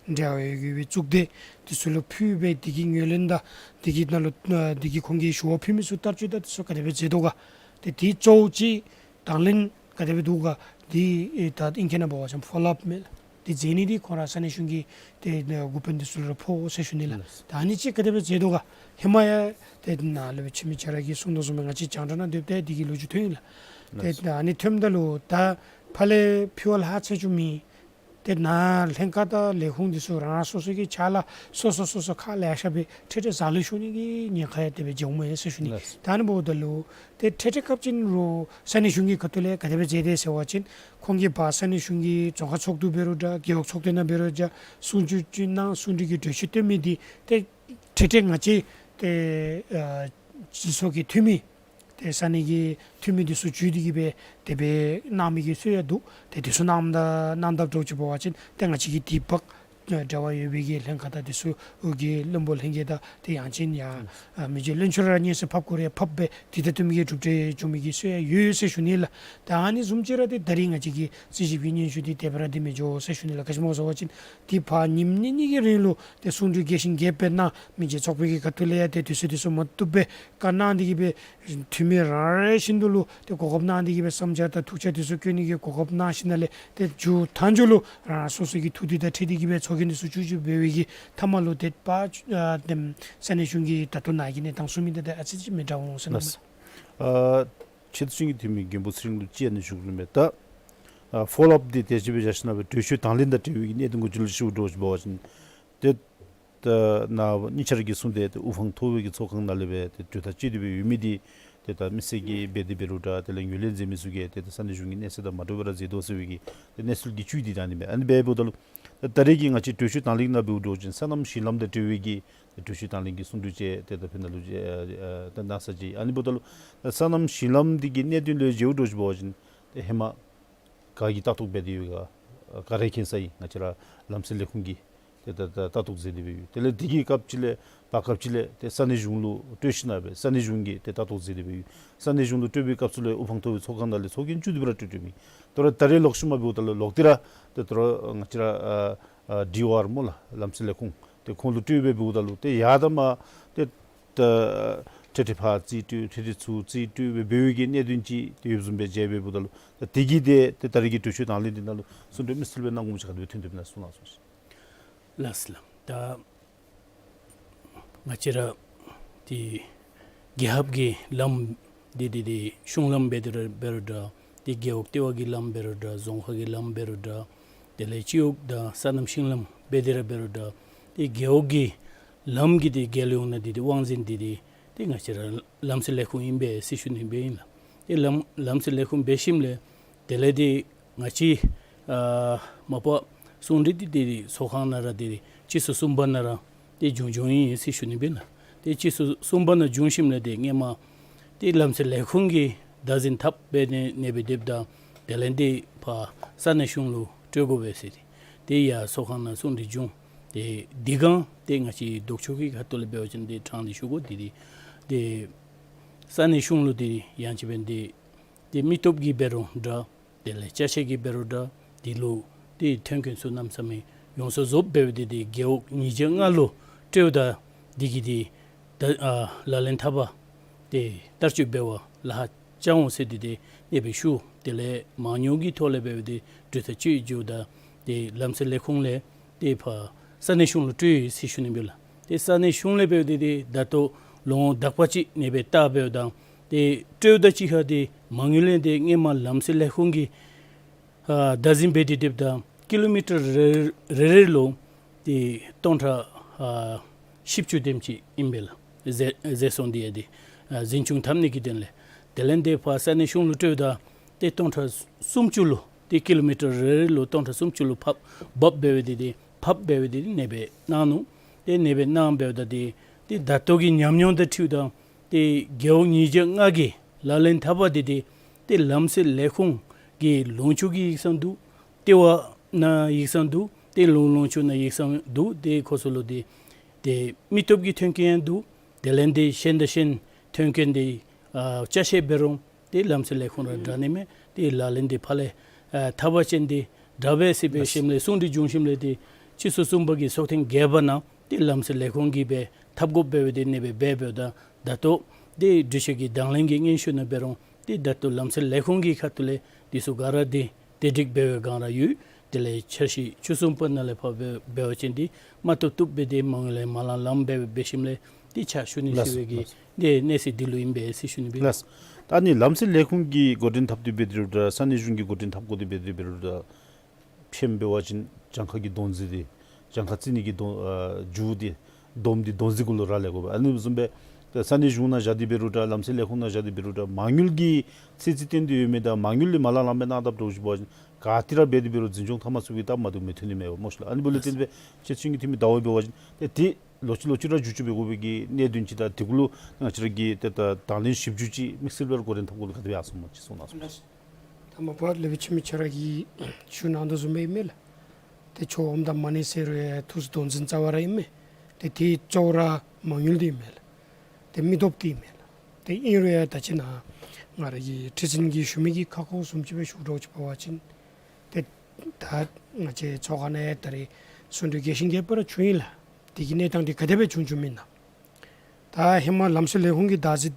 འབྲེལ་བ་ཡོད་པའི་གཙུག་སྡེ་འདི་ཚུ་ལུ་ཕུལ་སྦེ་དེ་གི་ངོས་ལེན་དང་དེ་གི་ནང་ལུ་ཨ་དེ་གི་ཁོང་གི་ཞུ་བ་ཕུལ་མི་ཚུ་བསྟར་སྤྱོད་དང་འདི་ཚུ་ག་དེ་སྦེ་མཛད་དོ་ག། ཏེ་དེ་གཙོ་བོ་ཅིག་དང་ལེན་ག་དེ་སྦེ་འདུག་ག། འདི་ཨེ་ད་ཨིང་སྐད་ནང་འབད་བ་ཅིན་ཕོ་ལོ་ཨཔ་མས་ལགས། འདི་མཛད་ནི་འདི་ཁོང་ར་ས་གནས་གཞུང་གི་ཏེ་འགོ་དཔོན་འདི་ཚུ་ལུ་ར་ཕོག་ཟེར་ཞུ་ནི་ལགས། ལགས། ད་ཨ་ནི་ཅིག་ག་དེ་སྦེ་མཛད་དོ་ག། ཧེ་མ་ཡང་ཏེ་ནཱ་ལུ་སྦེ་ཁྱིམ་མི་ཆ་ར་གིས་གསུང་དོ་བཟུམ་སྦེ་ང་བཅས་རྒྱང་བསྒྲགས་ནང་སྡོདཔ་ད་འདི་གི་ལོ་རྒྱུས་ཐོན་ཡི་ལགས། ཏེ་ལགས། ད་ཨ་ནི་ཐོནམ་ད་ལུ་ད་ཕར་ལས་ཕུལ་བ་ལྷག་ཚད་ཅིག་མེད། ཏེ་ནཱ་ལྷན་ཁག་དང་ལས་ཁུངས་འདི་ཚུ་རང་རང་སོ་སོ་གི་ཕྱག་ལཱ་སོ་སོ་སོ་སོ་ཁག་ལེ་ཤ་སྦེ་འཕྲལ་འཕྲལ་ཟ་ལུ་ཤོར་ནི་གི་ཉེན་ཁ་ཡང་དེ་སྦེ་འབྱུངམ་མས་ཟེར་ཞུ་ནི། ལགས། ད་ཨ་ནི་འབདཝ་ད་ལུ་ཏེ་འཕྲལ་འཕྲལ་སྐབས་ཅིག་ལུ་ས་གནས་གཞུང་གི་ཁ་ཐུག་ལས་ག་དེ་སྦེ་མཛད་དེ་ཟེར་བ་ཅིན་ཁོང་གིས་ཕར་ས་གནས་གཞུང་གི་རྫོང་ཁག་ཚོགས་འདུ་འབད་རུང་འདྲ་རྒེད་འོག་ཚོགས་སྡེ་ནང་འབད་རུང་འདྲ་གསུང་ཆོས་ཅིག་གནང་། གསུང་གྲོས་ཀྱི་གྲོས་ཆོད་བཏོན་མི་འདི་ཏེ་འཕྲལ་འཕྲལ་ང་བཅས་ཏེ་ཨ་སྤྱི་ཚོགས་ཀྱི་འཐུས་མི་ཏེ་ས་གནས་ཀྱི་འཐུས་མི་འདི་ཚུ་བརྒྱུད་དེ་གི་སྦེ་དེ་སྦེ་གནང་མི་གི་སྲོལ་ཡང་འདུག། ཏེ་འདི་ཚུ་གནངམ་ད་གནང་དཔ་འདྲཝ་ཅིག་འབད་བ་ཅིན་ཏེ་ང་བཅས་ཀྱིས་དེ་འབག་འབྲེལ་བ་ཡོད་པའི་གི་ལྷན་ཁག་དང་འདི་ཚུ་གི་བློན་པོ་ལྷན་རྒྱས་དང་ཏེ་ཡང་ཅིན་ཡང་ཨ་མི་རྗེ་བློན་ཆེན་ར་སྙན་སེང་ཕབ་དགོ་རུང་ཕབ་སྦེ་དེ་དང་བསྟུན་མི་གི་གྲུབ་འབྲས་བྱུང་མི་གི་སྲོལ་ཡང་ཡོད་ཟེར་ཞུ་ནི་ལགས། ད་ཨ་ནི་བཟུམ་ཅིག་ར་ཏེ་ད་རིས་ང་བཅས་ཀྱི་རྩིས་ཞིབ་ཀྱི་སྙན་ཞུ་འདི་དེ་སྦེ་ར་འདི་མི་འགྱོ་ཟེར་ཞུ་ནི་ལགས། ག་ཅི་སྨོ་ཟེར་བ་ཅིན་དེ་ཕར་ཉིནམ་གཉིས་གཉིས་ཀྱི་རིང་ལུ་ཏེ་གསུང་གྲོས་རྒྱས་ཤིང་རྒྱསཔ་སྦེ་གནང་། མི་རྗེ་ཚོགས་དཔོན་གྱི་ཁ་ཐུག་ལས་ཡང་ཏེ་དུས་ཚོད་འདི་ཚུ་མ་བཏུབ་པར་བཀའ་གནང་སྟེ་གི་སྦེ་འཐུས་མི་རང་རེ་བཞིན་དུ་ལུ་ཏེ་གོ་སྐབས་གནང་སྟེ་གི་སྦེ་བསམ་འཆར་དང་ཐུགས་འཆར་འདི་ཚུ་བཀོད་ནི་གི་གོ་སྐབས་གནང་ཞིནམ་ལས་ཏེ་མཇུག་མཐའ་མཇུག་ལུ་རང་རང་སོ་སོ་གི་ཐུགས་འདོད་དང་འཁྲིལ་ཏེ་གི་སྦེ་ཚོགས་རྒྱན་འདི་ཚུ་བསྒྱུར་བཅོས་འབད་བའི་གི་མཐའ་མ་ལུ་ཏེ་པ་ཨ་དེམ་ས་གནས་གཞུང་གི་ད་ལྟོ་ནཱ་གི་གནས་སྟངས་གསུང་མི་འདི་ཏེ་ཨ་ཙི་ཅིག་མི་འདྲ་འོང་ཟེར་མནོཝ་མས། ལགས། ཨ་ཆེ་བསྟོད་ཅན་གྱི་འཐུས་མི་མགོན་པོ་ཚེ་རིང་ལུ་ཅིག་ཨ་ནི་ཞུ་དགོ་མས། ད་ཨ་ཕོ་ལོ་ཨཔ་འདི་དེ་ཅིག་སྦེ་བཞག་ཞིནམ་ལས་གྲོས་ཆོད་དང་ལེན་དང་འབྲེལ་བའི་གི་གནད་དོན་གུ་ཅིག་ལུ་ཞུ་དགོ་ཟེར་བ་ཅིན་ཏེ་ད་ནཱ་གཉིས་ཆ་ར་གིས་གསུངས་ཏེ་ཏེ་དབུ་འཕང་མཐོ་བའི་གི་ཚོགས་ཁང་ནང་ལས་སྦེ་ཏེ་གྲོས་ཐག་བཅད་དེ་སྦེ་ཡོད་མི་འདི་ཏེ་ད་མི་སེར་གྱིས་འབད་དེ་འབད་རུང་འདྲ་དེ་ལས་ངོས་ལེན་མཛད་མི་ཚུ་གིས་ཏེ་ད་ས་གནས་གཞུང་གི་གནས་ཚད་དང་མ་འདྲཝ་སྦེ་ར་མཛད་དོ་ཟེར་བའི་གི་ཏེ་གནས་ཚུལ་གྱི་བཅུད་འདི་ད་ཨ་ནི་མས། ཨ་ནི་སྦེ་འབདཝ་ད་ལུ་ ད་རེས་ཀྱི་ང་བཅས་གྲོས་ཆོད་དང་ལེན་ནང་འབདཝ་འདྲཝ་ཅིན་སོ་ནམ་ཞིང་ལམ་དང་འབྲེལ་བའི་གི་གྲོས་ཆོད་དང་ལེན་གྱི་གསུང་གྲོས་ཅིག་ཏེ་ད་ཕར་ནང་ལུ་ཨ་ཨ་ད་གནང་ས་ཅིག། ཨ་ནི་འབདཝ་ད་ལུ་སོ་ནམ་ཞིང་ལམ་འདི་གི་གནད་དོན་ལུ་མཇལཝ་འདྲཝ་ཅིག་འབད་བ་ཅིན་ཏེ་ཧེ་མ་ག་གིས་ལྟ་རྟོག་འབད་དེ་ཡོད་ག་ག་ར་མཁྱེན་ས་ཨིན། ང་བཅས་ར་ལམ་སེལ་ལས་ཁུངས་ཀྱིས་ཏེ་ད་ད་ལྟ་རྟོག་མཛད་དེ་སྦེ་ཡོད། དེ་ལས་དེ་གི་སྐབས་ཅིག་ལས་བར་སྐབས་ཅིག་ལས་ཏེ་ས་གནས་གཞུང་ལུ་སྤྲོད་ཞིནམ་ལས་ས་གནས་གཞུང་གིས་ཏེ་ལྟ་རྟོག་མཛད་དེ་སྦེ་ཡོད། ས་གནས་གཞུང་ལུ་སྤྲོད་པའི་སྐབས་སུ་ལས་དབུ་འཕང་མཐོ་བའི་ཚོགས་ཁང་ནང་ལས་ཚོགས་རྒྱན་བཙུགས་ཏེ་སྦེ་ར་སྤྲོད་སྤྲོདཔ་ཨིན། ད་རུང་ད་རེས་ལོག་ཞིནམ་ལས་འབདཝ་ད་ལུ་ལོག་སྟེ་ར་ཏེ་ད་རུང་ང་བཅས་ར་ཨ་ཨ་ཌི་ཨོ་ཨར་སྨོ་ལགས། ལམ་སེལ་ལས་ཁུངས་ཏེ་ཁོང་ལུ་སྤྲོད་སྦེ་འབདཝ་ད་ལུ་ཏེ་ཡར་དང་མར་ཏེ་ད་ཐེངས་ཐེངས་ཕར་རྩིས་སྤྲོད་ཐེངས་ཐེངས་ཚུར་རྩིས་སྤྲོད་སྦེ་འབད་བའི་གི་གནད་དོན་ཅིག་ཏེ་ཡོདཔ་བཟུམ་སྦེ་མཇལ་སྦེ་འབདཝ་ད་ལུ་ད་དེ་གིས་ཏེ་ཏེ་ད་རེས་ཀྱི་གྲོས་ཆོད་དང་ལེན་འདི་ནང་ལུ་གསུང་གྲོས་དམིགས་བསལ་སྦེ་གནང་དགོཔ་ཅིག་ག་དེ་སྦེ་ཐོན་དོ་ཨིན་ན་གསུང་གནང་ཟེར་ཞུ་ནི། ལགས་སོ་ལགས། ད་ང་བཅས་ར་ཏེ་རྒྱལ་ཁབ་ཀྱི་ལམ་འདི་འདི་ཏེ་གཞུང་ལམ་འབད་དེ་ར་འབད་རུང་འདྲ། ཏེ་རྒེད་འོག་ལྟེ་བ་གི་ལམ་འབད་རུང་འདྲ། རྫོང་ཁག་གི་ལམ་འབད་རུང་འདྲ། དེ་ལས་སྤྱི་འོག་དང་སོ་ནམ་ཞིང་ལམ་འབད་དེ་ར་འབད་རུང་འདྲ། ཏེ་རྒེད་འོག་གི་ལམ་གྱི་ཏེ་རྒྱལ་ཡོངས་ནང་འདི་ཏེ་དབང་འཛིན་འདི་ཏེ་ཏེ་ང་བཅས་ར་ལམ་སེལ་ལས་ཁུངས་ཨིན་པས་ཟེར་ཞུ་ནི་སྦེ་ཨིན་ལགས། ཏེ་ལམ་ལམ་སེལ་ལས་ཁུངས་འབད་ཞིནམ་ལས་དེ་ལས་ཏེ་ང་བཅས་ཨ་མ་པ་གསུང་གྲོས་འདི་ཏེ་ཚོགས་ཁང་ནང་ར་ཏེ་སྤྱི་ཚོགས་གསུམ་པ་ནང་ར་ཏེ་བྱུང་བྱུངམ་ཨིན་ཟེར་ཞུ་ནི་སྦེ་ཨིན་ལགས། ཏེ་སྤྱི་ཚོགས་གསུམ་པ་ནང་བྱུང་ཞིནམ་ལས་ཏེ་སྔོན་མ་ཏེ་ལམ་སེལ་ལས་ཁུངས་ཀྱིས་བདག་འཛིན་འཐབ་སྦེ་ནི་ཨ་ནེ་སྦེ་སྡོདཔ་ད་དེ་ལས་ཏེ་ཕར་ས་གནས་གཞུང་ལུ་སྤྲོད་དགོ་པས་ཟེར་ཏེ་ཏེ་ཡར་ཚོགས་ཁང་ནང་གསུང་གྲོས་བྱུང་། ཏེ་དེ་སྒང་ཏེ་ང་བཅས་ལྡོག་ཕྱོགས་ཀྱི་ཁ་ཐུག་ལས་འབད་བ་ཅིན་ཏེ་དྲང་སྟེ་ཞུ་དགོ། ཏེ་ཏེ་ས་གནས་གཞུང་ལུ་ཏེ་ཡང་ཅིན་འབདན་ཏེ་ཏེ་མི་སྟོབས་ཀྱིས་འབད་རུང་འདྲ། དེ་ལས་ཅ་ཆས་ཀྱིས་འབད་རུང་འདྲ། འདི་ལུ་ཏེ་མཐུན་རྐྱེན་ཚུ་གནམ་མེད་ས་མེད་ཡོངས་སུ་རྫོགསཔ་འབད་བ་ཏེ་ཏེ་རྒེད་འོག་ཉིས་བརྒྱ་ལྔ་ལུ་སྤྲོདཔ་ད་འདི་གིས་ཏེ་ད་ཨ་ལག་ལེན་འཐབ་པར་ཏེ་བསྟར་སྤྱོད་འབད་བར་ལཱ་ཁག་བྱུང་ཟེར་ཏེ་ཏེ་ཨ་ནེ་སྦེ་ཞུ། དེ་ལས་མ་དངུལ་གྱི་ཐོག་ལས་འབད་བ་ཏེ་གྲོས་ཐག་བཅད་འགྱོཝ་ད་ཏེ་ལམ་སེལ་ལས་ཁུངས་ལས་ཏེ་ཕར་ས་གནས་གཞུང་ལུ་སྤྲོད་ཡི་ཟེར་ཞུ་ནི་སྦེ་ལགས། ཏེ་ས་གནས་གཞུང་ལས་འབད་བ་ཏེ་ཏེ་ད་ལྟོ་ལོ་ངོ་དག་པ་ཅིག་ཨ་ནེ་སྦེ་བལྟ་འབདཝ་ད་ཏེ་སྤྲོདཔ་ད་གཅིག་ཁར་ཏེ་མ་དངུལ་ལེན་ཏེ་སྔོན་མ་ལམ་སེལ་ལས་ཁུངས་ཀྱིས་ཨ་བདག་འཛིན་འབད་དེ་སྡོདཔ་ད་ཀི་ལོ་མི་ཊར་རེ་རེ་རེ་ལུ་ཏེ་སྟོང་ཕྲག་ཨ་བཞི་བཅུ་དེམ་ཅིག་ཨིན་པས་ལགས། ཟད་ཟད་སོང་སྟེ་ཡང་ཏེ་ཨ་འཛིན་སྐྱོང་འཐབ་ནི་གི་དོན་ལས། དེ་ལས་ཏེ་ཕར་ས་གནས་གཞུང་ལུ་སྤྲོདཔ་ད་ཏེ་སྟོང་ཕྲག་སུམ་ཅུ་ལུ་ཏེ་ཀི་ལོ་མི་ཊར་རེ་རེ་ལུ་སྟོང་ཕྲག་སུམ་ཅུ་ལུ་ཕབ་འབགཔ་འབད་བ་ཏེ་ཏེ་ཕབ་འབད་བ་ཏེ་ཏེ་ཨ་ནེ་སྦེ་གནང་ནུག། ཏེ་ཨ་ནེ་སྦེ་གནང་འབདཝ་ད་ཏེ་ཏེ་ད་ལྟོ་གི་ཉམས་མྱོང་དང་འཁྲིལཝ་ད་ཏེ་རྒེད་འོག་ཉིས་བརྒྱ་ལྔ་གིས་ལག་ལེན་འཐབ་པ་འདི་ཏེ་ཏེ་ལམ་སེལ་ལས་ཁུངས་ཀྱི་ལུང་ཕྱོགས་ཀྱི་ཡིག་ཚང་འདུག། ལྟེ་བ་ནང་ཡིག་ཚང་འདུག། ཏེ་ལུང་ལུང་ཕྱོགས་ནང་ཡིག་ཚང་འདུག། ཏེ་ཁོང་ཚུ་ལུ་ཏེ་ཏེ་མི་སྟོབས་ཀྱི་མཐུན་རྐྱེན་ཡང་འདུག། དེ་ལས་ཏེ་གཞན་དང་གཞན་མཐུན་རྐྱེན་འདི་ཨ་ཅ་ཆས་འབད་རུང་ཏེ་ལམ་སེལ་ལས་ཁུངས་ར་འདྲ་ནི་མས། ཏེ་ལག་ལེན་འདི་ཕར་ལས་ཨ་འཐབ་པ་ཅིན་ཏེ་དྲག་པས་ཟེར་འབད་ཞིནམ་ལས་གསུང་གྲོས་བྱུང་ཞིནམ་ལས་ཏེ་སྤྱི་ཚོགས་གསུམ་པ་གི་ཚོགས་ཐེངས་བརྒྱད་པ་ནང་ཏེ་ལམ་སེལ་ལས་ཁུངས་ཀྱིས་སྦེ་འཐབ་དགོཔ་འབད་བ་ཏེ་ཨ་ནེ་སྦེ་འབད་འབདཝ་ད་ད་ལྟོ་ཏེ་འབྲུག་ཆས་ཀྱི་དང་ལེན་གྱི་སྙན་ཞུ་ནང་འབད་རུང་ཏེ་ད་ལྟོ་ལམ་སེལ་ལས་ཁུངས་ཀྱི་ཁ་ཐུག་ལས་འདི་ཚུ་ག་ར་ཏེ་ཏེ་སྒྲིག་འབད་བའི་སྒང་ར་ཡོད། དེ་ལས་འཆར་གཞི་བཅུ་གསུམ་པ་ནང་ལས་ཕར་འབད་འབད་བ་ཅིན་ཏེ་མ་བཏུབ་བཏུབ་སྦེ་ཏེ་མ་དངུལ་ལེན་མ་ལང་ལངམ་འབད་འབད་ཞིནམ་ལས་ཏེ་ཕྱག་ཞུ་ནི་ཟེར་བའི་གི་ཏེ་གནས་ཚུལ་འདི་ལུ་ཨིན་པས་ཟེར་ཞུ་ནི་སྦེ། ལགས། ད་ཨ་ནི་ལམ་སེལ་ལས་ཁུངས་ཀྱིས་འགོ་འདྲེན་འཐབ་སྟེ་འབད་དེ་རུང་འདྲ་ས་གནས་གཞུང་གིས་འགོ་འདྲེན་འཐབ་དགོ་སྟེ་འབད་དེ་འབད་རུང་འདྲ་ཕྱེ་འབད་བ་ཅིན་གྱངས་ཁ་གི་དོན་ཚན་འདི་གྱངས་ཁ་རྩིས་ནི་གི་དོན་ཨ་རྒྱུ་འདི་བསྡོམས་ཏེ་དོན་ཚན་གུ་ལུ་རག་ལས་དགོ་པས། ཨ་ནི་བཟུམ་སྦེ་ད་ས་གནས་གཞུང་ནང་བཞག་སྟེ་འབད་རུང་འདྲ་ལམ་སེལ་ལས་ཁུངས་ནང་བཞག་སྟེ་འབད་རུང་འདྲ་མ་དངུལ་གྱི་ཚད་རྩིས་བཏོན་ཏེ་ཡོད་མི་དང་མ་དངུལ་ལེན་མ་ལང་ལངམ་སྦེ་གནང་དཔ་འདྲཝ་ཅིག་འབད་བ་ཅིན་ག་ཏེ་ར་འབད་དེ་འབད་རུང་འཛིན་སྐྱོང་འཐབ་མ་ཚུགས་པའི་སྟབས་མ་བདེཝ་མི་ཐོན་ནི་མས་པ་སྨོ་ཤི་ལགས། ཨ་ནི་འབདཝ་ལས་བརྟེན་སྦེ་ཁྱེད་ཚུ་གིས་འཐུས་མི་ཟླཝ་འབད་བ་ཅིན་ཏེ་ཏེ་ལོག་ཅི་ལོག་ཅི་ར་འགྱུར་བཅོས་འབད་དགོ་པའི་གི་གནད་དོན་ཅིག་དང་དེ་གུ་ལུ་ང་བཅས་ར་གིས་ཏེ་ད་དང་ལེན་ཞིབ་འཇུག་ཅིག་དམིགས་བསལ་སྦེ་ར་འགོ་འདྲེན་འཐབ་དགོཔ་ལུ་ག་དེ་སྦེ་ཡར་སོང་མོ་ཅིག་གསུང་གནང་སོང་། ད་མ་པ་ལས་བྱེད་མི་ཁྱེད་ར་གིས་ཞུ་གནང་དོ་བཟུམ་སྦེ་ཨིན་མས་ལགས། ཏེ་ཆོས་འོགམ་དང་མ་ཎི་ཟེར་རུང་ཡང་ཐུགས་སུ་དོན་ཚན་རྩ་བ་ར་ཨིན་མས། ཏེ་དེ་གཙོ་བོ་ར་མ་དངུལ་འདི་ཨིན་མས་ལགས། ཏེ་མི་སྟོབས་འདི་ཨིན་མས་ལགས། ཏེ་ཨིན་རུང་ཡང་ད་ཅི་ནཱ་ང་ར་གི་ཁྲི་འཛིན་གྱིས་ཞུ་མི་གི་ཁ་སྐོང་བཟུམ་ཅིག་སྦེ་ཞུ་འདྲཝ་ཅིག་འབད་བ་ཅིན་ཏེ་ད་ང་བཅས་ཚོགས་ཁང་ནང་ཡང་ད་རེས་གསུང་གྲོས་རྒྱས་ཤིང་རྒྱས་པ་ར་བྱུང་ཡི་ལགས། དེ་གི་གནས་སྟངས་འདི་ག་དེ་སྦེ་བྱུང་བྱུངམ་ཨིན་ན། ད་ཧེ་མ་ལམ་སེལ་ལས་ཁུངས་ཀྱིས་བདག་འཛིན་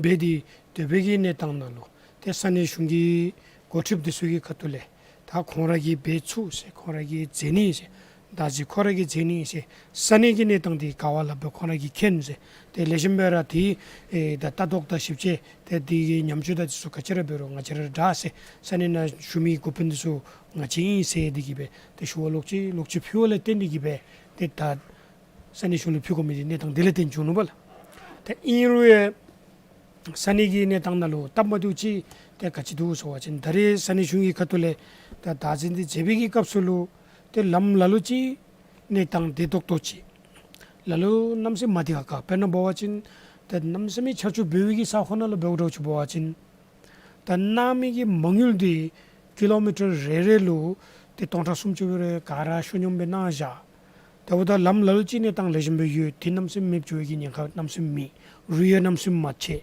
འབད་དེ་སྡོད་པའི་གི་གནས་སྟངས་ནང་ལུ་ཏེ་ས་གནས་གཞུང་གི་འགོ་ཁྲིདཔ་འདི་ཚུ་གི་ཁ་ཐུག་ལས་ད་ཁོང་ར་གིས་འབད་ཚུགས་ཟེར་ཁོང་ར་གིས་མཛད་ནི་ཟེར་བདག་འཛིན་ཁོང་ར་གིས་མཛད་ནི་ཟེར་ས་གནས་ཀྱི་གནས་སྟངས་འདི་ག་བ་ལྷགཔ་སྦེ་ཁོང་ར་གིས་མཁྱེན་ཟེར་ཏེ་ལེགས་ཤོམ་སྦེ་ར་ཏེ་ཨེ་ད་ལྟ་རྟོག་དང་ཞིབ་དཔྱད་ཏེ་འདི་གི་ཉམས་བཅོས་དང་འདི་ཚུ་ག་ཅི་ར་འབད་རུང་ང་བཅས་ར་དྲག་ཟེར་ས་གནས་ནང་བཞུགས་མི་འགོ་དཔོན་འདི་ཚུ་ང་བཅས་ཨིན་ཟེར་འདི་གིས་སྦེ་ཏེ་ཞུ་བ་ལོག་ཅི་ལོག་ཅི་ཕུལ་བ་ལས་བརྟེན་འདི་གིས་སྦེ་ཏེ་ད་ས་གནས་གཞུང་ལུ་ཕུལ་དགོ་མི་འདི་གནས་སྟངས་འདི་ལས་བརྟེན་བྱུང་ནུག་པ་ལགས། ཏེ་ཨིན་རུང་ཡང་ས་གནས་ཀྱི་གནས་སྟངས་ནང་ལུ་སྟབས་མ་བདེཝ་ཅིག་ཏེ་ག་ཅི་འདུག་ཟེར་བ་ཅིན་ད་རེས་ས་གནས་གཞུང་གི་ཁ་ཐུག་ལས་ད་བདག་འཛིན་འདི་མཛད་པའི་གི་སྐབས་སུ་ལུ་ ཏེ་ལམ་ལ་ལུ་ཅིག་གནས་སྟངས་བདེ་ཏོག་ཏོ་ཅིག། ལ་ལུ་གནམ་མེད་ས་མེད་མ་བདེ་ཁག་ཁ། དཔེར་ན་འབད་བ་ཅིན་ད་གནམ་མེད་ས་མེད་ཆར་ཆུ་འབབ་པའི་གི་ས་ཁོངས་ནང་ལུ་འབདཝ་འདྲཝ་ཅིག་འབད་བ་ཅིན། ད་གནང་མི་གི་མ་དངུལ་འདི་ཀི་ལོ་མི་ཊར་རེ་རེ་ལུ་ཏེ་སྟོང་ཕྲག་སུམ་ཅུ་རེ་ག་ར་བཤུད་ཉམས་སྦེ་གནང་བཞག། ད་འབདཝ་ད་ལམ་ལ་ལུ་ཅིག་གནས་སྟངས་ལེགས་ཤོམ་སྦེ་ཡོད། ཏེ་གནམ་མེད་ས་མེད་མེདཔ་འགྱོ་བའི་གི་ཉེན་ཁ་གནམ་མེད་ས་མེད་མེད། རུད་ཡང་གནམ་མེད་ས་མེད་མ་ཆད།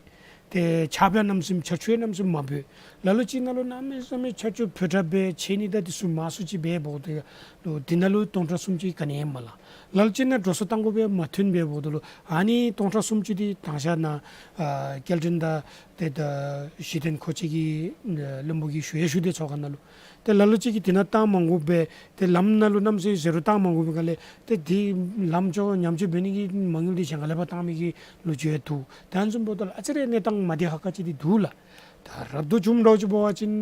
ཏེ་ཆརཔ་ཡང་གནམ་མེད་ས་མེད་ཆར་ཆུ་ཡང་གནམ་མེད་ས་མེད་མ་འབབ། ལ་ལུ་ཅིག་ནང་ལུ་གནམ་མེད་ས་མེད་ཆར་ཆུ་ཕོ་བྲང་སྦེ་ཆད་ནི་དང་དེ་ཚུ་མང་སུ་ཅིག་འབད་འབདཝ་ད་ལུ་དེ་ནང་ལུ་སྟོང་ཕྲག་སུམ་ཅུ་ག་ནི་ཡང་མ་ལང་། ལ་ལུ་ཅིག་ནང་འགྲོ་སོང་བཏང་དགོཔ་སྦེ་མ་ཐོན་འབད་འབདཝ་ད་ལུ་ཨ་ནི་སྟོང་ཕྲག་སུམ་ཅུ་འདི་དང་ཤ་ན་ཨ་སྐྱེལ་འདྲེན་དང་ཏེ་ད་གཞི་རྟེན་མཁོ་ཆས་ཀྱི་ཨ་བློན་པོ་གིས་ཞུ་ཡང་ཞུ་དེ་ཚོགས་ཁང་ནང་ལུ། ཏེ་ལ་ལུ་ཅིག་གིས་དེ་ནང་བཏང་མ་དགོ་པས། ཏེ་ལམ་ནང་ལུ་གནམ་མེད་ས་མེད་ཟེར་རུང་བཏང་མ་དགོ་པའི་སྒང་ལས་ཏེ་དེ་ལམ་ཅོག་ཉམས་བཅོས་འབད་ནི་གི་མ་དངུལ་འདི་གཞན་ག་ལས་ཕར་བཏང་མི་གི་ལོ་རྒྱུས་ཡང་འདུག། ད་ཨ་ནི་བཟུམ་འབདཝ་ད་ལུ་ཨ་ཙི་རེ་གནས་སྟངས་མ་བདེ་ཁག་ཁ་ཅིག་འདི་འདུག་ལགས། ད་རབ་ཏུ་བྱུངམ་འདྲཝ་ཅིག་འབད་བ་ཅིན་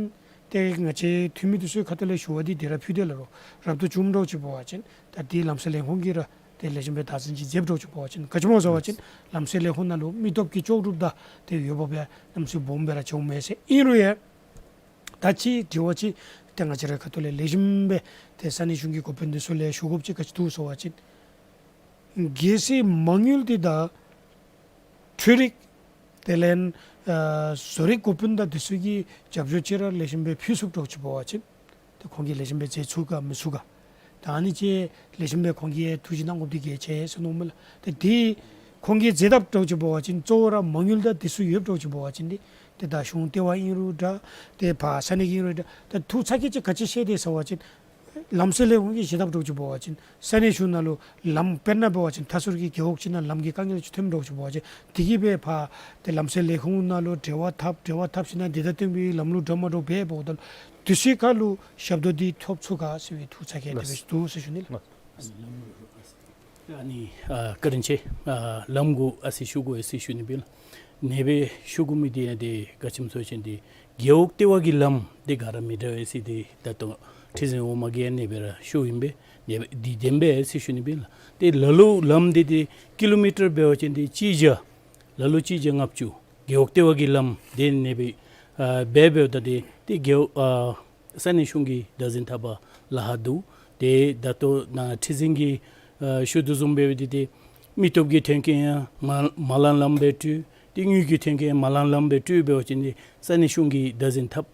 ཏེ་ང་བཅས་འཐུས་མི་འདི་ཚུ་གི་ཁ་ཐུག་ལས་ཞུ་བ་འདི་དེ་ར་ཕུལ་དེས་ལགས་རོ། རབ་ཏུ་བྱུངམ་འདྲཝ་ཅིག་འབད་བ་ཅིན་ད་དེ་ལམ་སེལ་ལས་ཁུངས་ཀྱིས་ར་ཏེ་ལེགས་ཤོམ་སྦེ་བདག་འཛིན་ཅིག་མཛདཔ་འདྲཝ་ཅིག་འབད་བ་ཅིན་ག་ཅི་སྨོ་ཟེར་བ་ཅིན་ལམ་སེལ་ལས་ཁུངས་ནང་ལུ་མི་སྟོབས་ཀྱི་ལྕོགས་གྲུབ་དང་ཏེ་འོས་འབབ་ཡང་གནམ་མེད་ས་མེད་སྦོམ་སྦེ་ར་བྱུངམ་མས་ཟེར། ཨིན་རུང་ཡང་ད་ཅི་དྲི་བ་ཅིག་ཏེ་ང་བཅས་རའི་ཁ་ཐུག་ལས་ལེགས་ཤོམ་སྦེ་ཏེ་ས་གནས་གཞུང་གི་འགོ་དཔོན་འདི་ཚུ་ལས་ཞུ་དགོཔ་ཅིག་ག་ཅི་འདུག་ཟེར་བ་ཅིན་གལ་སྲིད་མ་དངུལ་འདི་དང་འཕྲུལ་རིག་དེ་ལས་ཨ་བཟོ་རིག་འགོ་དཔོན་དང་འདི་ཚུ་གིས་རྒྱབ་སྐྱོར་ཅིག་ར་ལེགས་ཤོམ་སྦེ་ཕུལ་ཚུགསཔ་འདྲཝ་ཅིག་འབད་བ་ཅིན་ཏེ་ཁོང་གིས་ལེགས་ཤོམ་སྦེ་མཛད་ཚུགས་ག་མི་ཚུགས་ག། ད་ཨ་ནི་ཅིག་ལེགས་ཤོམ་སྦེ་ཁོང་གིས་ཐུགས་ཞིབ་གནང་དགོཔ་འདི་གལ་ཆེ་ཟེར་མནོཝ་མས་ལགས། ཏེ་དེ་ཁོང་གིས་མཛད་དཔ་འདྲཝ་ཅིག་འབད་བ་ཅིན་གཙོ་བོ་ར་མ་དངུལ་དང་འདི་ཚུ་ཡོདཔ་འདྲཝ་ཅིག་འབད་བ་ཅིན་ཏེ་ཏེ་ད་གཞུང་ལྟེ་བ་ཨིན་རུང་འདྲ་ཏེ་ཕར་ས་གནས་ཀྱི་ཨིན་རུང་འདྲ་ད་ཐུགས་ཚ་གྱང་ཅིག་ག་ཅི་བཤད་དེས་ཟེར་བ་ཅིན་ལམ་སེལ་ལས་ཁུངས་ཀྱིས་མཛད་དཔ་འདྲཝ་ཅིག་འབད་བ་ཅིན་ས་གནས་གཞུང་ནང་ལུ་ལམ་དཔེར་ན་འབད་བ་ཅིན་མཐའ་ཟུར་གྱི་རྒེད་འོག་ཅིག་ནང་ལམ་གྱི་དཀའ་ངལ་ཅིག་ཐོནམ་འདྲཝ་ཅིག་འབད་བ་ཅིན་དེ་གིས་སྦེ་ཕར་ཏེ་ལམ་སེལ་ལས་ཁུངས་ནང་ལུ་འབྲེལ་བ་འཐབ་འབྲེལ་བ་འཐབ་ཞིནམ་ལས་དེ་དང་བསྟུན་པའི་ལམ་ལུགས་འདྲ་མ་འདྲཝ་འབད་འབདཝ་ད་ལུ་དུས་ཚོད་ཁར་ལུ་ཞབས་ཏོག་འདི་ཐོབ་ཚུགས་ག་ཟེར་བའི་ཐུགས་ཚ་གྱང་དེ་སྦེ་ཞུ་དོ་ཟེར་ཞུ་ནི་ལགས། ཨ་ནི་ཨ་བཀའ་དྲིན་ཆེ། ཨ་ལམ་གུ་ཨ་ཙི་ཞུ་དགོ་ཟེར་ཞུ་ནི་སྦེ་ལགས། ཨ་ནི་སྦེ་ཞུ་དགོ་མི་འདི་ཡང་ཏེ་ག་ཅི་སྨོ་ཟེར་བ་ཅིན་ཏེ་རྒེད་འོག་ལྟེ་བ་གི་ལམ་འདི་ག་ར་མི་འདྲ་བས་ཟེར་ཏེ་ད་ལྟོ་ཁྲི་འཛིན་འོག་མ་གིས་ཡང་ཨ་ནི་སྦེ་ར་ཞུཝ་ཨིན་པས། ཨ་ནི་སྦེ་འདི་བདེན་པས་ཟེར་ཞུ་ནི་སྦེ་ལགས། ཏེ་ལ་ལུ་ལམ་འདི་ཏེ་ཀི་ལོ་མི་ཊར་འབད་བ་ཅིན་ཏེ་གཅིག་བརྒྱ་ལ་ལུ་གཅིག་བརྒྱ་ལྔ་བཅུ་རྒེད་འོག་ལྟེ་བ་གི་ལམ་འདི་ཨ་ནི་སྦེ་ཨ་འབད་འབདཝ་ད་ཏེ་ཏེ་རྒེད་འོག་ཨ་ས་གནས་གཞུང་གིས་བདག་འཛིན་འཐབ་པར་ལཱ་ཁག་འདུག། ཏེ་ད་ལྟོ་ནཱ་ཁྲི་འཛིན་གྱིས་ཨ་ཞུ་དོ་བཟུམ་སྦེ་འབད་དེ་ཏེ་མི་སྟོབས་ཀྱི་མཐུན་རྐྱེན་ཡང་མ་མ་ལང་ལངམ་སྦེ་སྤྲོད། ཏེ་དངུལ་གྱི་མཐུན་རྐྱེན་མ་ལང་ལངམ་སྦེ་སྤྲོད་འབད་བ་ཅིན་ཏེ་ས་གནས་གཞུང་གིས་བདག་འཛིན་འཐབ་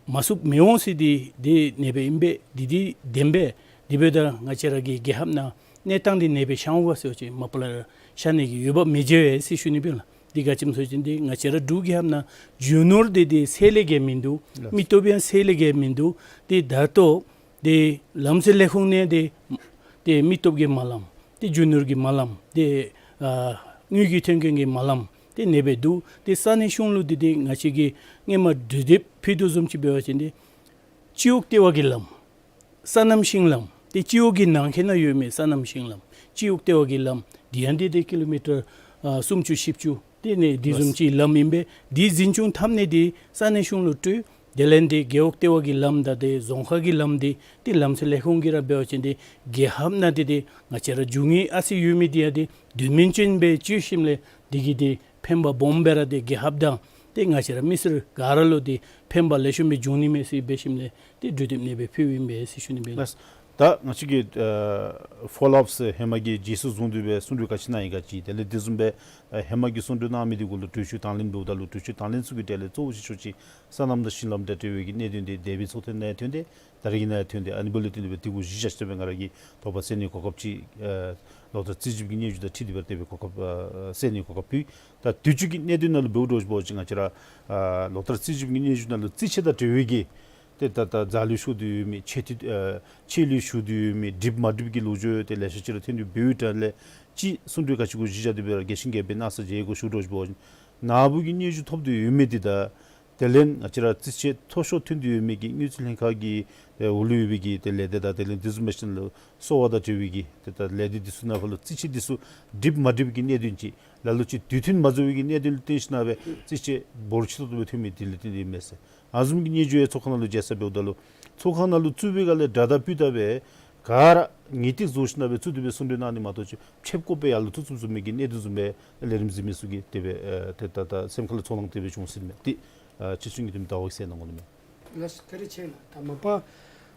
མ་ཚུགསཔ་མི་འོང་ཟེར་འདི་འདི་ཨ་ནི་སྦེ་ཨིན་པས། འདི་འདི་བདེན་པས། དེ་འབདཝ་ད་ང་བཅས་ར་གི་རྒྱལ་ཁབ་ནང་གནས་སྟངས་འདི་ཨ་ནི་སྦེ་ཤར་འོང་ག་ཟེར་བ་ཅིན་མ་པ་ལས་ར་ཤར་ནི་གི་འོས་འབབ་མི་མཇལ་བས་ཟེར་ཞུ་ནི་སྦེ་ལགས། འདི་ག་ཅི་སྨོ་ཟེར་བ་ཅིན་འདི་ང་བཅས་ར་འབྲུག་རྒྱལ་ཁབ་ནང་རྒྱུ་ནོར་འདི་འདི་ཚད་ལས་བརྒལ་མིན་འདུག། ལགས། མི་སྟོབས་ཡང་ཚད་ལས་བརྒལ་མིན་འདུག། ཏེ་ད་ལྟོ་ཏེ་ལམ་སེལ་ལས་ཁུངས་ནང་ཏེ་ཏེ་མི་སྟོབས་ཀྱིས་མ་ལངམ་ཏེ་རྒྱུ་ནོར་གྱིས་མ་ལངམ་ཏེ་ཨ་དངུལ་གྱི་མཐུན་རྐྱེན་གྱིས་མ་ལངམ་ཏེ་ཨ་ནི་སྦེ་འདུག། ཏེ་ས་གནས་གཞུང་ལུ་འདི་འདི་ང་བཅས་ཀྱིས་སྔོན་མ་གྲོས་འདེབས་ཕུལ་དོ་བཟུམ་ཅིག་འབད་བ་ཅིན་ཏེ་སྤྱི་འོག་ལྟེ་བ་གི་ལམ་སོ་ནམ་ཤིང་ལམ་ཏེ་སྤྱི་འོག་གི་ནང་འཁོད་ནང་ཡོད་མི་སོ་ནམ་ཤིང་ལམ་སྤྱི་འོག་ལྟེ་བ་གི་ལམ་འདི་ཡང་འདི་འདི་ཀི་ལོ་མི་ཊར་ཨ་སུམ་ཅུ་བཞི་བཅུ་ཏེ་ཨ་ནི་འདི་བཟུམ་ཅིག་ལམ་ཨིན་པས། འདི་འཛིན་སྐྱོང་འཐབ་ནི་འདི་ས་གནས་གཞུང་ལུ་སྤྲོད། དེ་ལས་འདི་རྒེད་འོག་ལྟེ་བ་གི་ལམ་དང་ཏེ་རྫོང་ཁག་གི་ལམ་འདི་ཏེ་ལམ་སེལ་ལས་ཁུངས་ཀྱིས་ར་འབད་བ་ཅིན་ཏེ་རྒྱལ་ཁབ་ནང་འདི་འདི་ང་བཅས་ར་རྒྱུ་དངོས་ཨ་ཙི་ཡོད་མི་འདི་ཡང་འདི་དོན་སྨིན་ཅན་སྦེ་སྤྱོད་ཞིནམ་ལས་འདི་གིས་འདི་ཕན་པ་སྦོམ་སྦེ་ར་ཏེ་རྒྱལ་ཁབ་དང་ཏེ་ང་བཅས་ར་མི་སེར་ག་ར་ལུ་འདི་ཕན་པ་ལེགས་ཤོམ་སྦེ་འབྱུང་ནི་མས་ཟེར་འབད་ཞིནམ་ལས་ཏེ་གྲོས་འདེབས་ཨ་ནི་སྦེ་ཕུལཝ་ཨིན་པས་ཟེར་ཞུ་ནི་སྦེ། ལགས། ད་ང་བཅས་ཀྱིས་ཨ་ཕོ་ལོ་ཨཔ་ཟེར་ཧེ་མ་གི་རྗེས་སུ་བཟུང་སྟེ་སྦེ་གསུང་གྲོས་ག་ཅི་གནང་ཡི་ག་ཅིག་དེ་ལས་དེ་བཟུམ་སྦེ་ཨ་ཧེ་མ་གི་གསུང་གྲོས་གནང་མི་འདི་གུ་ལུ་གྲོས་ཆོད་དང་ལེན་འབདཝ་ད་ལུ་གྲོས་ཆོད་དང་ལེན་ཚུ་གི་གྲས་ལས་གཙོ་བོ་ཅིག་ཤོས་ཅིག་སོ་ནམ་དང་ཤིང་ལམ་དང་འབྲེལ་བའི་གི་གནད་དོན་འདི་དེ་སྦེ་ཚོགས་ཐེངས་ནང་ཡང་ཐོན་ཏེ་ད་རེས་ཀྱི་ནང་ཡང་ཐོན་ཏེ་ཨ་ནི་འབདཝ་ལས་བརྟེན་ཏེ་སྦེ་དེ་གུ་གཞི་བཞག་སྟེ་སྦེ་ང་ར་གིས་དོགས་པ་སེལ་ནིའི་གོ་སྐབས་ཅིག་ཨ་ལོ་བསྟར་རྩིས་ཞིབ་ཀྱི་སྙན་ཞུ་དང་འཁྲིལ་ཏེ་སྦེ་དེ་སྦེ་གོ་སྐབས་ཨ་སེལ་ནིའི་གོ་སྐབས་ཕུལ། ད་དུས་ཅི་གི་གནད་དོན་ནང་ལུ་འབདཝ་འདྲཝ་ཅིག་འབད་བ་ཅིན་ང་བཅས་ར་ཨ་ལོ་བསྟར་རྩིས་ཞིབ་ཀྱི་སྙན་ཞུ་ནང་ལུ་རྩིས་ཆད་དང་འབྲེལ་བའི་གི་ཏེ་ད་ད་རྫ་ལུད་ཤོར་ཏེ་ཡོད་མི་ཆད་དེ་ཨ་ཆད་ལུད་ཤོར་ཏེ་ཡོད་མི་འགྲིགཔ་མ་འགྲིགཔ་གི་ལོ་རྒྱུས་ཏེ་ལེ་ཤ་ཅིག་ར་ཐོན་ཏེ་འབདཝ་ད་ལས་ཅིག་གསུང་གྲོས་ག་ཅི་གུ་གཞི་བཞག་སྟེ་སྦེ་ར་རྒྱས་ཤིང་རྒྱས་པའི་མནོ་བསམ་བཞེས་དགོ་ཞུ་འདྲཝ་ཅིག་འབད་བ་ཅིན་ནཱ་བུ་གིས་སྙན་ཞུ་ཐོབ་སྟེ་ཡོད་མི་འདི་དང་དེ་ལས་ང་བཅས་ར་རྩིས་ཆད་མཐོ་ཤོས་ཐོན་ཏེ་ཡོད་མི་གི་དངུལ་རྩིས་ལྷན་ཁག་གི་ཨེ་འོག་ལུ་ཡོད་པའི་གི་ཏེ་ལས་སྡེ་དང་དེ་ལས་དེ་བཟུམ་འབད་ཞིནམ་ལས་གསོ་བ་དང་འབྲེལ་བའི་གི་ཏེ་ད་ལས་སྡེ་འདི་ཚུ་ནང་ཕར་ལུ་རྩིས་ཆད་འདི་ཚུ་འགྲིགཔ་མ་འགྲིགཔ་གི་གནད་དོན་ཅིག་ལ་ལུ་ཅིག་དུས་མཐུན་མ་བཟོ་བའི་གི་གནད་དོན་ལུ་བརྟེན་ཞིནམ་ལས་རྩིས་ཆད་འབོར་ཆེ་ཏོག་ཏོ་སྦེ་ཐོན་མི་འདི་ལུ་བརྟེན་ཏེ་ཨིན་མས་ཟེར། ཨ་ནི་བཟུམ་གྱི་སྙན་ཞུ་ཡང་ཚོགས་ཁང་ནང་ལུ་མཇལ་ས་འབདཝ་ད་ལུ་ཚོགས་ཁང་ནང་ལུ་བཙུགས་པའི་སྒང་ལས་དྲག་དྲག་ཕུལ་ད་སྦེ་ག་ར་ངེས་ཏིག་བཟོ་ཞིནམ་ལས་བཙུགས་ཏེ་སྦེ་གསུང་གྲོས་གནང་ནི་མ་གཏོགས་ཅིག་ཕྱེད་སྐོར་སྦེ་ཡར་ལུ་ཚུར་བཙུགས་བཙུགས་མི་གི་གནད་དོན་བཟུམ་སྦེ་ལས་རིམ་གཟིགས་མི་ཚུ་གིས་དེ་སྦེ་ཨེ་ཏེ་ད་ད་སེམས་ཁ་ལུ་ཚོར་སྣང་དེ་སྦེ་བྱུང་ཟེར་མས། ཏེ་ཨ་ཕྱིས་སུ་ངེས་དོན་ད་འོ་ཟེར་གནང་དགོ་ནི་མས། ལགས་སོ་བཀའ་དྲིན་ཆེ་ལགས། ད་མ་པ་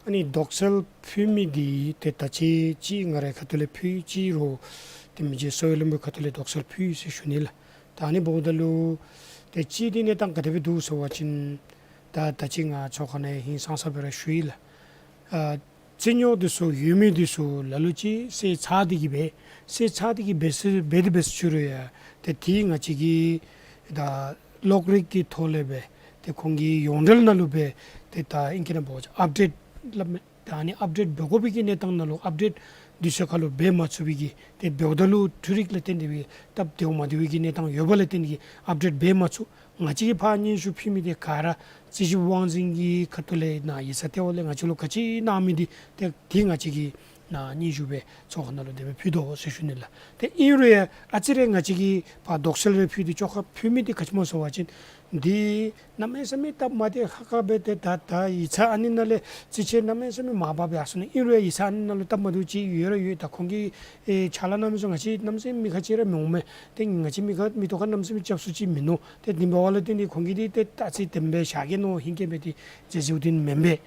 ཨ་ནི་དོགས་སེལ་ཕུལ་མི་འདི་ཏེ་ད་ཅི་ཅིག་ང་རའི་ཁ་ཐུག་ལས་ཕུལ་ཅི་རུང་ཏེ་མི་རྗེ་གསོ་བའི་བློན་པོའི་ཁ་ཐུག་ལས་དོགས་སེལ་ཕུལ་ཟེར་ཞུ་ནི་ལགས། ད་ཨ་ནི་འབདཝ་ད་ལུ་ཏེ་ཅིག་འདི་གནས་སྟངས་ག་དེ་སྦེ་འདུག་ཟེར་བ་ཅིན་ད་ད་ཅི་ང་ཚོགས་ཁང་ནང་ཧིང་སངས་ས་སྦེ་ར་ཞུ་ཡི་ལགས། ཨ་རྩིས་རྙོག་འདི་ཚུ་ཡོད་མི་འདི་ཚུ་ལ་ལུ་ཅིག་བསལ་ཚར་ཏེ་གི་སྦེ་བསལ་ཚར་ཏེ་གི་སྦེ་ཟེར་སྦེ་དེ་སྦེ་ཞུ་རུང་ཡང་ཏེ་དེ་ང་བཅས་ཀྱིས་ད་གློག་རིག་གི་ཐོག་ལས་སྦེ་ཏེ་ཁོང་གི་ཡོངས་འབྲེལ་ནང་ལུ་སྦེ་ཏེ་ད་ཨིང་སྐད་ནང་འབད་བ་ཅིན་ཨཔ་ཌེཊ་སླབ་མས། ད་ཨ་ནི་ཨཔ་ཌེཊ་འབད་དགོ་པའི་གི་གནས་སྟངས་ནང་ལུ་ཨཔ་ཌེཊ་དུས་ཚོད་ཁར་ལུ་འབད་མ་ཚུགས་པའི་གི་ཏེ་འབདཝ་ད་ལུ་འཕྲུལ་རིག་ལས་བརྟེན་ཏེ་སྦེ་སྟབས་བདེཝ་མ་བདེ་བའི་གི་གནས་སྟངས་ཡོདཔ་ལས་བརྟེན་གྱི་ཨཔ་ཌེཊ་འབད་མ་ཚུགས། ང་བཅས་ཀྱིས་ཕར་སྙན་ཞུ་ཕུལ་མི་འདི་ག་ར་རྩིས་ཞིབ་དབང་འཛིན་གྱི་ཁ་ཐུག་ལས་ནཱ་ཡིག་ཚང་ལྟེ་བ་ལས་ང་བཅས་ལུ་ག་ཅི་གནང་མི་འདི་ཏེ་དེ་ང་བཅས་ཀྱིས་ནཱ་སྙན་ཞུ་སྦེ་ཚོགས་ཁང་ནང་ལུ་དེ་སྦེ་ཕུལ་དོ་ཟེར་ཞུ་ནི་ལགས། ཏེ་ཨིན་རུང་ཡང་ཨ་ཙི་རེ་ང་བཅས་ཀྱིས་ཕར་དོགས་སེལ་རེ་ཕུལ་ཏེ་བཅོ་ཁ་ཕུལ་མི་འདི་ག་ཅི་སྨོ་ཟེར་བ་ཅིན་འདི་གནམ་མེད་ས་མེད་སྟབས་མ་བདེ་ཧ་ཁ་སྦེ་ཏེ་ད་ད་ཡིག་ཚང་ཨ་ནི་ནང་ལས་རྩིས་ཆད་གནམ་མེད་ས་མེད་མར་འབག་སྦེ་ཡར་སོང་ནི། ཨིན་རུང་ཡང་ཡིག་ཚང་ཨ་ནི་ནང་ལུ་སྟབས་མ་བདེཝ་ཅིག་ཡོད་ར་ཡོད། ད་ཁོང་གིས་ཨེ་ཕྱག་ལཱ་གནང་མི་ཚུ་ང་བཅས་གནམ་མེད་ས་མེད་མི་ཁ་ཅིག་ར་མི་འོང་མས། ཏེ་ང་བཅས་མི་ཁ་མིག་ཏོ་ཁར་གནམ་མེད་ས་མེད་སྐྱབས་སུ་ཅིག་མིན་ནུག། ཏེ་དེ་འབདཝ་ལས་བརྟེན་ཏེ་ཁོང་གིས་འདི་ཏེ་ད་ཨ་ཙི་དེ་སྦེ་བཞག་གེ་མནོ་ཧིང་སྐད་སྦེ་ཏེ་མཛད་མཛདཔ་འདི་མེན་པས།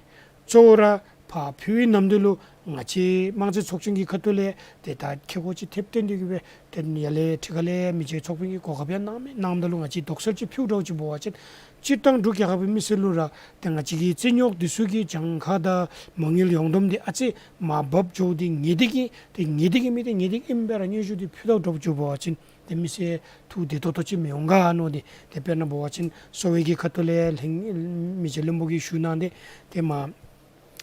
གཙོ་བོ་ར་ཕར་ཕུལ་བའི་ནམ་དུས་ལུ་ང་བཅས་དམངས་རྩིས་ཚོགས་ཆུང་གི་ཁ་ཐུག་ལས་ཏེ་ད་ཁེ་ཀོ་ཅིག་ཐེབས་བཏོན་ཏེ་གི་སྦེ་ཏེ་ཡར་ལས་ཁྲི་ཁ་ལས་མི་རྗེ་ཚོགས་དཔོན་གྱིས་གོ་སྐབས་ཡང་གནང་མས། གནངམ་ད་ལུ་ང་བཅས་དོགས་སེལ་ཅིག་ཕུལཝ་འདྲཝ་ཅིག་འབད་བ་ཅིན་སྤྱིར་བཏང་འབྲུག་རྒྱལ་ཁབ་ཀྱི་མི་སེར་ལུ་ར་ཏེ་ང་བཅས་ཀྱི་རྩིས་རྙོག་འདི་ཚུ་གི་གྱངས་ཁ་དང་མ་དངུལ་ཡོངས་བསྡོམས་འདི་ཨ་ཙི་མར་འབབ་འགྱོཝ་འདི་ངེས་ཏིག་གི་ཏེ་ངེས་ཏིག་གི་མི་འདི་ངེས་ཏིག་ཨིནམ་སྦེ་ར་སྙན་ཞུ་འདི་ཕུལཝ་འདྲཝ་ཅིག་འབད་བ་ཅིན་ཏེ་མི་སེར་ཐུགས་བདེ་ཏོག་ཏོ་ཅིག་མི་འོང་ག་མནོ་སྟེ། ཏེ་དཔེར་ན་འབད་བ་ཅིན་གསོ་བའི་གི་ཁ་ཐུག་ལས་ལྷན་མི་རྗེ་བློན་པོ་གིས་ཞུ་གནང་སྟེ་ཏེ་མར་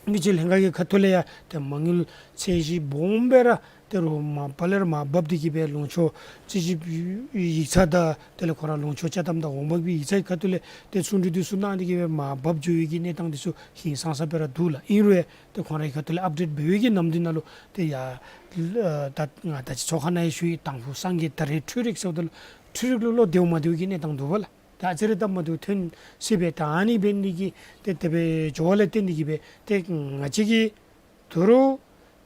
དངུལ་རྩིས་ལྷན་ཁག་གི་ཁ་ཐུག་ལས་ཡང་ཏེ་མ་དངུལ་ཚད་གཞི་སྦོམ་སྦེ་ར་ཏེ་རུང་མར་ཕར་ལས་ར་མར་འབབ་སྟེ་གི་སྦེ་ལུང་ཕྱོགས་རྩིས་ཞིབ་ཡིག་ཚང་དང་དེ་ལས་ཁོ་ར་ལུང་ཕྱོགས་ཅ་དམ་དང་འོང་འབབ་ཀྱི་ཡིག་ཚང་གི་ཁ་ཐུག་ལས་ཏེ་གསུང་གྲོས་འདི་ཚུ་གནང་སྟེ་གི་སྦེ་མར་འབབ་འགྱོ་བའི་གི་གནས་སྟངས་འདི་ཚུ་ཧིང་སངས་ས་སྦེ་ར་འདུག་ལགས། ཨིན་རུང་ཡང་ཏེ་ཁོང་རའི་ཁ་ཐུག་ལས་ཨཔ་ཌེཊ་འབད་བའི་གི་ནམ་དུས་ནང་ལུ་ཏེ་ཡ་ད་ང་ད་ཅི་ཚོགས་ཁང་ནང་ཡང་ཞུ་ཡི། དང་ཕུ་སངས་རྒྱས་ད་རེས་འཕྲུལ་རིག་ཟེརཝ་ད་ལུ་འཕྲུལ་རིག་ལུ་བློ་བདེཝ་མ་བདེཝ་གི་གནས་སྟངས་འདུག་པ་ལགས། ད་ཨ་ཙི་རེ་སྟབས་མ་བདེཝ་ཐོན་སྲིད་པས། ད་ཨ་ནི་འབད་ནི་འདི་གིས་ཏེ་དེ་སྦེ་འགྱོ་བ་ལས་བརྟེན་ཏེ་གི་སྦེ་ཏེ་ང་བཅས་ཀྱིས་དོ་རུང་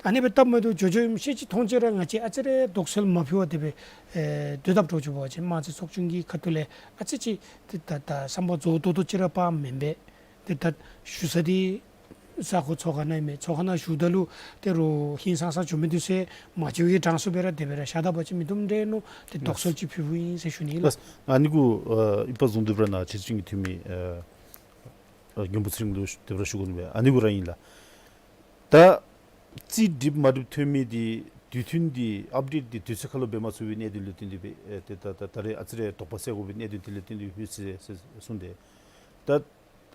ཨ་ནི་སྦེ་སྟབས་མ་བདེཝ་འགྱོ་འགྱོཝ་ཨིནམ་ཤེས་ཅི་མཐོང་ཅི་ར་ང་བཅས་ཨ་ཙི་རེ་དོགས་སེལ་མ་ཕུལ་བར་དེ་སྦེ་ཨེ་སྡོད་དཔ་འདྲཝ་ཅིག་འབད་བ་ཅིན་དམངས་རྩིས་ཚོགས་ཆུང་གི་ཁ་ཐུག་ལས་ཨ་ཙི་ཅིག་ཏེ་ད་ད་བསམ་པ་རྫོགས་ཏོག་ཏོ་ཅིག་ར་ཕར་མེན་པས། ཏེ་ད་ཞུ་ས་འདི་ས་ཁོ་ཚོགས་ཁང་ནང་ཨིན་མས། ཚོགས་ཁང་ནང་ཞུཝ་ད་ལུ་ཏེ་རུང་ཧིང་སངས་ས་འགྱོ་མི་འདི་ཚུ་མ་འགྱོ་བའི་གྲངས་སུ་སྦེ་ར་དེ་སྦེ་ར་བཞག་ད་པ་ཅིན་མི་བཏུབ་འདྲས་མནོ་སྟེ་དོགས་སེལ་ཅིག་ཕུལཝ་ཨིན་ཟེར་ཞུ་ནི་ལགས། ལགས། ཨ་ནི་གུ་ཨ་ཨིན་པ་བཟུམ་སྦེ་ར་ནཱ་ཕྱི་སྲིད་ཀྱི་འཐུས་མི་ཨ་ཨ་མགོན་པོ་ཚེ་རིང་ལུ་དེ་སྦེ་ར་ཞུ་དགོ་ནི་མས། ཨ་ནི་གུ་ར་ཨིན་ལགས། ད་རྩིས་འགྲིག་མ་འགྲིག་ཐོན་མི་འདི་དུས་མཐུན་འདི་ཨཔ་ཌེཊ་འདི་དུས་ཚོད་ཁར་ལུ་འབད་མ་ཚུགས་པའི་གནད་དོན་ལུ་བརྟེན་ཏེ་སྦེ་ཨེ་ཏེ་ད་ད་ད་རེས་ཨ་ཙི་རེ་དོགས་པ་སེལ་དགོ་པའི་གནད་དོན་དེ་ལུ་བརྟེན་ཏེ་ཧུད་ཟེར་ཟེར་གསུངས་ཏེ། ད་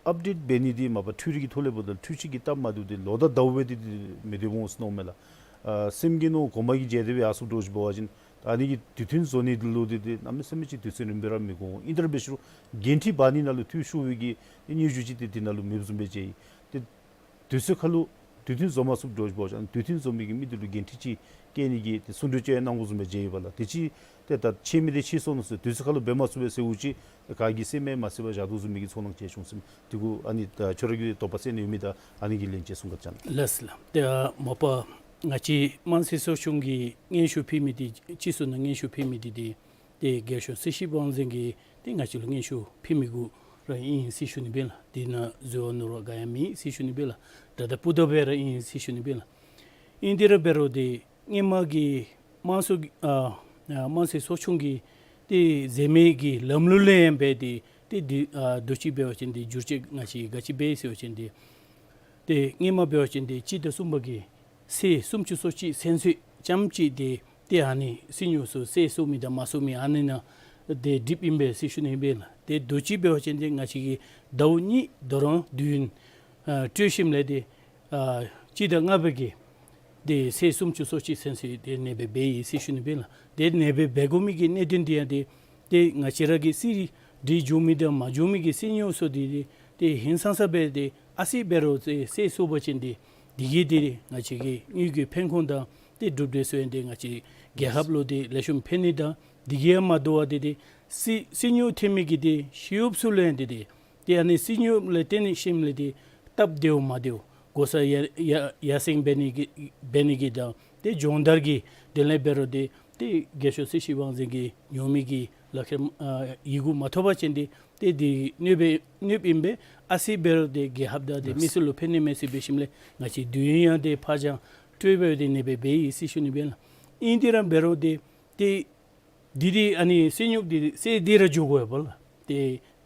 ཨཔ་ཌེཊ་འབད་ནི་འདི་མ་པ་འཕྲུལ་རིག་གི་ཐོག་ལས་འབདཝ་ད་འཕྲུལ་ཆས་ཀྱི་སྟབས་མ་བདེཝ་འདི་ལོག་ལྟ་ལྟ་བུ་སྦེ་འདི་འདི་མི་སྡོད་འོང་ཟེར་མནོཝ་མས་ལགས། ཨ་སེམས་ཀྱིས་མནོ་གོང་མ་གི་རྗེས་དེ་སྦེ་ཡར་སོངམ་འདྲཝ་ཅིག་འབད་བ་ཅིན་ད་ཨ་ནི་གི་དུས་མཐུན་བཟོ་ནི་འདི་ལུ་འདི་འདི་གནམ་མེད་ས་མེད་ཅིག་དུས་ཚོད་རིངམོ་སྦེ་ར་མི་འགོར་འོང་། ཨིན་ཏེ་ར་འབད་ཞུ་རུང་འགན་འཁྲི་འབག་ནི་ནང་ལུ་འཐུས་ཤོར་བའི་གི་སྙན་ཞུ་ཅིག་འདི་འདི་ནང་ལུ་མེདཔ་བཟུམ་སྦེ་མཇལ་ཡི། ཏེ་དུས་ཚོད་ཁར་ལུ་དུས་མཐུན་བཟོ་མ་ཚུགསཔ་འདྲཝ་ཅིག་འབད་བ་ཅིན་དུས་མཐུན་བཟོ་མི་གི་མི་འདི་ལུ་འགན་འཁྲི་ཅིག་བཀལ་ནི་གི་ཏེ་གསུང་གྲོས་ཅིག་གནང་དགོཔ་བཟུམ་སྦེ་མཇལ་ཡི་པ་ལགས། དེ་ཅིག་ཏེ་ད་ཆད་མི་འདི་ཆད་སོ་ནུག་ཟེར་དུས་ཚོད་ཁར་ལུ་འབད་མ་ཚུགས་པས་ཟེརཝ་ཅིག་ག་གིས་སེམས་མ་བཟོད་པར་བཞག་དོ་བཟུམ་མའི་གི་ཚོར་སྣང་ཅིག་བྱུང་ཟེར་མས། དེ་གུ་ཨ་ནི་ད་ཁྱོད་ར་གིས་དོགས་པ་སེལ་ནི་ཡོད་མེད་དང་ཨ་ནི་གི་ལན་ཅིག་གསུང་ག་ཅི་ལགས། ལགས་ལགས། ཏེ་ཨ་མ་པ་ང་བཅས་དམངས་རྩིས་ཚོགས་ཆུང་གིས་སྙན་ཞུ་ཕུལ་མི་འདི་སྤྱི་ཚོགས་ནང་སྙན་ཞུ་ཕུལ་མི་འདི་འདི་ཏེ་རྒྱལ་གཞུང་རྩིས་ཞིབ་དབང་འཛིན་གྱིས་ཏེ་ང་བཅས་ལུ་སྙན་ཞུ་ཕུལ་མི་གུ་ར་ཨིན་ཟེར་ཞུ་ནི་སྦེ་ལགས། དེ་ནང་འཛོལ་བ་ནོར་བ་ག་ཡང་མེད་ཟེར་ཞུ་ནི་སྦེ་ལགས། ད་ད་སྤུ་ད་སྦེ་ར་ཨིན་ཟེར་ཞུ་ནི་སྦེ་ལགས། ཨིན་ཏེ་ར་འབད་རུང་ཏེ་སྔོན་མ་གི་དམངས་སྲོལ་གྱི་ཨ་ཨ་དམངས་རྩིས་ཚོགས་ཆུང་གིས་ཏེ་མཛད་མི་གི་ལམ་ལུགས་ལས་ཡང་འབད་དེ་ཏེ་འདི་ཨ་དུས་ཅི་འབད་བ་ཅིན་ཏེ་བསྒྱུར་བཅོས་ང་བཅས་ག་ཅི་འབད་ཟེར་བ་ཅིན་ཏེ་ཏེ་སྔོན་མ་འབད་བ་ཅིན་ཏེ་གཅིག་དང་གསུམ་པ་གི་ཚེས་སུམ་ཅུ་སོ་གཅིག་ཚུན་ཚོད་རྐྱངམ་གཅིག་ཏེ་ཏེ་ཨ་ནི་རྩིས་རྙོག་ཚུ་བསལ་ཚུགས་མི་དང་མ་ཚུགས་མི་ཨ་ནི་ནང་ཏེ་སྒྲིགཔ་ཨིན་པས་ཟེར་ཞུ་ནི་ཨིན་པས་ལགས། ཏེ་དུས་ཅི་འབད་བ་ཅིན་ཏེ་ང་བཅས་ཀྱིས་ཟླཝ་གཉིས་དོ་རུང་དུས་ཡུན་ཨ་སྤྲོད་ཞིནམ་ལས་ཏེ་ཨ་གཅིག་དང་ལྔ་པ་གི་ཏེ་ཚེས་སུམ་ཅུ་སོ་གཅིག་ཚུན་ཚོད་ཏེ་ཨ་ནེ་སྦེ་འབད་ཡི་ཟེར་ཞུ་ནི་ཨིན་པས་ལགས། ཏེ་ཨ་ནེ་སྦེ་འབད་དགོ་མི་གི་གནད་དོན་འདི་ཡང་ཏེ་ཏེ་ང་བཅས་ར་གི་རྩིས་སྒྲིག་འགྱོ་མི་དང་མ་འགྱོ་མི་གི་རྩིས་རྙོག་ཚུ་འདི་ཏེ་ཏེ་ཧིང་སངས་ས་སྦེ་ཏེ་ཨ་ཙི་འབད་རུང་ཏེ་བསལ་ཚུགས་པ་ཅིན་ཏེ་འདི་གིས་ཏེ་ང་བཅས་ཀྱི་དངུལ་གྱི་འཕེན་ཁུངས་དང་ཏེ་གྲུབ་འབྲས་ཚུ་ཡང་ཏེ་ང་བཅས་རྒྱལ་ཁབ་ལུ་ཏེ་ལེགས་ཤོམ་ཕན་ནི་དང་འདི་གིས་ཡང་མ་དོ་བར་ཏེ་ཏེ་རྩིས་རྩིས་རྙོག་ཐོན་མི་གི་ཏེ་ཤེས་ཡོན་ཚུ་ལུ་ཡང་ཏེ་ཏེ་ཏེ་ཨ་ནི་རྩིས་རྙོག་ལས་བརྟེན་ཞིནམ་ལས་ཏེ་སྟབས་བདེཝ་མ་བདེཝ་གོ་ས་ཡར་ཡར་ཡར་སེང་འབད་ནི་གི་འབད་ནི་གི་དང་ཏེ་སྦྱོང་བརྡར་གྱི་དོན་ལས་འབད་རུང་ཏེ་ཏེ་རྒྱལ་གཞུང་རྩིས་ཞིབ་དབང་འཛིན་གྱི་ཉོག་མེད་ཀྱི་ལག་ཁྱེར་ཨ་ཡི་གུ་མ་ཐོབ་པ་ཅིན་ཏེ་ ཏེ་འདི་གནོདཔ་སྦེ་གནོདཔ་ཨིན་པས། ཨ་ཙི་འབད་རུང་ཏེ་རྒྱལ་ཁབ་དང་ཏེ་ལགས། མི་སེར་ལུ་ཕན་ནི་མས་ཟེར་འབད་ཞིནམ་ལས་ང་བཅས་དུས་ཡུན་ཡང་ཏེ་ཕར་འགྱངས་སྤྲོད་འབད་དེ་ཨ་ནེ་སྦེ་འབད་ཡི་ཟེར་ཞུ་ནི་སྦེ་ལགས། ཨིན་ཏེ་ར་འབད་རུང་ཏེ་ཏེ་འདི་འདི་ཨ་ནི་སོ་ཉུག་འདི་བསད་དེ་ར་འགྱོ་དགོ་པས་ལགས། ཏེ་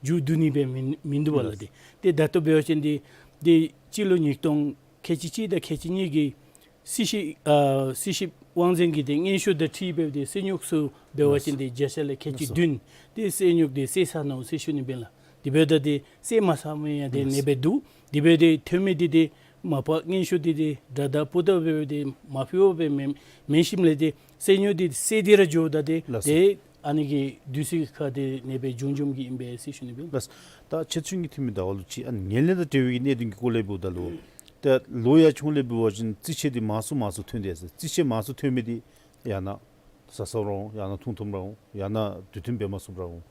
མཇུག་བསྡུ་ནི་སྦེ་མིན་མིན་འདུག་པས་ལགས། ལགས། ཏེ་ཏེ་ད་ལྟོ་འབད་བ་ཅིན་འདི་འདི་སྤྱི་ལོ་ཉིས་སྟོང་ཁལ་གཅིག་གཅིག་དང་ཁལ་གཅིག་གཉིས་ཀྱི་སྲིད་ཞིབ་ཨ་སྲིད་ཞིབ་དབང་འཛིན་གྱི་ཏེ་སྙན་ཞུ་དང་འཁྲིལ་འབདཝ་ད་སོ་ཉུག་ཚུ་འབད་བ་ཅིན་ཏེ་བརྒྱ་ཆ་ལས་ཁལ་གཅིག་བདུན་ཏེ་སོ་ཉུག་འདི་བསད་ཚར་ནུག་ཟེར་ཞུ་ནི་སྦེ་ལགས། དེ་འབདཝ་ད་ཏེ་བསད་མ་ཚར་མི་ཡང་ཏེ་ཨ་ནེ་སྦེ་འདུག། དེ་འབདཝ་ད་ཐོན་མི་འདི་ཏེ་མ་པ་སྙན་ཞུ་འདི་ཏེ་དྲག་དྲག་པོ་ཏོ་འབད་དེ་མ་ཕུལ་བར་སྦེ་མེན་མེན་ཞིནམ་ལས་ཏེ་སོ་ཉུག་འདི་བསད་དེ་ར་འགྱོཝ་ད་ཏེ་ལགས་སོ། ཏེ་ཨ་ནི་གི་དུས་ཚོད་ཁར་ཏེ་ཨ་ནེ་སྦེ་འབྱུང་འབྱུངམ་གི་ཨིན་པས་ཟེར་ཞུ་ནི་སྦེ་ལགས། ད་ཁྱད་ཆོས་ཀྱི་ཐོན་མི་ད་བ་ལུ་ཅིག་ཨ་ངན་ལྷད་དང་འབྲེལ་བའི་གནད་དོན་གྱི་སྐོར་ལས་འབདཝ་ད་ལུ་ད་ལོ་ཡར་བྱུང་ལས་འབད་བ་ཅིན་རྩིས་ཆད་འདི་མང་སུ་མང་སུ་ཐོན་ཏེ་ཟེར། རྩིས་ཆད་མང་སུ་ཐོན་མི་འདི་ཡང་ན་ཟ་སོངམ་རུང་ཡང་ན་འཐུང་འཐུངམ་རུང་ཡང་ན་དུས་མཐུན་འབད་མ་ཚུགསཔ་རུང་།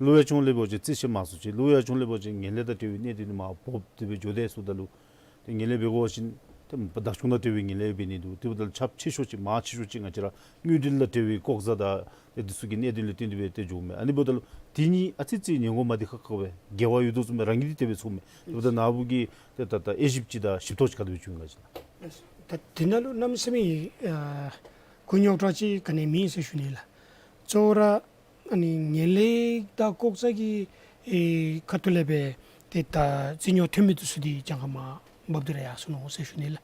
ལོ་ཡར་བྱུང་ལས་འབད་བ་ཅིན་རྩིས་ཆད་མང་སུ་ཅིག། ལོ་ཡར་བྱུང་ལས་འབད་བ་ཅིན་ངན་ལྷད་དང་འབྲེལ་བའི་གནད་དོན་འདི་མར་སྦོམ་སྦེ་འགྱོ་དེས་ཟེརཝ་ད་ལུ་ཏེ་ངན་ལྷད་འབད་དགོ་པ་ཅིན་ཏེ་བདག་སྐྱོང་དང་འབྲེལ་བའི་ངན་ལྷད་འབད་ནི་འདུག། དེ་འབདཝ་ད་ཁྱབ་ཆེ་ཤོས་ཅིག་མང་ཆེ་ཤོས་ཅིག་ང་བཅས་ར་དངུལ་འབྲེལ་དང་འབྲེལ་བའི་ལྐོག་ཟ་དང་ཏེ་འདི་ཚུ་གི་གནད་དོན་ལས་བརྟེན་ཏེ་སྦེ་ཏེ་འགྱོཝ་མས། ཨ་ནི་འབདཝ་ད་ལུ་དེ་གཉིས་ཨ་ཙི་ཅིག་ཉེན་ཁ་མ་བདེ་ཁག་ཁ་སྦེ་འགལ་བ་ཡོད་དོ་བཟུམ་སྦེ་རང་གིས་འདི་དེ་སྦེ་ཚོརཝ་མས། དེ་འབདཝ་ད་ནཱ་བུ་གིས་ཏེ་ད་ད་དབྱེ་ཞིབ་ཅིག་དང་ཞིབ་ཐོ་ཅིག་ག་དེ་སྦེ་བྱུང་ཡི་ག་ཅིག་ལགས། ད་དེ་ནང་ལུ་གནམ་མེད་ས་མེད་ཨ་མགུ་རྙོག་དྲགས་ཅིག་ག་ནི་མེད་ཟེར་ཞུ་ནི་ལགས། གཙོ་བོ་ར་ཨ་ནི་ངན་ལྷད་དང་ལྐོག་ཟ་གི་ཨེ་ཁ་ཐུག་ལས་སྦེ་ཏེ་ད་རྩིས་རྙོག་ཐོན་མི་འདི་ཚུ་འདི་གྱངས་ཁ་མར་འབབ་སྟེ་ར་ཡར་སོ་ནུག་ཟེར་ཞུ་ནི་ལགས།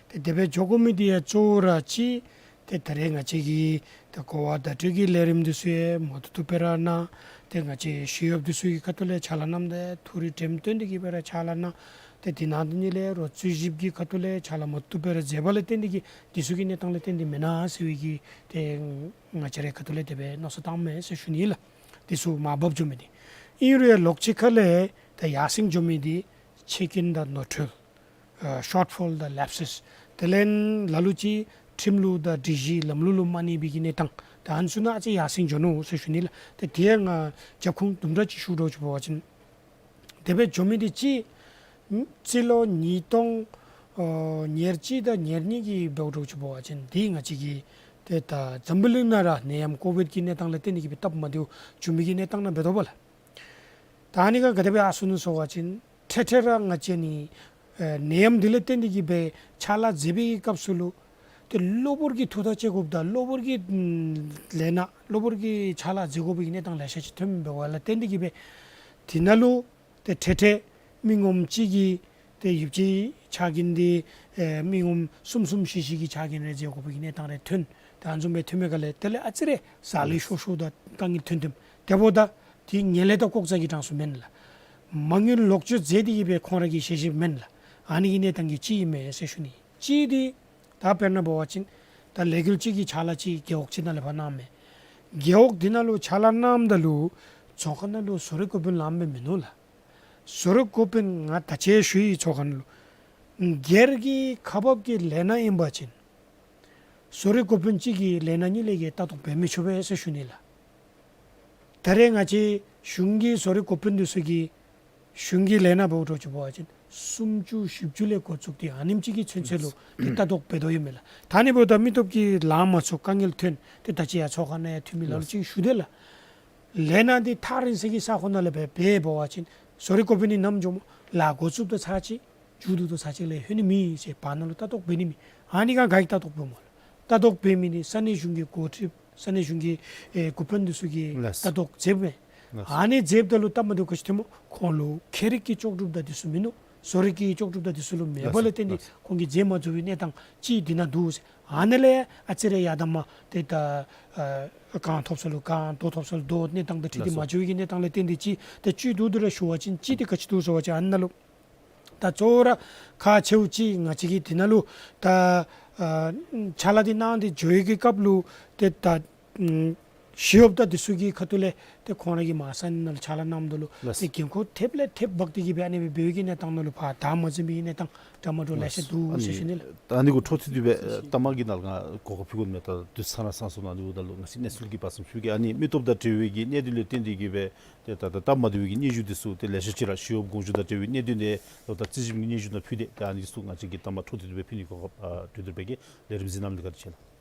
ཏེ་དེ་སྦེ་འགྱོ་དགོ་མི་འདི་ཡང་གཙོ་བོ་ར་ཅིག་ཏེ་ད་རེས་ང་བཅས་ཀྱི་ཏེ་གོ་བ་བརྡ་སྤྲོད་ཀྱི་ལས་རིམ་འདི་ཚུ་ཡང་མ་ཐུབ་ཐུབ་སྦེ་ར་གནང་། ཏེ་ང་བཅས་ཞི་གཡོགཔ་འདི་ཚུ་གི་ཁ་ཐུག་ལས་ཕྱག་ལཱ་གནངམ་ད་ཐུགས་རེ་དྲནམ་བཏོན་ཏེ་གི་སྦེ་ར་ཕྱག་ལཱ་གནང་། ཏེ་དེ་ནང་དེ་ཉིད་ལས་རོགས་རྩིས་ཞིབ་ཀྱི་ཁ་ཐུག་ལས་ཕྱག་ལཱ་མ་ཐུབ་སྦེ་ར་མཛད་པ་ལས་བརྟེན་ཏེ་གི་འདི་ཚུ་གི་གནས་སྟངས་ལས་བརྟེན་ཏེ་མེན་ན་ཟེར་བའི་གི་ཏེ་ང་བཅས་རའི་ཁ་ཐུག་ལས་དེ་སྦེ་མནོ་བསམ་བཏངམ་མས་ཟེར་ཞུ་ནི་ལགས། འདི་ཚུ་མར་འབབ་འགྱོ་མི་འདི་ཨིན་རུང་ཡང་ལོགས་ཅིག་ཁ་ལས་ད་ཡར་སེང་འགྱོ་མི་འདི་ཆད་སྐྱོན་དང་ནོར་འཁྲུལ་ཨ་ཤོཊ་ཕོལ་དང་ལེཔ་སེས། དེ་ལས་ལ་ལུ་ཅིག་ཁྲིམས་ལུགས་དང་སྒྲིག་གཞི་ལམ་ལུགས་ལུ་མ་གནས་པའི་གི་གནས་སྟངས། ད་ཨ་ནི་ཚུ་ནང་ཨ་ཙི་ཡར་སེང་འགྱོ་ནུག་ཟེར་ཞུ་ནི་ལགས། ཏེ་དེ་ཡང་ང་རྒྱབ་ཁུངས་དུམ་གྲ་ཅིག་ཞུ་དོ་ཅིག་འབད་བ་ཅིན་དེ་སྦེ་འགྱོ་མི་འདི་ཅིག་རྩིས་ལོ་ཉིས་སྟོང་ཨོ་ཉེར་གཅིག་དང་ཉེར་གཉིས་ཀྱི་འབདཝ་འདྲཝ་ཅིག་འབད་བ་ཅིན་འདི་ང་བཅས་ཀྱི་ཏེ་ད་འཛམ་བུ་གླིང་ནང་ར་ནད་ཡམས་ཀོ་བིཌ་ཀྱི་གནས་སྟངས་ལས་བརྟེན་ཏེ་གི་སྦེ་སྟབས་མ་བདེཝ་བྱུང་མི་གི་གནས་སྟངས་ནང་འབད་དོ་བ་ལགས། ད་ཨ་ནི་ཁར་ག་དེ་སྦེ་ཨ་སོ་ནུག་ཟེར་བ་ཅིན་འཕྲལ་འཕྲལ་ར་ང་བཅས་ནི་ཨེ་ནད་ཡམས་འདི་ལས་བརྟེན་ཏེ་གི་སྦེ་ཕྱག་ལཱ་མཛད་པའི་གི་སྐབས་སུ་ལུ་ཏེ་གློ་བུར་གྱི་ཐུགས་ཐག་བཅད་དགོཔ་དང་གློ་བུར་གྱི་ཨམ་ལས་སྣ་གློ་བུར་གྱི་ཕྱག་ལཱ་མཛད་དགོ་པའི་གི་གནས་སྟངས་ལེ་ཤ་ཅིག་ཐོན་འབདཝ་ལས་བརྟེན་ཏེ་གི་སྦེ་དེ་ནང་ལུ་ཏེ་འཕྲལ་འཕྲལ་མི་ངོམ་གཅིག་གིས་ཏེ་ཡོདཔ་ཅིག་ཕྱག་རྒྱུན་འདི་ཨེ་མི་ངོམ་གསུམ་གསུམ་བཞི་བཞི་གིས་ཕྱག་རྒྱུན་རེ་མཛད་དགོ་པའི་གི་གནས་སྟངས་རེ་ཐོན། ཏེ་ཨ་ནི་བཟུམ་སྦེ་ཐོན་མི་ཁ་ལས་དེ་ལས་ཨ་ཙི་རེ་ཟ་ལས་ཤོར་ཤོརཝ་དང་དཀའ་ངལ་ཐོན་ཐོནམ། དེ་འབདཝ་ད་འདི་ངན་ལྷད་དང་ལྐོག་ཟ་གི་གྲངས་སུ་མེན་ལགས། མ་དངུལ་ལོག་སྤྱོད་མཛད་དེ་གི་སྦེ་ཁོང་ར་གིས་བཞེས་བཞེསཔ་མེན་ལགས། ཨ་ནི་གི་གནས་སྟངས་ཀྱི་གཅིག་ཨིན་མས་ཟེར་ཞུ་ནི། གཅིག་འདི་ད་དཔེར་ན་འབད་བ་ཅིན་ད་ལས་འགུལ་ཅིག་གི་ཕྱག་ལཱ་ཅིག་རྒེད་འོག་ཅིག་ནང་ལས་ཕར་གནངམ་མས། རྒེད་འོག་འདི་ནང་ལུ་ཕྱག་ལཱ་གནངམ་ད་ལུ་ཚོགས་ཁང་ནང་ལུ་བཟོ་རིག་འགོ་དཔོན་ལངམ་སྦེ་མིན་ནུག་ལགས། བཟོ་རིག་འགོ་དཔོན་ང་ད་ཅི་ཞུ་ཡི་ཚོགས་ཁང་ནང་ལུ་སྒེར་གྱི་ཁག་འབག་གི་ལས་སྣ་ཨིན་པ་ཅིན་བཟོ་རིག་འགོ་དཔོན་གཅིག་གིས་ལས་སྣ་གཉིས་ལས་བརྒལ་ལྟ་རྟོག་འབད་མི་ཆོག་པས་ཟེར་ཞུ་ནི་ལགས། ད་རེས་ང་བཅས་གཞུང་གི་བཟོ་རིག་འགོ་དཔོན་འདི་ཚུ་གིས་གཞུང་གི་ལས་སྣ་འབདཝ་འདྲཝ་ཅིག་འབད་བ་ཅིན་སུམ་ཅུ་བཞི་བཅུ་ལས་འགོ་བཙུགས་ཏེ་ཨ་ནེམ་ཅིག་གི་ཚུན་ཚོད་ལུ་ཏེ་ལྟ་རྟོག་འབད་དོ་ཡོད་མས་ལགས། ད་ཨ་ནི་འབདཝ་ད་མི་སྟོབས་ཀྱིས་ལང་མ་ཚུགས་དཀའ་ངལ་ཐོན། ཏེ་ད་ཅི་ཡང་ཚོགས་ཁང་ནང་ཡང་འཐུས་མི་ལ་ལུ་ཅིག་ཞུ་དེས་ལགས། ལས་སྣ་འདི་ཐག་རིང་ས་གི་ས་ཁོངས་ནང་ལས་འབད་འབད་བ་ཅིན་བཟོ་རིག་འགོ་དཔོན་ནི་ནམ་འགྱོཝ་སྨོ་ལགས། འགོ་བཙུགསཔ་ད་ཚར་གཅིག་མཇུག་བསྡུཝ་ད་ཚར་གཅིག་ལས་ལྷོད་ནི་མེད་ཟེར། བར་ན་ལུ་ལྟ་རྟོག་འབད་ནི་མེད། ཨ་ནི་ཁར་ག་གིས་ལྟ་རྟོག་འབདཝ་སྨོ་ལགས། ལྟ་རྟོག་འབད་མི་འདི་ས་གནས་གཞུང་གི་འགོ་ཁྲིདཔ་ས་གནས་གཞུང་གི་ཨེ་འགོ་དཔོན་འདི་ཚུ་གིས་ལགས། ལྟ་རྟོག་མཛདཔ་མས། ལགས། ཨ་ནི་མཛདཔ་ད་ལུ་སྟབས་མ་བདེཝ་ག་ཅི་ཐོནམ་སྨོ། ཁོང་ལུ་མཁས་རིག་གི་ལྕོགས་གྲུབ་དང་འདི་ཚུ་མིན་ནུག། བཟོ་རིག་གི་ལྕོགས་གྲུབ་དང་འདི་ཚུ་ལུ་མེད་པ་ལས་བརྟེན་ཏེ་ལགས། ཁོང་གིས་མཛད་མ་ཚུགས་པའི་གནས་སྟངས་ཅིག་འདི་ནང་འདུག་ཟེར། ཨ་ནི་ལས་ཨ་ཙི་རེ་ཡར་དང་མར་ཏེ་ད་ཨ་གང་ཐོབ་ས་ལུ་གང་རྡོ་ཐོབ་ས་ལུ་རྡོ་གནས་སྟངས་དང་འཁྲིལ་ཏེ་ལགས་སོ། མ་འགྱོ་བའི་གི་གནས་སྟངས་ལས་བརྟེན་ཏེ་ཅིག་ཏེ་བཅུད་བསྡུ་སྟེ་ར་ཞུ་བ་ཅིན་ཅིག་འདི་ག་ཅི་འདུག་ཟེར་བ་ཅིན་ཨ་ནཱ་ལུ་ད་གཙོ་བོ་ར་ཁག་ཆེཝ་ཅིག་ང་བཅས་ཀྱིས་འདི་ནང་ལུ་ད་ཨ་ཕྱག་ལཱ་འདི་གནང་སྟེ་འགྱོ་བའི་གི་སྐབས་ལུ་ཏེ་ད་ཨམ་ཞི་གཡོགཔ་དང་འདི་ཚུ་གི་ཁ་ཐུག་ལས་ཏེ་ཁོང་ར་གིས་མར་ས་གནས་ནང་ལུ་ཕྱག་ལཱ་གནངམ་ད་ལུ་ལགས། ཏེ་འགན་ཁུར་ཐེབས་ལས་ཐེབས་འབག་སྟེ་གི་སྦེ་ཨ་ནི་སྦེ་འབད་བའི་གི་གནས་སྟངས་ནང་ལུ་ཕར་བདའ་མ་འཛེམ་པའི་གི་གནས་སྟངས་འདྲ་མ་འདྲཝ་ལེ་ཤ་འདུག་ཟེར་ཞུ་ནི་ལགས། ད་ཨ་ནི་གུ་འཕྲོ་མཐུད་དེ་སྦེ་ཨེ་གཏའ་མ་གི་ནང་ང་གོ་སྐབས་ཕུལ་དགོ་མི་ད་དུས་ཚོད་ནང་སོང་ནུག། ཨ་ནི་འབདཝ་ད་ལུ་ང་བཅས་གནས་ཚུལ་གྱི་བར་མཚམས་ཞུ་གེ། ཨ་ནི་མི་སྟོབས་དང་འབྲེལ་བའི་གི་གནད་དོན་ལས་བརྟེན་ཏེ་གི་སྦེ་ཏེ་ད་ད་སྟབས་མ་བདེ་བའི་གི་སྙན་ཞུ་འདི་ཚུ་ཏེ་ལེ་ཤ་ཅིག་ར་ཞི་གཡོགཔ་དགོངས་ཞུ་དང་འབྲེལ་བའི་གནད་དོན་ལས་ལོག་ད་རྩིས་ཞིབ་ཀྱི་སྙན་ཞུ་ནང་ཕུལ་ཏེ་ད་ཨ་ནི་ཚུ་ང་བཅས་ཀྱིས་གཏའ་མ་འཕྲོ་མཐུད་དེ་སྦེ་ཕུལ་ནི་གོ་སྐབས་ཨ་གྲོལ་ཏེ་འབད་གེ། ལས་རིམ་གཟིགས་གནང་མི་ལུ་བཀའ་དྲིན་ཆེ་ལགས།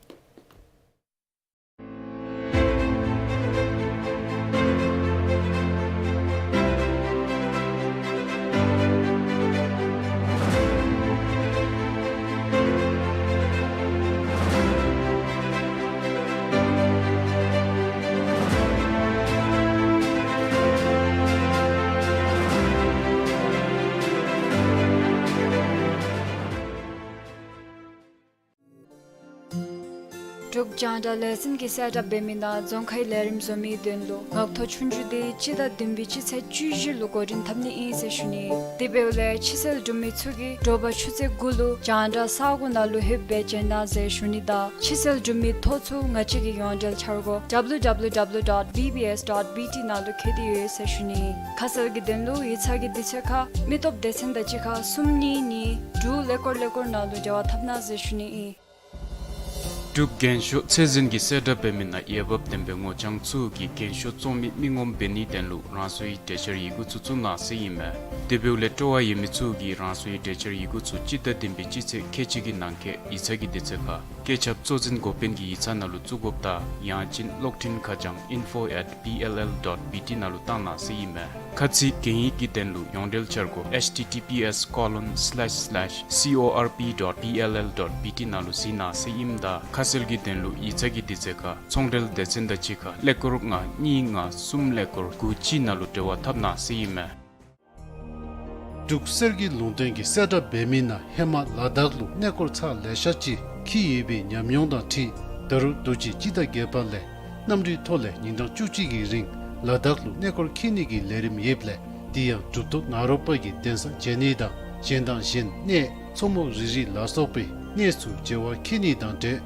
རྒྱང་བསྒྲགས་ལས་འཛིན་གྱིས་གསལ་བསྒྲགས་འབད་མི་ནང་རྫོང་ཁའི་ལས་རིམ་བཟོ་མིའི་དོན་ལུ་ངག་ཐོག་ཆོས་རྒྱུགས་འདི་སྤྱི་ཟླ་བདུན་པའི་སྤྱི་ཚེས་བཅུ་བཞི་ལུ་འགོ་འདྲེན་འཐབ་ནི་ཨིན་ཟེར་ཞུ་ནི། དེ་འབདཝ་ལས་ཕྱི་སེལ་གྲུབ་མི་ཚུ་གིས་དྲོ་པ་ཆུ་ཚོད་དགུ་ལུ་རྒྱང་བསྒྲགས་ས་སྒོ་ནང་ལུ་ལྷོདཔ་སྦེ་བྱོན་གནང་ཟེར་ཞུ་ནི་དང་ཕྱི་སེལ་གྲུབ་མིའི་ཐོ་ཚུ་ང་བཅས་ཀྱི་ཡོངས་འབྲེལ་འཆར་སྒོ་W W W dot B B S dot B T ནང་ལུ་བཀོད་དེ་ཡོད་ཟེར་ཞུ་ནི། ཁ་གསལ་གྱི་དོན་ལུ་ཡིག་ཚང་གི་དུས་ཚོད་ཁར་མི་སྟོབས་སྡེ་ཚན་དང་གཅིག་ཁར་གསུམ་གཉིས་གཉིས་དྲུག་ཀླད་ཀོར་ཀླད་ཀོར་ནང་ལུ་འབྲེལ་བ་འཐབ་གནང་ཟེར་ཞུ་ནི་ཨིན། འབྲུག་རྒན་ཤོས་ཚད་འཛིན་གྱིས་གསལ་བསྒྲགས་འབད་མི་ནང་འོས་འབབ་ལྡན་པའི་ངོ་རྐྱང་ཚུ་གིས་རྒན་ཤོས་བཙོང་མི་མི་ངོམ་འབད་ནིའི་དོན་ལུ་རང་སོའི་གྲལ་བཅར་ཡི་གུ་ཚུ་བཙུགས་གནང་ཟེར་ཨིན་མས། དེ་འབདཝ་ལས་སྤྲོ་བ་ཡོད་མི་ཚུ་གིས་རང་སོའི་གྲལ་བཅར་ཡི་གུ་ཚུ་སྤྱི་ཟླ་བདུན་པའི་སྤྱི་ཚེས་ཁལ་གཅིག་གི་ནང་འཁོད་ཡིག་ཚང་གི་དུས་ཚོད་ཁར་སྐད་ཁྱབ་གཙོ་འཛིན་འགོ་དཔོན་གྱི་ཡིག་ཚང་ནང་ལུ་བཙུགས་དགོཔ་དང་ཡང་ཅིན་གློག་འཕྲིན་ཁ་བྱང་info at B L L dot B T ནང་ལུ་བཏང་གནང་ཟེར་ཨིན་མས། ཁ་ཚིག་གན་ཡིག་གི་དོན་ལུ་ཡོངས་འབྲེལ་འཆར་སྒོ་H T T P S colon slash slash C O R P dot B L L dot B T ནང་ལུ་གཟིགས་གནང་ཟེར་ཨིནམ་ད་ཁ་གསལ་གྱི་དོན་ལུ་ཡིག་ཚང་གི་དུས་ཚོད་ཁར་ཚོང་འབྲེལ་སྡེ་ཚན་དང་གཅིག་ཁར་ཀླད་ཀོར་ལྔ་གཉིས་ལྔ་གསུམ་ཀླད་ཀོར་དགུ་གཅིག་ནང་ལུ་འབྲེལ་བ་འཐབ་གནང་ཟེར་ཨིན་མས། འབྲུག་གསེར་གྱི་ལུང་བསྟན་གྱིས་གསལ་བསྒྲགས་འབད་མི་ནང་ཧེ་མ་ལ་དྭགས་ལུ་གནས་སྐོར་ཚར་ལེ་ཤ་ཅིག་འཁྱིད་ཡོད་པའི་ཉམས་མྱོང་དང་འཁྲིལ་ད་རུང་དུས་ཅི་སྤྱི་ཟླ་བརྒྱད་པ་ལས་གནམ་གྲུའི་ཐོག་ལས་ཉིན་གྲངས་བཅུ་གཅིག་གི་རིང་ལ་དྭགས་ལུ་གནས་སྐོར་འཁྱིད་ནི་གི་ལས་རིམ་ཡོདཔ་ལས་དེ་ཡང་གྲུབ་ཐོབ་ནཱ་རོ་པ་གི་གདན་ས་མཇལ་ནི་དང་གཞན་དང་གཞན་གནས་མཚོ་མོ་རི་རི་ལ་སོགས་པའི་གནས་སུ་མཇལ་བར་འཁྱིད་ནི་དང་འབྲེལ་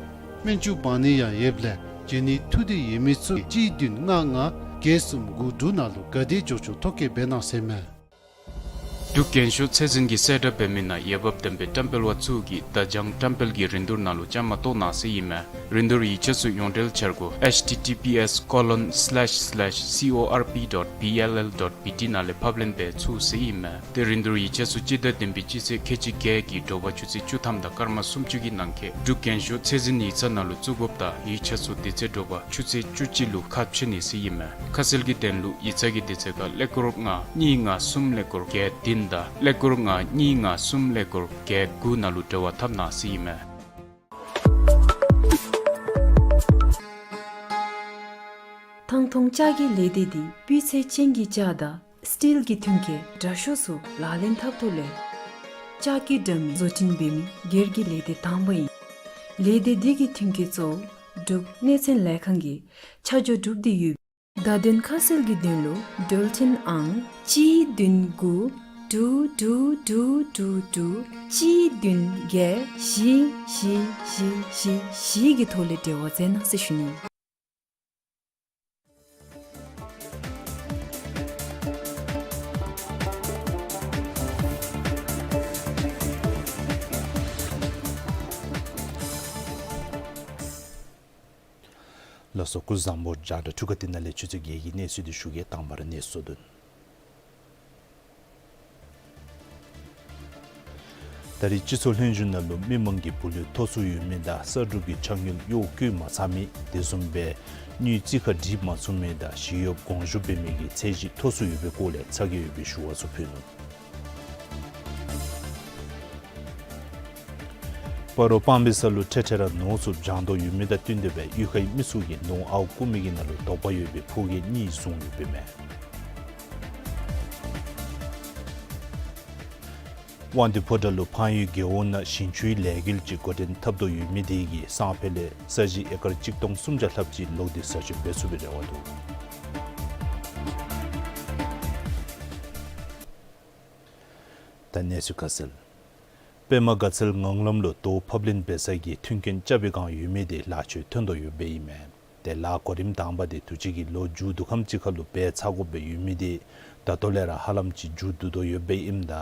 སྨན་བཅོས་འབག་ནི་ཡང་ཡོདཔ་ལས་འབྱོན་ནི་ཐུགས་འདོད་ཡོད་མི་ཚུ་གིས་གཅིག་བདུན་ལྔ་ལྔ་བརྒྱད་གསུམ་དགུ་དྲུག་ནང་ལུ་ག་དེ་མགྱོགས་མགྱོགས་ཐོ་བཀོད་འབད་གནང་ཟེར་མས། འབྲུག་རྒན་ཤོས་ཚད་འཛིན་གྱིས་གསལ་བསྒྲགས་འབད་མི་ནང་འོས་འབབ་ལྡན་པའི་བཀྲམ་སྤེལ་བ་ཚུ་གིས་བརྡ་བྱང་བཀྲམ་སྤེལ་གྱི་རིན་བསྡུར་ནང་ལུ་བཅའ་མར་གཏོགས་གནང་ཟེར་ཨིན་མས། རིན་བསྡུར་ཡིག་ཆ་ཚུ་ཡོངས་འབྲེལ་འཆར་སྒོ་H T T P S colon slash slash C O R P dot B L L dot B T ནང་ལས་ཕབ་ལེན་འབད་ཚུགས་ཟེར་ཨིན་མས། ཏེ་རིན་བསྡུར་ཡིག་ཆ་ཚུ་སྤྱི་ཟླ་བདུན་པའི་སྤྱི་ཚེས་ཁལ་གཅིག་བརྒྱད་ཀྱི་དྲོ་པ་ཆུ་ཚོད་བཅུ་ཐམ་དང་སྐར་མ་སུམ་ཅུ་གི་ནང་འཁོད་འབྲུག་རྒན་ཤོས་ཚད་འཛིན་ཡིག་ཚང་ནང་ལུ་བཙུགས་དགོཔ་དང་ཡིག་ཆ་ཚུ་དེ་ཚེ་དྲོ་པ་ཆུ་ཚོད་བཅུ་གཅིག་ལུ་ཁ་ཕྱེ་ནི་ཟེར་ཨིན་མས། ཁ་གསལ་གྱི་དོན་ལུ་ཡིག་ཚང་གི་དུས་ཚོད་ཁར་ཀླད་ཀོར་ལྔ་གཉིས་ལྔ་གསུམ་ཀླད་ཀོར་བརྒྱད་བདུན་དང་ཀླད་ཀོར་ལྔ་གཉིས་ལྔ་གསུམ་ཀླད་ཀོར་བརྒྱད་དགུ་ནང་ལུ་འབྲེལ་བ་འཐབ་གནང་ཟེར་ཨིན་མས། ཐང་སྟོང་ལྕགས་ཀྱི་ལས་སྡེ་འདི་སྤུས་ཚད་ཅན་གྱི་ལྕགས་དང་སི་ཊིལ་གྱི་མཐུན་རྐྱེན་དྲག་ཤོས་ཚུ་ལག་ལེན་འཐབ་ཐོག་ལས་ལྕགས་ཀྱི་དྲ་མིག་བཟོ་སྐྲུན་འབད་མི་སྒེར་གྱི་ལས་སྡེ་དང་པ་ཨིན། ལས་སྡེ་འདི་གི་མཐུན་རྐྱེན་གཙོ་བོ་འབྲུག་གནས་ཚད་ལས་ཁང་གིས་ཆ་འཇོག་གྲུབ་སྟེ་ཡོད། བརྡ་དོན་ཁ་གསལ་གྱི་དོན་ལུ་འགྲུལ་འཕྲིན་ཨང་གཅིག་བདུན་དགུ་དྲུག་དྲུག་དྲུག་དྲུག་དྲུག་གཅིག་བདུན་བརྒྱད་བཞི་བཞི་བཞི་བཞི་བཞི་གི་ཐོག་ལས་འབྲེལ་བ་མཛད་གནང་ཟེར་ཞུ་ནི། ལགས་སོ། སྐུ་གཟུགས་བཟང་པོ། རྒྱང་བསྒྲགས་འཕྲུལ་ཁང་འདི་ནང་ལས་ཆུ་ཚོད་བརྒྱད་ཀྱི་གནས་ཚུལ་འདི་ཞུ་གེ། དང་པ་ར་གནས་ཚུལ་དོན། ད་རེས་སྤྱི་ཚོགས་ལྷན་བཞུགས་ནང་ལུ་མི་མང་གི་བུ་ལོན་མཐོ་སུ་ཡོད་མི་དང་གསར་སྒྲུབ་ཀྱི་ཆ་དངུལ་གཡོག་བཀོལ་མ་ཚར་མི་དེ་བཟུམ་སྦེ་དངུལ་རྩིས་ཁར་སྒྲིག་མ་ཚུགས་མི་དང་ཞི་གཡོགཔ་དགོངས་ཞུ་འབད་མི་གི་ཚད་གཞི་མཐོ་སུ་ཡོད་པའི་སྐོར་ལས་ཚ་གྱང་ཡོད་པའི་ཞུ་བ་ཚུ་ཕུལ་ནུག། སྤ་རོ་སྤང་སྦིས་ས་ལུ་འཕྲལ་འཕྲལ་ར་ནོར་ཚུ་བྱང་དོ་ཡོད་མི་དང་བསྟུན་ཏེ་སྦེ་གཡུས་ཁའི་མི་ཚུ་གིས་ནོར་ཨརཝ་རྐུ་མི་གི་ནང་ལུ་དོགས་པ་ཡོད་པའི་ཕོ་སྐྱེས་གཉིས་བཟུང་ཡོདཔ་ཨིན་མས། དབང་འདུས་ཕོ་བྲང་ལུ་འཕང་ཡུལ་རྒེད་འོག་ནང་ཞིང་ཆུའི་ལས་འགུལ་ཅིག་འགོ་འདྲེན་འཐབ་དོ་ཡོད་མི་དེ་གིས་སང་ཕོད་ལས་ས་གཞི་ཨེ་ཀར་གཅིག་སྟོང་སུམ་བརྒྱ་ལྷགཔ་ཅིག་ལོག་སྟེ་ཟ་སྤྱོད་འབད་ཚུགས་པའི་རེ་བ་འདུག། ད་གནས་ཚུལ་ཁ་གསལ། པདྨ་དགའ་ཚལ་ངང་ལམ་ལུ་རྡོ་ཕབ་ལེན་འབད་ས་གི་མཐུན་རྐྱེན་རྐྱབ་པའི་བསྒང་ཡོད་མི་དེ་ལཱ་ཚུ་ཐོན་དོ་ཡོདཔ་ཨིན་མས། ཏེ་ལཱ་གོ་རིམ་དང་པ་དེ་དུས་ཅི་གི་ལོ་མཇུག་བསྡུ་ཁམས་ཅིག་ཁར་ལུ་འབད་ཚར་དགོཔ་སྦེ་ཡོད་མི་དེ་ད་ལྟོ་ལས་ར་ཧ་ལམ་ཅིག་མཇུག་བསྡུ་དོ་ཡོདཔ་ཨིནམ་ད་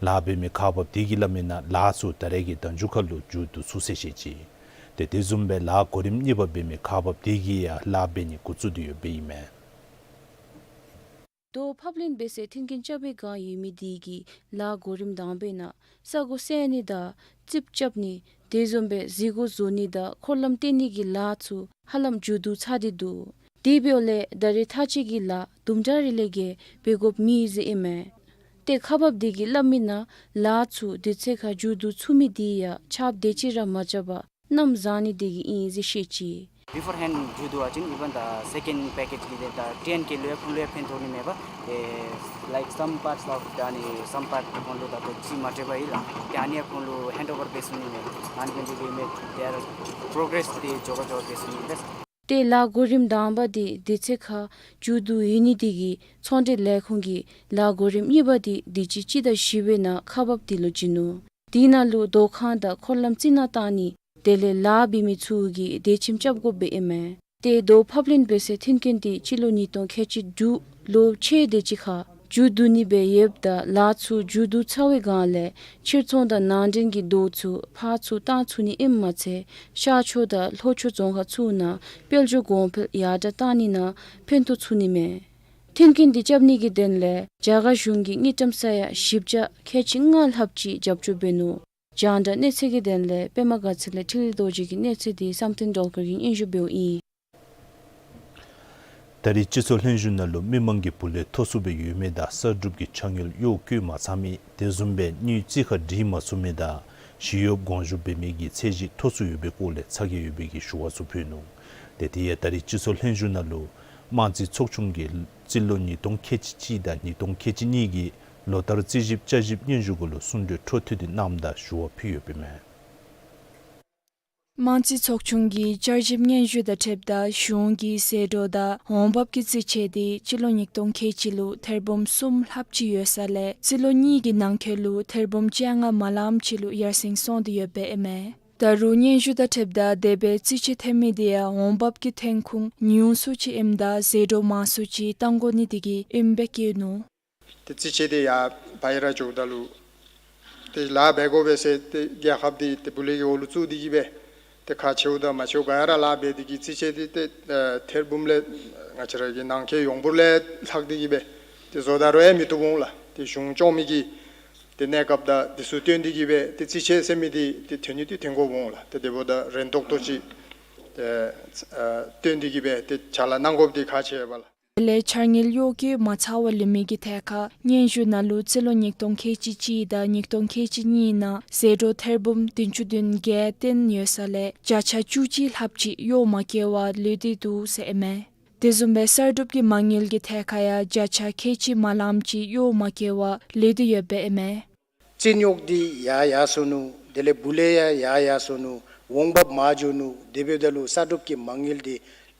ལཱ་འབད་མི་ཁག་འབགཔ་དེ་གིས་སླབ་མི་ནང་ལཱ་ཚུ་ད་རེས་ཀྱི་ཟླཝ་མཇུག་ཁར་ལུ་མཇུག་བསྡུ་ཚུགས་ཟེར་བཤད་ཅི། ཏེ་དེ་བཟུམ་སྦེ་ལཱ་གོ་རིམ་གཉིས་པ་འབད་མི་ཁག་འབགཔ་དེ་གིས་ཡང་ལཱ་འབད་ནི་འགོ་བཙུགས་ཏེ་ཡོདཔ་ཨིན་མས། རྡོ་ཕབ་ལེན་འབད་སའི་མཐུན་རྐྱེན་རྐྱབ་པའི་བསྒང་ཡོད་མི་དེ་གིས་ལཱ་གོ་རིམ་དང་པའི་ནང་ས་སྒོ་བསལ་ནི་དང་རྩིགཔ་རྐྱབ་ནི་དེ་བཟུམ་སྦེ་གཟིགས་སྒོ་བཟོ་ནི་དང་འཁོར་ལམ་བཏོན་ནི་གི་ལཱ་ཚུ་ཧ་ལམ་མཇུག་བསྡུ་ཚར་ཏེ་འདུག། དེ་འབདཝ་ལས་ད་རེས་མཐའ་དཔྱད་ཀྱི་ལཱ་དུམ་གྲ་རེ་ལས་བརྒལ་འབད་དགོཔ་མེད་ཟེར་ཨིན་མས། ཏེ་ཁག་འབགཔ་དེ་གིས་སླབ་མི་ནང་ལཱ་ཚུ་དུས་ཚོད་ཁར་མཇུག་བསྡུ་ཚུགས་མི་དེ་ཡང་ཆརཔ་དེ་ཅིག་ར་མ་རྐྱབ་པར་གནམ་བཟང་ནི་དེ་གིས་ཨིན་ཟེར་བཤད་ཅི། Before hand འགྱོ་དོ་བ་ཅིན་even the second package གི་དེ་ད་ཊེན་ཀེ་ལུ་ཡང་ཁོང་ལུ་ཡང་ཕན་ཐོགས་ནི་མས་པ། ཨེ་like some parts of the ཨ་ནི་some part ཁོང་ལུ་ད་ལྟོ་ཅིག་མ་སྤྲོད་པར་ཡོད་ལགས། ཏེ་ཨ་ནི་ཡང་ཁོང་ལུ་hand over འབད་ཚུགས་ནི་མས། ཨ་ནི་འབད་ནི་འདི་གིས་མི་དེ་ཡང་པོ་རོ་གྲེསི་དེ་མགྱོགས་ཁ་མགྱོགས་ཁ་འབད་ཚུགས་ནི་མས། ཏེ་ལཱ་གོ་རིམ་དང་པ་འདི་དུས་ཚོད་ཁར་མཇུག་བསྡུ་ཡོད་ནི་དེ་གིས་ཚོང་འབྲེལ་ལས་ཁུངས་ཀྱིས་ལཱ་གོ་རིམ་གཉིས་པ་འདི་དུས་ཅི་སྤྱི་ཟླ་བཞི་པའི་ནང་ཁག་འབགཔ་འདི་ལུ་བྱིན་ནུག། དེ་ནང་ལུ་ཟློག་ཁང་དང་འཁོར་ལམ་རྩི་ནག་བཏང་ནི་དེ་ལས་ལཱ་འབད་མི་ཚུ་གིས་བདེ་ཁྱིམ་རྐྱབ་དགོཔ་སྦེ་ཨིན་མས། ཏེ་རྡོ་ཕབ་ལེན་འབད་སའི་མཐུན་རྐྱེན་འདི་སྤྱི་ལོ་ཉིས་སྟོང་ཁལ་གཅིག་དྲུག་ལོ་ཕྱེད་དེ་ཅིག་ཁར་མཇུག་བསྡུ་ནི་སྦེ་ཡོདཔ་ད་ལཱ་ཚུ་མཇུག་བསྡུ་ཚར་བའི་སྒང་ལས་ཕྱིར་ཚོང་དང་ནང་འདྲེན་གྱི་རྡོ་ཚུ་ཕར་ཚུར་བཏང་ཚུགས་ནི་ཨིནམ་མ་ཚད་ཤར་ཕྱོགས་དང་ལྷོ་ཕྱོགས་རྫོང་ཁག་ཚུ་ནང་དཔལ་འབྱོར་གོང་འཕེལ་ཡར་དྲག་བཏང་ནི་ནང་ཕན་ཐོགས་ཚུགས་ནི་མས། མཐུན་རྐྱེན་འདི་རྐྱབ་ནི་གི་དོན་ལས་རྒྱ་གར་གཞུང་གིས་དངུལ་ཀྲམ་ས་ཡ་བཞི་བརྒྱ་ཁལ་གཅིག་ལྔ་ལྷགཔ་ཅིག་རྒྱབ་སྐྱོར་འབད་ནུག། རྒྱང་བསྒྲགས་གནས་ཚུལ་གྱི་དོན་ལས་པདྨ་དགའ་ཚལ་ལས་འཕྲིན་ལས་རྡོ་རྗེ་གི་གནས་ཚུལ་འདི་བསམ་གཏན་སྒྲོལ་དཀར་གྱིས་སྙན་ཞུ་འབདཝ་ཨིན། ད་རེས་སྤྱི་ཚོགས་ལྷན་བཞུགས་ནང་ལུ་མི་མང་གི་བུ་ལོན་མཐོ་སུ་སྦེ་ཡོད་མི་དང་གསར་སྒྲུབ་ཀྱི་ཕྱག་དངུལ་གཡོག་བཀོལ་མ་ཚར་མི་དེ་བཟུམ་སྦེ་དངུལ་རྩིས་ཁར་སྒྲིག་མ་ཚུགས་མི་དང་ཞི་གཡོགཔ་དགོངས་ཞུ་འབད་མི་གི་ཚད་གཞི་མཐོ་སུ་ཡོད་པའི་སྐོར་ལས་ཚ་གྱང་ཡོད་པའི་གི་ཞུ་བ་ཚུ་ཕུལ་ནུག། ཏེ་དེ་ཡང་ད་རེས་སྤྱི་ཚོགས་ལྷན་བཞུགས་ནང་ལུ་དམངས་རྩིས་ཚོགས་ཆུང་གིས་རྩིས་ལོ་ཉིས་སྟོང་ཁལ་གཅིག་གཅིག་དང་ཉིས་སྟོང་ཁལ་གཅིག་གཉིས་ཀྱི་ལོ་ལྟར་རྩིས་ཞིབ་བསྐྱར་ཞིབ་སྙན་ཞུ་གུ་ལུ་གསུང་གྲོས་འཕྲོ་མཐུད་དེ་གནངམ་ད་ཞུ་བ་ཕུལ་ཡོདཔ་ཨིན་མས། དམངས་རྩིས་ཚོགས་ཆུང་གིས་བསྐྱར་ཞིབ་སྙན་ཞུ་དང་འཁྲིལཝ་ད་གཞུང་གི་ཟད་འགྲོ་དང་འོང་འབབ་ཀྱི་རྩིས་ཆད་འདི་སྤྱི་ལོ་ཉིས་སྟོང་ཁལ་གཅིག་ལུ་ཐེར་འབུམ་གསུམ་ལྷགཔ་ཅིག་ཡོད་ས་ལས་རྩིས་ལོ་གཉིས་ཀྱི་ནང་འཁོད་ལུ་ཐེར་འབུམ་བཅོ་ལྔ་མ་ལངམ་ཅིག་ལུ་ཡར་སེང་སོང་སྟེ་ཡོདཔ་ཨིན་མས། ད་རུང་སྙན་ཞུ་དང་འཁྲིལཝ་ད་དེ་སྦེ་རྩིས་ཆད་ཐོན་མི་དེ་ཡང་འོང་འབབ་ཀྱི་ཐོན་ཁུངས་ཉུང་སུ་ཅིག་ཨིནམ་ད་ཟད་འགྲོ་མང་སུ་ཅིག་བཏང་དགོ་ནི་དེ་གིས་ཨིནམ་སྦེ་བཀོད་ནུག། ཏེ་རྩིས་ཆད་དེ་ཡར་བ་ཡི་ར་འགྱོཝ་ད་ལུ་ཏེ་ལཱ་འབད་དགོ་པས་ཟེར་ཏེ་རྒྱལ་ཁབ་འདི་ཏེ་བུ་ལོན་གྱི་འོག་ལུ་བཙུགས་ཏེ་གིས་སྦེ་ཏེ་ཁག་ཆེཝ་དང་མ་ཆེཝ་ག་ར་ལཱ་འབད་དེ་གིས་རྩིས་ཆད་འདི་ཏེ་ཨ་ཐེར་འབུམ་ལས་ང་བཅས་ར་གི་ནང་འཁོད་ཡོངས་འབོར་ལས་ལྷག་སྟེ་གིས་སྦེ་ཏེ་བཟོ་ད་རུང་ཡང་མི་བཏུབ་འོང་ལགས། ཏེ་གཞུང་སྐྱོང་མི་གི་ཏེ་གནས་སྐབས་དང་དེ་ཚུ་བསྟུན་ཏེ་གིས་སྦེ་ཏེ་རྩིས་ཆད་ཟེར་མི་འདི་ཏེ་ཐོན་ནི་འདི་ཐོན་དགོཔ་འོང་ལགས། ཏེ་དེ་འབདཝ་ད་རན་ཏོག་ཏོ་ཅིག་ཏེ་ཨ་བསྟུན་ཏེ་གིས་སྦེ་ཏེ་ཕྱག་ལཱ་གནང་དགོཔ་འདི་ཁག་ཆེ་བས་ལགས། དེ་ལས་ཕྱག་དངུལ་གཡོག་བཀོལ་མ་ཚར་བར་ལུས་མི་གི་ཐད་ཁར་སྙན་ཞུ་ནང་ལུ་རྩིས་ལོ་ཉིས་སྟོང་ཁལ་གཅིག་གཅིག་དང་ཉིས་སྟོང་ཁལ་གཅིག་གཉིས་ནང་ཟད་འགྲོ་ཐེར་འབུམ་བདུན་ཅུ་དོན་བརྒྱད་བཏོན་ཡོད་ས་ལས་བརྒྱ་ཆ་བཅུ་གཅིག་ལྷགཔ་ཅིག་གཡོག་མ་བཀོལ་བར་ལུས་ཏེ་འདུག་ཟེར་ཨིན་མས། དེ་བཟུམ་སྦེ་གསར་སྒྲུབ་ཀྱི་མ་དངུལ་གྱི་ཐད་ཁར་ཡང་བརྒྱ་ཆ་ཁལ་གཅིག་མ་ལངམ་ཅིག་གཡོག་མ་བཀོལ་བར་ལུས་ཏེ་ཡོདཔ་ཨིན་མས། རྩིས་རྙོག་འདི་ཡར་ཡར་སོ་ནུག། དེ་ལས་བུ་ལོན་ཡང་ཡར་ཡར་སོ་ནུག། འོང་འབབ་མར་འགྱོ་ནུག། དེ་འབདཝ་ད་ལུ་གསར་སྒྲུབ་ཀྱི་མ་དངུལ་འདི་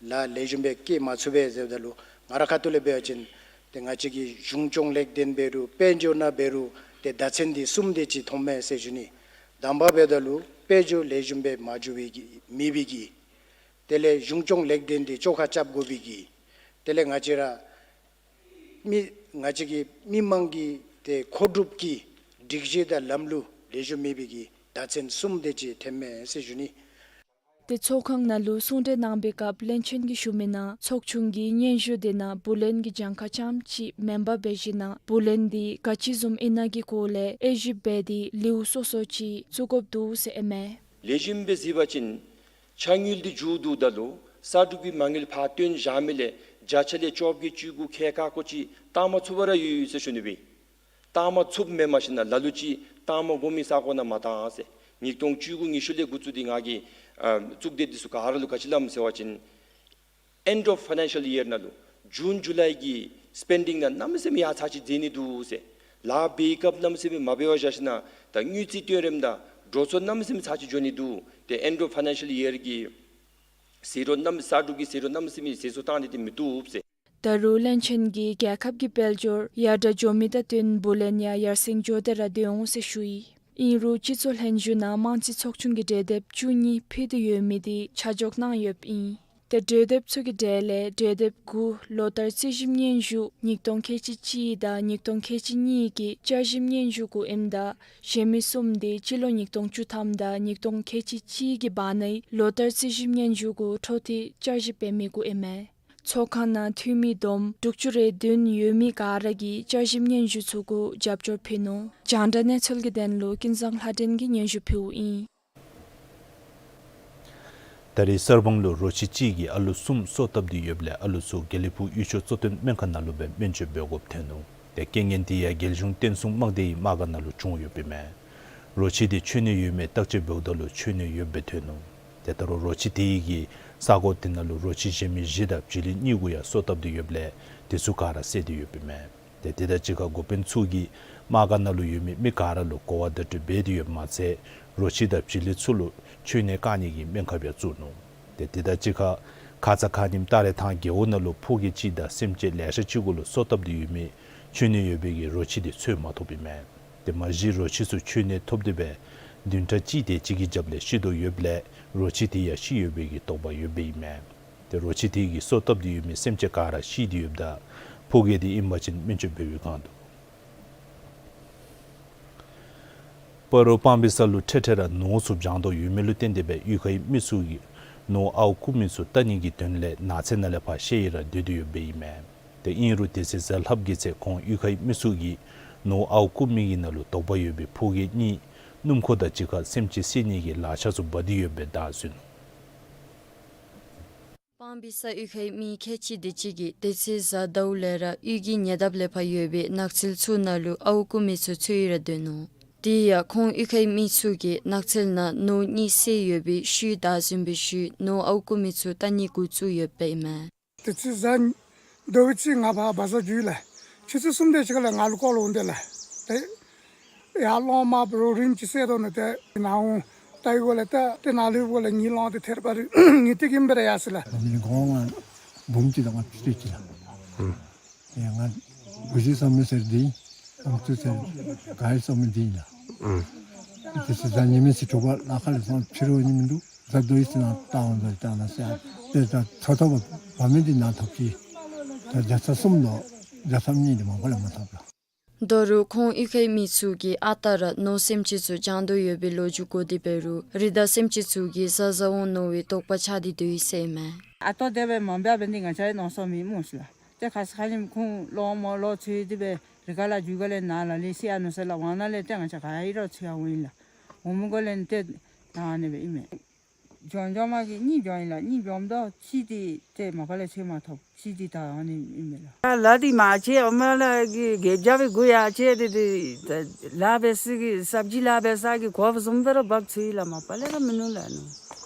ལཱ་ལེགས་ཤོམ་སྦེ་བཀོལ་མ་ཚུགས་པས་ཟེརཝ་ད་ལུ་ང་རའི་ཁ་ཐུག་ལས་འབད་བ་ཅིན་ཏེ་ང་བཅས་ཀྱི་གཞུང་སྐྱོང་ལེགས་ལྡན་འབད་རུང་དཔལ་འབྱོར་ནང་འབད་རུང་ཏེ་བརྡ་མཚོན་འདི་གསུམ་དེ་ཅིག་མཐོངམ་མས་ཟེར་ཞུ་ནི། དང་པ་འབདཝ་ད་ལུ་དཔལ་འབྱོར་ལེགས་ཤོམ་སྦེ་མ་འགྱོ་བའི་གི་མེད་པའི་གི། དེ་ལས་གཞུང་སྐྱོང་ལེགས་ལྡན་འདི་བཅོ་ཁ་རྐྱབ་དགོ་པའི་གི། དེ་ལས་ང་བཅས་ར་མི་ང་བཅས་ཀྱི་མི་མང་གི་ཏེ་མཁོ་སྒྲུབ་ཀྱི་སྒྲིག་གཞི་དང་ལམ་ལུགས་ལེགས་ཤོམ་མེད་པའི་གི་བརྡ་མཚོན་གསུམ་དེ་ཅིག་མཐོངམ་མས་ཟེར་ཞུ་ནི། ཏེ་ཚོགས་ཁང་ནང་ལུ་གསུང་གྲོས་གནང་བའི་སྐབས་བློན་ཆེན་གྱིས་ཞུ་མི་ནང་ཚོགས་ཆུང་གིས་སྙན་ཞུ་དེ་ནང་བུ་ལོན་གྱི་གྱངས་ཁ་རྐྱངམ་ཅིག་མེན་པར་འབད་ཞིནམ་ལས་བུ་ལོན་འདི་ག་ཅི་བཟུམ་ཨིན་ན་གི་སྐོར་ལས་དབྱེ་ཞིབ་འབད་དེ་ལེའུ་སོ་སོ་ཅིག་བཙུགས་དགོཔ་འདུག་ཟེར་ཨིན་མས། ལེགས་ཤོམ་སྦེ་གཟིགས་པ་ཅིན་ཕྱག་དངུལ་འདི་མཇུག་བསྡུཝ་ད་ལུ་གསར་སྒྲུབ་ཀྱི་མ་དངུལ་ཕར་བཏོན་བཞག་མི་ལས་བརྒྱ་ཆ་ལས་བཅོ་བརྒྱད་ཅུ་གོ་ཁལ་ཁ་སྐོར་ཅིག་བཏང་མ་ཚུགས་པར་ཡོད་ཟེར་ཞུ་ནི་སྦེ། བཏང་མ་ཚུགསཔ་མེན་མ་གཞི་ནཱ་ལ་ལུ་ཅིག་བཏང་མ་དགོ་མི་ས་སྒོ་ནང་མ་བཏང་ཟེར། ཉིས་སྟོང་བཅུ་དགུ་ཉི་ཤུ་ལས་འགོ་བཙུགས་ཏེ་ང་གིས་ཨ་གཙུག་སྡེ་འདི་ཚུ་ག་ར་ལུ་ག་ཅི་སླབ་ཟེར་བ་ཅིན་end of financial year ནང་ལུ་ཇུན་ཇུ་ལའི་གི་སྤེན་ཌིང་ནང་གནམ་མེད་ས་མེད་ཡར་ཚར་གཅིག་འཛེགས་ནི་འདུག་ཟེར། ལཱ་འབད་བའི་སྐབས་གནམ་མེད་ས་མེད་མ་འབད་བར་བཞག་ཞིནམ་ད་དངུལ་རྩིས་བཏོན་རནམ་ད་འགྲོ་སོང་གནམ་མེད་ས་མེད་ཚར་གཅིག་འགྱོ་ནི་འདུག། ཏེ་end of financial year གི་ཟད་འགྲོ་གནམ་གསར་སྒྲུབ་ཀྱི་ཟད་འགྲོ་གནམ་མེད་ས་མེད་ཟད་འགྲོ་བཏང་ནི་འདི་མི་བཏུབ་ཟེར། ད་རུང་བློན་ཆེན་གྱིས་རྒྱལ་ཁབ་ཀྱི་དཔལ་འབྱོར་ཡར་དྲག་འགྱོ་མི་དང་བསྟུན་བུ་ལོན་ཡང་ཡར་སེང་འགྱོ་སྟེ་ར་སྡོད་འོང་ཟེར་ཞུ་ཡི། ཨིན་རུང་སྤྱི་ཚོགས་ལྷན་བཞུགས་ནང་དམངས་རྩིས་ཚོགས་ཆུང་གིས་གྲོས་དེབ་བཅུ་གཉིས་ཕུལ་ཏེ་ཡོད་མི་འདི་ཆ་འཇོག་གནང་ཡོདཔ་ཨིན། ཏེ་གྲོས་དེབ་ཚུ་གི་གྲས་ལས་གྲོས་དེབ་དགུ་ལོ་ལྟར་རྩིས་ཞིབ་སྙན་ཞུ་ཉིས་སྟོང་ཁལ་གཅིག་གཅིག་དང་ཉིས་སྟོང་ཁལ་གཅིག་གཉིས་ཀྱི་བསྐྱར་ཞིབ་སྙན་ཞུ་གུ་ཨིནམ་ད་གཞན་མི་གསུམ་འདི་སྤྱི་ལོ་ཉིས་སྟོང་བཅུ་ཐམ་དང་ཉིས་སྟོང་ཁལ་གཅིག་གཅིག་གི་བར་ནའི་ལོ་ལྟར་རྩིས་ཞིབ་སྙན་ཞུ་གུ་འཕྲོ་མཐུད་བསྐྱར་ཞིབ་འབད་མི་གུ་ཨིན་མས། ཚོགས་ཁང་ནང་འཐུས་མི་བསྡོམས་དྲུག་ཅུ་རེ་བདུན་ཡོད་མི་ག་ར་གིས་བསྐྱར་ཞིབ་སྙན་ཞུ་ཚུ་གུ་རྒྱབ་སྐྱོར་ཕུལ་ནུག། རྒྱང་བསྒྲགས་གནས་ཚུལ་གྱི་དོན་ལུ་ཀུན་བཟང་ལྷ་སྒྲོན་གྱིས་སྙན་ཞུ་ཕུལཝ་ཨིན། ད་རེས་གསར་སྤང་ལུ་རོ་ཁྱི་ཅིག་གིས་ཨ་ལུ་གསུམ་སོ་བཏབ་སྟེ་ཡོདཔ་ལས་ཨ་ལུ་ཚུ་དགེ་ལེགས་ཕུག་ཡུལ་ཤོག་གཙོ་བསྟེན་སྨན་ཁང་ནང་ལུ་སྦེ་སྨན་བཅོས་འབད་དགོཔ་ཐོན་ནུག། ཏེ་རྐྱེན་ངན་འདི་ཡང་རྒྱལ་གཞུང་བསྟན་སྲུང་དམག་སྡེའི་དམག་སྒར་ནང་ལུ་བྱུང་ཡོདཔ་ཨིན་མས། རོ་ཁྱི་འདི་འཆོལ་ནི་ཡོད་མེད་བརྟག་དཔྱད་འབདཝ་ད་ལུ་འཆོལ་ནི་ཡོདཔ་སྦེ་ཐོན་ནུག། ཏེ་ད་རུང་རོ་ཁྱི་དེ་གིས་ས་གོ་དེ་ནང་ལུ་རོ་ཁྱི་གཞན་མི་བཞི་དང་བྱི་ལི་གཉིས་གུ་ཡང་སོ་བཏབ་སྟེ་ཡོདཔ་ལས་དེ་ཚུ་ག་ར་བསད་དེ་ཡོདཔ་ཨིན་མས། ཏེ་དེ་དང་གཅིག་ཁར་འགོ་དཔོན་ཚུ་གིས་དམག་སྒར་ནང་ལུ་ཡོད་མི་མི་ག་ར་ལུ་གོ་བ་བརྡ་སྤྲོད་འབད་དེ་ཡོདཔ་མ་ཚད་རོ་ཁྱི་དང་བྱི་ལི་ཚུ་ལུ་མཆོད་གནས་བཀང་ནི་གི་སྨན་ཁབ་ཡང་བཙུགས་ནུག། ཏེ་དེ་དང་གཅིག་ཁར་ཁ་ཙ་ཁ་ཉིནམ་སྟག་རལ་ཐང་རྒེད་འོག་ནང་ལུ་ཕོ་སྐྱེས་གཅིག་དང་སེམས་ཅན་ལེ་ཤ་ཅིག་གུ་ལུ་སོ་བཏབ་སྟེ་ཡོད་མི་མཆོད་གནས་ཡོད་པའི་གི་རོ་ཁྱི་དེ་འཚོལ་མ་ཐོབ་ཨིན་མས། ཏེ་མ་གཞི་རོ་ཁྱི་ཚུ་མཆོད་གནས་ཐོབ་སྟེ་སྦེ་བདུན་ཕྲག་གཅིག་དེ་ཅིག་གི་རྒྱབ་ལས་ཤི་དོ་ཡོདཔ་ལས་རོ་ཁྱི་དེ་ཡང་ཤི་ཡོད་པའི་གི་དོགས་པ་ཡོདཔ་ཨིན་མས། ཏེ་རོ་ཁྱི་དེ་གིས་སོ་བཏབ་སྟེ་ཡོད་མི་སེམས་ཅན་ག་ར་ཤི་སྟེ་ཡོདཔ་ད་ཕོ་སྐྱེས་དེ་ཨིན་པ་ཅིན་སྨན་བཅོས་འབད་བའི་སྒང་དུ་སྤ་རོ་སྤང་སྦིས་ས་ལུ་འཕྲལ་འཕྲལ་ར་ནོར་ཚུ་བྱང་དོ་ཡོད་མི་ལུ་བརྟེན་ཏེ་སྦེ་གཡུས་ཁའི་མི་ཚུ་གིས་ནོར་ཨརཝ་རྐུ་མི་ཚུ་བལྟ་ནི་གི་དོན་ལས་ནགས་ཚལ་ནང་ལས་ཕར་ཤོར་ཡི་ར་སྡོད་དེ་ཡོདཔ་ཨིན་མས། ཏེ་ཨིན་རུང་དེ་ཚེ་གཟའ་ལྷགཔ་གི་ཚེ་ཁོང་གཡུས་ཁའི་མི་ཚུ་གིས་ནོར་ཨརཝ་རྐུ་མི་གི་ནང་ལུ་དོགས་པ་ཡོད་པའི་ཕོ་སྐྱེས་གཉིས་སྣུམ་འཁོར་དང་གཅིག་ཁར་སེམས་ཅན་བསད་ནི་གི་ལག་ཆ་ཚུ་འབག་སྟེ་ཡོདཔ་སྦེ་བདའ་ཟུན་ནུག། སྤང་སྦིས་ས་གཡུས་ཁའི་མི་ཁལ་གཅིག་དེ་ཅིག་གིས་དེ་ཚེ་གཟའ་ཟླཝ་ལས་ར་གཡུས་ཀྱི་ཉེ་འདབས་ལས་ཕར་ཡོད་པའི་ནགས་ཚལ་ཚུ་ནང་ལུ་ཨརཝ་རྐུ་མི་ཚུ་འཚོལ་ཡི་ར་སྡོད་ནུག། དེ་ཡང་ཁོང་གཡུས་ཁའི་མི་ཚུ་གིས་ནགས་ཚལ་ནང་ནོར་གཉིས་བསད་ཡོད་པའི་ཤུལ་བདའ་ཟུན་པའི་ཤུལ་ནོར་ཨརཝ་རྐུ་མི་ཚུ་བལྟ་ནི་འགོ་བཙུགས་ཡོདཔ་ཨིན་མས། དེ་ཚེ་གཟའ་ཟླཝ་ཅིག་ང་ཕར་བ་ཛར་འགྱོ་ཡི་ལགས། ཆུ་ཚོད་གསུམ་དེ་ཅིག་ཁ་ལས་ང་ལུ་ཀོ་ལོག་འོང་དེས་ལགས། ཏེ་ཡར་གླང་དམར་པོ་རོ་རིམ་གྱིས་བསད་དོ་ནུག། ཏེ་ནཱ་འོང་བལྟ་བའི་སྒང་ལས་ཏེ་ཏེ་ནཱ་ལུ་སྒང་ལས་ངེའི་གླང་དེ་ཐེར་པ་རེ་ངེའི་སྟེང་གི་ཨིན་པས་ར་ཡར་སོ་ཡི་ལགས། ཨ་ནི་གོང་ང་འབུམ་གཅིག་དང་ང་བཅུ་ཐམ་ཅིག་ལགས། ཨུམ། ཏེ་ང་བུ་གཞི་བསམ་མི་ཟེར་དེ་ཨམ་སྲུ་ཟེར་ག་ཡི་བསམ་མི་དེ་ཨིན་ལགས། ཨུམ། དེ་ཚེ་གཟའ་ཉི་མའི་ཚེ་དྲོ་པ་ལ་ཁ་ལས་སོང་ཕྱི་རུ་ནི་མིན་འདུག། གཟའ་ཟླཝ་ཡི་ཚེ་ནང་བལྟ་འོང་ཟེར་བལྟ་ན་ཟེར། ཏེ་ད་ཚ་ཐོབ་བ་མེད་དེ་ནང་ཐོབ་ཅི། ད་བརྒྱ་ཆ་གསུམ་ལུ་བརྒྱ་ཆ་གཉིས་དེ་མ་པ་ལས་མ་ཐོབ་ལགས། ད་རུང་ཁོང་གཡུས་ཁའི་མི་ཚུ་གིས་ཨ་རྟག་ར་ནོར་སེམས་ཅན་ཚུ་བྱང་དོ་ཡོད་པའི་ལོ་རྒྱུས་གོ་སྟེ་འབད་རུང་རི་དྭགས་སེམས་ཅན་ཚུ་གིས་བཟའ་བཟའ་འོང་མནོ་བའི་དོགས་པ་ཆགས་ཏེ་སྡོད་ཡི་ཟེར་ཨིན་མས། ཨ་རྟག་དེ་སྦེ་མ་འབད་བར་འདི་ང་བཅས་ནོར་སོང་མི་སྨོ་ཤི་ལགས། ཏེ་ཁ་ཙ་ཁ་ཉིནམ་ཁོང་གླང་དམར་ལོག་འཚོལ་ཏེ་སྦེ་རི་ཁ་ལས་རྒྱུག་ག་ལས་ནཱ་ལ་ལས་ཤི་ཡར་ནུག་ཟེར་ལགས། ཝང་ནང་ལས་ཏེ་ང་བཅས་ག་ཡི་ར་འཚོལ་ཡར་འོང་ཡི་ལགས། འོང་མི་སྒང་ལས་ཏེ་ད་ཨ་ནི་སྦེ་ཨིན་མས། བྱང་བྱང་མ་གི་གཉིས་བྱང་ཡི་ལགས། གཉིས་བྱངམ་ད་གཅིག་དེ་ཏེ་མ་པ་ལས་འཚོལ་མ་ཐོབ། གཅིག་དེ་ད་ཨ་ནི་ཨིན་མས་ལགས། ལཱ་འདི་མ་བྱེད་ཨོ་མ་ལ་གི་གེ་བྱ་བའི་གུ་ཡ་བྱེད་དེ་དེ་ལཱ་འབད་ས་གི་སབ་ཇི་ལཱ་འབད་ས་གི་གོ་བཟུམ་སྦེ་ར་འབག་འཚོལ་ཡི་ལགས། མ་པ་ལས་ར་མིན་ནུག་ལགས་ནོ།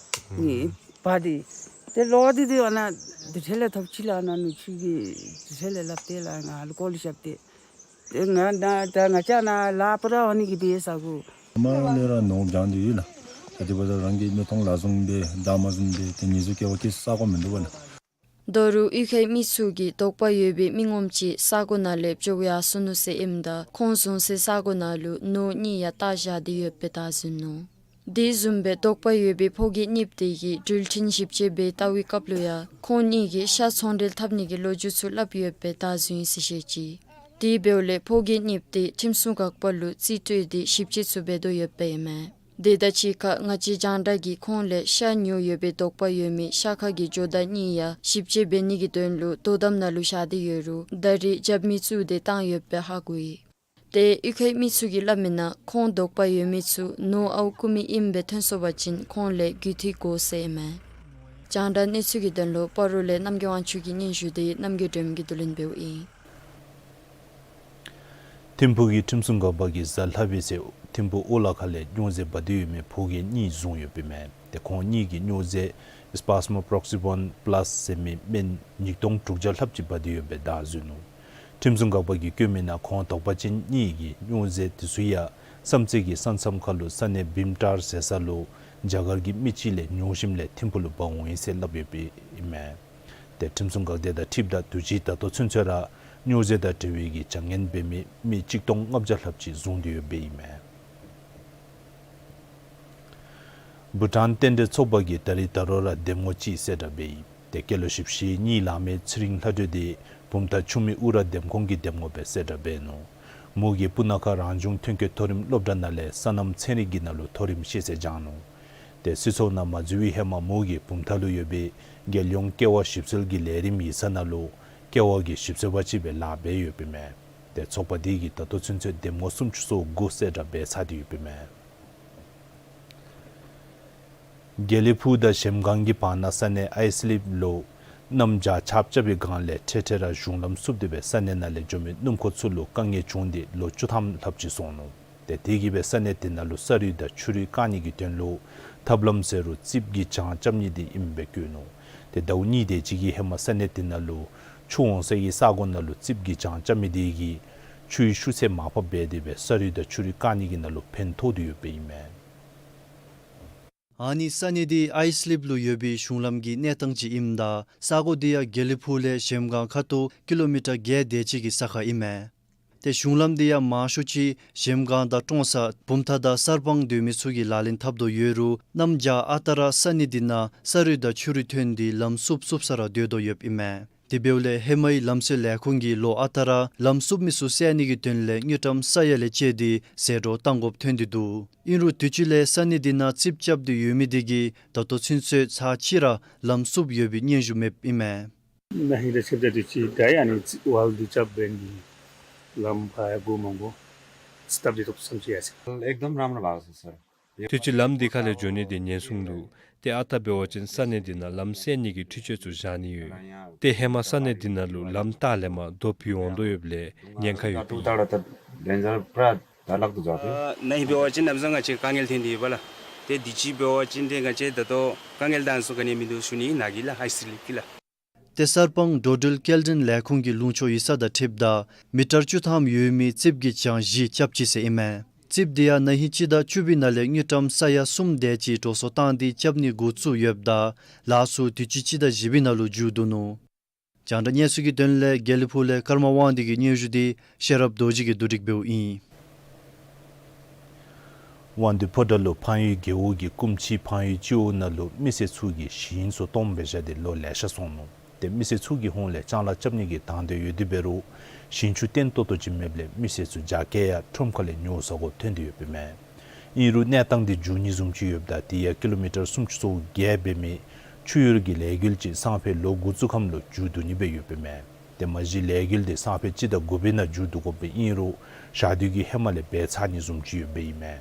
ནི་པ་དེ་ཏེ་ལོག་སྟེ་དེ་ཨ་ནཱ་དེ་འཕྲལ་ལས་ཐོབ་ཅི་ལགས། ཨ་ནཱ་ནུ་གཅིག་གིས་དེ་འཕྲལ་ལས་སླབ་སྟེ་ལགས། ང་ལུ་ཀོ་ལུ་རྐྱབ་སྟེ། ཏེ་ང་ད་ད་ང་བཅས་ནཱ་ལཱ་སྤུ་ར་འོང་ནི་གི་འབད་ས་གུ། མ་ལས་ར་ནོར་བྱང་སྟེ་ཡོད་ལགས། ད་དེ་འབདཝ་ད་རང་གི་མི་མཐོང་ལག་བཟུང་སྦེ་བདའ་མ་བཟུང་སྦེ་ཏེ་ཉེས་འཛུགས་སྐྱེལ་བ་སྐྱེལ་ས་གོ་མིན་འདུག་པ་ལགས། ད་རུང་གཡུས་ཁའི་མི་ཚུ་གིས་དོགས་པ་ཡོད་པའི་མི་ངོམ་ཅིག་ས་གོ་ནང་ལས་བྱོག་ཡར་སོ་ནུག་ཟེར་ཨིནམ་ད་ཁོང་བཟུང་སའི་ས་གོ་ནང་ལུ་ནོར་གཉིས་ཡང་བཏགས་བཞག་སྟེ་ཡོདཔ་སྦེ་བདའ་ཟུན་ནུག། དེ་བཟུམ་སྦེ་དོགས་པ་ཡོད་པའི་ཕོ་སྐྱེས་གཉིས་དེ་གིས་འགྲུལ་འཕྲིན་ཞིབ་དཔྱད་འབད་བལྟ་བའི་སྐབས་ལུ་ཡང་ཁོང་གཉིས་ཀྱིས་ཤ་ཚོང་འབྲེལ་འཐབ་ནི་གི་ལོ་རྒྱུས་ཚུ་སླབ་ཡོདཔ་སྦེ་བདའ་ཟུན་ཡི་ཟེར་བཤད་ཅི། དེ་འབདཝ་ལས་ཕོ་སྐྱེས་གཉིས་དེ་ཁྲིམས་སྲུང་འགག་པ་ལུ་རྩིས་སྤྲོད་དེ་ཞིབ་དཔྱད་ཚུ་འབད་དོ་ཡོདཔ་ཨིན་མས། དེ་དང་གཅིག་ཁར་ང་བཅས་རྒྱང་བསྒྲགས་ཀྱིས་ཁོང་ལས་ཤ་ཉོ་ཡོད་པའི་དོགས་པ་ཡོད་མི་ཤ་ཁང་གི་ཇོ་བདག་གཉིས་ཡང་ཞིབ་དཔྱད་འབད་ནི་གི་དོན་ལུ་དོ་དམ་ནང་ལུ་བཞག་སྟེ་ཡོད་རུང་ད་རེས་རྒྱབ་མི་བཙུགས་ཏེ་བཏང་ཡོདཔ་སྦེ་ཧ་གོ་ཡི། ཏེ་གཡུས་ཁའི་མི་ཚུ་གིས་སླབ་མི་ནང་ཁོང་དོགས་པ་ཡོད་མི་ཚུ་ནོར་ཨརཝ་རྐུ་མི་ཨིནམ་སྦེ་ཐོན་སོང་པ་ཅིན་ཁོང་ལས་རྒུད་འཐུས་དགོ་ཟེར་ཨིན་མས། རྒྱང་བསྒྲགས་གནས་ཚུལ་གྱི་དོན་ལུ་སྤ་རོ་ལས་རྣམ་རྒྱལ་དབང་ཕྱུག་གི་སྙན་ཞུ་དེ་རྣམ་རྒྱལ་སྒྲོལ་མ་གིས་བསྡུ་ལེན་འབདཝ་ཨིན། ཐིམ་ཕུག་གི་ཁྲིམས་སྲུང་འགག་པ་གིས་གཟའ་ལྷག་པའི་ཚེ་ཐིམ་ཕུག་ཨོ་ལ་ཁ་ལས་སྨྱོ་རྫས་འབག་སྟེ་ཡོད་མི་ཕོ་སྐྱེས་གཉིས་བཟུང་ཡོདཔ་ཨིན་མས། ཏེ་ཁོང་གཉིས་ཀྱིས་སྨྱོ་རྫས་སི་པཱས་མོ་པྲོག་སི་བཱན་པ་ལཱས་ཟེར་མི་སྨན་ཉིས་སྟོང་དྲུག་བརྒྱ་ལྷགཔ་ཅིག་འབག་སྟེ་ཡོདཔ་སྦེ་བདའ་ཟུན་ནུག། ཁྲིམས་སྲུང་འགག་པ་གིས་བཀོད་མི་ནང་ཁོང་དོགས་པ་ཅན་གཉིས་ཀྱིས་སྨྱོ་རྫས་དེ་ཚུ་ཡང་བསམ་རྩེ་གི་ས་མཚམས་ཁ་ལུ་ས་གནས་བིམ་ཊར་ཟེར་ས་ལུ་རྒྱ་གར་གྱི་མི་ཅིག་ལས་ཉོ་ཞིནམ་ལས་ཐིམ་ཕུག་ལུ་འབག་འོང་ཡི་ཟེར་སླབ་ཡོདཔ་ཨིན་མས། ཏེ་ཁྲིམས་སྲུང་འགག་སྡེ་དང་འཁྲིལཝ་ད་དུས་ཅི་ད་ལྟོ་ཚུན་ཚོད་ར་སྨྱོ་རྫས་དང་འབྲེལ་བའི་གི་བྱ་ངན་འབད་མི་མི་གཅིག་སྟོང་ལྔ་བརྒྱ་ལྷགཔ་ཅིག་བཟུང་སྟེ་ཡོདཔ་ཨིན་མས། བྷུ་ཊཱན་རྟེན་འབྲེལ་ཚོགས་པ་གིས་ད་རིས་ད་རུང་ར་འདེམས་ངོ་ཅིག་གསལ་བསྒྲགས་འབད་ཡི། ཏེ་སྐྱེས་ལོ་བཞི་བཅུ་ཞེ་གཉིས་ལང་མི་ཚེ་རིང་ལྷ་སྒྲོལ་དེ་བུམ་ཐང་ཆུ་སྨད་ཨུ་ར་འདེམས་ཁོངས་ཀྱི་འདེམས་ངོ་སྦེ་གསལ་བསྒྲགས་འབད་ནུག། མོ་གིས་སྤུ་ན་ཁ་རང་བྱུང་ཐོན་སྐྱེད་མཐོ་རིམ་སློབ་གྲྭ་ནང་ལས་སོ་ནམ་ཚན་རིག་གི་ནང་ལུ་མཐོ་རིམ་ཤེས་ཚད་སྦྱངས་ནུག། ཏེ་སྲིད་ཚོགས་ནང་མ་འཛུལ་བའི་ཧེ་མ་མོ་གིས་བུམ་ཐང་ལུ་ཡོད་པའི་རྒྱལ་ཡོངས་ཀེ་བ་ཞིབ་འཚོལ་གྱི་ལས་རིམ་ཡིག་ཚང་ནང་ལུ་ཀེ་བ་གི་ཞིབ་འཚོལ་པ་ཅིག་སྦེ་ལཱ་འབད་ཡོདཔ་ཨིན་མས། ཏེ་ཚོགས་པ་དེ་གིས་ད་ལྟོ་ཚུན་ཚོད་འདེམས་ངོ་སུམ་ཅུ་སོ་དགུ་གསལ་བསྒྲགས་འབད་ཚར་ཏེ་ཡོདཔ་ཨིན་མས། དགེ་ལེགས་ཕུག་དང་གཞལམ་སྒང་གི་བར་ན་ས་གནས་ཨའི་སི་ལིབ་ལུ་གནམ་བྱཱར་ཆརཔ་རྐྱབ་པའི་སྒང་ལས་འཕྲལ་འཕྲལ་ར་གཞུང་ལམ་བསུབ་སྟེ་སྦེ་ས་གནས་ནང་ལས་འགྱོ་མི་སྣུམ་འཁོར་ཚུ་ལུ་དཀའ་ངལ་བྱུང་སྟེ་ལོ་བཅུ་ཐམ་ལྷགཔ་ཅིག་སོང་ནུག། ཏེ་དེ་གིས་སྦེ་ས་གནས་དེ་ནང་ལུ་ས་རུད་དང་ཆུ་རུད་བཀག་ནི་གི་དོན་ལུ་ཐབས་ལམ་ཟེར་རུང་རྩིགཔ་གི་གྱང་རྐྱབ་ནི་འདི་ཨིནམ་སྦེ་བཀོད་ནུག། ཏེ་ཟླཝ་གཉིས་དེ་ཅིག་གི་ཧེ་མ་ས་གནས་དེ་ནང་ལུ་ཆུ་འོང་ས་གི་ས་གོ་ནང་ལུ་རྩིགཔ་གི་གྱང་རྐྱབ་མི་དེ་གིས་ཆུའི་ཤུགས་ཚད་མར་ཕབ་འབད་དེ་སྦེ་ས་རུད་དང་ཆུ་རུད་བཀག་ནི་གི་ནང་ལུ་ཕན་ཐོགས་ཏེ་ཡོདཔ་ཨིན་མས། ཨ་ནི་ས་གནས་འདི་ཨའི་སི་ལིབ་ལུ་ཡོད་པའི་གཞུང་ལམ་གྱི་གནས་སྟངས་ཅིག་ཨིནམ་ད་ས་གོ་འདི་ཡང་དགེ་ལེགས་ཕུག་ལས་གཞལམ་སྒང་ཁ་ཐུག་ཀི་ལོ་མི་ཊར་བརྒྱད་དེ་ཅིག་གི་ས་ཁར་ཨིན་མས། ཏེ་གཞུང་ལམ་འདི་ཡང་མང་ཤོས་ཅིག་གཞལམ་སྒང་དང་ཀྲོང་གསར་བུམ་ཐང་དང་གསར་སྤང་སྡོད་མི་ཚུ་གིས་ལག་ལེན་འཐབ་དོ་ཡོད་རུང་གནམ་བྱཱར་ཨ་རྟག་ར་ས་གནས་འདི་ནང་ས་རུད་དང་ཆུ་རུད་ཐོན་ཏེ་ལམ་བསུབ་བསུབ་ས་ར་སྡོད་དོ་ཡོདཔ་ཨིན་མས། དེ་འབདཝ་ལས་ཧེ་མའི་ལམ་སེལ་ལས་ཁུངས་ཀྱིས་ལོ་ཨ་རྟག་ར་ལམ་བསུབ་མི་ཚུ་བསལ་ནི་གི་དོན་ལས་དངུལ་ཀྲམ་ས་ཡ་ལས་བཅད་དེ་ཟད་འགྲོ་བཏང་དགོཔ་ཐོན་ཏེ་འདུག། ཨིན་རུང་དུས་ཅི་ལས་ས་གནས་འདི་ནང་རྩིགཔ་རྐྱབ་སྟེ་ཡོད་མི་དེ་གིས་ད་ལྟོ་ཚུན་ཚོད་ཚར་གཅིག་ར་ལམ་བསུབ་ཡོད་པའི་སྙན་ཞུ་མེདཔ་ཨིན་མས། ནཱ་ཧིང་དང་ཕྱདཔ་ད་དུས་ཅི་ད་ཡང་ཨ་ནི་ཝཱལ་འདི་རྐྱབ་འབད་ནི་ལམ་ཕར་ཡར་འགྱོ་མ་དགོ་སྟབས་བདེ་ཏོག་ཙམ་ཅིག་ཡར་སོང་། एकदम राम्रो भएको छ सर। དུས་ཅི་ལམ་འདི་ཁ་ལས་འགྱོ་ནི་འདི་ཉེན་སྲུང་འདུག། ཏེ་ཨ་རྟག་འབད་བ་ཅིན་ས་གནས་འདི་ནང་ལམ་སེལ་ནི་གི་འཕྲུལ་ཆས་ཚུ་བཞག་ནི་ཡོད། ཏེ་ཧེ་མ་ས་གནས་འདི་ནང་ལུ་ལམ་བཏགས་ལས་མར་རྡོ་ཕུད་འོང་དོ་ཡོདཔ་ལས་ཉེན་ཁ་ཡོདཔ་ཨིན། ད་ལྟོ་ད་ལྟོ་ཌེན་ཇར་པུར་ད་ལག་ཏུ་འཛོལ་ཏེ། ཨ་ནཱ་ཧིང་འབད་བ་ཅིན་ནམ་ཟེར་ང་བཅས་དཀའ་ངལ་ཐོན་ཏེ་ཡོད་པ་ལགས། ཏེ་དུས་ཅི་འབད་བ་ཅིན་ཏེ་ང་བཅས་ད་ལྟོ་དཀའ་ངལ་དང་ཚུ་ག་ནི་མིན་འདུག་ཞུ་ནི་ཨིན་ནཱ་གི་ལགས། ཨའི་སི་ལིབ་ཀྱི་ལགས། ཏེ་གསར་སྤང་འགྲོ་འགྲུལ་སྐྱེལ་འདྲེན་ལས་ཁུངས་ཀྱི་ལུང་ཕྱོགས་ཡིག་ཚང་དང་འཁྲིལཝ་ད་མི་ཊར་བཅུ་ཐམ་ཡོད་མི་རྩིགཔ་གི་གྱང་བཞི་རྐྱབ་ཅི་ཟེར་ཨིན་མས། རྩིགཔ་དེ་ཡང་ན་ཧིང་སྤྱི་ཟླ་བཅུ་པའི་ནང་ལས་དངུལ་ཀྲམ་ས་ཡ་གསུམ་དེ་ཅིག་འགྲོ་སོང་བཏང་སྟེ་རྐྱབ་ནི་འགོ་བཙུགས་ཡོདཔ་ད་ལཱ་ཚུ་དུས་ཅི་སྤྱི་ཟླ་བཞི་པའི་ནང་ལུ་མཇུག་བསྡུ་ནུག། རྒྱང་བསྒྲགས་གནས་ཚུལ་གྱི་དོན་ལས་དགེ་ལེགས་ཕུག་ལས་ཀརྨ་དབང་འདུས་ཀྱི་སྙན་ཞུ་འདི་ཤེས་རབ་རྡོ་རྗེ་གིས་བསྡུ་སྒྲིག་འབདཝ་ཨིན། དབང་འདུས་ཕོ་བྲང་ལུ་འཕགས་ཡུལ་རྒེད་འོག་གི་སྐུ་མཆེད་འཕགས་ཡུལ་སྤྱི་འོག་ནང་ལུ་མི་སེར་ཚུ་གིས་ཞིང་ཚུ་སྟོངམ་སྦེ་བཞག་སྟེ་ལོ་ལེ་ཤ་སོང་ནུག། ཏེ་མི་སེར་ཚུ་གི་ཧོངས་ལས་ལྕང་ལཱ་རྐྱབ་ནི་གི་དང་འདོད་ཡོད་དེ་འབད་རུང་ཞིང་ཆུ་བརྟན་ཏོག་ཏོ་ཅིག་མེདཔ་ལས་མི་སེར་ཚུ་རྒྱ་སྐྱེད་ཡང་ཁྲོམ་ཁ་ལས་ཉོ་ཟ་དགོཔ་ཐོན་ཏེ་ཡོདཔ་ཨིན་མས། ཨིན་རུང་གནས་སྟངས་འདི་མཇུག་བསྡུ་ནི་བཟུམ་ཅིག་ཡོདཔ་ད་དེ་ཡང་ཀི་ལོ་མི་ཊར་སུམ་ཅུ་སོ་བརྒྱད་འབད་མི་ཆུ་གཡུར་གྱི་ལས་འགུལ་ཅིག་སང་ཕོད་ལོ་དགུ་བཅུ་ཁམས་ལུ་མཇུག་བསྡུ་ནི་སྦེ་ཡོདཔ་ཨིན་མས། ཏེ་མ་གཞི་ལས་འགུལ་འདི་སང་ཕོད་སྤྱི་ཟླ་དགུ་པའི་ནང་མཇུག་བསྡུ་དགོཔ་ཨིན་རུང་ཞག་དུས་ཀྱི་ཧེ་མ་ལས་འབད་ཚར་ནི་བཟུམ་ཅིག་ཡོདཔ་ཨིན་མས།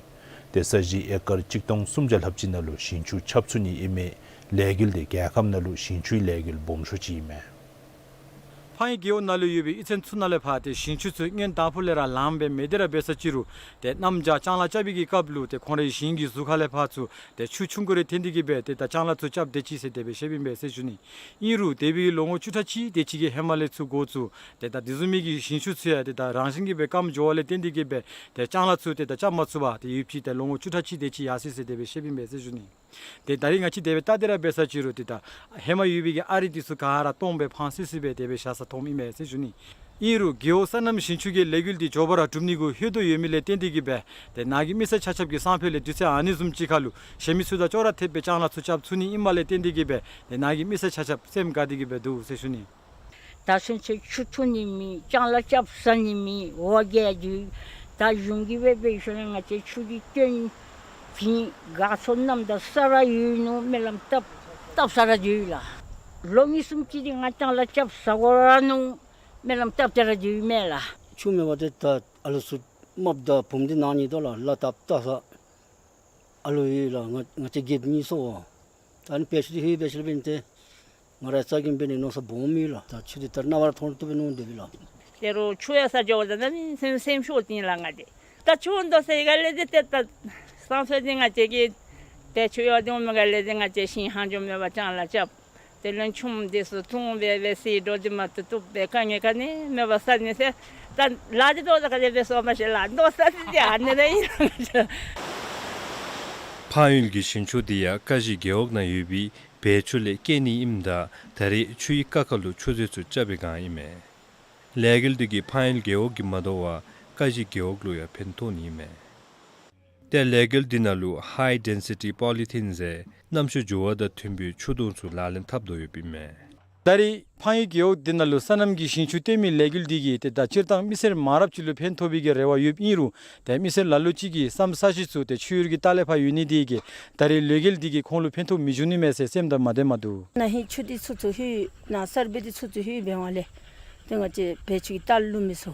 ཏེ་ས་གཞི་ཨེ་ཀར་གཅིག་སྟོང་སུམ་བརྒྱ་ལྷགཔ་ཅིག་ནང་ལུ་ཞིང་ཆུ་ཁྱབ་ཚུགས་ནི་ཨིན་མི་ལས་འགུལ་འདི་རྒྱལ་ཁབ་ནང་ལུ་ཞིང་ཆུའི་ལས་འགུལ་སྦོམ་ཤོས་ཅིག་ཨིན་མས། འཕགས་ཡུལ་རྒེད་འོག་ནང་ལུ་ཡོད་པའི་གཡུས་ཚན་ཚུ་ནང་ལས་ཕར་ཏེ་ཞིང་ཆུ་ཚུ་སྔོན་དང་ཕུ་ལས་ར་ལངམ་སྦེ་མེད་དེ་ར་འབད་ས་ཅིག་རུང་ཏེ་གནམ་བྱཱར་ལྕང་ལཱ་རྐྱབ་པའི་གི་སྐབས་ལུ་ཏེ་ཁོང་རའི་ཞིང་གི་ཟུར་ཁ་ལས་ཕར་ཚུར་ཏེ་ཆུ་ཆུང་ཀུ་རེ་ཐོན་ཏེ་གིས་སྦེ་ཏེ་ད་ལྕང་ལཱ་ཚུ་རྐྱབ་སྡོད་ཅི་ཟེར་དེ་སྦེ་བཤདཔ་ཨིན་པས་ཟེར་ཞུ་ནི། ཨིན་རུང་དེ་སྦེ་ལོ་ངོ་བཅུ་ཕྲག་གཅིག་དེ་ཅིག་གི་ཧེ་མ་ལས་ཚུར་འགོ་བཙུགས་ཏེ་ད་དེ་བཟུམ་མའི་གི་ཞིང་ཆུ་ཚུ་ཡང་ཏེ་ད་རང་བཞིན་གྱིས་སྦེ་སྐམ་འགྱོ་བ་ལས་བརྟེན་ཏེ་གིས་སྦེ་ཏེ་ལྕང་ལཱ་ཚུ་ཏེ་ད་རྐྱབ་མ་ཚུགས་པར་ཏེ་ཡུདཔ་ཅིག་ཏེ་ལོ་ངོ་བཅུ་ཕྲག་གཅིག་དེ་ཅིག་ཡར་སོ་ཡི་ཟེར་དེ་སྦེ་བཤདཔ་ཨིན་པས་ཟེར་ཞུ་ནི། ཏེ་ད་རིས་ང་བཅས་དེ་སྦེ་བལྟ་སྟེ་ར་འབད་ས་ཅིག་རུང་ཏེ་ད་ཧེ་མ་ཡོད་པའི་གི་ཨ་རི་འདི་ཚུ་ག་ར་སྟོངམ་སྦེ་ཕངས་སི་སི་སྦེ་དེ་སྦེ་བཞག་ས་མཐོངམ་ཨིན་པས་ཟེར་ཞུ་ནི། ཨིན་རུང་རྒེད་འོག་སོ་ནམ་ཞིང་ཆུ་གི་ལས་འགུལ་འདི་མགྱོགས་པ་ར་གྲུབ་ནི་གུ་ལྷོད་དོ་ཡོད་མི་ལས་བརྟེན་ཏེ་གིས་སྦེ་ཏེ་ནཱ་གི་མི་སེར་ཆ་ཁྱབ་ཀྱིས་སང་ཕོད་ལས་དུས་ཚོད་ཨ་ནི་བཟུམ་ཅིག་ཁར་ལུ་གཞན་མི་ཚུ་དང་ཅོག་ར་འཐདཔ་སྦེ་ལྕང་ལཱ་ཚུ་རྐྱབ་ཚུགས་ནི་ཨིནམ་ལས་བརྟེན་ཏེ་གིས་སྦེ་ཏེ་ནཱ་གི་མི་སེར་ཆ་ཁྱབ་སེམས་དགའ་སྟེ་གིས་སྦེ་འདུག་ཟེར་ཞུ་ནི། ད་ཚུན་ཚོད་ཆུ་འཐུང་ནི་མེད། ལྕང་ལཱ་རྐྱབ་ཟ་ནི་མེད། འོ་བརྒྱལ་ཏེ་ད་གཞུང་གིས་འབད་འབད་ཞུ་ནི། ང་བཅས་ཆུ་འདི་བཏོན་བྱིན་དགའ་ཚོར་རྣམ་དག་ས་ར་ཡོད་ནུག། སྨོན་ལམ་བཏབ་བཏབ་ས་ར་སྡོད་ཡི་ལགས། ལོ་གཉིས་གསུམ་ཅིག་འདི་ང་ལྕང་ལཱ་རྐྱབ་ཟ་དགོ་ར་ནུག། སྨོན་ལམ་བཏབ་སྟེ་ར་སྡོད་ཡི་མས་ལགས། ཆུ་མེད་པར་ཏེ་ད་ཨ་ལུ་ཚུ་རྨགཔ་དང་བུམོ་འདི་ནཱ་ཉལ་དོ་ལགས། ལཱ་བཏབ་བལྟ་ས་ཨ་ལུ་ཡོད་ལགས། ང་ང་བཅས་རྒསཔ་གཉིས་སོང་། ད་ཨ་ནི་བེད་སྤྱོད་འདི་ཧེ་བེད་སྤྱོད་འབད་ནི་ཏེ་ང་ར་རྩ་འགེངས་འབད་ནི་མནོ་བསམ་སྦོམ་ཡོད་ལགས། ད་ཆུ་འདི་ད་རེས་ནངས་པ་ཐོན་ཐོན་སྦེ་ནུག་དེ་སྦེ་ལགས། ཏེ་རོགས་ཆུ་ཡང་ས་འགྱོཝ་ད་ནི་སེམས་སེམས་ཤོར་ཏེ་ལགས་ང་བཅས། ད་ཆུ་འདུག་ཟེར་ག་ལས་ཏེ་ཏེ་ད་སང་ཕོད་འདི་ང་བཅས་ཀྱིས་ཏེ་ཆུ་ཡང་འདུག་མི་ག་ལས་ཏེ་ང་བཅས་ཞིང་ཧང་ཇོ་མེད་པར་ལྕང་ལཱ་རྐྱབ། ཏེ་ལན་ཆུམ་འདི་ཚུ་འཐུང་སྦེ་སྦེ་སི་འགྲོ་འདི་མ་ཏོག་ཏོ་སྦེ་དཀའ་ངལ་ག་ནི་མེད་པར་ཟ་ནི་ཟེར། ད་ལཱ་འདི་ཏོག་ཏོ་ག་དེ་སྦེ་སོང་མ་ཤེས་ལགས། འདུག་ཟེར་ཏེ་ཨ་ནི་ར་ཨིན་ལགས། འཕགས་ཡུལ་གྱི་ཞིང་ཆུ་འདི་ཡང་ཀ་གཞི་རྒེད་འོག་ནང་ཡོད་པའི་བལ་ཆུ་ལས་སྐྱེལ་ནི་ཨིནམ་ད་ད་རེས་ཆུའི་ཀ་ཁ་ལུ་ཆུ་མཛོད་ཚུ་རྐྱབ་པའི་སྒང་ཨིན་མས། ལས་འགུལ་འདི་གིས་འཕགས་ཡུལ་རྒེད་འོག་གིས་མ་དོ་བར་ཀ་གཞི་རྒེད་འོག་ལུ་ཡང་ཕན་ཐོགས་ནི་ཨིན་མས། ཏེ་ལས་འགུལ་འདི་ནང་ལུ་ཧའི་ཌེན་སི་ཊི་པོ་ལི་ཐིན་ཟེར་གནམ་གཤིས་འགྱུར་བ་དང་མཐུན་པའི་ཆུ་དོང་ཚུ་ལག་ལེན་འཐབ་དོ་ཡོདཔ་ཨིན་མས། ད་རེས་འཕགས་ཡུལ་རྒེད་འོག་འདི་ནང་ལུ་སོ་ནམ་གྱི་ཞིང་ཆུ་བཏོན་མི་ལས་འགུལ་འདི་གིས་ཏེ་ད་སྤྱིར་བཏང་མི་སེར་མང་རབས་ཅིག་ལུ་ཕན་ཐོགས་པའི་གི་རེ་བ་ཡོདཔ་ཨིན་རུང་ཏེ་མི་སེར་ལ་ལུ་ཅིག་གི་བསམ་ས་གཞི་ཚུ་ཏེ་ཆུ་གཡུར་གྱི་ལྟག་ལས་ཕར་ཡོད་ནི་འདི་གིས་ད་རེས་ལས་འགུལ་འདི་གིས་ཁོང་ལུ་ཕན་ཐོགས་མི་འབྱུང་ནི་མས་ཟེར་སེམས་དང་མ་བདེཝ་མ་འདུག། ན་ཧིང་ཆུ་འདི་ཚུ་ཚུ་ཧུད་ན་གསར་སྦས་འདི་ཚུ་ཚུ་ཧུད་འབད་བ་ལས་ཏེ་ང་བཅས་བལ་ཆུ་གི་ལྟག་ལུ་མི་ཚུ་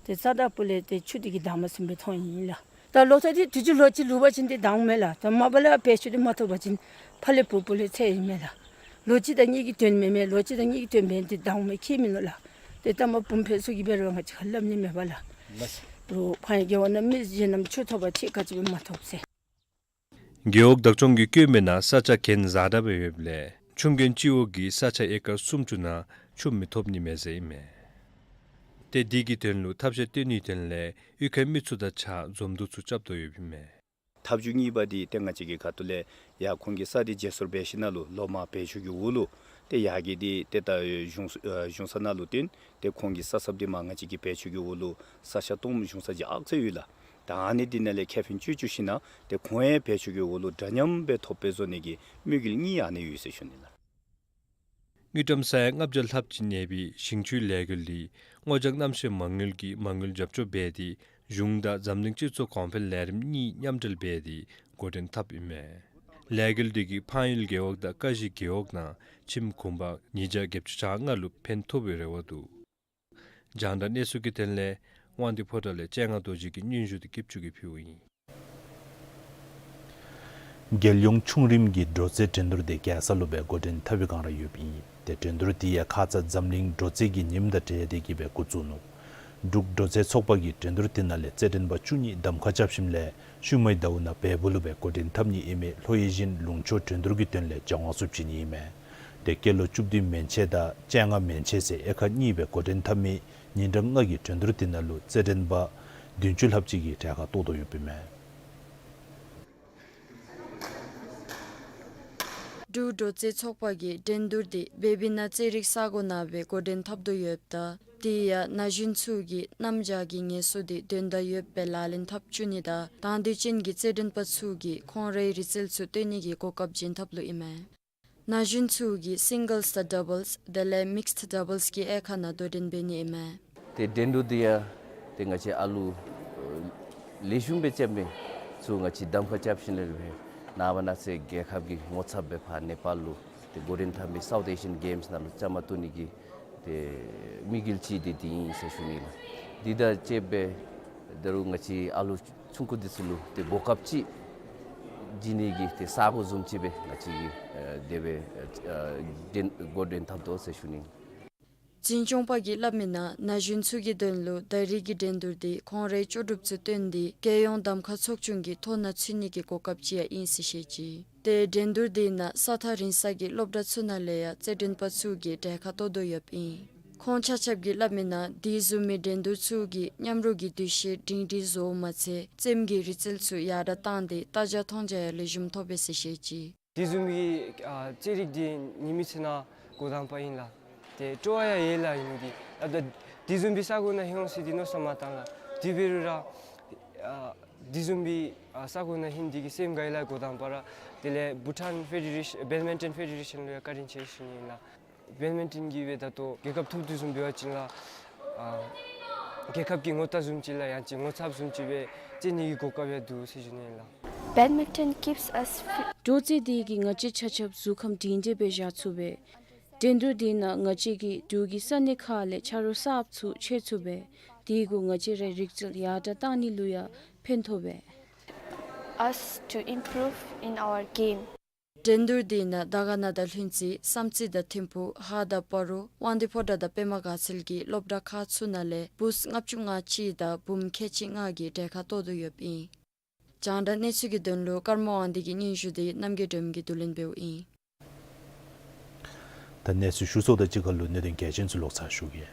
ཏེ་རྩ་དང་སྤུ་ལས་ཏེ་ཆུ་འདི་གིས་དྭངས་མ་ཚུན་སྦེ་འཐུང་ཡི་ལགས། ད་ལོ་ཐོག་འདི་དུས་ཅི་ལོ་གཅིག་ལུ་འབད་བ་ཅིན་འདི་དྭངས་མས་ལགས། ད་མ་པ་ལས་བལ་ཆུ་འདི་མ་ཐོབ་པ་ཅིན་ཕར་ལས་སྤུ་སྤུ་ལས་ཚད་ཨིན་མས་ལགས། ལོ་གཅིག་དང་གཉིས་ཀྱི་དོན་མེན་མས། ལོ་གཅིག་དང་གཉིས་ཀྱི་དོན་མེན་འདི་དྭངས་མས་ཁྱད་མིན་ནུག་ལགས། ཏེ་ད་མ་བུམོ་ཕོ་ཚུ་གིས་འབད་རུང་ང་བཅས་ཁར་སླབ་ནི་མེད་པ་ལགས། ལགས། རུང་ཕངས་ཡུལ་རྒེད་འོག་ནང་མི་གཞན་རྣམས་ཆུ་ཐོགས་པ་ཅིག་ག་ཅི་སྦེ་མ་ཐོབ་ཟེར། རྒེད་འོག་བདག་སྐྱོང་གིས་བཀོད་མི་ནང་ས་ཆ་གྱེན་བཟའ་དྲགས་སྦེ་ཡོདཔ་ལས་ཆུ་མགོན་སྤྱི་འོག་གི་ས་ཆ་ཨེ་ཀར་སུམ་ཅུ་ནང་ཆུ་མི་ཐོབ་ནི་མས་ཟེར་ཨིན་མས། ཏེ་དེ་གི་དོན་ལུ་ཐབས་ཤེས་སྟོན་ནིའི་དོན་ལས་གཡུས་ཁའི་མི་ཚུ་དང་གཅིག་ཁར་འཛོམས་འདུ་ཚུ་རྐྱབ་དོ་ཡོདཔ་ཨིན་མས། ཐབས་བྱུས་གཉིས་པ་འདི་ཏེ་ང་བཅས་ཀྱི་ཁ་ཐུག་ལས་ཡར་ཁོང་གི་ས་འདི་བརྗེ་སོར་འབད་ཞིནམ་ལས་ལོག་མར་བེད་སྤྱོད་ཀྱི་འོག་ལུ་ཏེ་ཡར་གྱི་འདི་ཏེ་ད་གཞུང་ཨ་གཞུང་ས་ནང་ལུ་བཏོན། ཏེ་ཁོང་གི་ས་ཚབ་འདི་མར་ང་བཅས་ཀྱིས་བེད་སྤྱོད་ཀྱི་འོག་ལུ་ས་ཆ་སྟོངམ་གཞུང་ས་ཅིག་ཨ་ཙི་ཡོད་ལགས། ད་ཨ་ནི་འདི་ནང་ལས་ཁེ་ཕན་སྤྱོད་བཅུག་ཞིནམ་ལས་ཏེ་ཁོང་ཡང་བེད་སྤྱོད་ཀྱི་འོག་ལུ་འདྲ་མཉམ་སྦེ་ཐོབ་སྦེ་བཟོ་ནི་གི་དམིགས་ཡུལ་གཉིས་ཨ་ནི་ཡོད་ཟེར་ཞུ་ནི་ལགས། དངུལ་ཀྲམ་ས་ཡ་ལྔ་བརྒྱ་ལྷགཔ་ཅིག་གནས་པའི་ཞིང་ཆུའི་ལས་འགུལ་འདི་སྔོ་ལྗང་གནམ་གཤིས་མ་དངུལ་གྱིས་མ་དངུལ་རྒྱབ་སྐྱོར་འབད་དེ་གཞུང་དང་འཛམ་གླིང་སྤྱི་ཚོགས་གོང་འཕེལ་ལས་རིམ་གཉིས་མཉམ་འབྲེལ་འབད་དེ་འགོ་འདྲེན་འཐབ་ཨིན་མས། ལས་འགུལ་འདི་གིས་ཕངས་ཡུལ་རྒེད་འོག་དང་ཀ་གཞི་རྒེད་འོག་ནང་ཁྱིམ་གུང་པ་ཉིས་བརྒྱ་བརྒྱད་ཅུ་གྱ་ལྔ་ལུ་ཕན་ཐོགས་པའི་རེ་བ་འདུག། རྒྱང་བསྒྲགས་གནས་ཚུལ་གྱི་དོན་ལས་དབང་འདུས་ཕོ་བྲང་ལས་སྤྱན་སྔ་རྡོ་རྗེ་གི་སྙན་ཞུ་འདི་གིབ་ཆུ་གིས་ཕུལཝ་ཨིན། རྒྱལ་ཡོངས་ཆུང་རིམ་གྱི་དྲོ་རྩེད་འགྲན་བསྡུར་འདི་རྒྱལ་ས་ལུ་སྦེ་འགོ་འདྲེན་འཐབ་པའི་བསྒང་ར་ཡོདཔ་ཨིན། ཏེ་འགྲན་བསྡུར་འདི་ཡང་ཁ་ཙ་འཛམ་གླིང་དྲོ་རྩེད་ཀྱི་ཉིནམ་དང་འབྲེལ་ཏེ་གིས་སྦེ་འགོ་བཙུགས་ནུག། འབྲུག་དྲོ་རྩེད་ཚོགས་པ་གིས་འགྲན་བསྡུར་འདི་ནང་ལས་རྩེད་འགྲན་པ་བཅུ་གཉིས་གདམ་ཁ་རྐྱབ་ཞིནམ་ལས་ཤུལ་མའི་ཟླཝ་ནང་བལ་པོ་ལུ་སྦེ་འགོ་འདྲེན་འཐབ་ནི་ཨིན་མི་ལྷོ་ཡི་ཞིང་ལུང་ཕྱོགས་འགྲན་བསྡུར་གྱི་དོན་ལས་སྦྱང་བ་ཚུ་བྱིན་ནི་ཨིན་མས། ཏེ་སྐྱེས་ལོ་བཅུ་བདུན་མན་ཆད་དང་བཅོ་ལྔ་མན་ཆད་ཟེར་དབྱེ་ཁག་གཉིས་སྦེ་འགོ་འདྲེན་འཐབ་མི་ཉིན་གྲངས་ལྔ་གི་འགྲན་བསྡུར་འདི་ནང་ལུ་རྩེད་འགྲན་པ་བདུན་ཅུ་ལྷགཔ་ཅིག་གིས་གྲལ་ཁར་གཏོགས་དོ་ཡོདཔ་ཨིན་མས། འབྲུག་དྲོ་རྩེད་ཚོགས་པ་གིས་འགྲན་བསྡུར་འདི་བེ་བི་ན་རྩེད་རིགས་ས་གོ་ནང་སྦེ་འགོ་འདྲེན་འཐབ་དོ་ཡོདཔ་ད་དེ་ཡང་ན་གཞོན་ཚུ་གིས་གནམ་བྱཱར་གྱི་ངལ་གསོ་འདི་དོན་དག་ཡོདཔ་སྦེ་ལག་ལེན་འཐབ་བཅུག་ནི་དང་དང་འདོད་ཅན་གྱི་རྩེད་འགྲན་པ་ཚུ་གིས་ཁོང་རའི་རིག་རྩལ་ཚུ་སྟོན་ནི་གི་གོ་སྐབས་བྱིན་ཐབས་ལུ་ཨིན་མས། ན་གཞོན་ཚུ་གིས་སིང་གལསི་དང་ཌབ་བཱལསི་དེ་ལས་མིགསཌ་ཌབ་བཱལསི་གི་དབྱེ་ཁག་ནང་དོ་འགྲན་འབད་ནི་ཨིན་མས། ཏེ་འགྲན་བསྡུར་འདི་ཡང་ཏེ་ང་བཅས་ཨ་ལུ་ལེགས་ཤོམ་སྦེ་རྩེད་མི་ཚུ་ང་བཅས་གདམ་ཁ་རྐྱབ་ཞིནམ་ལས་སྦེ་ནངས་པ་གནངས་ཚེ་རྒྱལ་ཁབ་ཀྱི་ངོ་ཚབ་སྦེ་ཕར་ནེ་པཱལ་ལུ་ཏེ་འགོ་འདྲེན་འཐབ་མི་སའུཐ་ཨེ་ཤི་ཡཱན་གེམསི་ནང་ལུ་བཅའ་མར་གཏོགས་ནི་གི་ཏེ་དམིགས་ཡུལ་ཅིག་འདི་འདི་ཨིན་ཟེར་ཞུ་ནི་ལགས། འདི་དང་བཅསཔ་སྦེ་ད་རུང་ང་བཅས་ཨ་ལུ་ཆུང་ཀུ་འདི་ཚུ་ལུ་ཏེ་གོ་སྐབས་ཅིག་བྱིན་ནི་གི་ཏེ་ས་གོ་བཟུམ་ཅིག་སྦེ་ང་བཅས་ཀྱིས་ཨ་དེ་སྦེ་ཨ་འགྲན་འགོ་འདྲེན་འཐབ་དོ་ཟེར་ཞུ་ནི། འཛིན་སྐྱོང་པ་གིས་སླབ་མི་ནང་ན་གཞོན་ཚུ་གི་དོན་ལུ་ད་རིས་ཀྱི་འགྲན་བསྡུར་འདི་ཁོང་རའི་ལྕོགས་གྲུབ་ཚུ་བཏོན་ཏེ་རྒྱལ་ཡོངས་གདམ་ཁ་ཚོགས་ཆུང་གི་ཐོ་ནང་ཚུད་ནི་གི་གོ་སྐབས་ཅིག་ཡང་ཨིན་ཟེར་བཤད་ཅི། ཏེ་འགྲན་བསྡུར་འདི་ནང་ས་ཐག་རིང་ས་གི་སློབ་གྲྭ་ཚུ་ནང་ལས་ཡང་རྩེད་འགྲན་པ་ཚུ་གིས་གྲལ་ཁར་གཏོགས་དོ་ཡོདཔ་ཨིན། ཁོང་ཆ་ཁྱབ་ཀྱིས་སླབ་མི་ནང་དེ་བཟུམ་མའི་འགྲན་བསྡུར་ཚུ་གིས་མཉམ་རོགས་ཀྱི་འདུ་ཤེས་སྒྲིང་སྒྲིང་བཟོཝ་མ་ཚད་རྩེདམོ་གི་རིག་རྩལ་ཚུ་ཡར་དྲགས་བཏང་སྟེ་ལྟ་རྒྱ་མཐོང་རྒྱ་ཡང་ལེགས་ཤོམ་ཐོབ་པས་ཟེར་བཤད་ཅི། དེ་བཟུམ་གྱི་ཨ་རྩེད་རིགས་འདི་ཉིན་མོའི་ཚེ་ནང་འགོ་དང་པ་ཨིན་ལགས། ཏེ་སྤྲོ་བ་ཡང་ཡོད་ལགས། ཨིན་ནི་འདི་ཨ་ད་དེ་བཟུམ་གྱི་ས་གོ་ནང་ལྷོད་འོང་ཟེར་འདི་མནོ་བསམ་མ་བཏང་ལགས། དེ་འབད་རུང་ར་ཨ་དེ་བཟུམ་གྱི་ཨ་ས་གོ་ནང་ལྷོད་ནི་འདི་གིས་སེམས་དགའ་ཡི་ལགས། འགོ་དང་པ་ར་དེ་ལས་བྷུ་ཊཱན་ཕེ་ཌེ་རེ་ཤཱན་བེཌ་མིན་ཊོན་ཕེ་ཌེ་རེ་ཤཱན་ལུ་ཡང་བཀའ་དྲིན་ཆེ་ཞུ་ནི་ཨིན་ལགས། བེཌ་མིན་ཊོན་གྱིས་སྦེ་ད་ལྟོ་རྒྱལ་ཁབ་ཐོབ་དོ་བཟུམ་འབད་བ་ཅིན་ལགས་ཨ་རྒྱལ་ཁབ་ཀྱི་ངོ་རྟགས་བཟུམ་ཅིག་ལགས། ཡང་ཅིན་ངོ་ཚབ་བཟུམ་ཅིག་སྦེ་རྩེད་ནི་གི་གོ་སྐབས་ཡང་འདུག་ཟེར་ཞུ་ནི་ཨིན་ལགས། Badminton keeps us fit. དྲོ་རྩེད་འདི་གིས་ང་བཅས་ཆ་ཁྱབ་གཟུགས་ཁམས་སྒྲིང་སྒྲིང་སྦེ་བཞག་ཚུགས་པས། འགྲན་བསྡུར་འདི་ནང་ང་བཅས་ཀྱིས་འབྲུག་གི་ས་གནས་ཁག་ལས་ཆ་རོགས་གསརཔ་ཚུ་འཁྱིད་ཚུགས་པས། དེ་གུ་ང་བཅས་རའི་རིག་རྩལ་ཡར་དྲགས་བཏང་ནི་ལུ་ཡང་ཕན་ཐོགས་པས། Us to improve in our game. འགྲན་བསྡུར་འདི་ནང་དར་དཀར་ན་དང་ལྷུན་རྩེ་བསམ་རྩེ་དང་ཐིམ་ཕུག་ཧཱ་དང་སྤ་རོ་དབང་འདུས་ཕོ་བྲང་དང་པདྨ་དགའ་ཚལ་གྱི་སློབ་གྲྭ་ཁག་ཚུ་ནང་ལས་བུཚ་ལྔ་བཅུ་ང་གཅིག་དང་བུམོ་ཁལ་གཅིག་ལྔ་གིས་གྲལ་ཁར་གཏོགས་དོ་ཡོདཔ་ཨིན། རྒྱང་བསྒྲགས་གནས་ཚུལ་གྱི་དོན་ལུ་ཀརྨ་དབང་འདུས་ཀྱི་སྙན་ཞུ་འདི་རྣམ་རྒྱལ་སྒྲོལམ་གིས་བསྡུ་ལེན་འབདཝ་ཨིན། ད་གནས་ཚུལ་ཞུ་ཚརཝ་དང་གཅིག་ཁར་ལུ་གནད་དོན་གལ་ཆེན་ཚུ་ལོག་ཚར་ཞུ་གེ།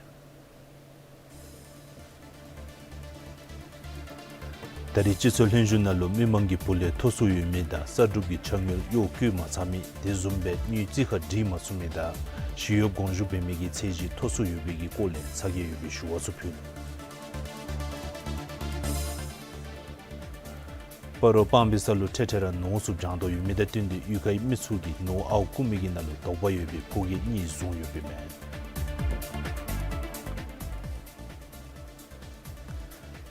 ད་རེས་སྤྱི་ཚོགས་ལྷན་བཞུགས་ནང་ལུ་མི་མང་གི་བུ་ལས་མཐོ་སུ་ཡོད་མི་དང་ས་གྲུབ་ཀྱི་ཕྱག་དངུལ་གཡོག་བཀོལ་མ་ཚར་མི་དེ་བཟུམ་སྦེ་དངུལ་རྩིས་ཁར་སྒྲིག་མ་ཚུགས་མི་དང་ཞི་གཡོགཔ་དགོངས་ཞུ་འབད་མི་གི་ཚད་གཞི་མཐོ་སུ་ཡོད་པའི་གི་སྐོར་ལས་ཚ་གྱང་ཡོད་པའི་ཞུ་བ་ཚུ་ཕུལ། སྤ་རོ་སྤང་སྦིས་ས་ལུ་འཕྲལ་འཕྲལ་ར་ནོར་ཚུ་བྱང་དོ་ཡོད་མི་དང་བསྟུན་ཏེ་གཡུས་ཁའི་མི་ཚུ་གིས་ནོར་ཨརཝ་རྐུ་མི་གི་ནང་ལུ་དོགས་པ་ཡོད་པའི་ཕོ་སྐྱེས་གཉིས་བཟུང་ཡོདཔ་ཨིན་མས།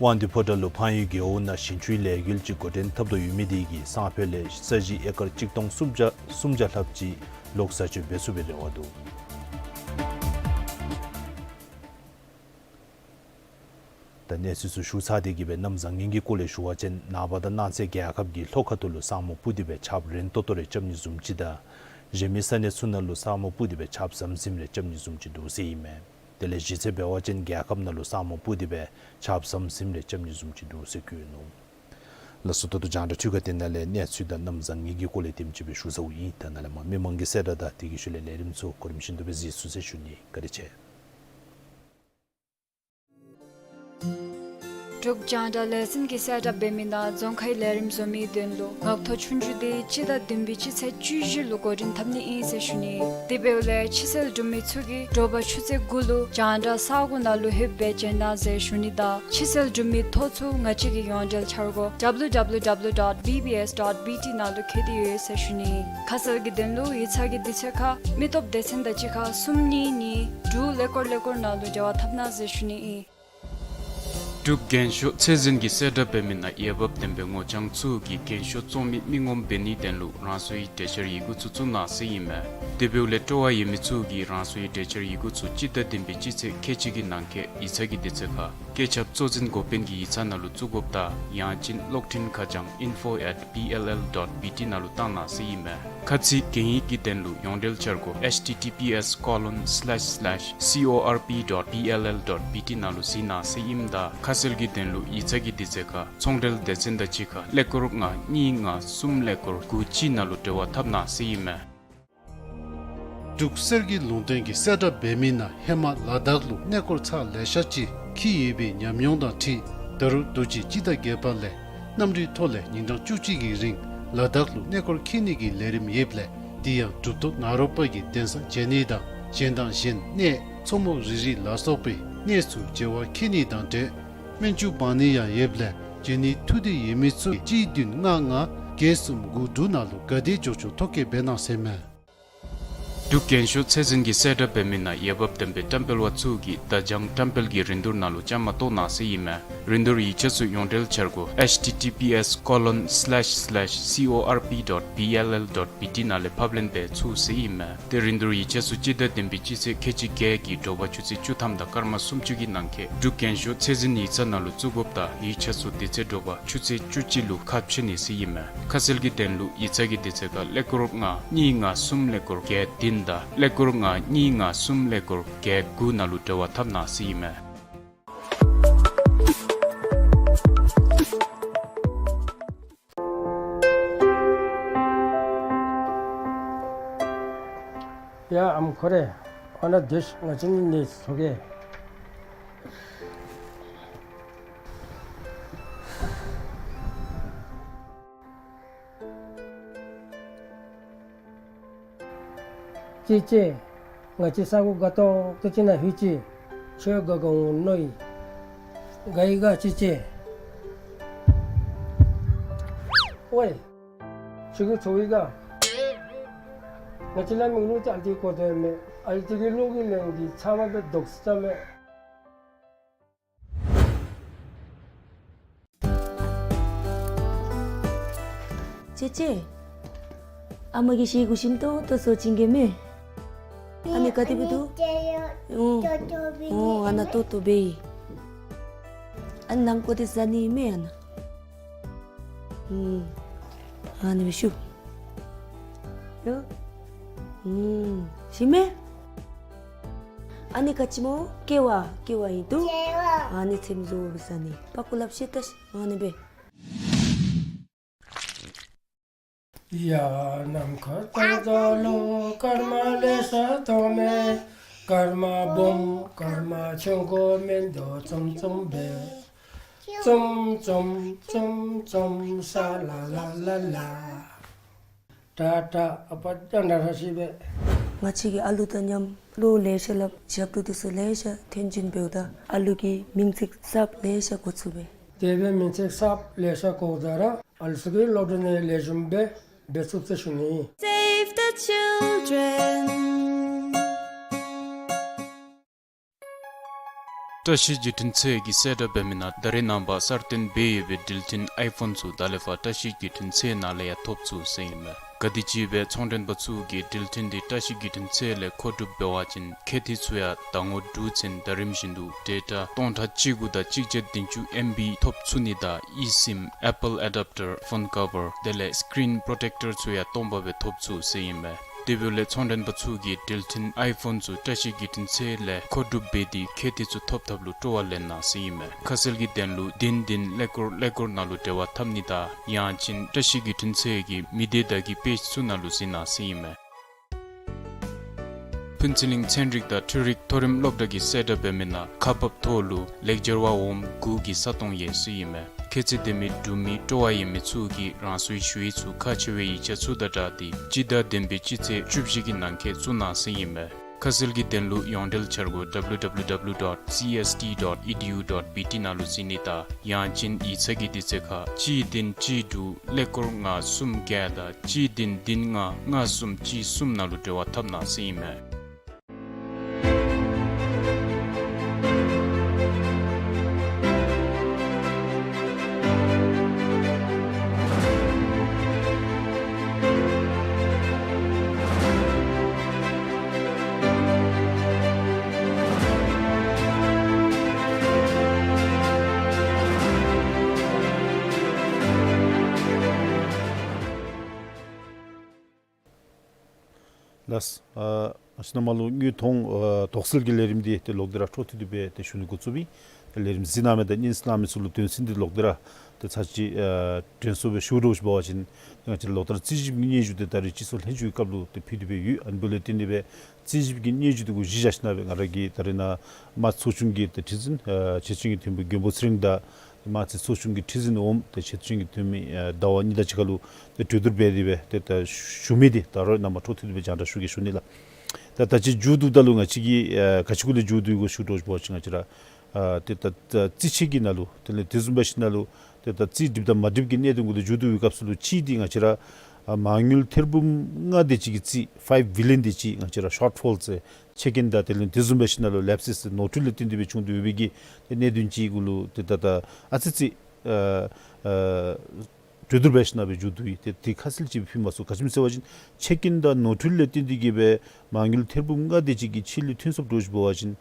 དབང་འདུས་ཕོ་བྲང་ལུ་ཕངས་ཡུལ་རྒེད་འོག་ནང་ཞིང་ཆུའི་ལས་འགུལ་ཅིག་འགོ་འདྲེན་འཐབ་དོ་ཡོད་མི་དེ་གིས་སང་ཕོད་ལས་ས་གཞི་ཨེ་ཀར་གཅིག་སྟོང་སུམ་བརྒྱ་སུམ་བརྒྱ་ལྷགཔ་ཅིག་ལོག་བཟའ་སྤྱོད་འབད་ཚུགས་པའི་རེ་བ་འདུག། ད་གནས་ཚུལ་ཚུ་ཞུ་ཚར་ཏེ་གིས་སྦེ་གནམ་བཟང་ངན་གྱི་སྐོར་ལས་ཞུ་བ་ཅིན་ནངས་པ་དང་གནངས་ཚེ་རྒྱལ་ཁབ་ཀྱི་ལྷོ་ཁ་ཐུག་ལུ་ས་སྨུག་སྤུབས་ཏེ་སྦེ་ཆརཔ་རན་ཏོག་ཏོ་རེ་རྐྱབ་ནི་བཟུམ་ཅིག་དང་གཞན་མི་ས་གནས་ཚུ་ནང་ལུ་ས་སྨུག་སྤུབས་ཏེ་སྦེ་ཆརཔ་ཟམ་ཟིམ་རེ་རྐྱབ་ནི་བཟུམ་ཅིག་འདུག་ཟེར་ཨིན་མས། དེ་ལས་གཞི་རྩ་འབད་བ་ཅིན་རྒྱལ་ཁབ་ནང་ལུ་ས་མོ་སྤུ་དེ་སྦེ་ཆརཔ་ཟམ་ཟིམ་ལས་རྐྱབ་ནི་བཟུམ་ཅིག་འདུག་ཟེར་བཀོད་ནུག། ལགས་སོ། ད་ལྟོ་རྒྱང་བསྒྲགས་འཕྲུལ་ཁང་འདི་ནང་ལས་གནས་ཚུལ་དང་གནམ་བཟང་ངན་གྱི་སྐོར་ལས་དེམ་ཅིག་སྦེ་ཞུ་ཚརཝ་ཨིན། ད་ནཱ་ལས་མར་མི་མང་གི་གསལ་བསྒྲགས་དང་དེ་གི་ཤུལ་ལས་ལས་རིམ་ཚུ་གོ་རིམ་བཞིན་དུ་སྦེ་གཟིགས་ཚུགས་ཟེར་ཞུ་ནི། བཀའ་དྲིན་ཆེ། འབྲུག་རྒྱང་བསྒྲགས་ལས་འཛིན་གྱིས་གསལ་བསྒྲགས་འབད་མི་ནང་རྫོང་ཁའི་ལས་རིམ་བཟོ་མིའི་དོན་ལུ་ངག་ཐོག་ཆོས་རྒྱུགས་འདི་སྤྱི་ཟླ་བདུན་པའི་སྤྱི་ཚེས་བཅུ་བཞི་ལུ་འགོ་འདྲེན་འཐབ་ནི་ཨིན་ཟེར་ཞུ་ནི། དེ་འབདཝ་ལས་ཕྱི་སེལ་གྲུབ་མི་ཚུ་གིས་དྲོ་པ་ཆུ་ཚོད་དགུ་ལུ་རྒྱང་བསྒྲགས་ས་སྒོ་ནང་ལུ་ལྷོདཔ་སྦེ་བྱོན་གནང་ཟེར་ཞུ་ནི་དང་ཕྱི་སེལ་གྲུབ་མི་ཐོ་ཚུ་ང་བཅས་ཀྱི་ཡོངས་འབྲེལ་འཆར་སྒོ་W W W dot B B S dot B T ནང་ལུ་བཀོད་དེ་ཡོད་ཟེར་ཞུ་ནི། ཁ་གསལ་གྱི་དོན་ལུ་ཡིག་ཚང་གི་དུས་ཚོད་ཁར་མི་སྟོབས་སྡེ་ཚན་དང་གཅིག་ཁར་གསུམ་གཉིས་གཉིས་དྲུག་ཀླད་ཀོར་ཀླད་ཀོར་ནང་ལུ་འབྲེལ་བ་འཐབ་གནང་ཟེར་ཞུ་ནི་ཨིན། འབྲུག་རྒྱན་ཤོག་ཚད་འཛིན་གྱིས་གསལ་བསྒྲགས་འབད་མི་ནང་འོས་འབབ་ལྡན་པའི་ངོ་རྐྱང་ཚུ་གིས་རྒྱན་ཤོག་བཙོང་མི་མི་ངོམ་འབད་ནིའི་དོན་ལུ་རང་སོའི་གྲོས་འཆར་ཡི་གུ་ཚུ་བཙུགས་གནང་ཟེར་ཨིན་མས། དེ་འབདཝ་ལས་སྤྲོ་བ་ཡོད་མི་ཚུ་གིས་རང་སོའི་གྲོས་འཆར་ཡི་གུ་ཚུ་སྤྱི་ཟླ་བདུན་པའི་སྤྱི་ཚེས་ཁལ་གཅིག་གི་ནང་འཁོད་ཡིག་ཚང་གི་དུས་ཚོད་ཁར་བཀོད་ཁྱབ་གཙོ་འཛིན་འགོ་དཔོན་གྱི་ཡིག་ཚང་ནང་ལུ་བཙུགས་དགོཔ་དང་ཡང་ཅིན་གློག་འཕྲིན་ཁ་བྱང་info at B L L dot B T ནང་ལུ་བཏང་གནང་ཟེར་ཨིན་མས། ཁ་ཚིག་གན་ཡིག་གི་དོན་ལུ་ཡོངས་འབྲེལ་འཆར་སྒོ་H T T P S colon slash slash C O R P dot B L L dot B T ནང་ལུ་གཟིགས་གནང་ཟེར་ཨིནམ་ད་ཁ་གསལ་གྱི་དོན་ལུ་ཡིག་ཚང་གི་དུས་ཚོད་ཁར་ཚོང་འབྲེལ་སྡེ་ཚན་དང་གཅིག་ཁར་ཀླད་ཀོར་ལྔ་གཉིས་ལྔ་གསུམ་ཀླད་ཀོར་དགུ་གཅིག་ནང་ལུ་འབྲེལ་བ་འཐབ་གནང་ཟེར་ཨིན་མས། འབྲུག་གསེར་གྱི་ལུང་བསྟན་གྱིས་གསལ་བསྒྲགས་འབད་མི་ནང་ཧེ་མ་ལ་དྭགས་ལུ་གནས་སྐོར་ཚར་ལེ་ཤ་ཅིག་འཁྱིད་ཡོད་པའི་ཉམས་མྱོང་དང་འཁྲིལ་ད་རུང་དུས་ཅི་སྤྱི་ཟླ་བརྒྱད་པ་ལས་གནམ་གྲུའི་ཐོག་ལས་ཉིན་གྲངས་བཅུ་གཅིག་གི་རིང་ལ་དྭགས་ལུ་གནས་སྐོར་འཁྱིད་ནི་གི་ལས་རིམ་ཡོདཔ་ལས་དེ་ཡང་གྲུབ་ཐོབ་ནཱ་རོ་པ་གི་གདན་ས་མཇལ་ནི་དང་གཞན་དང་གཞན་གནས་མཚོ་མོ་རི་རི་ལ་སོགས་པའི་གནས་ཚུ་མཇལ་བར་འཁྱིད་ནི་དང་འབྲེལ་སྨན་ཆུ་འབག་ནི་ཡང་ཡོདཔ་ལས་འབྱོན་ནིའི་ཐུགས་འདོད་ཡོད་མི་ཚུ་གཅིག་བདུན་ལྔ་ལྔ་བརྒྱད་གསུམ་དགུ་དྲུག་ནང་ལུ་ག་དེ་མགྱོགས་མགྱོགས་ཐོ་བཀོད་འབད་གནང་ཟེར་མས། འབྲུག་རྒྱན་ཤོག་ཚད་འཛིན་གྱིས་གསལ་བསྒྲགས་འབད་མི་ནང་འོས་འབབ་ལྡན་པའི་བཀྲམ་སྤེལ་པ་ཚུ་གིས་བརྡ་བྱང་བཀྲམ་སྤེལ་གྱི་རིན་བསྡུར་ནང་ལུ་བཅའ་མར་གཏོགས་གནང་ཟེར་ཨིན་མས། རིན་བསྡུར་ཡིག་ཆ་ཚུ་ཡོངས་འབྲེལ་འཆར་སྒོ་H T T P S colon slash slash C O R P dot B L L dot B T ནང་ལས་ཕབ་ལེན་འབད་ཚུགས་ཟེར་ཨིན་མས། ཏེ་རིན་བསྡུར་ཡིག་ཆ་ཚུ་སྤྱི་ཟླ་བདུན་པའི་སྤྱི་ཚེས་ཁལ་གཅིག་བརྒྱད་ཀྱི་དྲོ་པ་ཆུ་ཚོད་བཅུ་ཐམ་དང་སྐར་མ་སུམ་ཅུ་གི་ནང་འཁོད་འབྲུག་རྒྱན་ཤོག་ཚད་འཛིན་ཡིག་ཚང་ནང་ལུ་བཙུགས་དགོཔ་དང་ཡིག་ཆ་ཚུ་དུས་ཚོད་དྲོ་པ་ཆུ་ཚོད་བཅུ་གཅིག་ལུ་ཁ་ཕྱེ་ནི་ཟེར་ཨིན་མས། ཁ་གསལ་གྱི་དོན་ལུ་ཡིག་ཚང་གི་དུས་ཚོད་ཁར་ཀླད་ཀོར་ལྔ་གཉིས་ལྔ་གསུམ་ཀླད་ཀོར་བརྒྱད་བདུན་དང་ཀླད་ཀོར་ལྔ་གཉིས་ལྔ་གསུམ་ཀླད་ཀོར་བརྒྱད་དགུ་ནང་ལུ་འབྲེལ་བ་འཐབ་གནང་ཟེར་ཨིན་མས། ཡ་ཨམ་ཁོ་རེ། ཨ་ནཱ་སྡོད་ཤིག། ང་བཅས་ནི་ནི་ཚོགས་ཀྱི། ཅེ་ཅེ། ང་བཅས་ས་གོ་དགའ་ཏོག་ཏོ་ཅིག་ནང་ལྷོད་ཅི། ཁྱོད་ག་ག་འོང་མནོ་ཡི། དགའ་ཡི་ག་ཅེ་ཅེ། ཝའི། ཁྱོད་ཀྱིས་ཚོར་ཡི་ག། ང་བཅས་ལ་མིག་ལུ་ཅིག་ཨ་ཙི་གོ་དོ་མས། ཨ་ཙི་གི་ལུག་གི་ལན་གྱི་ཚབ་མ་སྦེ་དོགས་ས་མས། ཅེ་ཅེ། ཨ་མ་གིས་ཤེ་གུ་ཞིམ་ཏོང་ཏོ་བཟོ་བྱིན་གེ་མས། ཨ་ནི་ག་དེ་སྦེ་འདུག། ཨོ། ཨོ་ཨ་ནཱ་ཏོག་ཏོ་སྦེ་ཨིན། ཨ་ནི་ནམ་གོ་དེ་ཟ་ནི་མས་ཨ་ནཱ། ཨུམ། ཨ་ནི་སྦེ་ཤུབ། ཡོ། ཨུམ། ཞིམ་མས། ཨ་ནི་ག་ཅི་སྨོ། ཀེ་བ། ཀེ་བ་ཨིན་འདུག། ཀེ་བ། ཨ་ནི་ཚེམ་བཟོ་བཟའ་ནི། པག་ཀོ་ལགཔ་བཤེད་ད་ཤིག། ཨ་ནི་སྦེ། ཡ་ནམ་མཁའ་ལྟར་རྒྱལ་ལོ། སྐར་མ་ལེ་ཤ་མཐོང་མས། སྐར་མ་སྦོམ་སྐར་མ་ཆུང་ཀུ་མིན་འདུག། ཙུམ་ཙུམ་སྦེ། ཙུམ་ཙུམ་ཙུམ་ཙུམ་ས་ལ་ལ་ལ་ལ། ཏ་ཏ། ཨ་པ་ཏ་ན་ར་ཤི་སྦེ། ང་བཅས་ཀྱིས་ཨ་ལུ་དང་མཉམ་བློ་ལེ་ཤ་སླབ་ཞབས་ཏོག་འདི་ཚུ་ལེ་ཤ་ཐོན་བྱིན་འབདཝ་ད་ཨ་ལུ་གིས་མིང་ཚིག་གསརཔ་ལེ་ཤ་གོ་ཚུགས་པས། དེ་སྦེ་མིང་ཚིག་གསརཔ་ལེ་ཤ་གོཝ་ད་ར་ཨ་ལུ་ཚུ་གིས་སློབ་གྲྭ་ནང་ལེགས་ཤོམ་སྦེ་འབད་ཚུགས་ཟེར་ཞུ་ནི། Save the children. བཀྲ་ཤིས་བརྒྱུད་འཕྲིན་ཚད་ཀྱིས་གསལ་བསྒྲགས་འབད་མི་ནང་ད་རེས་ནངས་པ་གསར་བཏོན་འབད་ཡོད་པའི་འགྲུལ་འཕྲིན་ཨའི་ཕོན་ཚུ་ད་ལས་ཕར་བཀྲ་ཤིས་བརྒྱུད་འཕྲིན་ཚད་ནང་ལས་ཡང་ཐོབ་ཚུགས་ཟེར་ཨིན་མས། ག་དེམ་ཅིག་སྦེ་ཚོང་མགྲོན་པ་ཚུ་གིས་འགྲུལ་འཕྲིན་འདི་བཀྲ་ཤིས་བརྒྱུད་འཕྲིན་ཚད་ལས་མཁོ་སྒྲུབ་འབད་བ་ཅིན་ཁལ་ཁྲི་ཚུ་ཡང་ཟླ་ངོ་དྲུག་ཚུན་ཟླ་རིམ་བཞིན་དུ་ཌེ་ཊ་སྟོང་ཕྲག་གཅིག་དགུ་དང་གཅིག་བརྒྱ་བདུན་ཅུ་ཨེམ་བི་ཐོབ་ཚུགས་ནི་དང་ཨི་སིམ་ཨེ་པཱལ་ཨེ་ཌེབ་ཊར་ཕོན་ཀ་བར་དེ་ལས་སི་ཀི་རིན་པོརོ་ཊེཀ་ཊར་ཚུ་ཡང་སྟོང་པ་སྦེ་ཐོབ་ཚུགས་ཟེར་ཨིན་མས། དེ་འབདཝ་ལས་ཚོང་མགྲོན་པ་ཚུ་གིས་འགྲུལ་འཕྲིན་ཨའི་ཕོན་ཚུ་བཀྲ་ཤིས་བརྒྱུད་འཕྲིན་ཚད་ལས་མཁོ་སྒྲུབ་འབད་དེ་ཁྱད་ཏེ་ཚུ་ཐོབ་ཐབས་ལུ་སྤྲོ་བ་ལེན་གནང་ཟེར་ཨིན་མས། ཁ་གསལ་གྱི་དོན་ལུ་བདུན་བདུན་ཀླད་ཀོར་ཀླད་ཀོར་ནང་ལུ་འབྲེལ་བ་འཐབ་ནི་དང་ཡང་ཅིན་བཀྲ་ཤིས་བརྒྱུད་འཕྲིན་ཚད་ཀྱི་མི་སྡེ་བརྡ་གི་པེཇ་ཚུ་ནང་ལུ་གཟིགས་གནང་ཟེར་ཨིན་མས། ཕུན་ཚོགས་གླིང་ཚན་རིག་དང་འཕྲུལ་རིག་མཐོ་རིམ་སློབ་གྲྭ་གིས་གསལ་བསྒྲགས་འབད་མི་ནང་ཁག་འབག་ཐོག་ལུ་ལེགས་སྦྱར་བ་འོགམ་དགུ་གི་ས་སྟོང་ཡོད་ཟེར་ཨིན་མས། ཁྱད་ཚད་ལྡན་མི་འབྲུག་མི་སྤྲོ་བ་ཡོད་མི་ཚུ་གིས་རང་སོའི་ཞུ་ཡིག་ཚུ་ཁག་ཆེ་བའི་ཡིག་ཆ་ཚུ་དང་སྦྲགས་ཏེ་སྤྱི་ཟླ་བདུན་པའི་སྤྱི་ཚེས་བཅུ་བཞི་གི་ནང་འཁོད་བཙུགས་གནང་ཟེར་ཨིན་མས། ཁ་གསལ་གྱི་དོན་ལུ་ཡོངས་འབྲེལ་འཆར་སྒོ་W W W dot C S T dot E D U dot B T ནང་ལུ་གཟིགས་ནི་དང་ཡང་ཅིན་ཡིག་ཚང་གི་དུས་ཚོད་ཁར་གཅིག་བདུན་གཅིག་དྲུག་ཀླད་ཀོར་ལྔ་གསུམ་བརྒྱད་དང་གཅིག་བདུན་བདུན་ལྔ་ལྔ་གསུམ་གཅིག་གསུམ་ནང་ལུ་འབྲེལ་བ་འཐབ་གནང་ཟེར་ཨིན་མས། ལགས། ཨ་ང་བཅས་ནཱ་མར་ལུ་དངོས་མཐོང་ཨ་དོགས་སེལ་གྱི་ལས་རིམ་འདི་ཏེ་ལོག་སྟེ་ར་འཕྲོ་མཐུད་དེ་སྦེ་ཏེ་ཞུ་ནི་འགོ་བཙུགས་ཡི། ཏེ་ལས་རིམ་གཟིགས་གནང་མི་དང་སྙན་གསན་གནང་མི་ཚུ་ལུ་དོན་ཚན་འདི་ལོག་སྟེ་ར་ཏེ་ཚར་གཅིག་ཨ་དྲན་གསོ་སྦེ་ཞུ་དོ་ཅིག་འབད་བ་ཅིན་ང་བཅས་ལོག་སྟེ་ར་རྩིས་ཞིབ་ཀྱི་སྙན་ཞུ་འདི་ད་རེས་སྤྱི་ཚོགས་ལྷན་བཞུགས་ཀྱི་སྐབས་ལུ་ཏེ་ཕུལ་ཏེ་སྦེ་ཡོད། ཨ་ནི་འབདཝ་ལས་བརྟེན་ཏེ་སྦེ་རྩིས་ཞིབ་ཀྱི་སྙན་ཞུ་འདི་གུ་གཞི་བཞག་ཞིནམ་སྦེ་ང་ར་གིས་ད་རེས་ནཱ་མ་ཚོགས་ཆུང་གི་ཏེ་ཁྲི་འཛིན་ཨ་ཆེད་བསྐྱོན་གྱི་ཐོན་པོ་མགོན་པོ་ཚེ་རིང་དང་མ་ཚེ་ཚོགས་ཆུང་གི་ཁྲི་འཛིན་འོགམ་ཏེ་ཆེད་བསྐྱོན་གྱི་ཐོན་མི་ཨ་ཟླ་བ་གཉིས་དང་གཅིག་ཁར་ལུ་ཏེ་གྲོས་བསྡུར་འབད་དེ་སྦེ་ཏེ་ད་ཞུ་མི་འདི་ད་རུང་ནཱ་མར་འཕྲོ་མཐུད་དེ་སྦེ་རྒྱང་བསྒྲགས་ཞུ་གེ་ཞུ་ནི་ལགས། ད་ད་ཅི་མཇུག་བསྡུཝ་ད་ལུ་ང་བཅས་ཀྱིས་ཨ་ག་ཅི་གུ་ལས་མཇུག་བསྡུ་དགོ་ཞུ་དོ་ཅིག་འབད་བ་ཅིན་ང་བཅས་ར་ཨ་ཏེ་ད་ད་རྩིས་ཆད་ཀྱི་ནང་ལུ་དེ་ལས་དེ་བཟུམ་འབད་ཞིནམ་ལས་ཏེ་ད་རྩིས་སྒྲིགཔ་དང་མ་སྒྲིགཔ་ཀྱི་གནད་དོན་གུ་ལུ་མཇུག་བསྡུ་བའི་སྐབས་སུ་ལུ་གཅིག་འདི་ང་བཅས་ར་ཨ་མ་དངུལ་ཐེར་འབུམ་ལྔ་དེ་ཅིག་གི་རྩིས་ཕའིབ་བི་ལི་ཡོན་དེ་ཅིག་ང་བཅས་ར་ཤོཊ་ཕོལ་ཟེར་ཆད་འགྱངས་དང་དེ་ལས་དེ་བཟུམ་འབད་ཞིནམ་ལས་ལེབ་སིས་ནོར་འཁྲུལ་ལས་བརྟེན་ཏེ་སྦེ་བྱུང་སྟེ་ཡོད་པའི་གི་ཏེ་གནད་དོན་ཅིག་གུ་ལུ་ཏེ་ད་ད་ཨ་ཙི་ཙི་ཨ་ཨ་གྲོས་བསྡུར་འབད་ཞིནམ་སྦེ་མཇུག་བསྡུ་ཡི། ཏེ་དེ་ཁ་གསལ་ཅིག་ཕུལ་མ་ཚུགས། ག་ཅི་སྨོ་ཟེར་བ་ཅིན་ཆད་འགྱངས་དང་ནོར་འཁྲུལ་ལས་བརྟེན་ཏེ་གི་སྦེ་མ་དངུལ་ཐེར་འབུམ་ལྔ་དེ་ཅིག་གི་ཆད་ལུ་ཐོན་སོཔ་འདྲཝ་ཅིག་འབད་བ་ཅིན་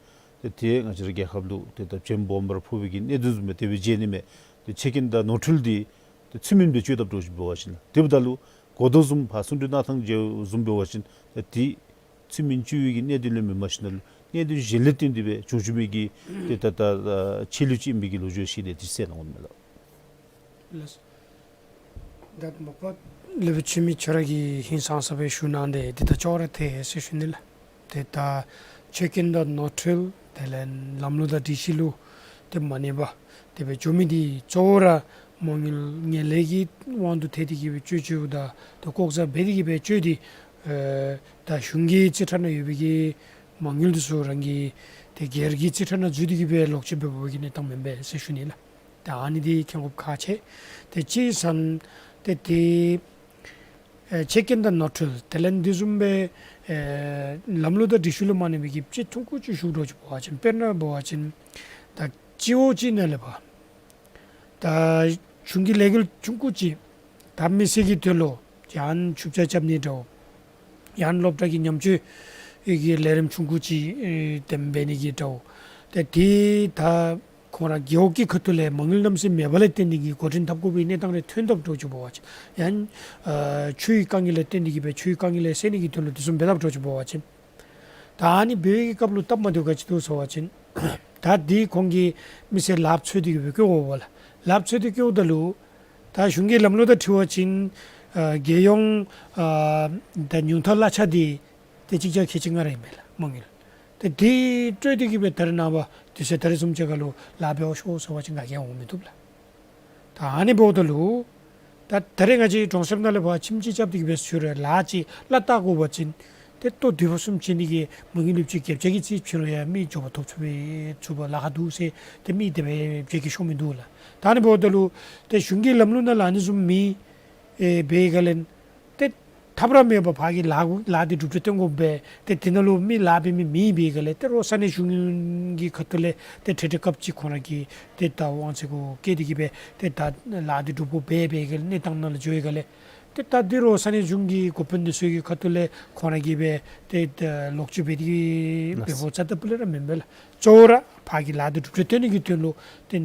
ཏེ་དེ་ང་བཅས་ར་རྒྱལ་ཁབ་ལུ་ཏེ་ད་བྱེམ་སྦོམ་སྦེ་ར་ཕོག་པའི་གི་གནད་དོན་བཟུམ་སྦེ་དེ་སྦེ་མཇལ་ནི་མས། ཏེ་ཆད་འགྱངས་དང་ནོར་འཁྲུལ་འདི་ཏེ་ཚུལ་མིན་སྦེ་སྤྱོད་དཔ་འདྲཝ་ཅིག་འབད་བ་ཅིན་ལགས། དེ་འབདཝ་ད་ལུ་གོ་བརྡ་བཟུམ་ཕར་གསུང་གྲོས་གནང་ཐངས་བཟུམ་འབད་བ་ཅིན་ཏེ་དེ་ཚུལ་མིན་སྤྱོད་པའི་གི་གནད་དོན་ལས་མེན་པར་ཞིནམ་ལས་གནད་དོན་གཞན་ལས་བརྟེན་ཏེ་སྦེ་བྱུང་བྱུངམ་གི་ཏེ་ད་ད་ཆད་ལུས་ཅིག་ཨིན་པའི་གི་ལོ་རྒྱུས་ཤིག་ལས་དེ་གསལ་གནང་དགོ་མས་ལགས། ལགས། ད་མ་པ་ལས་ཕར་ཆུ་མི་ཁྱོད་ར་གིས་ཧིང་སངས་ས་སྦེ་ཞུ་གནང་སྟེ་འདི་ད་ཅོག་ར་འཐད་ཟེར་ཞུ་ནི་ལགས། ཏེ་ད་ཆད་འགྱངས་དང་ནོར་འཁྲུལ་དེ་ལས་ལམ་ལུགས་དང་སྒྲིག་གཞི་ལུ་ཏེ་མ་གནས་པར་དེ་སྦེ་འགྱོ་མི་འདི་གཙོ་བོ་ར་མ་དངུལ་ངན་ལྷད་ཀྱི་དབང་དུ་ཐལ་ཏེ་གི་སྦེ་སྤྱོད་སྤྱོདཔ་དང་ཏེ་ལྐོག་ཟ་འབད་དེ་གི་སྦེ་སྤྱོད་དེ་ཨེ་ད་གཞུང་གི་རྩིས་ཁྲ་ནང་ཡོད་པའི་གི་མ་དངུལ་འདི་ཚུ་རང་གི་ཏེ་སྒེར་གྱི་རྩིས་ཁྲ་ནང་འཛུལ་ཏེ་གི་སྦེ་ལོག་སྤྱོད་འབད་བའི་གི་གནས་སྟངས་མེན་པས་ཟེར་ཞུ་ནི་ལགས། ད་ཨ་ནི་འདི་མཁྱེན་དགོཔ་ཁག་ཆེ། ཏེ་གཅིག་ཟེར་ན་ཏེ་ཏེ་ཨེ་ཆད་འགྱངས་དང་ནོར་འཁྲུལ་དེ་ལས་དེ་བཟུམ་སྦེ་ཨེ་ལམ་ལུགས་དང་སྒྲིག་གཞི་ལུ་མ་གནས་པའི་གི་ཅིག་ཐུང་ཀུ་ཅིག་ཞུཝ་འདྲཝ་ཅིག་འབད་བ་ཅིན་དཔེར་ན་འབད་བ་ཅིན་ད་སྤྱི་འོག་ཅིག་ནང་ལས་ཕར་ད་གཞུང་གི་ལས་འགུལ་ཆུང་ཀུ་ཅིག་ད་མི་སེར་གྱི་དོན་ལུ་ཡང་ཆུ་བྱ་རྐྱབ་ནི་འདྲཝ་ཡང་སློབ་གྲྭ་གི་ཉམས་བཅོས་ཀྱི་ལས་རིམ་ཆུང་ཀུ་ཅིག་ཨེ་དེམ་འབད་ནི་གི་འདྲཝ་ཏེ་དེ་ད་ཁོང་ར་རྒེད་འོག་གི་ཁ་ཐུག་ལས་མ་དངུལ་གནམ་མེད་ས་མེད་མེད་པ་ལས་བརྟེན་ཏེ་གི་འགོ་འདྲེན་འཐབ་དགོ་པའི་གནས་སྟངས་རེ་ཐོན་དཔ་འདྲཝ་ཅིག་འབད་བ་ཅིན་ཡང་ཨ་ཆུའི་དཀའ་ངལ་ལས་བརྟེན་ཏེ་གི་སྦེ་ཆུའི་དཀའ་ངལ་ལས་སེལ་ནི་གི་དོན་ལུ་དེ་བཟུམ་འབད་དཔ་འདྲཝ་ཅིག་འབད་བ་ཅིན་ད་ཨ་ནི་འབད་བའི་གི་སྐབས་ལུ་སྟབས་མ་བདེཝ་ག་ཅི་འདུག་ཟེར་བ་ཅིན་ད་འདི་ཁོང་གིས་མི་སེར་ལགཔ་འཚོལ་ཏེ་གི་སྦེ་བཀོ་དགོ་པས་ལགས། ལགཔ་འཚོལ་ཏེ་བཀོཝ་ད་ལུ་ད་གཞུང་གི་ལམ་ལུགས་དང་འཁྲིལ་བ་ཅིན་ཨ་རྒྱལ་ཡོངས་ཨ་ད་ཉུང་མཐའ་གླ་ཆ་འདི་ཏེ་གཅིག་བརྒྱ་ཁལ་གཅིག་ལྔ་རེ་ཨིན་པས་ལགས་མ་དངུལ། ཏེ་འདི་སྤྲོད་དེ་གི་སྦེ་ད་རེས་ནངས་པ་དུས་ཚོད་ད་རེས་བཟུམ་ཅིག་ཁར་ལུ་ལཱ་འབད་ཤོག་ཟེར་བ་ཅིན་ག་གིས་ཡང་འོང་མི་བཏུབ་ལགས། ད་ཨ་ནི་འབདཝ་ད་ལུ་ད་ད་རེས་ང་བཅས་གྲོང་གསེབ་ནང་ལས་ཕར་ཁྱིམ་ཅིག་རྐྱབ་སྟེ་གི་སྦེ་ཚུར་ལཱ་ཅིག་ལཱ་བལྟ་དགོ་པ་ཅིན་ཏེ་ལྟོ་དུས་པ་གསུམ་ཅིག་ནི་གི་མ་དངུལ་ལེབ་ཅིག་བརྒྱད་བརྒྱ་གི་རྩིས་ཕྱིན་རུང་ཡང་མི་འགྱོ་བ་ཐོབ་ཚུགས་པས་ཚུགས་པ་ལཱ་ཁག་འདུག་ཟེར་ཏེ་མི་དེ་སྦེ་བརྗེད་ཀྱི་ཤོར་མི་འདུག་ལགས། ད་ཨ་ནི་འབདཝ་ད་ལུ་ཏེ་གཞུང་གི་ལམ་ལུགས་ནང་ལུ་ཨ་ནི་བཟུམ་མེད་ཨེ་འབད་བའི་སྒང་ལས་ཏེ་ཐབས་ར་མེད་པར་ཕར་གྱི་ལཱ་ལཱ་འདི་གྲུབ་འབྲས་སྟོན་དགོ་པས། ཏེ་དེ་ནང་ལུ་མི་ལཱ་འབད་མི་མེད་པའི་སྒང་ལས་ཏེ་རོགས་ས་གནས་གཞུང་གི་ཁ་ཐུག་ལས་ཏེ་འཕྲལ་འཕྲལ་སྐབས་ཅིག་ཁོང་ར་གིས་ཏེ་ད་དབང་ཚད་གུ་བཀལ་ཏེ་གི་སྦེ་ཏེ་ད་ལཱ་འདི་གྲུབ་དགོ་པས་འབད་བའི་སྒང་ལས་གནས་སྟངས་ནང་ལུ་འགྱོ་བའི་སྒང་ལས་ཏེ་ད་འདི་རོགས་ས་གནས་གཞུང་གི་འགོ་དཔོན་འདི་ཚུ་གི་ཁ་ཐུག་ལས་ཁོང་ར་གིས་སྦེ་ཏེ་ད་ལོག་སྤྱོད་འབད་དེ་གི་སྦེ་ལགས་སོ། འབད་འབདཝ་རྩ་དང་སྤུ་ལས་ར་མེན་པས་ལགས། གཙོ་བོ་ར་ཕར་གྱི་ལཱ་འདི་གྲུབ་འབྲས་སྟོན་ནི་གི་དོན་ལུ་ཏེ་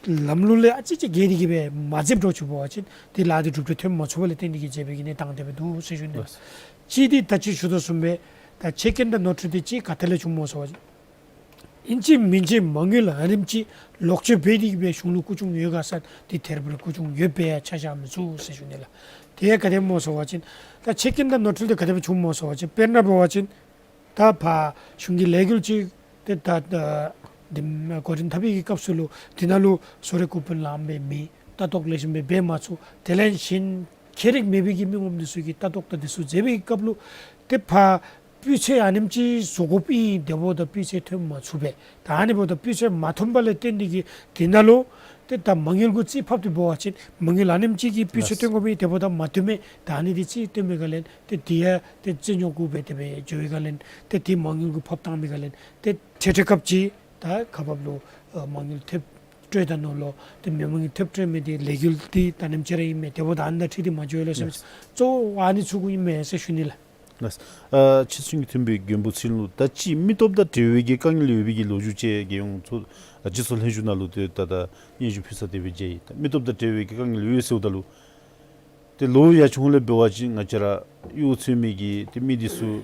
ལམ་ལུགས་ལས་ཨ་ཙི་ཅིག་འགལ་ཏེ་གི་སྦེ་མ་མཛདཔ་འདྲཝ་ཅིག་འབད་བ་ཅིན་ཏེ་ལཱ་འདི་གྲུབ་འབྲས་ཐོན་མ་ཚུགས་པ་ལས་བརྟེན་ཏེ་གི་མཛད་པའི་གི་གནས་སྟངས་དེ་སྦེ་འདུག་ཟེར་ཞུ་ནི། ལགས། གཅིག་འདི་ད་ཅི་ཞུ་དོ་བཟུམ་སྦེ་ད་ཆད་འགལ་དང་ནོར་འཁྲུལ་འདི་གཅིག་ག་ཏེ་ལས་བྱུངམ་སྨོ་ཟེར་བ་ཅིན་ཨིན་ཅི་མིན་ཅི་མ་དངུལ་ཨ་ནེམ་ཅིག་ལོག་སྤྱོད་འབད་དེ་གིས་སྦེ་གཞུང་ལུ་རྐུ་བྱུང་ཡོད་ག་ཟེར་འདི་ཐད་རི་བ་རི་རྐུ་བྱུང་ཡོདཔ་སྦེ་ཡང་ཆ་བཞག་མི་ཚུགས་ཟེར་ཞུ་ནི་ལགས། དེ་ཡང་ག་དེམ་སྨོ་ཟེར་བ་ཅིན་ད་ཆད་འགལ་དང་ནོར་འཁྲུལ་འདི་ག་དེ་སྦེ་བྱུངམ་སྨོ་ཟེར་བ་ཅིན་དཔེར་ན་འབད་བ་ཅིན་ད་ཕར་གཞུང་གི་ལས་འགུལ་ཅིག་ཏེ་ད་ད་འདི་འགོ་འདྲེན་འཐབ་པའི་གི་སྐབས་སུ་ལུ་འདི་ནང་ལུ་བཟོ་རིག་འགོ་དཔོན་ལངམ་སྦེ་མེད། ལྟ་རྟོག་ལེགས་ཤོམ་སྦེ་འབད་མ་ཚུགས། དེ་ལས་གཞན་ཁྱད་རིག་མེད་པའི་གི་མི་ངོམ་འདི་ཚུ་གིས་ལྟ་རྟོག་དང་འདི་ཚུ་མཛད་པའི་གི་སྐབས་ལུ་ཏེ་ཕར་སྤུས་ཚད་ཨ་ནེམ་ཅིག་བཟོ་དགོཔ་ཨིན། དེ་འབདཝ་ད་སྤུས་ཚད་ཐོན་མ་ཚུགས་པས། ད་ཨ་ནི་འབདཝ་ད་སྤུས་ཚད་མ་ཐོན་པ་ལས་བརྟེན་ཏེ་གིས་འདི་ནང་ལུ་ཏེ་ད་མ་དངུལ་གུ་རྩིས་ཕབ་སྟེ་འབད་བ་ཅིན་མ་དངུལ་ཨ་ནེམ་ཅིག་གིས་སྤུས་ཚད་ཐོན་དགོཔ་ཨིན། དེ་འབདཝ་ད་མ་ཐོན་མས། ད་ཨ་ནི་འདི་རྩིས་བཏོན་པའི་སྒང་ལས་ཏེ་དེ་ཡང་ཏེ་རྩིས་རྙོག་གུ་སྦེ་དེ་སྦེ་འགྱོ་བའི་སྒང་ལས་ཏེ་དེ་མ་དངུལ་གུ་ཕབ་བཏང་པའི་སྒང་ལས་ཏེ་ཁྲལ་ཁྲལ་སྐབས་ཅིག་ད་ཁག་འབགཔ་ལུ་ཨ་མ་དངུལ་ཐེབས་སྤྲོད་ད་ནུག་ལོ། ཏེ་མི་མ་དངུལ་ཐེབས་སྤྲོད་མི་འདི་ལས་འགུལ་འདི་ད་ནེམ་ཅིག་ར་ཨིན་མས། དེ་འབདཝ་ད་ཨ་ནི་དང་འཁྲིལ་ཏེ་མ་འགྱོ་ཡི་ལོ་ཟེར་མི་ཚུ་གཙོ་བོ་ཨ་ནི་ཚུ་གུ་ཨིན་མས་ཟེར་ཞུ་ནི་ལགས། ལགས། ཨ་ཕྱི་ཚུན་གྱི་ཐོན་པའི་མགོན་པོ་ཚེ་རིང་ལུ་ད་ཅི་མི་སྟོབས་དང་འབྲེལ་བའི་གི་དཀའ་ངལ་ཡོད་པའི་གི་ལོ་རྒྱུས་ཅིག་རྒྱལ་ཡོངས་ཚོགས་ཨ་སྤྱི་ཚོགས་ལྷན་བཞུགས་ནང་ལུ་ཏེ་ད་ད་སྙན་ཞུ་ཕུལ་ས་དེ་སྦེ་མཇལ་ཡི། ད་མི་སྟོབས་དང་འབྲེལ་བའི་གི་དཀའ་ངལ་ཡོད་ཟེརཝ་ད་ལུ་ཏེ་ལོ་ཡར་བྱུང་ལས་འབད་བ་ཅིན་ང་བཅས་ར་གཡོག་འཚོལ་མི་གི་ཏེ་མི་འདི་ཚུ་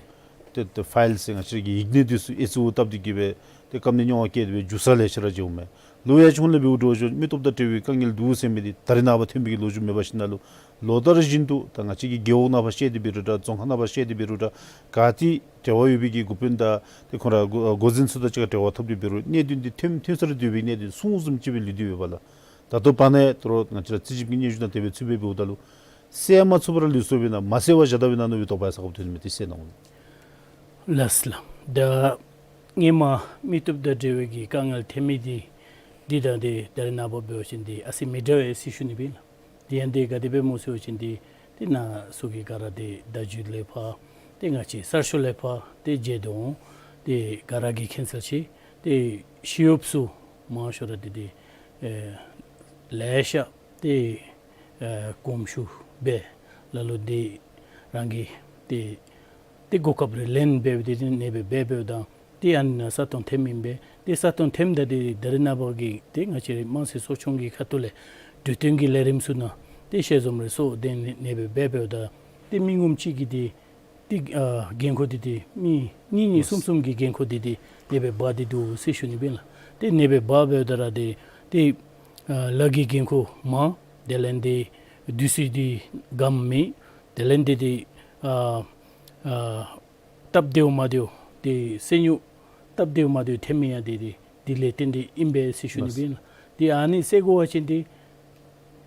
ཏེ་ཏེ་ཕའིལ་ཟེར་ང་བཅས་ར་གི་ཡིག་སྣོད་འདི་ཚུ་ཨེ་ཙི་འོག་བཏབ་སྟེ་གིས་སྦེ་ཏེ་སྐབས་ནས་རྙོག་དྲ་བཀལ་ཏེ་སྦེ་འགྱོ་ས་ལེ་ཤ་ར་མཇལཝ་མས། ལོ་ཡར་བྱུང་ལས་འབདཝ་འདྲཝ་ཅིན་མི་སྟོབས་དང་འབྲེལ་བའི་དཀའ་ངལ་འདུག་ཟེར་མི་འདི་ད་རེས་ནངས་པ་ཐོན་པའི་གི་ལོ་རྒྱུས་མེན་པར་ཞིནམ་ལས་ལོ་ལྟར་བཞིན་དུ་ད་ང་བཅས་ཀྱི་རྒེད་འོག་ནང་ཕར་བཤལ་ཏེ་འབད་རུང་འདྲ་རྫོང་ཁག་ནང་ཕར་བཤལ་ཏེ་འབད་རུང་འདྲ་ག་ཏེ་འབྲེལ་བ་ཡོད་པའི་གི་འགོ་དཔོན་དང་ཏེ་ཁོང་ར་འགོ་འགོ་འཛིན་ཚུ་དང་གཅིག་ཁར་འབྲེལ་བ་འཐབ་སྟེ་འབད་རུང་གནད་དོན་འདི་ཐོན་ཐོན་ས་ར་སྡོད་པའི་གནད་དོན་སྲུང་བཟུམ་ཅིག་སྦེ་ལུས་ཏེ་ཡོདཔ་ལགས། ད་ལྟོ་བར་ན་ཡང་ད་རུང་ང་བཅས་ར་རྩིས་ཞིབ་ཀྱི་སྙན་ཞུ་ནང་དེ་སྦེ་ཚུད་པས། འབདཝ་ད་ལུ་སེལ་མ་ཚུགས་པར་ལུས་སོཔ་ཨིན་ན་མ་སེལ་བར་བཞག་དཔ་ཨིན་ན་མནོ་བའི་དོགས་པ་ཡང་ས་སྐབ་ཐོན་མི་འདི་སེལ་གནང་། ལགས་ལགས། ད་སྔོན་མ་མི་སྟོབས་དང་འབྲེལ་བའི་གི་དཀའ་ངལ་ཐོན་མི་འདི་འདི་དང་འདི་ད་རེས་ནངས་པ་འབད་བ་ཅིན་འདི་ཨ་ཙི་མི་འདྲ་བས་ཟེར་ཞུ་ནི་སྦེ་ཨིན་ལགས། དེ་ཡང་འདི་ག་དེ་སྦེ་སྨོ་ཟེར་བ་ཅིན་འདི་ཏེ་ནཱ་ཚུ་གི་ག་ར་འདི་བརྡ་བརྒྱུད་ལས་ཕར་ཏེ་ང་བཅས་གསར་ཤོག་ལས་ཕར་ཏེ་མཇལ་དོ་འོང་། ཏེ་ག་ར་གིས་མཁྱེན་གསལ་ཅིག་ཏེ་ཞི་གཡོགཔ་ཚུ་མང་ཤོས་ར་འདི་འདི་ཨེ་ལེ་ཤ་ཏེ་ཨེ་གོམས་ཤུགས་སྦེ་ལ་ལུ་འདི་རང་གི་ཏེ་ཏེ་གོ་སྐབས་རེ་ལེན་འབད་སྦེ་འདི་འདི་ཨ་ནེ་སྦེ་འབད་འབདཝ་ད་ཏེ་ཨ་ནི་ནང་ས་སྟོང་ཐོནམ་ཨིན་པས། ཏེ་ས་སྟོང་ཐོནམ་ད་འདི་ད་རེས་ནངས་པ་གི་ཏེ་ང་བཅས་རའི་དམངས་སྲིད་ཚོགས་ཆུང་གི་ཁ་ཐུག་ལས་འབྲུ་དོན་གྱི་ལས་རིམ་ཚུ་ནང་ཏེ་ཞལ་འཛོམས་རེ་སོགས་འདི་ཨ་ནེ་སྦེ་འབད་འབདཝ་ད་ཏེ་མི་ངོམ་ཅིག་གིས་འདི་ཏེ་ཨ་འགན་ཁུར་འདི་འདི་མི་གཉིས་གཉིས་གསུམ་གསུམ་གྱི་འགན་ཁུར་འདི་འདི་ཨ་ནེ་སྦེ་འབག་སྟེ་འདུག་ཟེར་ཞུ་ནི་སྦེ་ཨིན་ལགས། ཏེ་ཨ་ནེ་སྦེ་འབག་འབདཝ་ད་ར་འདི་ཏེ་ཨ་ལཱ་གི་འགན་ཁུར་མང་། དེ་ལས་འདི་དུས་ཚོད་འདི་སྒམ་མེད། དེ་ལས་འདི་འདི་ཨ་ཨ་སྟབས་བདེཝ་མ་བདེཝ་འདི་ཟད་ཉུག་སྟབས་བདེཝ་མ་བདེཝ་ཐོན་མི་ཡང་འདི་འདི་འདི་ལས་བརྟེན་ཏེ་ཨིན་པས་ཟེར་ཞུ་ནི་སྦེ་ཨིན་ལགས། ཏེ་ཨ་ནི་སེལ་དགོ་པ་ཅིན་འདི་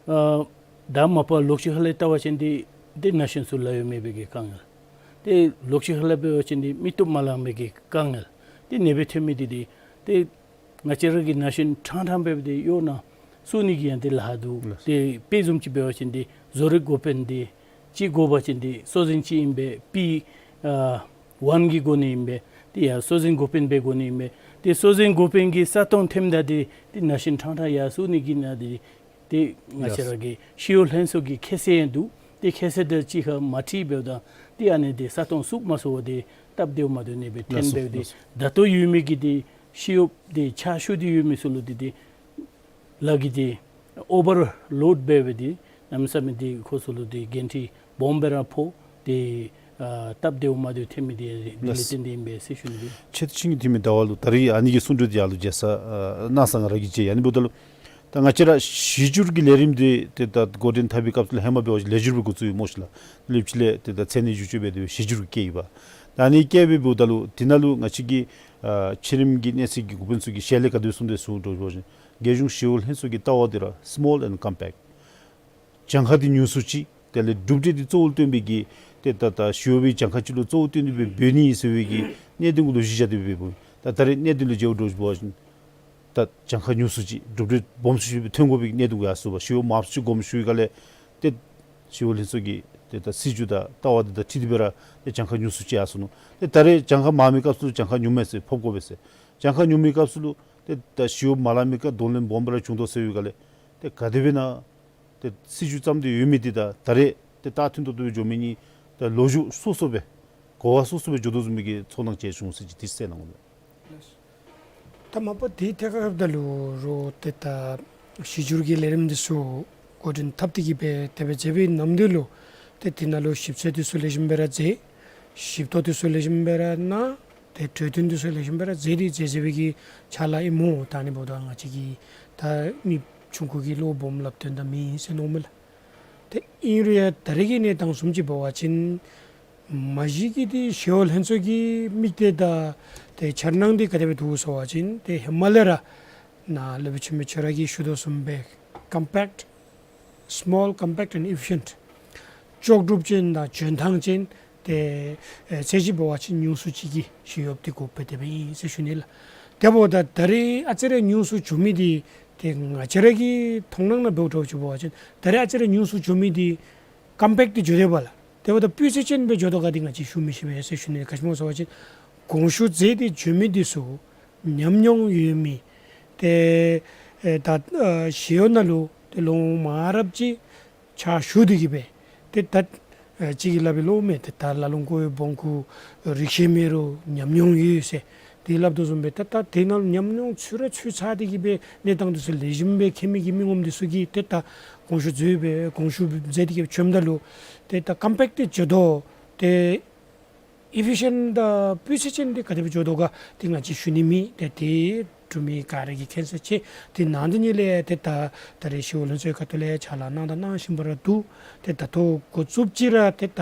ཨ་ད་མ་པ་ལོགས་ཅིག་ཁ་ལས་བལྟ་བ་ཅིན་འདི་འདི་ན་གཞོན་ཚུ་ལཱ་གཡོག་མེད་པའི་གི་དཀའ་ངལ། ཏེ་ལོགས་ཅིག་ཁ་ལས་འབད་བ་ཅིན་འདི་མི་སྟོབས་མ་ལང་མི་གི་དཀའ་ངལ། ཏེ་ཨ་ནེ་སྦེ་ཐོན་མི་འདི་འདི་ཏེ་ང་བཅས་ར་གི་ན་གཞོན་ཕྲང་ཕྲང་སྦེ་འདི་གཡོག་ནང་བཙུགས་ནི་གི་ཡང་འདི་ལཱ་འདུག། ལགས། ཏེ་དཔེ་བཟུམ་ཅིག་འབད་བ་ཅིན་འདི་བཟོ་རིག་འགོ་དཔོན་འདི་ཅིག་དགོ་པ་ཅིན་འདི་སྲོག་འཛིན་ཅིག་ཨིན་པས། པི་ཨ་ཝན་གྱི་སྒོ་ནས་ཨིན་པས། ཏེ་ཡང་སྲོག་འཛིན་འགོ་དཔོན་སྦེ་སྒོ་ནས་ཨིན་པས། ཏེ་སྲོག་འཛིན་འགོ་དཔོན་གྱི་ས་སྟོང་ཐོནམ་ད་འདི་ཏེ་ན་གཞོན་ཕྲང་ཕྲང་ཡར་བཙུགས་ནི་གི་ནང་འདི་ཏེ་ང་བཅས་ར་གི་ཞི་གཡོག་ལྷན་ཚོགས་ཀྱི་ཁ་གསལ་ཡང་འདུག། ཏེ་ཁ་གསལ་དང་གཅིག་ཁར་མ་འཁྲིལ་འབདཝ་ད་ཏེ་ཨ་ནི་འདི་ས་སྟོང་བཙུགས་མ་ཚུགས་པར་འདི་སྟབས་བདེཝ་མ་བདེཝ་ཨ་ནེ་སྦེ་ཐོན་འབདཝ་འདི་ད་ལྟོ་ཡོད་མི་གི་འདི་ཞི་གཡོགཔ་འདི་ཕྱག་ཞུ་སྟེ་ཡོད་མི་ཚུ་ལུ་འདི་འདི་ལཱ་གི་འདི་ཨོ་བར་ལོཌ་འབད་སྦེ་འདི་གནམ་མེད་ས་མེད་འདི་ཁོང་ཚུ་ལུ་འདི་འགན་འཁྲི་སྦོམ་སྦེ་ར་ཕོག། ཏེ་ཨ་སྟབས་བདེཝ་མ་བདེཝ་ཐོན་མི་འདི་འདི་ལས་ལགས། བརྟེན་ཏེ་ཨིན་པས་ཟེར་ཞུ་ནི་སྦེ། ཕྱི་ཚུན་གྱི་ཐོན་མི་ཟླ་བ་ལུ་ད་རེས་ཨ་ནི་གི་གསུང་གྲོས་འདི་ཡར་ལུ་མཇལ་ས་ཨ་གནང་ས་ང་ར་གིས་མཇལ་ཡི། ཨ་ནི་འབདཝ་ད་ལུ་ད་ང་བཅས་ར་གཞི་སྒྱུར་གྱི་ལས་རིམ་འདི་ཏེ་ད་འགོ་འདྲེན་འཐབ་པའི་སྐབས་སུ་ལུ་ཧེ་མ་འབད་བ་ཅིན་ལེགས་སྒྱུར་སྦེ་འགོ་བཙུགས་ཡི་སྨོ་ཤིག་ལགས། དེ་ལས་ཕྱི་ལས་ཏེ་ད་མཚན་གནས་བསྒྱུར་བཅོས་འབད་དེ་སྦེ་གཞི་སྒྱུར་བཀལ་ཡི་པ། ད་ཨ་ནི་བཀལ་སྦེ་འབདཝ་ད་ལུ་དེ་ནང་ལུ་ང་བཅས་ཀྱི་ཨ་ཕྱི་རིམ་གྱི་གནས་ཚད་ཀྱི་འགོ་དཔོན་ཚུ་གིས་ཞལ་ལས་ག་དེ་གསུངས་དེ་གསུངས་འགྱོ་བ་ཅིན་རྒྱལ་གཞུང་ཞི་གཡོག་ལྷན་ཚོགས་ཀྱི་ལྟ་བ་འདི་ར་སི་མོལ་ཨེནཌ་ཀམ་པེཀཊ། གྱངས་ཁ་འདི་ཉུང་སུ་ཅིག། དེ་ལས་གྲུབ་འབྲས་འདི་གཙོ་བོར་བཏོན་པའི་གི་ཏེ་ད་ད་ཞི་གཡོག་པའི་གྱངས་ཁ་ཅིག་ལུ་གཙོ་བོར་བཏོན་ཏེ་སྦེ་འབད་ནི་ཨིན་ཟེར་བའི་གི་གནད་དོན་གུ་ལུ་གཞི་བཞག་སྟེ་སྦེ་འབདཝ་ད་ད་རེས་གནད་དོན་ལུ་མཇལ་འགྱོ་བ་ཅིན་ད་གྱངས་ཁ་ཉུང་སུ་ཅིག་གྲུབ་འབྲས་སྦོམ་སུ་ཅིག་སྦེ་ཐོན་དགོ་པའི་གནད་དོན་གུ་ཡར་སོང་པ། ཞི་གཡོག་མང་སུ་ཅིག་དགོཔ་ཞུ་བའི་སྒང་ལས་ཏེ་ཞི་གཡོག་ལྷན་ཚོགས་ཀྱི་ཏེ་ད་སྲིད་བྱུས་དང་ལྟ་བ་འདི་དང་འཁྲིལ་ཏེ་སྦེ་ར་ཏེ་གྱངས་ཁ་ཉུང་སུ་ཅིག་ཡར་སོང་ནུག། ཏེ་ད་རེས་གྱངས་ཁ་མང་མི་སྐབས་སུ་གྱངས་ཁ་ཉུང་མི་ཚུ་ཕབ་དགོ་པས་ཟེར། གྱངས་ཁ་ཉུང་མི་སྐབས་སུ་ལུ་ཏེ་ད་ཞི་གཡོག་མ་ལང་མི་ཁར་གདོང་ལེན་སྦོམ་སྦེ་ར་བྱུང་དོ་ཟེར་བའི་སྒང་ལས་ཏེ་ག་དེ་སྦེ་ཨིན་ན་ཏེ་སྲིད་བྱུས་བརྩམས་ཏེ་ཡོད་མི་འདི་དང་ད་རེས་ཏེ་རྟགས་མཐུན་ཏོག་ཏོ་སྦེ་འགྱོ་མི་གཉིས་ཏེ་ལོ་རྒྱུས་སོ་སོ་སྦེ་གོ་བ་སོ་སོ་སྦེ་འགྱོ་དོ་བཟུམ་མའི་གི་ཚོར་སྣང་ཅིག་བྱུང་ཟེར་ཅིག་དེ་གསལ་གནང་དགོ་ལགས། ད་མ་པ་དེའི་ཐད་ཁར་འབདཝ་ད་ལུ་རོགས་ཏེ་ད་གཞི་སྒྱུར་གྱི་ལས་རིམ་འདི་ཚུ་འགོ་འདྲེན་འཐབ་སྟེ་གིས་སྦེ་དེ་སྦེ་མཛད་པའི་ནམ་དུས་ལུ་ཏེ་དེ་ནང་ལུ་ཞིབ་འཚོལ་འདི་ཚུ་ལེགས་ཤོམ་སྦེ་ར་མཛད། ཞིབ་ཏོག་འདི་ཚུ་ལེགས་ཤོམ་སྦེ་ར་གནང་། ཏེ་གྲོས་བསྟུན་འདི་ཚུ་ལེགས་ཤོམ་སྦེ་ར་མཛད་དེ་མཛད་མཛད་པའི་གི་ཕྱག་ལཱ་ཨིན་སྨོ། ད་ཨ་ནི་འབདཝ་ད་ང་བཅས་ཀྱི་ད་མི་ཆུང་ཀུ་གིས་བློ་སྦོམ་སླབ་དོན་དག་མེད་ཟེར་མནོཝ་མས་ལགས། ཏེ་ཨིན་རུང་ཡང་ད་རེས་ཀྱི་གནས་སྟངས་བཟུམ་ཅིག་འབད་བ་ཅིན་མ་གཞི་གི་ཏེ་ཞི་གཡོག་ལྷན་ཚོགས་ཀྱི་དམིགས་གཏད་དང་ཏེ་འཆར་སྣང་འདི་ག་དེ་སྦེ་འདུག་ཟེར་བ་ཅིན་ཏེ་ཧེ་མ་ལས་ར་ནཱ་སློབ་དཔོན་ཆེན་པོ་ཁྱོད་ར་གིས་ཞུ་དོ་བཟུམ་སྦེ་ཀམ་པེཀཊ། Small, compact and efficient. ལྕོགས་གྲུབ་ཅན་དང་འཇོན་ཐང་ཅན་ཏེ་ཨེ་ཚད་གཞི་འབད་བ་ཅིན་ཉུང་སུ་ཅིག་གི་ཞི་གཡོགཔ་འདི་དགོཔ་སྦེ་དེ་སྦེ་ཨིན་ཟེར་ཞུ་ནི་ལགས། དེ་འབདཝ་ད་ད་རེས་ཨ་ཙི་རེ་ཉུང་སུ་འགྱོ་མི་འདི་ཏེ་ང་བཅས་ར་གི་མཐོང་སྣང་ནང་འབདཝ་འདྲཝ་ཅིག་འབད་བ་ཅིན་ད་རེས་ཨ་ཙི་རེ་ཉུང་སུ་འགྱོ་མི་འདི་ཀམ་པེཀཊ་འདི་འགྱོ་དེས་པ་ལགས། དེ་འབདཝ་ད་སྤུས་ཚད་ཅན་སྦེ་འགྱོ་དོ་ག་འདི་ང་བཅས་ཞུ་མི་ཤེས་པས་ཟེར་ཞུ་ནི། ག་ཅི་སྨོ་ཟེར་བ་ཅིན་དགོངས་ཞུ་མཛད་དེ་འགྱོ་མི་འདི་ཚུ་ཉམས་མྱོང་ཡོད་མི་ཏེ་ཨེ་ད་ཨ་ཞི་གཡོག་ནང་ལུ་ཏེ་ལོ་མང་རབས་ཅིག་ཕྱག་ཞུ་སྟེ་གི་སྦེ་ཏེ་ད་ཨ་ཅིག་གིས་སླབ་པའི་ལོ་མེད་ཏེ་ད་ལ་ལུ་ཀོ་བའི་སྦོམ་ཀུ་རིགས་ཤེས་མེད་རུང་ཉམས་མྱོང་ཡོད་ཟེར་ཏེ་སླབ་དོ་བཟུམ་སྦེ་ད་ད་དེ་ནང་ཉམས་མྱོང་ཚུད་ར་ཚུད་ཚར་ཏེ་གི་སྦེ་གནས་སྟངས་འདི་ཚུ་ལེགས་ཤོམ་སྦེ་མཁྱེན་མི་གི་མི་ངོམ་འདི་ཚུ་གིས་ཏེ་ད་དགོངས་ཞུ་མཛད་སྦེ་དགོངས་ཞུ་མཛད་དེ་གི་སྦེ་བྱོནམ་ད་ལུ་ཏེ་ད་ཀམ་པེཀཊ་འདི་འགྱོ་དོ་ཏེ་ཨི་ཕི་ཤཱན་དང་སྤུས་ཚད་ཅན་འདི་ག་དེ་སྦེ་འགྱོ་དོ་ག་འདི་ང་བཅས་ཞུ་ནི་མེད། ཏེ་དེ་འབྲུག་མི་ག་ར་གིས་མཁྱེན་གསལ་ཆེ། དེ་ནང་དོན་ཉིད་ལས་ཏེ་ད་ད་རེས་ཞི་གཡོག་ལྷན་ཚོགས་ཁ་ཐུག་ལས་ཕྱག་ལཱ་གནང་དང་གནང་བཞིན་པ་ར་འདུག། ཏེ་ད་ལྟོ་འགོ་བཙུགསཔ་ཅིག་ར་ཏེ་ད་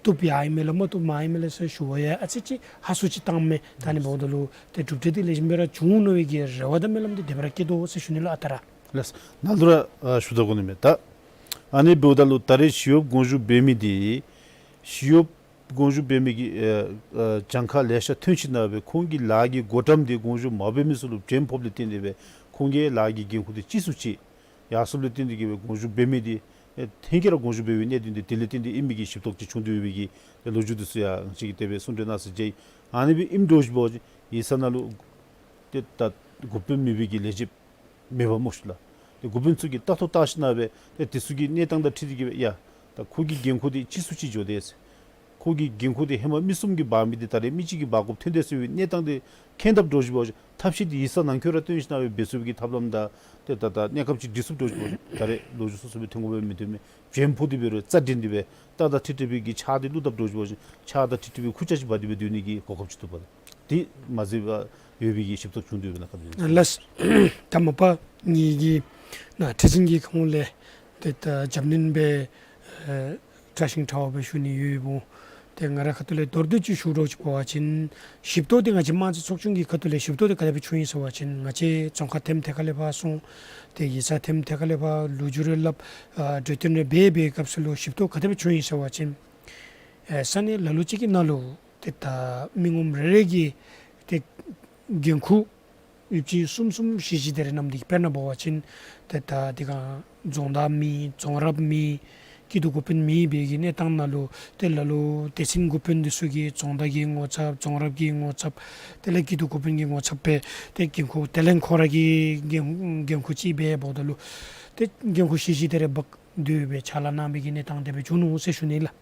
བཏུབ་ཡར་ཨིན་མས་ལགས་མ་བཏུབ་མ་ཨིན་མས་ལགས་ཟེར་ཞུ་བ་ཡང་ཨ་ཙི་ཅིག་ཧ་སུ་ཅིག་བཏངམ་མས། ད་ཨ་ནི་འབདཝ་ད་ལུ་ཏེ་གྲུབ་འབྲས་འདི་ལེགས་ཤོམ་སྦེ་ར་འབྱུང་ནི་གི་རེ་བ་དང་སྨོན་ལམ་འདི་དེ་སྦེ་ར་བསྐྱེད་དོ་ཟེར་ཞུ་ནི་ལགས། ཨ་རྟག་ར། ལགས། ནཱ་ལུ་ར་ཨ་ཞུ་དགོ་ནི་མས། ད་ཨ་ནི་འབདཝ་ད་ལུ་ད་རེས་ཞི་གཡོགཔ་དགོངས་ཞུ་འབད་མི་འདི་ཞི་གཡོགཔ་དགོངས་ཞུ་འབད་མི་གི་ཨེ་ཨེ་གྱངས་ཁ་ལེ་ཤ་ཐོན་ཞིནམ་ལས་ཁོང་གི་ལཱ་གི་བགོ་བཀྲམ་འདི་དགོངས་ཞུ་མ་འབད་མི་ཚུ་ལུ་བྱོན་ཕོགཔ་ལས་བརྟེན་ཏེ་སྦེ་ཁོང་གི་ལཱ་གི་འགན་ཁུར་འདི་ཕྱིས་སུ་ཅིག་ཡར་སོངམ་ལས་བརྟེན་ཏེ་གི་སྦེ་དགོངས་ཞུ་འབད་མི་འདི་ཨེ་ཐེངས་གཅིག་ར་དགོངས་ཞུ་འབད་བའི་གནད་དོན་འདི་དེ་ལས་བརྟེན་ཏེ་ཨིན་མི་གི་ཞིབ་རྟོག་ཅིག་བྱུང་སྟེ་ཡོད་པའི་གི་ལོ་རྒྱུས་འདི་ཚུ་ཡང་ང་བཅས་ཀྱིས་དེ་སྦེ་གསུང་གྲོས་གནང་ས་མཇལ་ཡི། ཨ་ནི་སྦེ་ཨིནམ་འདྲཝ་ཅིག་འབད་བ་ཅིན་ཡིག་ཚང་ནང་ལུ་ཏེ་ད་འགོ་དཔོན་མེད་པའི་གི་ལས་བྱེདཔ་མེདཔ་སྨོ་ཤིག་ལགས། ཏེ་འགོ་དཔོན་ཚུ་གིས་ལྟ་ཐོག་བལྟ་ཞིནམ་ལས་ཏེ་དེ་ཚུ་གི་གནས་སྟངས་དང་འཁྲིལ་ཏེ་གི་སྦེ་ཡ་ད་ཁོ་གི་འགན་ཁུར་འདི་ཕྱིས་སུ་ཅིག་འགྱོ་དེས། ཁོ་གི་འགན་ཁུར་འདི་ཧེ་མ་མི་གསུམ་གྱིས་འབག་མི་འདི་ད་རེས་མི་གཅིག་གིས་འབག་དགོཔ་ཐོན་དེས་ཟེར་བའི་གནས་སྟངས་འདི་མཁྱེན་དཔ་འདྲཝ་ཅིག་འབད་བ་ཅིན་ཐབས་ཤེས་འདི་ཡིག་ཚང་ནང་འཁོད་ར་བཏོན་ཞིནམ་ལས་འབད་ཚུགས་པའི་གི་ཐབས་ལམ་དང་ཏེ་ད་ད་གནས་སྐབས་ཅིག་སྒྲིག་ཚུགསཔ་འདྲཝ་ཅིག་འབད་བ་ཅིན་ད་རེས་ལོ་རྒྱུས་སོ་སོ་སྦེ་ཐོན་དགོཔ་སྦེ་མི་ཐོན་མས། བྱོན་ཕོག་སྟེ་འབད་རུང་རྩ་འགྲན་ཏེ་སྦེ་ཏག་ཏག་ཁྲིག་ཁྲི་སྦེ་གི་ཕྱག་འདི་བླུག་དཔ་འདྲཝ་ཅིག་འབད་བ་ཅིན་ཕྱག་དང་ཁྲིག་ཁྲི་སྦེ་ཁུར་ཆ་ཅིག་འབག་སྟེ་སྦེ་སྡོད་ནི་གི་གོ་སྐབས་ཅིག་ཐོབ་པ་དེ་མ་ཟད་པར་ཡོད་པའི་གི་ཞིབ་རྟོག་བྱུང་སྟེ་ཡོད་པས་ལགས། ལགས། ད་མ་པ་ངེ་གི་ནཱ་ཁྲི་འཛིན་གྱི་ཁ་ངོ་ལས་ཏེ་ད་རྒྱབ་སྣོན་སྦེ་ཨེ་ཕྲ་ཞིང་ཕྲ་བ་སྦེ་ཞུ་ནི་ཡོདཔ་འོང་། ཏེ་ང་རའི་ཁ་ཐུག་ལས་མདོར་བསྡུས་ཅིག་ཞུ་འདྲཝ་ཅིག་འབད་བ་ཅིན་ཞིབ་རྟོག་འདི་ང་བཅས་དམངས་གཙོའི་ཚོགས་ཆུང་གི་ཁ་ཐུག་ལས་ཞིབ་རྟོག་འདི་ག་དེ་སྦེ་བྱུང་ཡི་ཟེར་བ་ཅིན་ང་བཅས་རྫོང་ཁག་ཐེམ་ཐེ་ཁ་ལས་ཕར་སོང་། ཏེ་ཡིག་ཚང་ཐེམ་ཐེ་ཁ་ལས་ཕར་ལོ་རྒྱུས་རེ་སླབ་ཨ་གྲོས་བསྟུན་རེ་འབད་བའི་སྐབས་སུ་ལུ་ཞིབ་རྟོག་ག་དེ་སྦེ་བྱུང་ཡི་ཟེར་བ་ཅིན་ཨེ་ས་གནས་ལ་ལུ་ཅིག་གི་ནང་ལུ་ཏེ་ད་མི་ངོམ་རེ་རེ་གིས་ཏེ་འགན་ཁུར་ཡོདཔ་ཅིག་གསུམ་གསུམ་བཞི་བཞི་དེ་རེ་གནངམ་འདི་དཔེར་ན་འབད་བ་ཅིན་ཏེ་ད་འདི་ག་རྫོང་བདག་མེད་རྫོང་རབ་མེད་སྐྱིད་སྡུག་འགོ་དཔོན་མེད་པའི་གི་གནས་སྟངས་ནང་ལུ་ཏེ་ལ་ལུ་སྡེ་ཚན་འགོ་དཔོན་འདི་ཚུ་གིས་རྫོང་བདག་གི་ངོ་ཚབ་རྫོང་རབ་ཀྱི་ངོ་ཚབ་དེ་ལས་སྐྱིད་སྡུག་འགོ་དཔོན་གྱི་ངོ་ཚབ་སྦེ་ཏེ་འགན་ཁུར་དེ་ལས་ཁོང་ར་གི་འགན་འགན་ཁུར་ཅིག་སྦེ་འབདཝ་ད་ལུ་ཏེ་འགན་ཁུར་བཞི་བཞི་དེ་རེ་འབག་སྡོད་སྦེ་ཕྱག་ལཱ་གནང་བའི་གི་གནས་སྟངས་དེ་སྦེ་བྱུང་ནུག་ཟེར་ཞུ་ནི་ལགས།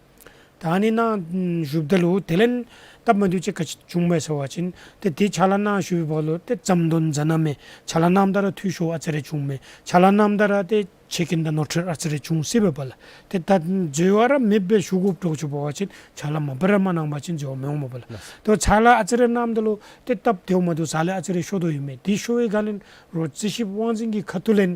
ད་ཨ་ནི་ནང་བཞུགསཔ་ད་ལུ་དེ་ལས་སྟབས་མ་བདེཝ་ཅིག་ག་ཅི་བྱུངམ་མས་ཟེར་བ་ཅིན་ཏེ་དེ་ཕྱག་ལཱ་གནང་བཞུགས་པའི་བར་ལུ་ཏེ་ཙམ་དོན་མཛད་གནང་མས། ཕྱག་ལཱ་གནངམ་ད་ར་འཐུས་ཤོར་ཨ་ཙི་རེ་བྱུངམ་མས། ཕྱག་ལཱ་གནངམ་ད་ར་ཏེ་ཆད་སྐྱོན་དང་ནོར་འཁྲུལ་ཨ་ཙི་རེ་བྱུང་སྲིད་པས་པ་ལགས། ཏེ་ད་འཛོལ་བ་ར་མེདཔ་སྦེ་ཞུ་དགོཔ་འདྲཝ་ཅིག་འབད་བ་ཅིན་ཕྱག་ལཱ་མ་པ་ར་མ་གནང་པ་ཅིན་འཛོལ་བ་མི་འོང་པ་ལགས། ཏེ་ཕྱག་ལཱ་ཨ་ཙི་རེ་གནངམ་ད་ལུ་ཏེ་སྟབས་བདེཝ་མ་བདེཝ་ཟ་ལས་ཨ་ཙི་རེ་ཤོར་དོ་ཡོད་མས། དེ་ཤོར་བའི་སྒང་ལས་རོགས་རྩིས་ཞིབ་དབང་འཛིན་གྱི་ཁ་ཐུག་ལས་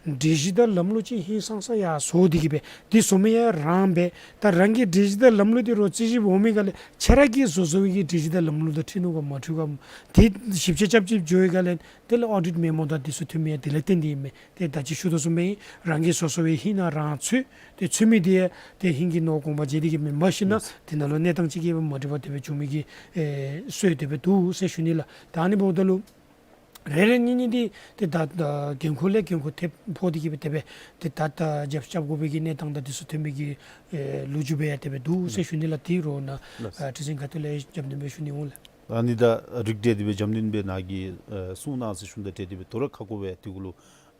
འགྲེལ་བཤད་དང་ལམ་ལུགས་ཅིག་ཧིང་སངས་ས་ཡར་བཟོ་སྟེ་གི་སྦེ་དེ་བཟོ་མི་ཡང་རང་སྦེ་ད་རང་གི་འགྲེལ་བཤད་དང་ལམ་ལུགས་དེ་རོགས་རྩིས་ཞིབ་འོང་མི་སྒང་ལས་ཁྱེད་ར་གིས་བཟོ་བཟོ་བའི་གི་འགྲེལ་བཤད་དང་ལམ་ལུགས་དང་འཁྲིལ་ནུག་ག་མ་འཁྲིལ་ག་དེ་ཞིབ་དཔྱད་རྐྱབ་ཅིག་འགྱོ་བའི་སྒང་ལས་དེ་ལས་ཨོ་ཌིཊ་མེ་མོ་དང་དེ་ཚུ་ཐོན་མི་ཡང་དེ་ལས་བརྟེན་ཏེ་ཨིན་མས། ཏེ་ད་ཅི་ཞུ་དོ་བཟུམ་སྦེ་རང་གིས་བཟོ་བཟོ་བའི་ཧིང་ནང་རང་ཚུད་དེ་ཚུད་མི་དེ་ཡང་ཏེ་ཧིང་གི་ནོར་དགོངས་པ་བརྗེད་དེ་གི་མེན་པར་ཞིན་ན་དེ་ནང་ལུ་གནས་སྟངས་ཅིག་གི་མ་འགྲིག་པ་དེ་སྦེ་བྱུང་མི་གི་ཨེ་སྲོལ་དེ་སྦེ་འདུག་ཟེར་ཞུ་ནི་ལགས། ད་ཨ་ནི་འབདཝ་ད་ལུ་རེ་རེ་གཉིས་གཉིས་འདི་ཏེ་ད་ད་འགན་ཁུར་ལས་འགན་ཁུར་ཐེབས་ཕོག་སྟེ་གི་སྦེ་དེ་སྦེ་ཏེ་ད་ད་རྒྱབ་རྐྱབ་དགོ་པའི་གི་གནས་སྟངས་དང་དེ་ཚུ་ཐོན་མི་གི་ཨེ་ལོ་རྒྱུས་སྦེ་ཡང་དེ་སྦེ་འདུག་ཟེར་ཞུ་ནི་ལགས། དེ་རོགས་ནཱ་ལགས། ཨ་ཁྲི་འཛིན་ཁ་ཐུག་ལས་རྒྱབ་སྣོན་སྦེ་ཞུ་ནི་འོང་ལགས། ཨ་ནི་ད་རིགས་འགྲེ་དེ་སྦེ་རྒྱབ་སྣོན་སྦེ་ནཱ་གིས་ཨེ་གསུངས་གནང་ཟེར་ཞུ་ནི་དང་འབྲེལ་ཏེ་སྦེ་དོ་རུང་ཁ་སྐོང་སྦེ་དེ་གུ་ལུ་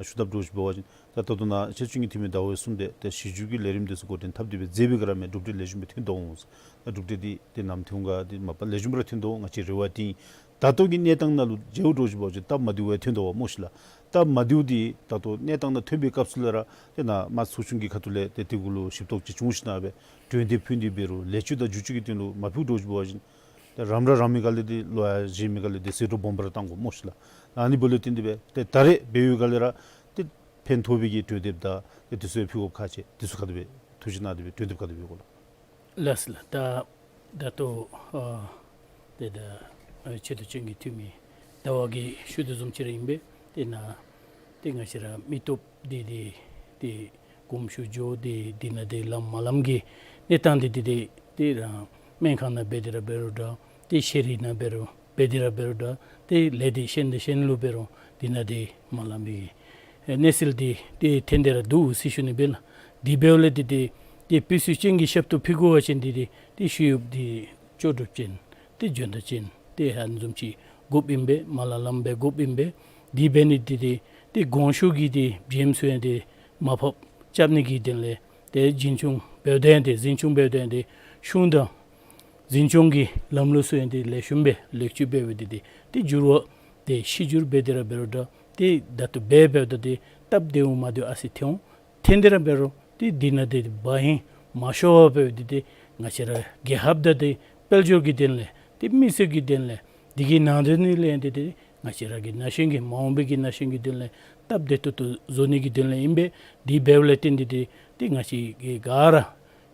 ཞུ་དགོཔ་འདྲཝ་ཅིག་འབད་བ་ཅིན་ད་ད་ལྟོ་ནཱ་ཆེ་བཙུན་གྱི་འཐུས་མི་ཟླ་འོད་གསུངས་ཏེ་ཏེ་གཞི་བཅོལ་གྱི་ལས་རིམ་འདི་ཚུ་འགོ་འདྲེན་འཐབ་སྟེ་སྦེ་མཛད་པའི་སྒང་ར་མས་གྲུབ་འབྲས་ལེགས་ཤོམ་སྦེ་ཐོན་དོ་འོང་ཟེར། ད་གྲུབ་འབྲས་འདི་ཏེ་ནམ་ཐོན་ག་འདི་མ་པ་ལེགས་ཤོམ་ར་ཐོན་དོ་འོང་ང་བཅས་རེ་བ་འདི་ཨིན། ད་ལྟོ་གི་གནས་སྟངས་ནང་ལུ་མཇལཝ་འདྲཝ་ཅིག་འབད་བ་ཅིན་སྟབས་མ་བདེཝ་ཡང་ཐོན་དོ་བ་སྨོ་ཤིག་ལགས། སྟབས་མ་བདེཝ་འདི་ད་ལྟོ་གནས་སྟངས་ནང་ཐོན་པའི་སྐབས་སུ་ལས་ར་ཏེ་ནཱ་མ་ཚོགས་ཆུང་གི་ཁ་ཐུག་ལས་ཏེ་དེ་གུ་ལུ་ཞིབ་གཏོགས་ཅིག་བྱུང་ཞིནམ་སྦེ་གྲོས་འདེབས་ཕུལ་ནི་འབད་རུང་ལེགས་བཅོས་དང་བསྒྱུར་བཅོས་ཀྱི་དོན་ལུ་མ་ཕུལ་འགྱོ་ཞིནམ་འབད་བ་ཅིན་ཏེ་རང་ར་རང་མི་ག་ལས་ཏེ་ལོག་ཡར་གཞན་མི་ག་ལས་ཏེ་ཟད་འགྲོ་སྦོམ་སྦེ་ར་བཏང་དགོ་སྨོ་ཤིག་ལགས། ཨ་ནི་འབདཝ་ལས་བརྟེན་ཏེ་སྦེ་ཏེ་ད་རེས་འབད་བའི་སྒང་ལས་ར་ཏེ་ཕན་ཐོགས་པའི་གི་གྲོས་འདེབས་དང་ཏེ་དེ་ཚུ་ཕུལ་དགོཔ་ཁག་ཆེ། དེ་ཚུ་ག་དེ་སྦེ་ཐུགས་རྗེ་གནང་སྟེ་སྦེ་གྲོས་འདེབས་ག་དེ་སྦེ་ཕུལ་དགོ་ལགས། ལགས་སོ་ལགས། ད་ད་ལྟོ་ཨ་ཏེ་ད་ཨ་ཆེ་བསྟོད་ཅན་གྱི་འཐུས་མི་ཟླ་བ་གིས་ཞུ་དོ་བཟུམ་ཅིག་ར་ཨིན་པས། ཏེ་ནཱ་ཏེ་ང་བཅས་ར་མི་སྟོབས་འདི་འདི་ཏེ་དགོངསམ་ཞུ་འགྱོ་སྟེ་འདི་ནང་ཏེ་ལམ་མ་ལམ་གྱི་གནས་སྟངས་འདི་འདི་ཏེ་ཏེ་རང་སྨན་ཁང་ནང་འབད་དེ་ར་འབད་རུང་འདྲ། ཏེ་ཤེས་རིག་ནང་འབད་རུང་འབད་དེ་ར་འབད་རུང་འདྲ། ཏེ་ལས་སྡེ་གཞན་དང་གཞན་ལུ་འབད་རུང་འདི་ནང་ཏེ་མ་ལམ་པའི་གནས་ཚུལ་འདི་ཏེ་ཐོན་ཏེ་ར་འདུག་ཟེར་ཞུ་ནི་སྦེ་ལགས། དེ་འབདཝ་ལས་འདི་ཏེ་ཏེ་དཔེ་སྲིད་ཅན་གྱི་ཞབས་ཏོག་ཕུལ་དགོ་པ་ཅིན་འདི་ཏེ་ཏེ་ཤེས་ཡོན་འདི་ལྕོགས་གྲུབ་ཅན་ཏེ་འཇོན་ཐང་ཅན་ཏེ་ཨ་ནི་བཟུམ་ཅིག་དགོཔ་ཨིན་པས། མ་ལ་ལམ་སྦེ་དགོཔ་ཨིན་པས། དེ་འབད་ནི་འདི་ཏེ་ཏེ་གོང་ཞུ་གི་ཏེ་བྱེམ་ཚུ་ཡང་ཏེ་མར་ཕབ་རྐྱབ་ནི་གི་དོན་ལས་ཏེ་འཛིན་སྐྱོང་འབདཝ་ད་ཡང་ཏེ་འཛིན་སྐྱོང་འབདཝ་ད་ཡང་ཏེ་གཞུང་དང་འཛིན་སྐྱོང་གི་ལམ་ལུགས་ཚུ་ཡང་ཏེ་ལེགས་ཤོམ་སྦེ་ལེགས་བཅོས་འབད་འབད་དེ་ཏེ་ཏེ་འགྱུར་བ་ཏེ་ཤེས་འགྱུར་འབད་དེ་ར་འབད་རུང་འདྲ། ཏེ་ད་ལྟོ་འབད་འབདཝ་ད་ཏེ་སྟབས་བདེཝ་མ་བདེཝ་ཨ་ཙི་ཐོན་འོང་། ཐོན་ཏེ་ར་འབད་རུང་ཏེ་འདི་ནང་ཏེ་འབག་ཧིང་མ་ཤོར་བར་འབད་དེ་ཏེ་ང་བཅས་ར་རྒྱལ་ཁབ་དང་ཏེ་དཔལ་འབྱོར་གྱི་དོན་ལས་ཏེ་མི་སེར་གྱི་དོན་ལས་འདི་གི་ནང་དོན་ལས་ཏེ་ཏེ་ང་བཅས་ར་གི་ན་གཞོན་གྱི་མ་འོངས་པའི་གི་ན་གཞོན་གྱི་དོན་ལས་སྟབས་བདེ་ཏོག་ཏོ་བཟོ་ནི་གི་དོན་ལས་ཨིན་པས། དེ་འབདཝ་ལས་བརྟེན་ཏེ་ཏེ་ཏེ་ང་བཅས་ཀྱིས་ག་ར་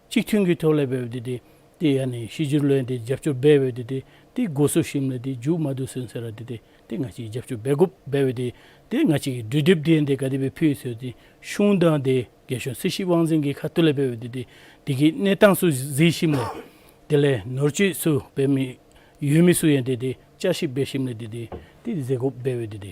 གཅིག་མཐུན་གྱི་ཐོག་ལས་འབད་དེ་ཏེ་ཏེ་ཨ་ནི་ཤེས་འགྱུར་ལུ་ཡང་ཏེ་རྒྱབ་སྐྱོར་འབད་འབད་དེ་ཏེ་ཏེ་འགོ་བཙུགས་ཞིནམ་ལས་ཏེ་མཇུག་མ་བསྡུ་ཚུན་ཚོད་ར་ཏེ་ཏེ་ཏེ་ང་བཅས་རྒྱབ་སྐྱོར་འབད་དགོཔ་འབད་འབད་དེ་ཏེ་ང་བཅས་ཀྱི་གྲོས་འདེབས་འདི་ཡང་ཏེ་ག་དེ་སྦེ་ཕུལ་ཡི་ཟེར་ཏེ་གཞུང་དང་ཏེ་རྒྱལ་གཞུང་སྲིད་བྱུས་དབང་འཛིན་གྱི་ཁ་ཐུག་ལས་འབད་འབད་དེ་ཏེ་དེ་གི་གནས་སྟངས་ཚུ་གཟིགས་ཞིནམ་ལས་དེ་ལས་ནོར་བཅོས་ཚུ་འབད་མི་ཡོད་མི་ཚུ་ཡང་ཏེ་ཏེ་བསྐྱར་ཞིབ་འབད་ཞིནམ་ལས་ཏེ་ཏེ་ཏེ་བཟོ་དགོཔ་འབད་འབད་དེ་ཏེ་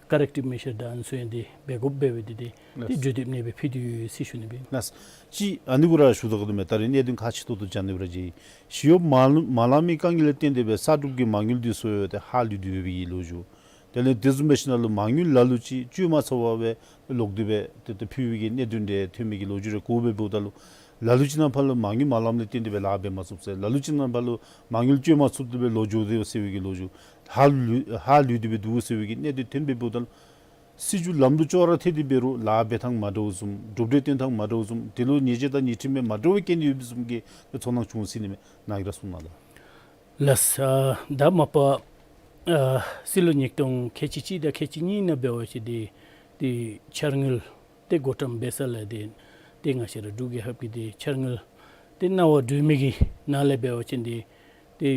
ཀོ་རེཀ་ཊིབ་མེ་ཞར་དང་ཨ་ནི་ཚུ་ཡང་ཏེ་འབད་དགོཔ་འབད་འབད་དེ་ཏེ་ཏེ་ལགས། གྲོས་འདེབས་ཨ་ནི་སྦེ་ཕུལ་ཏེ་ཡོད་ཟེར་ཞུ་ནི་སྦེ། ལགས། ཅིག་ཨ་ནི་གུ་ར་ཞུ་དག་དོ་མས། ད་རེས་གནད་དོན་ཁག་ཆེ་ཏོག་ཏོ་སྦྱར་ནི་འབད་ར་ཅིག་ཞི་གཡོགཔ་མ་ལང་མ་ལང་མི་དཀའ་ངལ་ལས་བརྟེན་ཏེ་སྦེ་གསར་སྒྲུབ་ཀྱི་མ་དངུལ་འདི་ཚུ་ཡང་ཏེ་ཧ་ལུས་ཏེ་ཡོད་པའི་གི་ལོ་རྒྱུས། དེ་ལས་དེ་བཟུམ་འབད་ཞིནམ་ལས་མ་དངུལ་ལ་ལུ་ཅིག་སྤྱོད་མ་ཚུགས་པར་སྦེ་ལོག་སྟེ་སྦེ་ཏེ་ཏེ་ཕུལ་བའི་གི་གནད་དོན་འདི་ཐོན་མི་གི་ལོ་རྒྱུས་རེ་གོཝ་སྦེ་འབདཝ་ད་ལུ་ལ་ལུ་ཅིག་ནང་ཕར་ལུ་མ་དངུལ་མ་ལངམ་ལས་བརྟེན་ཏེ་སྦེ་ལཱ་འབད་མ་ཚུགསཔ་ཟེར། ལ་ལུ་ཅིག་ནང་ཕར་ལུ་མ་དངུལ་སྤྱོད་མ་ཚུགསཔ་ཏེ་སྦེ་ལོག་འགྱོ་སྟེ་ཡོད་ཟེར་བའི་གི་ལོ་རྒྱུས། ཧ་ལུས་ཧ་ལུས་ཏེ་སྦེ་འདུག་ཟེར་བའི་གི་གནད་དོན་ཐོན་སྦེ་འབདཝ་ད་ལུ་སྲིད་བྱུས་ལམ་ལུགས་ཅོག་ར་འཐད་དེ་འབད་རུང་ལཱ་འབད་ཐངས་མ་འདྲཝ་བཟུམ་གྲུབ་འབྲས་སྟོན་ཐངས་མ་འདྲཝ་བཟུམ་དེ་ལུ་ཉེས་ཆད་དང་ཉེས་ཁྲིམས་མ་འདྲཝ་བཀལ་ནི་ཡོདཔ་བཟུམ་གྱི་ཚོར་སྣང་བྱུང་ཡི་ཟེར་ནི་མས། ནཱ་གིས་ར་གསུང་གནང་ལགས། ལགས། ཨ་ད་མ་པ་ཨ་སྲིད་ལོ་ཉིས་སྟོང་ཁལ་གཅིག་གཅིག་དང་ཁལ་གཅིག་གཉིས་ནང་འབད་བ་ཅིན་ཏེ་ཏེ་འཆར་དངུལ་ཏེ་བགོ་བཀྲམ་འབད་ས་ལས་ཏེ་ཏེ་ང་བཅས་ར་འབྲུག་རྒྱལ་ཁབ་ཀྱི་ཏེ་འཆར་དངུལ་ཏེ་གནང་བ་གྲོས་མི་གི་ནང་ལས་འབད་བ་ཅིན་ཏེ་ཏེ་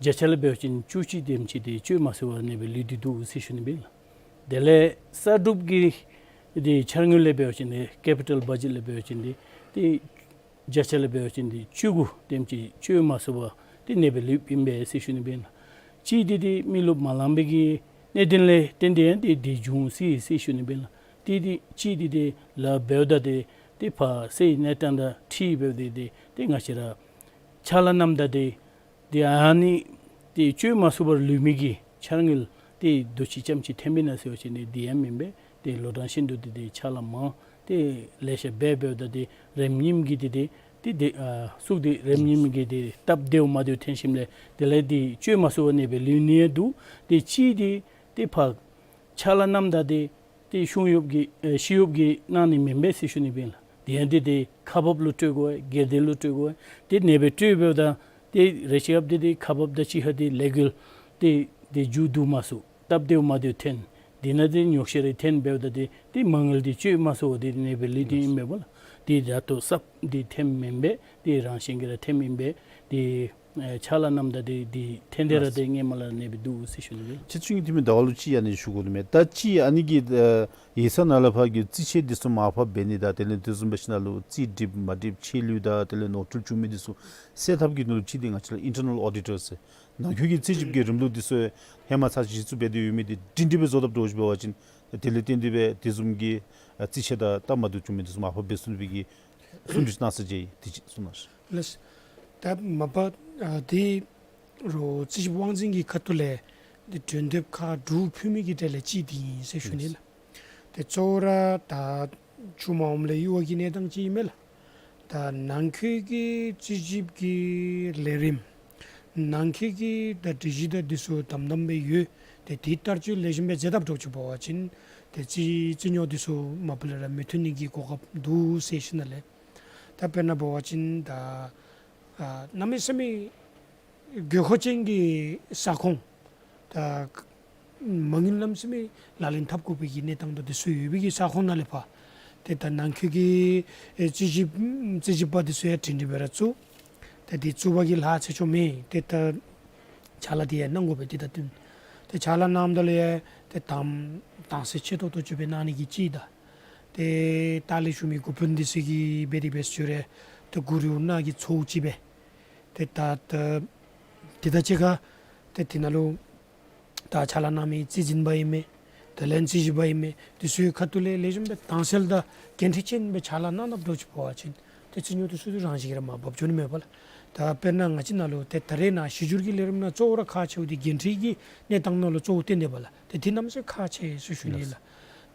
བརྒྱ་ཆ་ལས་འབད་བ་ཅིན་བཅུ་གཅིག་དེམ་ཅིག་ཏེ་སྤྱོད་མ་ཚུགས་པར་ཨ་ནི་སྦེ་ལུས་ཏེ་འདུག་ཟེར་ཞུ་ནི་སྦེ་ལགས། དེ་ལས་གསར་སྒྲུབ་ཀྱི་ཏེ་འཆར་དངུལ་ལས་འབད་བ་ཅིན་ཏེ་ཀེ་པི་ཊལ་བ་ཇེཊ་ལས་འབད་བ་ཅིན་ཏེ་ཏེ་བརྒྱ་ཆ་ལས་འབད་བ་ཅིན་ཏེ་བཅུ་དགུ་དེམ་ཅིག་སྤྱོད་མ་ཚུགས་པར་ཏེ་ཨ་ནི་སྦེ་ལུསཔ་ཨིན་པས་ཟེར་ཞུ་ནི་སྦེ་ལགས། གཅིག་འདི་ཏེ་མི་རློབས་མ་ལང་པའི་གི་གནད་དོན་ལས་བརྟེན་ཏེ་ཡང་ཏེ་འདི་བྱུང་སྲིད་ཟེར་ཞུ་ནི་སྦེ་ལགས། ཏེ་ཏེ་གཅིག་འདི་ཏེ་ལཱ་འབདཝ་ད་ཏེ་ཏེ་ཕར་སའི་གནས་སྟངས་དང་འཁྲིལ་འབདཝ་ད་ཏེ་ཏེ་ང་བཅས་ར་ཕྱག་ལཱ་གནངམ་ད་ཏེ་ཏེ་ཨ་ནི་ཏེ་སྤྱོད་མ་ཚུགས་པར་ལུས་མི་གི་འཆར་དངུལ་ཏེ་དུས་ཅི་ཙམ་ཅིག་ཐོན་པས་ན་ཟེར་བ་ཅིན་ཏེ་འདི་ཡང་མེན་པས། ཏེ་ལོ་གྲངས་ཤིན་ཏུ་ཏེ་ཏེ་ཕྱག་ལཱ་མང་ཏེ་ལེ་ཤ་འབད་འབདཝ་ད་ཏེ་རིམས་ནད་ཀྱི་ཏེ་ཏེ་ཏེ་ཏེ་ཨ་ཟུག་ཏེ་རིམས་ནད་ཀྱི་ཏེ་སྟབས་བདེཝ་མ་བདེཝ་ཐོན་ཞིནམ་ལས་དེ་ལས་ཏེ་སྤྱོད་མ་ཚུགས་པར་ཨ་ནི་སྦེ་ལུས་ནི་ཡང་འདུག། ཏེ་གཅིག་འདི་ཏེ་ཕར་ཕྱག་ལཱ་གནངམ་ད་ཏེ་ཏེ་གཞུང་གཡོགཔ་གིས་ཨེ་ཞི་གཡོགཔ་གིས་གནང་ནི་མེན་པས་ཟེར་ཞུ་ནི་སྦེ་ལགས། དེ་ཡང་ཏེ་ཏེ་ཁག་འབགཔ་ལུ་སྤྲོད་དགོ་པས། སྒེར་སྡེ་ལུ་སྤྲོད་དགོ་པས། ཏེ་ཨ་ནི་སྦེ་སྤྲོད་འབདཝ་ད་ཏེ་རེ་ཅིག་སྐབས་ཏེ་ཏེ་ཁག་འབགཔ་དང་གཅིག་ཁར་ཏེ་ལས་འགུལ་ཏེ་ཏེ་མཇུག་བསྡུ་མ་ཚུགས། སྟབས་བདེཝ་མ་བདེཝ་ཐོན། དེ་ནང་ཏེ་ཉོགས་བཤད་རེ་ཐོན་འབདཝ་ད་ཏེ་ཏེ་མ་དངུལ་འདི་སྤྱོད་མ་ཚུགས་པར་ཏེ་ཨ་ནི་སྦེ་ལུས་ཏེ་ཨིན་པས་ལགས། ཏེ་ད་ལྟོ་གསརཔ་འདི་ཐོནམ་མེན་པས། ཏེ་རང་བཞིན་གྱིས་ར་ཐོནམ་ཨིན་པས། ཏེ་ཨེ་ཕྱག་ལཱ་གནངམ་ད་ཏེ་འདི་ཐོན་ཏེ་ར་ཏེ་སྔོན་མ་ལས་ཨ་ནི་སྦེ་འདུག་ཟེར་ཞུ་ནི་ལགས། ཆེ་ཆུང་གི་འཐུས་མི་ཟླ་བ་ལུ་ཅིག་ཨ་ནི་ཞུ་དགོ་དོ་མས། ད་ཅི་ཨ་ནི་གི་ཨེ་ཡིག་ཚང་ནང་ལས་ཕར་གྱི་རྩིས་ཆད་འདི་ཚུ་མར་ཕབ་འབད་ནི་དང་དེ་ལས་དེ་བཟུམ་འབད་ཞིནམ་ལས་རྩིས་འགྲིགཔ་མ་འགྲིགཔ་ཆད་ལུས་དང་དེ་ལས་ནོར་འཁྲུལ་བྱུང་མི་འདི་ཚུ་སེལ་ཐབས་ཀྱི་དོན་ལུ་ཅིག་འདི་ང་བཅས་ར་ཨིན་ཊར་ནཱལ་ཨོ་ཌི་ཊར་ཟེར་ནང་འཁོད་ཀྱི་རྩིས་ཞིབ་ཀྱི་རིམ་ལུགས་འདི་ཚུ་ཧེ་མ་ཚར་གཞི་བཙུགས་འབད་དེ་ཡོད་མི་འདི་སྒྲིང་སྒྲི་སྦེ་བཟོ་ཐབས་འདྲཝ་ཅིག་འབད་བ་ཅིན་དེ་ལས་བརྟེན་ཏེ་སྦེ་དེ་བཟུམ་གྱི་ཨ་རྩིས་ཆད་དང་སྟབས་མ་བདེཝ་བྱུང་མི་འདི་ཚུ་མར་ཕབ་འབད་ཚུགས་པའི་གི་གསུང་གྲོས་གནང་ས་ཅིག་དེ་ཅིག་གསུང་གནང་ཤིག། ལགས། ད་མ་པ་ཨ་དེ་རུང་རྩིས་ཞིབ་དབང་འཛིན་གྱི་ཁ་ཐུག་ལས་འདི་གྲོས་འདེབས་ཁག་དྲུག་ཕུལ་མི་གི་གྲས་ལས་གཅིག་འདི་ཨིན་ཟེར་ཞུ་ནི་ལགས། ཏེ་གཙོ་བོ་ར་ད་ཆུ་མ་འོངམ་ལས་ཡུར་བ་གི་གནས་སྟངས་ཅིག་ཨིན་མས་ལགས། ད་ནང་འཁོད་ཀྱི་རྩིས་ཞིབ་ཀྱི་ལས་རིམ་ནང་འཁོད་ཀྱི་ད་སྒྲིག་གཞི་དང་འདི་ཚུ་དམ་དམ་སྦེ་ཡོད། ཏེ་དེ་བསྟར་སྤྱོད་ལེགས་ཤོམ་སྦེ་མཛད་ཐབས་འདྲཝ་ཅིག་འབད་བ་ཅིན་ ཏེ་རྩིས་རྩིས་རྙོག་འདི་ཚུ་མ་པ་ལས་ར་མོས་མཐུན་ནི་གི་གོ་སྐབས་འདུག་ཟེར་ཞུ་ནི་ལགས། ད་དཔེར་ན་འབད་བ་ཅིན་ད་ཨ་གནམ་མེད་ས་མེད་དགོས་མཁོ་ཅན་གྱི་ས་ཁོངས་ད་མ་དངུལ་གནམ་མེད་ས་མེད་ལག་ལེན་འཐབ་དགོ་པའི་གི་གནས་སྟངས་དང་དེ་ཚུ་ཡོད་པའི་གི་ས་ཁོངས་ནང་ལས་ཕར་ཏེ་ད་ནང་འཁོད་ཀྱི་ཨེ་རྩིས་ཞིབ་རྩིས་ཞིབ་པ་དེ་ཚུ་ཡང་སྒྲིང་སྒྲིང་སྦེ་ར་བཙུགས། ཏེ་དེ་བཙུགས་པ་གི་ལཱ་ཚེ་ཆོག་མེད། ཏེ་ད་ཕྱག་ལཱ་དེ་ཡང་གནང་དགོ་པས། ཏེ་ད་དུས་ཏེ་ཕྱག་ལཱ་གནངམ་ད་ལུ་ཡང་ཏེ་དང་དྭངས་གསལ་ཆེ་ཏོག་ཏོ་ཅིག་སྦེ་གནང་ནི་གི་ཅིག་དང་ཏེ་ལྟག་ལས་ཞུ་མི་འགོ་དཔོན་དེ་ཚུ་གིས་འབད་དེ་འབད་ཞུ་རུང་ཏེ་གུ་རུ་ནང་གི་ཚོགས་ཅིག་སྦེ་ཏེ་ད་ད་དེ་དང་གཅིག་ཁར་ཏེ་དེ་ནང་ལུ་ད་ཕྱག་ལཱ་གནང་མི་རྩིས་འཛིན་པ་ཨིན་མས། དེ་ལས་རྩིས་ཞིབ་པ་ཨིན་མས། དེ་ཚུའི་ཁ་ཐུག་ལས་ལེགས་ཤོམ་སྦེ་དྭངས་གསལ་དང་འགན་འཁྲི་ཅན་སྦེ་ཕྱག་ལཱ་གནང་གནངམ་འདྲཝ་ཅིག་འབད་བ་ཅིན་ཏེ་རྩིས་རྙོག་དེ་ཚུ་རང་བཞིན་གྱིས་ར་མར་བབས་འགྱོ་ནི་མས་པ་ལགས། ད་དཔེར་ན་ང་བཅས་ནང་ལུ་ཏེ་ད་རེས་ནངས་གཞི་འགྱུར་གྱི་ལས་རིམ་ནང་གཙོ་བོ་ར་ཁག་ཆེཝ་འདི་འགན་འཁྲི་གི་གནས་སྟངས་ནང་ལུ་གཙོ་བོ་བཏོན་ཏེ་པ་ལགས། ཏེ་དེ་གནམ་མེད་ས་མེད་ཁག་ཆེ་ཟེར་ཞུ་ནི་ལགས།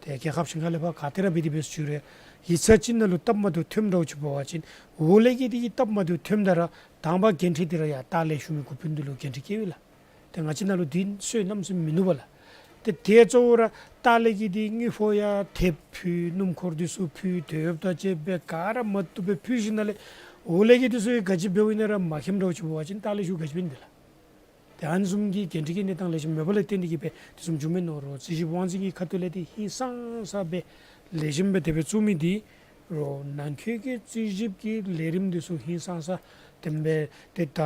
ཏེ་རྒྱལ་ཁབ་གཞན་ཁ་ལས་ཕར་ག་ཏེ་ར་འབད་དེ་འབད་ཞུ་རུང་ཡིག་ཚང་ཅིག་ནང་ལུ་སྟབས་མ་བདེཝ་ཐོནམ་འདྲཝ་ཅིག་འབད་བ་ཅིན་འོག་ལས་ཀྱི་དེ་གིས་སྟབས་མ་བདེཝ་ཐོནམ་ད་ར་དང་པ་འགན་འཁྲི་དེ་ར་ཡར་ལྟག་ལས་ཞུ་མི་འགོ་དཔོན་འདི་ལུ་འགན་འཁྲི་བཀལ་བས་ལགས། ཏེ་ང་བཅས་ནང་ལུ་དེ་སྲོལ་གནམ་མེད་ས་མེད་མིན་ནུག་པ་ལགས། ཏེ་དེ་གཙོ་བོ་ར་ལྟག་ལས་ཀྱི་དེ་དངུལ་ཕོགས་ཡང་དེབ་ཕུལ་སྣུམ་འཁོར་དེ་ཚུ་ཕུལ་དེ་ཡོདཔ་དང་བཅས་སྦེ་ག་ར་མ་བཏུབ་སྦེ་ཕུལ་ཞིནམ་ལས་འོག་ལས་ཀྱི་དེ་ཚུ་གིས་ག་ཅི་འབདཝ་ཨིན་ན་ར་མ་མཁྱེནམ་འདྲཝ་ཅིག་འབད་བ་ཅིན་ལྟག་ལས་ཞུ་ག་ཅི་འབད་ནི་འདི་ལགས། ཏེ་ཨ་ནི་བཟུམ་གྱི་འགན་འཁྲི་གི་གནས་སྟངས་ལེགས་ཤོམ་མེད་པ་ལས་བརྟེན་ཏེ་གིས་སྦེ་དེ་བཟུམ་བྱུངམ་མས་མནོ་རུང་རྩིས་ཞིབ་དབང་འཛིན་གྱི་ཁ་ཐུག་ལས་ཏེ་ཧིང་སངས་ས་སྦེ་ལེགས་ཤོམ་སྦེ་དེ་སྦེ་བཙུགས་མི་འདི་རོགས་ནང་འཁོད་ཀྱི་རྩིས་ཞིབ་ཀྱི་ལས་རིམ་འདི་ཚུ་ཧིང་སངས་ས་དེ་སྦེ་ཏེ་ད་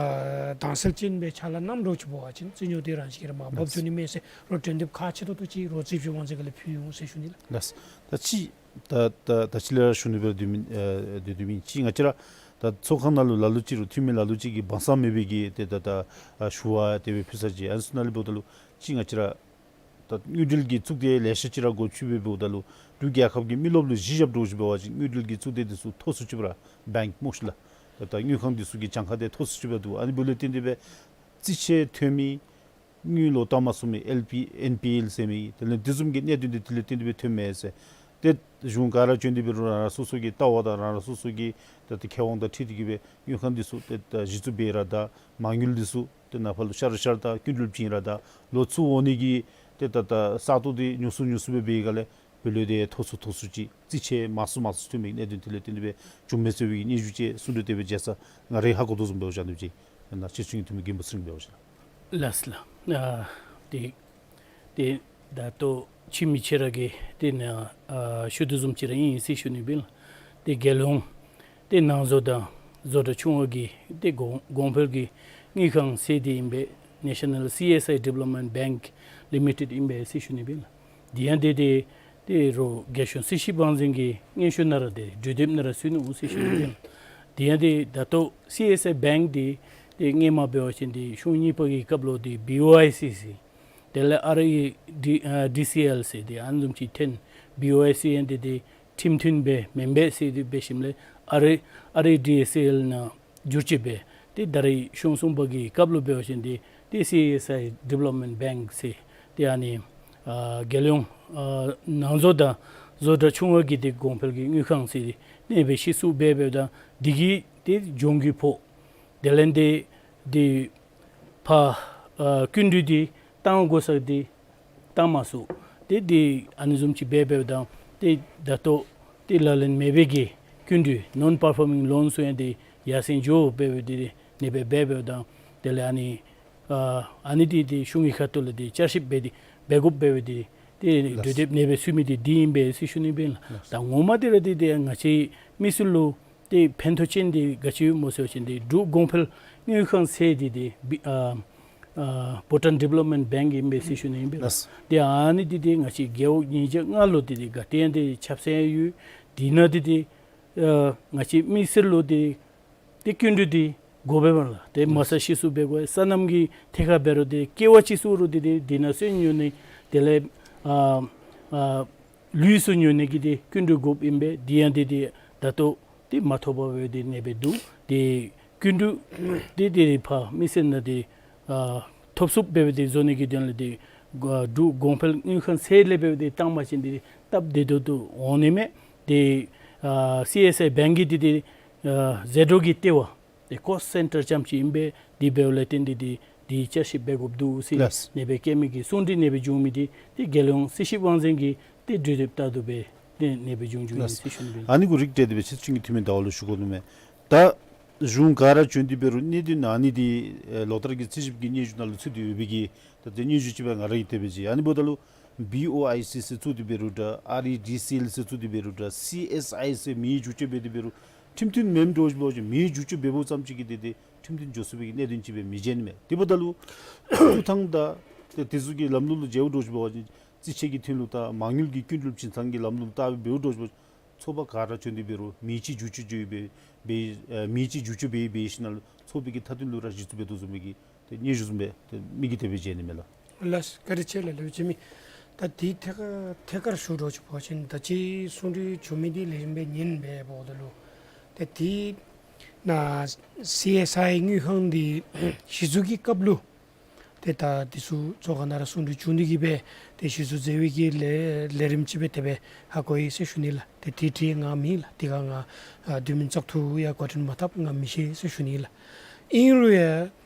དྭངས་གསལ་ཅན་སྦེ་ཕྱག་ལཱ་གནངམ་འདྲཝ་ཅིག་འབད་བ་ཅིན་རྩིས་རྙོག་དེ་རང་བཞིན་གྱིས་ར་མར་བབས་འགྱོ་ནི་མས་ཟེར་རོགས་དྲན་གདུང་ཁག་ཆེ་ཏོག་ཏོ་ཅིག་རོགས་རྩིས་ཞིབ་དབང་འཛིན་གྱི་ལས་ཕུལ་འོང་ཟེར་ཞུ་ནི་ལགས། ལགས། ད་ཅི་ད་ད་ད་ཅི་ལས་ར་ཞུ་ནི་སྦེ་སྡོད་མི་ཨ་སྡོད་སྡོད་མི་ཅིག་ང་བཅས་ར་ད་ཚོགས་ཁང་ནང་ལུ་ལ་ལུ་ཅིག་རུང་འཐུས་མི་ལ་ལུ་ཅིག་གིས་དབང་ཚད་མེད་པའི་གི་ཏེ་ད་ད་ཨ་ཞུ་བ་དེ་སྦེ་ཕུལ་ས་ཅིག་ཨ་ནི་ཚུ་ནང་ལས་འབདཝ་ད་ལུ་ཅིག་ང་བཅས་ར་ད་དངུལ་འབྲེལ་གྱི་གཙུག་སྡེ་ལེ་ཤ་ཅིག་ར་སྒོ་ཕྱེ་སྦེ་འབདཝ་ད་ལུ་འབྲུག་རྒྱལ་ཁབ་ཀྱི་མི་རློབས་ལུ་གཞི་བཞག་འདྲཝ་ཅིག་འབད་བ་ཅིན་དངུལ་འབྲེལ་གྱི་གཙུག་སྡེ་དེ་ཚུ་མཐོ་སུ་ཅིག་སྦེ་ར་བེངཀ་སྨོ་ཤི་ལགས། ད་ད་དངུལ་ཁང་དེ་ཚུ་གི་གྱངས་ཁ་དེ་མཐོ་སུ་ཅིག་སྦེ་འདུག། ཨ་ནི་འབདཝ་ལས་བརྟེན་ཏེ་སྦེ་རྩིས་ཆད་ཐོན་མི་དངུལ་ལོ་བཏབ་མ་ཚུགས་མི་ཨེལ་པི་ཨེན་པི་ཨེལ་ཟེར་མི་དེ་ལས་དེ་བཟུམ་གྱི་གནད་དོན་དེ་དེ་ལས་བརྟེན་ཏེ་སྦེ་ཐོནམ་མས་ཟེར། ཏེ་གཞུང་ག་ར་བྱོན་ཏེ་འབད་རུང་རང་རང་སོ་སོ་གི་ལྟ་བ་དང་རང་རང་སོ་སོ་གི་ད་ཏེ་ཁེ་དབང་དང་འཁྲིལ་ཏེ་གིས་སྦེ་དངུལ་ཁང་དེ་ཚུ་ཏེ་ད་གཞི་བཙུགས་འབད་ར་དང་མ་དངུལ་དེ་ཚུ་ཏེ་ནཱ་ཕར་ལུ་ཤར་ཤར་དང་སྐྱིན་འགྲུལ་བྱིན་ར་དང་ལོ་ཚུར་འོང་ནི་གི་ཏེ་ད་ད་ས་སྟོང་དེ་ཉུང་སུ་ཉུང་སུ་སྦེ་འབད་བའི་སྒང་ལས་འབད་ལོ་དེ་མཐོ་སུ་མཐོ་སུ་ཅིག་རྩིས་ཆད་མང་སུ་མང་སུ་ཐོན་མི་གནད་དོན་དེ་ལས་བརྟེན་ཏེ་སྦེ་བྱུངམ་མས་ཟེར་བའི་གི་སྙན་ཞུ་ཅིག་གསུང་གྲོས་དེ་སྦེ་མཇལ་ས་ང་རའི་ཧ་གོ་དོ་བཟུམ་འབད་བ་ཅིན་ཨ་ནི་ཅིག་ཆིངས་ཡིག་འཐུས་མི་རྒན་པོ་ཚེ་རིང་འབད་བ་ཅིན། ལགས་ལགས། ཨ་ཏེ་ཏེ་ད་ལྟོ་ཁྱིམ་མི་ཁྱེད་ར་གིས་ཏེ་ནཱ་ཨ་ཞུ་དོ་བཟུམ་ཅིག་ར་ཨིན་ཟེར་ཞུ་ནི་སྦེ་ལགས། ཏེ་རྒྱལ་ཡོངས་ཏེ་ནང་བཟོ་དང་བཟོ་གྲྭ་ཆུང་བ་གི་ཏེ་གོང་གོང་འཕེལ་གྱི་དངུལ་ཁང་ཟེར་དེ་ཨིན་པས། National C S I Development Bank Limited ཨིན་པས་ཟེར་ཞུ་ནི་སྦེ་ལགས། དེ་ཡང་ཏེ་ཏེ་ཏེ་རོགས་རྒྱལ་གཞུང་རྩིས་ཞིབ་དབང་འཛིན་གྱི་སྙན་ཞུ་ནང་ར་ཏེ་གྲོས་འདེབས་ནང་ར་ཚུད་ནུག་ཟེར་ཞུ་ནི་སྦེ་ལགས། དེ་ཡང་ཏེ་ད་ལྟོ་C S I Bank འདི་ཏེ་སྔོན་མ་འབད་བ་ཅིན་ཏེ་གཞུང་གཉིས་པ་གི་སྐབས་ལུ་ཏེ B O I C ཟེར་དེ་ལས་R E D ཨ་D C L ཟེར་ཏེ་ཨ་ནི་བཟུམ་ཅིག་འཐོན། B O I C ཡང་ཏེ་ཏེ་ཁྲིམས་མཐུན་སྦེ་མེན་པས་ཟེར་ཏེ་འབད་ཞིནམ་ལས་R R E D C L ནང་བསྒྱུར་བཅོས་འབད། ཏེ་ད་རེས་གཞུང་གསུམ་པ་གི་སྐབས་ལུ་འབད་བ་ཅིན་ཏེ་ཏེ་C S I Development Bank ཟེར་ཏེ་ཨ་ནི་ཨ་རྒྱལ་ཡོངས་ཨ་ནང་བཟོ་དང་བཟོ་གྲྭ་ཆུང་བ་གི་ཏེ་གོང་འཕེལ་གྱི་དངུལ་ཁང་ཟེར་ཏེ་ཨ་ནི་སྦེ་ཤེས་ཚུགས་འབད་འབདཝ་ད་འདི་གིས་ཏེ་གྱོང་གུད་ཕོག། དེ་ལས་ཏེ་ཏེ་ཕར་ཨ་སྐྱིན་འགྲུལ་འདི་བཏང་དགོ་ས་འདི་བཏང་མ་ཚུགས། ཏེ་འདི་ཨ་ནི་བཟུམ་ཅིག་འབད་འབདཝ་ད་ཏེ་ད་ལྟོ་ཏེ་ལག་ལེན་མེད་པའི་གི་སྐྱིན་འགྲུལ་non performing loan ཚུ་ཡང་ཏེ་ཡར་སེང་འགྱོ་འབད་འབདཝ་ཏེ་ཨ་ནི་སྦེ་འབད་འབདཝ་ད་དེ་ལས་ཨ་ནི་ཨ་ཨ་ནི་འདི་ཏེ་གཞུང་གི་ཁ་ཐུག་ལས་ཏེ་བསྐྱར་ཞིབ་འབད་དེ་འབད་དགོཔ་འབད་འབདཝ་ཏེ་ཏེ་ལགས། གྲོས་འདེབས་ཨ་ནི་སྦེ་ཚུད་མི་འདི་འདི་ཨིན་པས་ཟེར་ཞུ་ནི་སྦེ་ལགས། ལགས། ད་ངོ་མ་འདི་ར་འདི་ཏེ་ང་བཅས་མི་སེར་ལུ་ཏེ་ཕན་ཐོགས་ཅན་འདི་ག་ཅི་སྨོ་ཟེར་བ་ཅིན་ཏེ་འབྲུག་གོང་འཕེལ་དངུལ་ཁང་ཟེར་འདི་ཏེ་བི་ཨ་ཨ་Bhutan Development Bank ཨིན་པས་ཟེར་ཞུ་ནི་ཨིན་པས། ལགས། ཏེ་ཨ་ནི་འདི་ཏེ་ང་བཅས་རྒེད་འོག་ཉིས་བརྒྱ་ལྔ་ལུ་འདི་ཏེ་ག་ཏེ་ཡང་ཏེ་ཁྱབ་ཚད་ཡོད། འདི་ནང་འདི་ཏེ་ཨ་ང་བཅས་མི་སེར་ལུ་འདི་ཏེ་སྐྱིན་འགྲུལ་འདི་དགོ་པས་པ་ལགས། ཏེ་མ་རྩ་ཤེས་ཚུགས་འབད་དགོ། སོ་ནམ་གྱི་ཐད་ཁར་འབད་རུང་ཏེ་ཀེ་ཝ་ཅིག་ཚུ་རུང་འདི་ཏེ་འདི་ནང་སོན་ཉོ་ནི་དེ་ལས་ཨ་ཨ་ལུད་ཚུ་ཉོ་ནི་གི་ཏེ་སྐྱིན་འགྲུལ་དགོཔ་ཨིན་པས། འདི་ཡང་འདི་ཏེ་ད་ལྟོ་ཏེ་མ་ཐོབ་པར་སྦེ་ཏེ་ཨ་ནི་སྦེ་འདུག། ཏེ་སྐྱིན་འགྲུལ་འདི་ཏེ་ཕར་མི་སེར་ནང་ཏེ་ཨ་ཐོབ་ཚུགསཔ་འབད་སྦེ་ཏེ་བཟོ་ནི་གི་དོན་ལས་ཏེ་ཨ་འབྲུག་གོང་འཕེལ་དངུལ་ཁང་ཟེར་ལས་འབད་སྦེ་ཏེ་བཏང་པ་ཅིན་ཏེ་སྟབས་བདེ་ཏོག་ཏོ་འོང་ནི་མས། ཏེ་ཨ་སི་ཨེསི་ཨའི་བེངཀ་གི་འདི་ཏེ་ཨ་ཟད་འགྲོ་གི་ལྟེ་བ་ཏེ་ཀོསཊ་སེན་ཊར་ཙམ་ཅིག་ཨིན་པས། འདི་འབདཝ་ལས་བརྟེན་ཏེ་འདི་འདི་བསྐྱར་ཞིབ་འབད་དགོཔ་འདུག་ཟེར་ལགས། ཨ་ནི་སྦེ་བཀོད་མི་གི་གསུང་གྲོས་ཨ་ནི་སྦེ་བྱུང་མི་འདི་ཏེ་རྒྱལ་ཡོངས་རྩིས་ཞིབ་དབང་འཛིན་གྱི་ ཏེ་གྲོས་འདེབས་ལྟར་དུ་སྦེ་ཏེ་ནེ་སྦེ་འབྱུང་འགྱོཝ་ཨིན་ཟེར་ཞུ་ནི་སྦེ། ཨ་ནི་གུ་རིགས་བསྒྲེས་ཏེ་སྦེ་ཕྱིས་ཅིག་གི་འཐུས་མི་ཟླ་བ་ལུ་ཞུ་དགོ་ནི་མས། ད་གཞུང་ག་ར་བྱོན་ཏེ་འབད་རུང་གནད་དོན་ཨ་ནི་འདི་ཨེ་ལོ་ལྟར་གྱི་རྩིས་ཞིབ་ཀྱི་སྙན་ཞུ་ནང་ལུ་ཚུད་དེ་ཡོད་པའི་གི་ད་ཏེ་སྙན་ཞུ་ཅིག་སྦེ་ང་ར་གིས་དེ་སྦེ་མཇལ། ཨ་ནི་འབདཝ་ད་ལུ་བི་ཨོ་ཨའི་སི་ཟེར་བཙུགས་ཏེ་འབད་རུང་འདྲ་ཨར་ཨི་ཌི་སི་ཨེལ་ཟེར་བཙུགས་ཏེ་འབད་རུང་འདྲ་སི་ཨེསི་ཨའི་ཟེར་མིང་འགྱུར་བཅོས་འབད་དེ་འབད་རུང་ཁྲིམས་མཐུན་མེནམ་འདྲཝ་ཅིག་འབད་བ་ཅིན་མིང་འགྱུར་བཅོས་འབད་འབདཝ་ཙམ་ཅིག་གིས་ཏེ་ཏེ་ཁྲིམས་མཐུན་འགྱོ་ཚུགས་པའི་གི་གནད་དོན་ཅིག་སྦེ་མི་མཇལ་ནི་མས། དེ་འབདཝ་ད་ལུ་ཐོབ་ཐང་དང་ཏེ་དེ་ཚུ་གི་ལམ་ལུགས་ལུ་མཇལཝ་འདྲཝ་ཅིག་འབད་བ་ཅིན་རྩིས་ཆད་ཀྱི་དོན་ལུ་དང་མ་དངུལ་གྱི་ཀུན་སློང་བྱིན་ཚང་གི་ལམ་ལུགས་ལུ་བལྟ་སྦེ་འབདཝ་འདྲཝ་ཅིག་འབད་བ་ཅིན་ཚོགས་པ་ག་ར་བྱོན་ཏེ་འབད་རུང་མིང་ཅིག་འགྱུར་བཅོས་འགྱོ་ཡི་སྦེ་སྦེ་ཨེ་མིང་ཅིག་འགྱུར་བཅོས་འབད་ཡི་སྦེ་ཞིནམ་ལས་ཚོགས་པའི་གི་མཐའ་དོན་ལུ་ར་གཞི་བཙུགས་འབད་དོ་བཟུམ་མའི་གི་ཏེ་སྙན་ཞུ་བཟུམ་སྦེ་ཏེ་མི་གིས་དེ་སྦེ་མཇལ་ནི་མས་ལགས། ལགས་བཀའ་དྲིན་ཆེ་ལགས་ལེགས་པའི་ཅིག་མི། ད་དེ་ཐད་ཀར་ཐད་ཀར་ཞུ་འདྲཝ་ཅིག་འབད་བ་ཅིན་ད་ཅི་གསུང་གྲོས་བྱུང་མི་འདི་ལེགས་ཤོམ་སྦེ་ཉན་སྦེ་འབདཝ་ད་ལུ་ཏེ་དེ་ནང་སི་ཨེསི་ཨའི་དངུལ་ཁང་འདི་གཞི་བཙུགས་ཀྱི་སྐབས་ལུ་ཏེ་ད་འདི་ཚུ་ཚོགས་ཁང་ནང་ར་གསུང་གྲོས་བྱུང་སྟེ་གི་སྦེ་ཏེ་གཞི་བཙུགས་མཛད་པའི་གི་ལས་ལས་རིམ་ཅིག་སྦེ་དེ་སྦེ་ཧ་གོ་ཡི་ཟེར་ཞུ་ནི་ལགས། ཏེ་དེ་འདི་ང་མེན་ལགས། དེ་ཁར་ང་ཨ་དུས་མིན་བཙག་འཐུ་ཡང་འགོ་འདྲེན་མ་འཐབ། ང་མི་ཤེས་ཟེར་ཞུ་ནི་ལགས། ཨིན་རུང་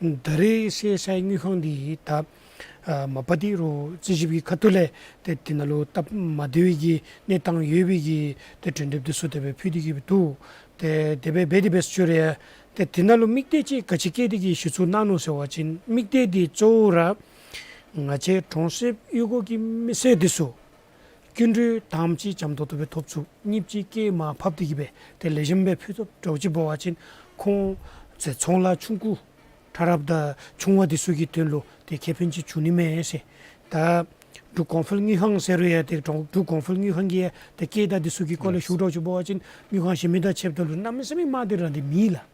ཡང་ད་རེས་སི་ཨེསི་ཨའི་དངུལ་ཁང་འདི་ད་ཨ་མ་པ་འདི་རུང་རྩིས་ཞིབ་ཀྱི་ཁ་ཐུག་ལས་ཏེ་དེ་ནང་ལུ་སྟབས་མ་བདེ་བའི་གི་གནས་སྟངས་ཡོད་པའི་གི་ཏེ་གྲོས་འདེབས་འདི་ཚུ་དེ་སྦེ་ཕུལ་ཏེ་གི་སྦེ་འདུག། ཏེ་དེ་སྦེ་འབད་དེ་འབད་ཞུ་རུང་ཡང་ཏེ་དེ་ནང་ལུ་དམིགས་གཏད་ཅིག་ག་ཅི་བསྐྱེད་དེ་གི་གཞི་བཙུགས་གནང་ནུག་ཟེར་བ་ཅིན་དམིགས་གཏད་འདི་གཙོ་བོ་ར་ང་བཅས་གྲོང་གསེབ་གཡུས་སྒོ་གི་མི་སེར་འདི་ཚུ་སྐྱིན་འགྲུལ་དང་པ་ཅིག་འཇམ་ཏོག་ཏོ་སྦེ་ཐོབ་ཚུགས། གཉིས་པ་ཅིག་སྐྱེད་མར་ཕབ་སྟེ་གི་སྦེ་ཏེ་ལེགས་ཤོམ་སྦེ་ཕུལ་ཚུགསཔ་འདྲཝ་ཅིག་འབད་བ་ཅིན་ཁོང་ཚེ་ཚོང་ལཱ་ཆུང་ཀུ་ཕྲ་རབ་དང་ཆུང་བ་འདི་ཚུ་གི་དོན་ལུ་ཏེ་ཁེ་ཕན་ཅིག་འབྱུང་ནི་མས་ཟེར། ད་འབྲུག་གོང་འཕེལ་དངུལ་ཁང་ཟེར་རུང་ཡང་ཏེ་འབྲུག་གོང་འཕེལ་དངུལ་ཁང་གི་ཡང་ཏེ་སྐད་བརྡ་འདི་ཚུ་གི་སྐོར་ལས་ཞུ་འདྲཝ་ཅིག་འབད་བ་ཅིན་དངུལ་ཁང་གཞན་མི་དང་ཕྱདཔ་ད་ལུ་གནམ་མེད་ས་མེད་དམའ་སྟེ་ར་འདི་མེད་ལགས།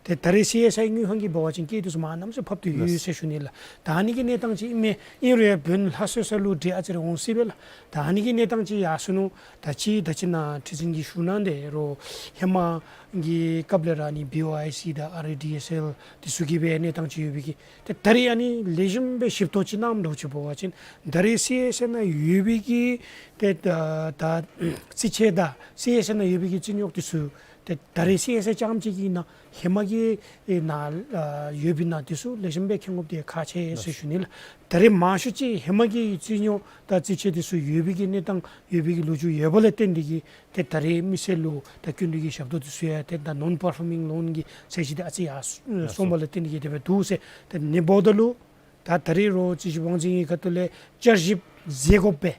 ཏེ་ད་རེས་སི་ཨེསི་ཨའི་དངུལ་ཁང་གིས་འབད་བ་ཅིན་སྐད་འདི་ཚུ་མར་གནམ་མེད་ས་མེད་ཕབ་སྟེ་ཡོད་ཟེར་ཞུ་ནི་ལགས། ད་ཨ་ནི་གི་གནས་སྟངས་ཅིག་ཨིན་མས། ཨིན་རུང་ཡང་བོད་ལྷ་གསོལ་ས་ལུ་འདྲ་ཨ་ཙི་རེ་འོང་སྲིད་པས་ལགས། ད་ཨ་ནི་གི་གནས་སྟངས་ཅིག་ཡར་སོ་ནུག། ད་ཅི་ད་ཅི་ནཱ་ཁྲི་འཛིན་གྱིས་ཞུ་གནང་དེ་རུང་ཧེ་མ་གི་སྐབས་ལས་ར་ཨ་ནི་བི་ཨོ་ཨའི་སི་དང་ཨར་ཨའི་ཌི་ཨེསི་ཨེལ་འདི་ཚུ་གི་སྦེ་གནས་སྟངས་ཅིག་ཡོད་པའི་གི་ཏེ་ད་རེས་ཨ་ནི་ལེགས་ཤོམ་སྦེ་ཞིབ་ཏོག་ཅིག་གནངམ་འདྲཝ་ཅིག་འབད་བ་ཅིན་ད་རེས་སི་ཨེསི་ཨའི་ནང་ཡོད་པའི་གི་ཏེ་ད་ད་རྩིས་ཆད་དང་སི་ཨེསི་ཨའི་ནང་ཡོད་པའི་གི་རྩིས་རྙོག་འདི་ཚུ་ཏེ་ད་རེས་སི་ཨེསི་ཨའི་རྐྱངམ་གཅིག་གི་ནང་ཧེ་མ་གི་ཨེ་ནང་ཨ་ཡོད་པའི་ནང་འདི་ཚུ་ལེགས་ཤོམ་སྦེ་མཁྱེན་དགོཔ་འདི་ཁག་ཆེ་ཟེར་ཞུ་ནི་ལགས། ད་རེས་མང་ཤོས་ཅིག་ཧེ་མ་གི་རྩིས་རྙོག་དང་རྩིས་ཆད་འདི་ཚུ་ཡོད་པའི་གི་གནས་སྟངས་ཡོད་པའི་གི་ལོ་རྒྱུས་ཡོད་པ་ལས་བརྟེན་ཏེ་གི་ཏེ་ད་རེས་མི་སེར་ལུ་ད་སྐྱིན་འགྲུལ་གྱི་ཞབས་ཏོག་འདི་ཚུ་ཡང་ཏེ་ད་ནོན་པར་ཕོར་མིང་ལོན་གྱི་ཚད་གཞི་འདི་ཨ་ཙི་ཡར་སོང་བ་ལས་བརྟེན་ཏེ་གི་དེ་སྦེ་འདུག་ཟེར། ཏེ་ཨ་ནི་འབདཝ་ད་ལུ་ད་ད་རེས་རོགས་རྩིས་ཞིབ་དབང་འཛིན་གྱི་ཁ་ཐུག་ལས་བསྐྱར་ཞིབ་མཛད་དགོ་པའི་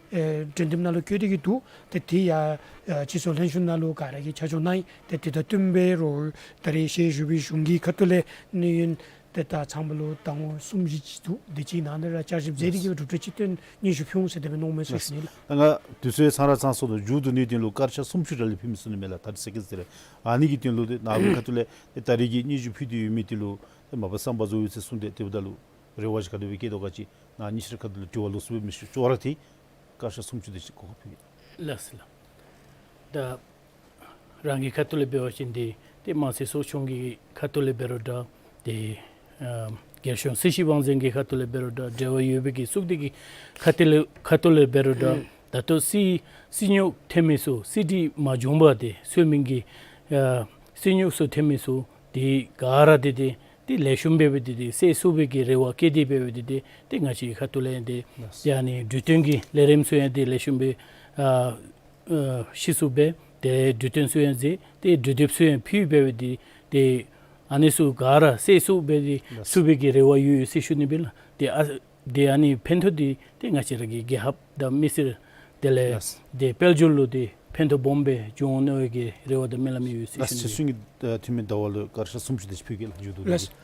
ཨེ་གྲོས་འདེབས་ནང་ལུ་བཀོད་དེ་གི་འདུག། ཏེ་དེ་ཡང་ཨེ་སྤྱི་ཚོགས་ལྷན་བཞུགས་ནང་ལུ་ག་ར་གིས་ཆ་འཇོག་གནང་ཡི། ཏེ་དེ་དང་བསྟུན་སྦེ་རོགས་ད་རེས་ཞལ་བཞུགས་པའི་གཞུང་གི་ཁ་ཐུག་ལས་གནས་ཡུན་ཏེ་ད་ཚང་པ་ལུ་ཟླ་ངོ་གསུམ་བཞི་ཅིག་འདུག། དེ་ཅིག་ནང་ན་ར་བསྐྱར་ཞིབ་མཛད་དེ་གི་སྦེ་གྲུབ་འབྲས་ཅིག་སྟོན་སྙན་ཞུ་ཕུལ་འོང་ཟེར་དེ་སྦེ་མནོཝ་མས་ཟེར་ཞུ་ནི་ལགས། ད་ང་དུས་ཚོད་ཚང་ར་ཚང་སོ་ནུག། མཇུག་བསྡུ་ནིའི་དོན་ལུ་སྐར་ཆ་སུམ་ཅུ་རེ་ལས་ཕུལ་མི་ཚུགས་ནི་མས་ལགས། ད་རེས་ཟེར་གེ་ཟེར་རེ་ཨ་ནི་གི་དོན་ལུ་ཏེ་ནཱ་གུ་ཁ་ཐུག་ལས་ཏེ་ད་རེས་ཀྱི་སྙན་ཞུ་ཕུལ་ཏེ་ཡོད་མི་འདི་ལུ་ཏེ་མ་པ་བསམ་པ་རྫོགས་ཡོད་ཟེར་གསུངས་ཏེ་དེ་འབདཝ་ད་ལུ་རེ་བ་ཅིག་ག་དེ་སྦེ་བསྐྱེད་དོ་ག་ཅིག་ནཱ་ཉི་ཤུ་རེ་ཁ་ཐུག་ལུ་དྲི་བ་ལོགས་སུ་སྦེ་མི་ཞུ། ཅོག་ར་འཐད། སྐར་ཆ་སུམ་ཅུ་དེ་ཅིག་གོ་སྐབས་ཕུལ་གེ། ལགས་སོ་ལགས། ད་རང་གི་ཁ་ཐུག་ལས་འབད་བ་ཅིན་ཏེ་ཏེ་དམངས་སྲིད་ཚོགས་ཆུང་གི་ཁ་ཐུག་ལས་འབད་རུང་འདྲ། ཏེ་ཨ་རྒྱལ་གཞུང་རྩིས་ཞིབ་དབང་འཛིན་གྱི་ཁ་ཐུག་ལས་འབད་རུང་འདྲ། འབྲེལ་བ་ཡོད་པའི་གི་ཚོགས་སྡེ་གི་ཁ་ཐུག་ལས་ཁ་ཐུག་ལས་འབད་རུང་འདྲ། ད་ལྟོ་རྩིས་རྩིས་རྙོག་ཐོན་མི་ཚུ་རྩིས་སྒྲིག་མ་བྱུང་བར་ཏེ་ཚུད་མི་གི་ཨ་རྩིས་རྙོག་ཚུ་ཐོན་མི་ཚུ་དེ་ག་ར་ཏེ་ཏེ་ཏེ་ལེགས་ཤོམ་སྦེ་སྦེ་ཏེ་ཏེ་སེལ་ཚུགས་པའི་གི་རེ་བ་བསྐྱེད་དེ་སྦེ་སྦེ་ཏེ་ཏེ་ཏེ་ང་བཅས་ཁ་ཐུག་ལས་ཏེ་ཏེ་ཨ་ནི་གྲོས་བསྟུན་གྱི་ལས་རིམ་ཚུ་ཡང་ཏེ་ལེགས་ཤོམ་སྦེ་ཨ་ཨ་ཤེས་ཚུགས་པའི་ཏེ་གྲོས་བསྟུན་ཚུ་ཡང་མཛད་དེ་གྲོས་འདེབས་ཚུ་ཡང་ཕུལ་སྦེ་སྦེ་ཏེ་ཏེ་ཨ་ནི་ཚུ་ག་ར་སེལ་ཚུགས་སྦེ་ཏེ་ཚུགས་པའི་གི་རེ་བ་ཡོད་ཡོད་ཟེར་ཞུ་ནི་སྦེ་ལགས། ཏེ་ཨ་ཏེ་ཨ་ནི་ཕན་ཐོགས་འདི་ཏེ་ང་བཅས་ར་གི་རྒྱལ་ཁབ་དང་མི་སེར་དེ་ལས་ལགས། ཏེ་དཔལ་འབྱོར་ལུ་ཏེ་ཕན་ཐོགས་སྦོམ་སྦེ་འབྱུང་འོང་མནོ་བའི་གི་རེ་བ་དང་སྨོན་ལམ་ཡོད་ཟེར་ཞུ་ནི་ལགས། སྲིད་གཞུང་གི་ཨ་འཐུས་མི་ཟླ་བ་ལུ་སྐར་ཆ་སུམ་ཅུ་དེ་ཅིག་ཕུལ་གེ་ལགས། མཇུག་བསྡུ་ལགས། ལགས།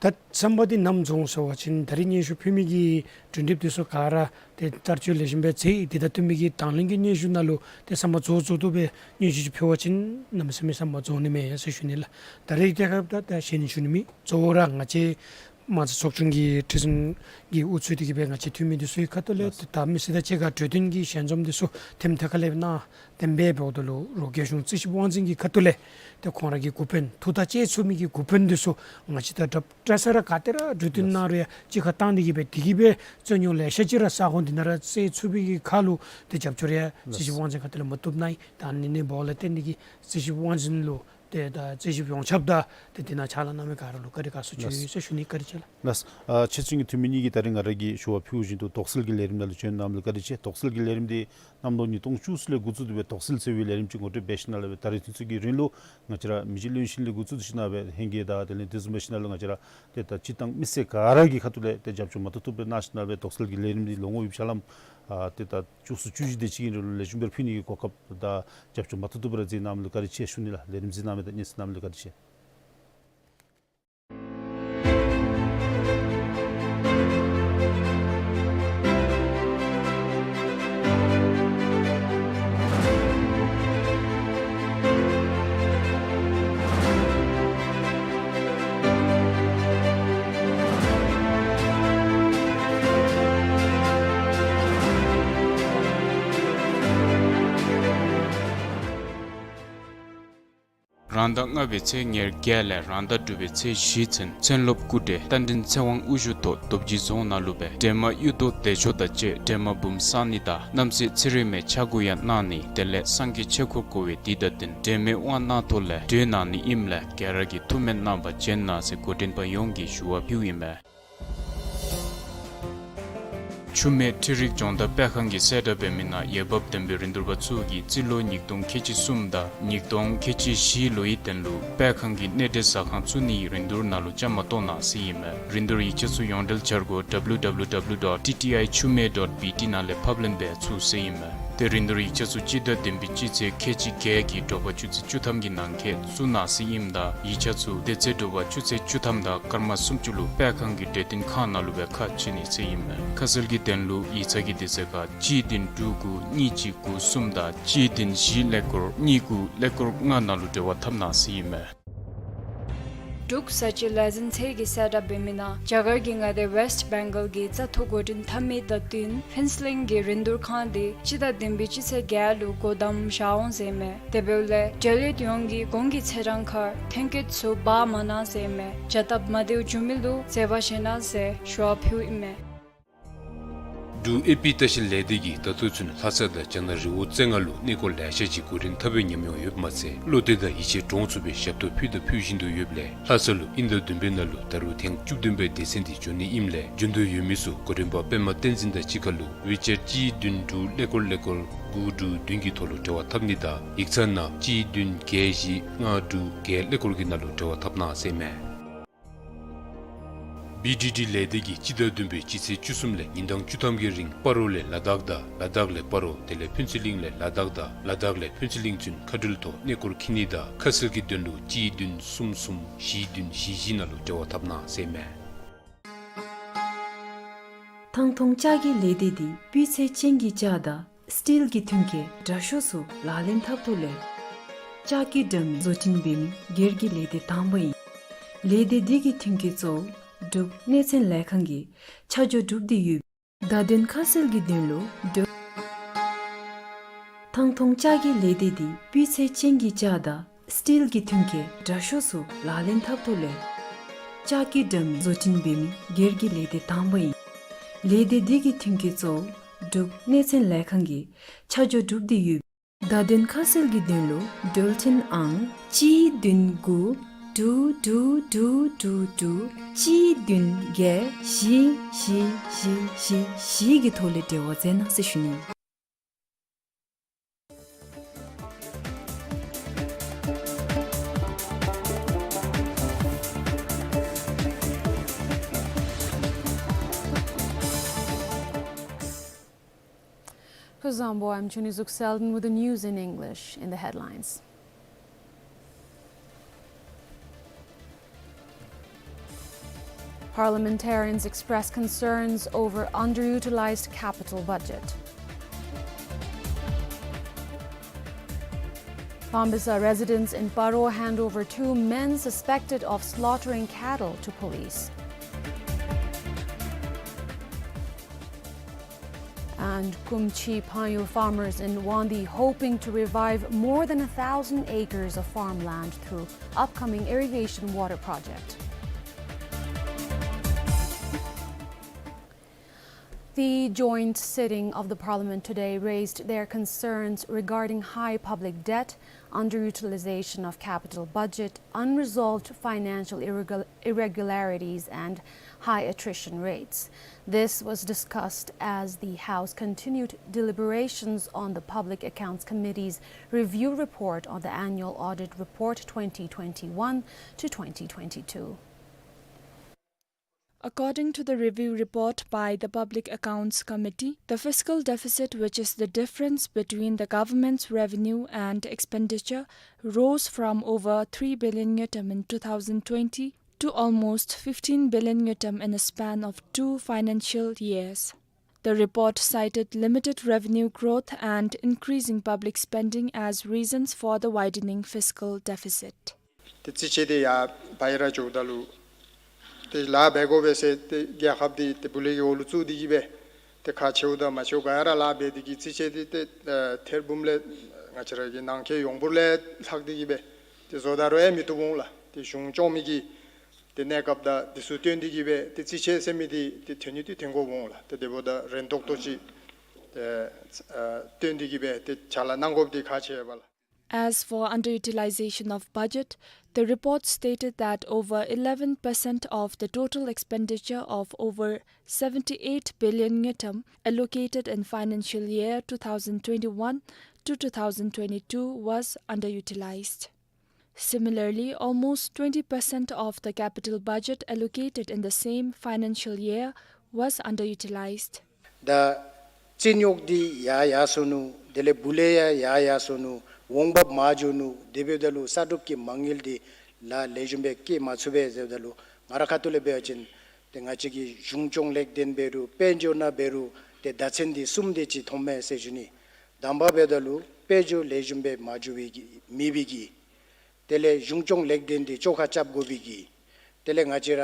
ད་བསམ་པ་འདི་ནམ་རྫོགས་ཟེར་བ་ཅིན་ད་རེས་སྙན་ཞུ་ཕུལ་མི་གི་གྲོས་འདེབས་འདི་ཚུ་ག་ར་ཏེ་བསྟར་སྤྱོད་ལེགས་ཤོམ་སྦེ་མཛད་དེ་དང་བསྟུན་མི་གི་དང་ལེན་གྱི་སྙན་ཞུ་ནང་ལུ་ཏེ་བསམ་པ་རྫོགས་རྫོགས་ཏོག་ཏོ་སྦེ་སྙན་ཞུ་ཅིག་ཕུལ་བ་ཅིན་གནམ་མེད་ས་མེད་བསམ་པ་རྫོགས་ནི་མས་ཟེར་ཞུ་ནི་ལགས། ད་རེས་དེ་སྐབས་ད་ད་གཞན་ཞུ་ནི་མེད། གཙོ་བོ་ར་ང་བཅས་དམངས་གཙོ་ཚོགས་ཆུང་གི་ཁྲི་འཛིན་གྱི་དབུ་གཙོས་ཏེ་གི་སྦེ་ང་བཅས་འཐུས་མི་འདི་ཚུ་གི་ཁ་ཐུག་ལས་ད་མི་སེར་དང་གཅིག་ཁར་གྲོས་བསྟུན་གྱི་ཞལ་འཛོམས་འདི་ཚུ་ཐེམ་ཐེ་ཁ་ལས་གནང་། དེ་སྦེ་འབདཝ་ད་ལུ་རོགས་རྒྱལ་གཞུང་རྩིས་ཞིབ་དབང་འཛིན་གྱི་ཁ་ཐུག་ལས་ཏེ་ཁོང་ར་གི་འགོ་དཔོན་ཐུགས་ཐག་བཅད་ཚུགས་མི་གི་འགོ་དཔོན་འདི་ཚུ་ང་བཅས་དང་སྦྲགས་སྦྲགས་ས་ར་ག་ཏེ་ར་གྲོས་བསྟུན་གནང་རུང་ཡང་གཅིག་ཁར་བཏང་སྟེ་གི་སྦེ་དེ་གིས་སྦེ་རྩོད་རྙོག་ལེ་ཤ་ཅིག་ར་ས་ཁོངས་འདི་ནང་ར་སེལ་ཚུགས་པའི་གི་ཁར་ལུ་ཏེ་རྒྱབ་སྐྱོར་ཡང་རྩིས་ཞིབ་དབང་འཛིན་ཁ་ཐུག་ལས་མ་ཐོབ་ནི་ཨིན། ད་ཨ་ནི་ཨིནམ་ལས་བརྟེན་ཏེ་གི་རྩིས་ཞིབ་དབང་འཛིན་ལུ་ཏེ་ད་རྩིས་ཞིབ་ཡོངས་ཁྱབ་དང་ཏེ་དེ་ནང་ཕྱག་ལཱ་གནང་མི་ག་ར་ལུ་བཀའ་དྲིན་དགའ་ཚོར་ཆེ་ཡོད་ཟེར་ཞུ་ནི། བཀའ་དྲིན་ཆེ་ལགས། ལགས། ཨ་ཕྱིས་ཅིག་གི་འཐུས་མི་གཉིས་ཀྱིས་ད་རེས་ང་ར་གིས་ཞུ་བ་ཕུལ་བཞིན་དུ་དོགས་སེལ་གྱི་ལས་རིམ་ནང་ལུ་བྱོན་གནངམ་ལུ་བཀའ་དྲིན་ཆེ། དོགས་སེལ་གྱི་ལས་རིམ་འདི་ གནམ་ལོ་ཉིས་སྟོང་བཅུ་གསུམ་ལས་འགོ་བཙུགས་ཏེ་སྦེ་དོགས་སེལ་ཟེར་བའི་ལས་རིམ་ཅིག་ངོ་སྤྲོད་འབད་ཞིནམ་ལས་སྦེ་ད་རེས་ཚུན་ཚོད་ཀྱི་རིང་ལུ་ང་བཅས་ར་མི་རྗེ་བློན་ཆེན་ལས་འགོ་བཙུགས་ཏེ་ཞིནམ་ལས་སྦེ་ལྷན་རྒྱས་དང་དེ་ལས་དེ་བཟུམ་འབད་ཞིནམ་ལས་ང་བཅས་ར་ཏེ་ད་སྤྱིར་བཏང་མི་སེར་ག་ར་གི་ཁ་ཐུག་ལས་ཏེ་རྒྱབ་སྐྱོར་མ་ཐུབ་ཐུབ་སྦེ་གནང་ཞིནམ་ལས་སྦེ་དོགས་སེལ་གྱི་ལས་རིམ་འདི་ལོ་ངོ་ཡོདཔ་ཆ་ལམ་ཨ་ཏེ་ད་བཅུ་གསུམ་བཅུ་བཞི་དེ་ཅིག་གི་རིང་ལུ་ལེགས་ཤོམ་སྦེ་ཕུལ་ནི་གི་གོ་སྐབས་དང་རྒྱབ་སྐྱོར་མ་ཐུབ་ཐུབ་སྦེ་ར་མཛད་གནངམ་ལུ་བཀའ་དྲིན་ཆེ་ཞུ་ནི་ལགས། ལས་རིམ་མཛད་གནང་མི་དང་མཉེས་གནང་མི་ལུ་བཀའ་དྲིན་ཆེ། རང་ཟླ་ལྔ་པའི་ཚེས་ཉེར་བརྒྱད་ལས་རང་ཟླ་དྲུག་པའི་ཚེས་བཞི་ཚུན་མཚན་སློབ་སྐུ་བགྲེས་རྟ་མགྲིན་ཚེ་དབང་དབུ་བཞུགས་ཐོག་རྡོ་རྗེ་རྫོང་ནང་ལུ་སྦེ་སྒྲོལ་མ་གཡུ་ཐོག་བདེ་མཆོག་དང་བཅས་སྒྲོལ་མ་འབུམ་བསང་ནི་དང་རྣམ་སྲས་ཚེ་རིང་མའི་ཕྱག་སྐོར་ཡང་གནང་ནི་དེ་ལས་སངས་རྒྱས་ཆོས་འཁོར་བསྐོར་བའི་དུས་དང་བསྟུན་སྒྲོལ་མའི་དབང་གནང་ཐོག་ལས་གྲོལ་གནང་ནི་ཨིནམ་ལས་ག་ར་གིས་ཐུགས་སྨོན་གནང་བར་བྱོན་གནང་ཟེར་འགོ་འདྲེན་པ་ཡོངས་ཀྱིས་ཞུ་བ་ཕུལཝ་ཨིན་མས། ཆུ་སྨད་འཕྲུལ་རིག་སྦྱོང་བརྡར་སྤེལ་ཁང་གིས་གསལ་བསྒྲགས་འབད་མི་ནང་འོས་འབབ་ལྡན་པའི་རིན་བསྡུར་པ་ཚུ་གིས་རྩིས་ལོ་ཉིས་སྟོང་ཁལ་གཅིག་གསུམ་དང་ཉིས་སྟོང་ཁལ་གཅིག་བཞི་ལོ་ཡི་དོན་ལུ་སྤེལ་ཁང་གི་གནས་འབྲེལ་ཟ་ཁང་བཙུགས་ནིའི་རིན་བསྡུར་ནང་ལུ་བཅའ་མར་གཏོགས་གནང་ཟེར་ཨིན་མས། རིན་བསྡུར་ཡིག་ཆ་ཚུ་ཡོངས་འབྲེལ་འཆར་སྒོ་W W W dot T T I Chumei dot B T ནང་ལས་ཕབ་ལེན་འབད་ཚུགས་ཟེར་ཨིན་མས། ཏེ་རིན་བསྡུར་ཡིག་ཆ་ཚུ་སྤྱི་ཟླ་བདུན་པའི་སྤྱི་ཚེས་ཁལ་གཅིག་བརྒྱད་ཀྱི་དྲོ་པ་ཆུ་ཚོད་བཅུ་ཐམ་གྱི་ནང་འཁོད་བཙུགས་གནང་ཟེར་ཨིནམ་ད་ཡིག་ཆ་ཚུ་དེ་ཚེ་དྲོ་པ་ཆུ་ཚོད་བཅུ་ཐམ་དང་སྐར་མ་སུམ་ཅུ་ལུ་སྤེལ་ཁང་གི་གྲོས་བསྟུན་ཁང་ནང་ལུ་སྦེ་ཁ་ཕྱེ་ནི་ཟེར་ཨིན་མས། ཁ་གསལ་གྱི་དོན་ལུ་ཡིག་ཚང་གི་དུས་ཚོད་ཁར་གཅིག་བདུན་དྲུག་དགུ་གཉིས་གཅིག་དགུ་གསུམ་དང་གཅིག་བདུན་བཞི་ཀླད་ཀོར་གཉིས་དགུ་ཀླད་ཀོར་ལྔ་ནང་ལུ་འབྲེལ་བ་འཐབ་གནང་ཟེར་ཨིན་མས། འབྲུག་བཟའ་སྤྱོད་ལས་འཛིན་ཚད་ཀྱིས་གསལ་བསྒྲགས་འབད་མི་ནང་རྒྱ་གར་གྱི་མངའ་སྡེ་ཝེསཊ་བེང་གཱལ་གྱི་བཙག་འཐུ་འགོ་འདྲེན་འཐབ་མི་དང་བསྟུན་ཕུན་ཚོགས་གླིང་གི་རིན་བསྡུར་ཁང་དེ་སྤྱི་ཟླ་བདུན་པའི་སྤྱི་ཚེས་བརྒྱད་ལུ་སྒོ་བསྡམ་བཞག་འོང་ཟེར་མས། དེ་འབདཝ་ལས་འབྲེལ་ཡོད་ཡོངས་ཀྱིས་གོང་གི་ཚེས་གྲངས་ཁར་ཐོན་སྐྱེད་ཚུ་འབག་མ་གནང་ཟེར་མས། བྱ་སྟབས་མ་བདེཝ་འབྱུང་མི་ལུ་བརྩེ་བ་བཞེས་གནང་ཟེར་ཞུ་བ་ཕུལཝ་ཨིན་མས། འབྲུག་ཨེ་པི་ལྟ་བཤལ་ལས་སྡེ་གིས་ད་ལྟོ་ཚུན་ལྷ་ས་དང་རྒྱ་ནག་རི་བོ་རྩེ་ལྔ་ལུ་གནས་སྐོར་ལེ་ཤ་ཅིག་འགོ་འདྲེན་འཐབ་པའི་ཉམས་མྱོང་ཡོདཔ་མ་ཚད་བློ་གཏད་དང་ཡིད་ཆེས་འདྲོངས་ཚུགས་པའི་ཞབས་ཏོག་ཕུལ་དང་ཕུལ་བཞིན་དུ་ཡོདཔ་ལས་ལྷ་ས་ལུ་དབྱིན་ཟླ་བདུན་པའི་ནང་ལུ་ད་རུང་ཐེངས་བཅུ་བདུན་པའི་སྡེ་ཚན་འདི་འབྱོན་ནི་ཨིནམ་ལས་འབྱོན་འདོད་ཡོད་མི་ཚུ་འགོ་འདྲེན་པ་པདྨ་བསྟན་འཛིན་དང་གཅིག་ཁར་ལུ་ཝི་ཅེཊ་གཅིག་བདུན་དྲུག་ཀླད་ཀོར་ཀླད་ཀོར་དགུ་དྲུག་བདུན་གྱི་ཐོག་ལུ་འབྲེལ་བ་འཐབ་ནི་དང་ཡིག་ཚང་ནང་གཅིག་བདུན་བརྒྱད་བཞི་ལྔ་དྲུག་བརྒྱད་ཀླད་ཀོར་གྱི་ནང་ལུ་འབྲེལ་བ་འཐབ་གནང་ཟེར་མས། བི་ཌི་ཌི་ལས་སྡེ་གིས་སྤྱི་ཟླ་བདུན་པའི་སྤྱི་ཚེས་བཅུ་གསུམ་ལས་ཉིན་གྲངས་བཅུ་ཐམ་གྱི་རིང་སྤ་རོ་ལས་ལ་དྭགས་དང་ལ་དྭགས་ལས་སྤ་རོ་དེ་ལས་ཕུན་ཚོགས་གླིང་ལས་ལ་དྭགས་དང་ལ་དྭགས་ལས་ཕུན་ཚོགས་གླིང་ཚུན་མཁའ་འགྲུལ་ཐོག་གནས་སྐོར་འཁྱིད་ནི་དང་ཁ་གསལ་གྱི་དོན་ལུ་གཅིག་བདུན་གསུམ་གསུམ་བཞི་བདུན་བཞི་བཞི་ནང་ལུ་འབྲེལ་བ་འཐབ་གནང་ཟེར་མས། ཐང་སྟོང་ལྕགས་ཀྱི་ལས་སྡེ་འདི་སྤུས་ཚད་ཅན་གྱི་ལྕགས་དང་སི་ཊིལ་གྱི་ཐོན་སྐྱེད་དྲག་ཤོས་ཚུ་ལག་ལེན་འཐབ་ཐོག་ལས་ལྕགས་ཀྱི་དྲ་མིག་བཟོ་སྐྲུན་འབད་མི་སྒེར་གྱི་ལས་སྡེ་དང་པ་ཨིན། ལས་སྡེ་འདི་གི་ཐོན་སྐྱེད་གཙོ་བོ་འབྲུག་གནས་ཚད་ལས་ཁང་གིས་ཆ་འཇོག་གྲུབ་སྟེ་ཡོད། བརྡ་དོན་ཁ་གསལ་གྱི་དོན་ལུ་འབྲུག་ཐང་སྟོང་ལྕགས་ཀྱི་ལས་སྡེ་འདི་སྤུས་ཚད་ཅན་གྱི་ལྕགས་དང་སི་ཊིལ་གྱི་ཐོན་སྐྱེད་དྲག་ཤོས་ཚུ་ལག་ལེན་འཐབ་ཐོག་ལས་ལྕགས་ཀྱི་དྲ་མིག་བཟོ་སྐྲུན་འབད་མི་སྒེར་གྱི་ལས་སྡེ་དང་པ་ཨིན། ལས་སྡེ་འདི་གི་ཐོན་སྐྱེད་གཙོ་བོ་འབྲུག་གནས་ཚད་ལས་ཁང་གིས་ཆ་འཇོག་གྲུབ་སྟེ་ཡོད། བརྡ་དོན་ཁ་གསལ་གྱི་དོན་ལུ་འགྲུལ་འཕྲིན་ཨང་གཅིག་བདུན་དགུ་དྲུག་དྲུག་དྲུག་དྲུག་དྲུག་གཅིག་བདུན་བརྒྱད་བཞི་བཞི་བཞི་བཞི་གི་ཐོག་ལས་འབྲེལ་བ་མཛད་གནང་ཟེར་ཞུ་ནི། Kuzuzangpo, I'm Chunizu Selden with the news in English. In the headlines. Parliamentarians express concerns over underutilized capital budget. Pambisa residents in Paro hand over two men suspected of slaughtering cattle to police. And Kumchi Panyu farmers in Wangdue hoping to revive more than a thousand acres of farmland through upcoming irrigation water project. The joint sitting of the parliament today raised their concerns regarding high public debt, underutilization of capital budget, unresolved financial irregular-, irregularities, and high attrition rates. This was discussed as the House continued deliberations on the Public Accounts Committee's review report on the annual audit report twenty twenty-one to twenty twenty-two. According to the review report by the Public Accounts Committee, the fiscal deficit, which is the difference between the government's revenue and expenditure, rose from over three billion ngultrum in two thousand twenty to almost fifteen billion ngultrum in a span of two financial years. The report cited limited revenue growth and increasing public spending as reasons for the widening fiscal deficit. ཏེ་རྩིས་ཆད་འདི་ཡར་འབག་ཡར་འགྱོཝ་ད་ལུ་ཏེ་ལཱ་འབད་དགོ་པས་ཟེར་ཏེ་རྒྱལ་ཁབ་འདི་ཏེ་བུ་ལས་ཀྱི་འོག་ལུ་བཙུགས་ཏེ་གི་སྦེ་ཏེ་ཁག་ཆེཝ་དང་མ་ཆེཝ་ག་ར་ལཱ་འབད་དེ་གི་རྩིས་ཆད་འདི་ཏེ་ཨ་ཐེར་འབུམ་ལས་ང་བཅས་ར་གི་ནང་འཁོད་ཡོངས་འབོར་ལས་ལྷག་སྟེ་གི་སྦེ་ཏེ་བཟོ་ད་རུང་ཡང་མི་བཏུབ་འོང་ལགས། ཏེ་གཞུང་སྐྱོང་མི་གི་ཏེ་གནས་སྐབས་དང་འདི་ཚུ་བསྟུན་ཏེ་གི་སྦེ་ཏེ་རྩིས་ཆད་ཟེར་མི་འདི་ཏེ་ཐོན་ནི་འདི་ཐོན་དགོཔ་འོང་ལགས། ཏེ་དེ་འབདཝ་ད་རན་ཏོག་ཏོ་ཅིག་ཏེ་ཨ་བསྟུན་ཏེ་གི་སྦེ་ཏེ་ཕྱག་ལཱ་གནང་དགོཔ་འདི་ཁག་ཆེ་བས་ལགས། As for underutilization of budget, the report stated that over eleven percent of the total expenditure of over seventy-eight billion ngultrum allocated in financial year two thousand twenty-one to two thousand twenty-two was underutilized. Similarly, almost twenty percent of the capital budget allocated in the same financial year was underutilized. ད་རྩིས་རྙོག་འདི་ཡར་ཡར་སོ་ནུག། དེ་ལས་བུ་ལས་ཡར་ཡར་སོ་ནུག། འོང་འབབ་མར་འགྱོ་ནུག། དེ་འབདཝ་ད་ལུ་ས་སྒྲུབ་ཀྱི་མ་དངུལ་འདི་ལཱ་ལེགས་ཤོམ་སྦེ་སྐྱེལ་མ་ཚུགས་པས་ཟེརཝ་ད་ལུ་ང་ར་ཁ་ཐུག་ལས་འབད་བ་ཅིན་ཏེ་ང་བཅས་ཀྱི་གཞུང་སྐྱོང་ལེགས་ལྡན་འབད་རུང་དཔལ་འབྱོར་ནང་འབད་རུང་ཏེ་བརྡ་མཚོན་འདི་གསུམ་དེ་ཅིག་མཐོངམ་མས་ཟེར་ཞུ་ནི། དང་པ་འབདཝ་ད་ལུ་དཔལ་འབྱོར་ལེགས་ཤོམ་སྦེ་མ་འགྱོ་བའི་གི་མེད་པའི་གི། དེ་ལས་གཞུང་སྐྱོང་ལེགས་ལྡན་འདི་བཅོ་ཁ་རྐྱབ་དགོ་པའི་གི། དེ་ལས་ང་བཅས་ར་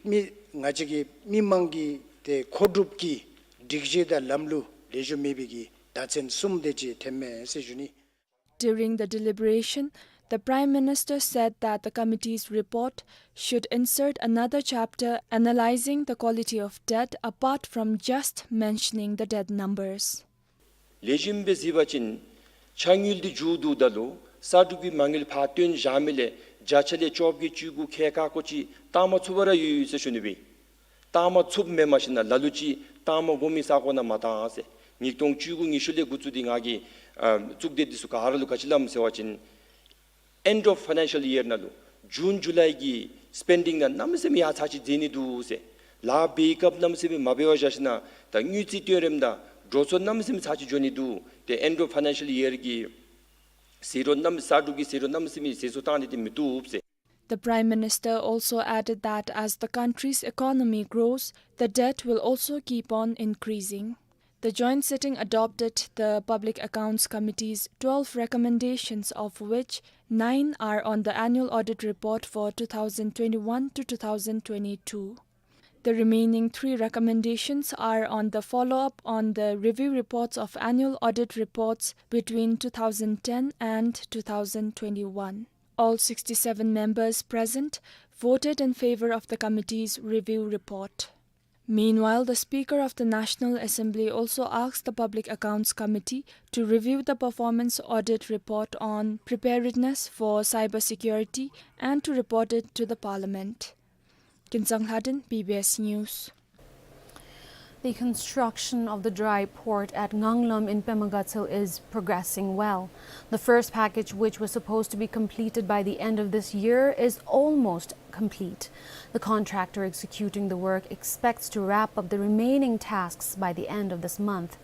མི་ང་བཅས་ཀྱི་མི་མང་གི་ཏེ་མཁོ་སྒྲུབ་ཀྱི་སྒྲིག་གཞི་དང་ལམ་ལུགས་ལེགས་ཤོམ་མེད་པའི་གི་བརྡ་མཚོན་གསུམ་དེ་ཅིག་ཐོནམ་མས་ཟེར་ཞུ་ནི། During the deliberation, the Prime Minister said that the committee's report should insert another chapter analyzing the quality of debt apart from just mentioning the debt numbers. ལེགས་ཤོམ་སྦེ་གཟིགས་པ་ཅིན་ཕྱགས་དངུལ་འདི་མཇུག་བསྡུཝ་ད་ལུ་གསར་སྒྲུབ་ཀྱི་མ་དངུལ་ཕར་བཏོན་བཞག་མི་ལས་བརྒྱ་ཆ་ལས་བཅོ་བརྒྱད་བཅུ་དགུ་ཁལ་ཁ་སྐོར་ཅིག་བཏང་མ་ཚུགས་པར་ཡོད་ཡོད་ཟེར་ཞུ་ནི་སྦེ། བཏང་མ་ཚུགསཔ་མེན་མ་གཞི་ནཱ་ལ་ལུ་ཅིག་བཏང་མ་དགོ་མི་ས་སྒོ་ནང་མ་བཏང་ཟེར། ཉིས་སྟོང་བཅུ་དགུ་ཉི་ཤུ་ལས་འགོ་བཙུགས་ཏེ་ང་གིས་ཨ་གཙུག་སྡེ་འདི་ཚུ་ག་ར་ལུ་ག་ཅི་སླབ་ཟེར་བ་ཅིན་end of financial year ནང་ལུ་ཇུན་ཇུ་ལའི་གི་སི་པེན་ཌིང་ནང་གནམ་མེད་ས་མེད་ཡར་ཚར་གཅིག་འཛེགས་ནི་འདུག་ཟེར། ལཱ་འབད་བའི་སྐབས་གནམ་མེད་ས་མེད་མ་འབད་བར་བཞག་ཞིན་ན་ད་དངུལ་རྩིས་བཏོན་རནམ་ད་འགྲོ་སོང་གནམ་མེད་ས་མེད་ཚར་གཅིག་འགྱོ་ནི་འདུག། ཏེ་end of financial year གི་ཟད་འགྲོ་གནམ་གསར་སྒྲུབ་ཀྱི་ཟད་འགྲོ་གནམ་མེད་ས་མེད་ཟད་འགྲོ་བཏང་ནི་འདི་མི་བཏུབ་ཟེར། The Prime Minister also added that as the country's economy grows, the debt will also keep on increasing. The joint sitting adopted the Public Accounts Committee's twelve recommendations, of which nine are on the annual audit report for two thousand twenty-one to two thousand twenty-two. The remaining three recommendations are on the follow-up on the review reports of annual audit reports between two thousand ten and two thousand twenty-one. All sixty-seven members present voted in favor of the committee's review report. Meanwhile, the Speaker of the National Assembly also asked the Public Accounts Committee to review the performance audit report on preparedness for cybersecurity and to report it to the Parliament. Kinsang Lhaden, B B S News. The construction of the dry port at Nganglam in Pemagatshel is progressing well. The first package, which was supposed to be completed by the end of this year, is almost complete. The contractor executing the work expects to wrap up the remaining tasks by the end of this month.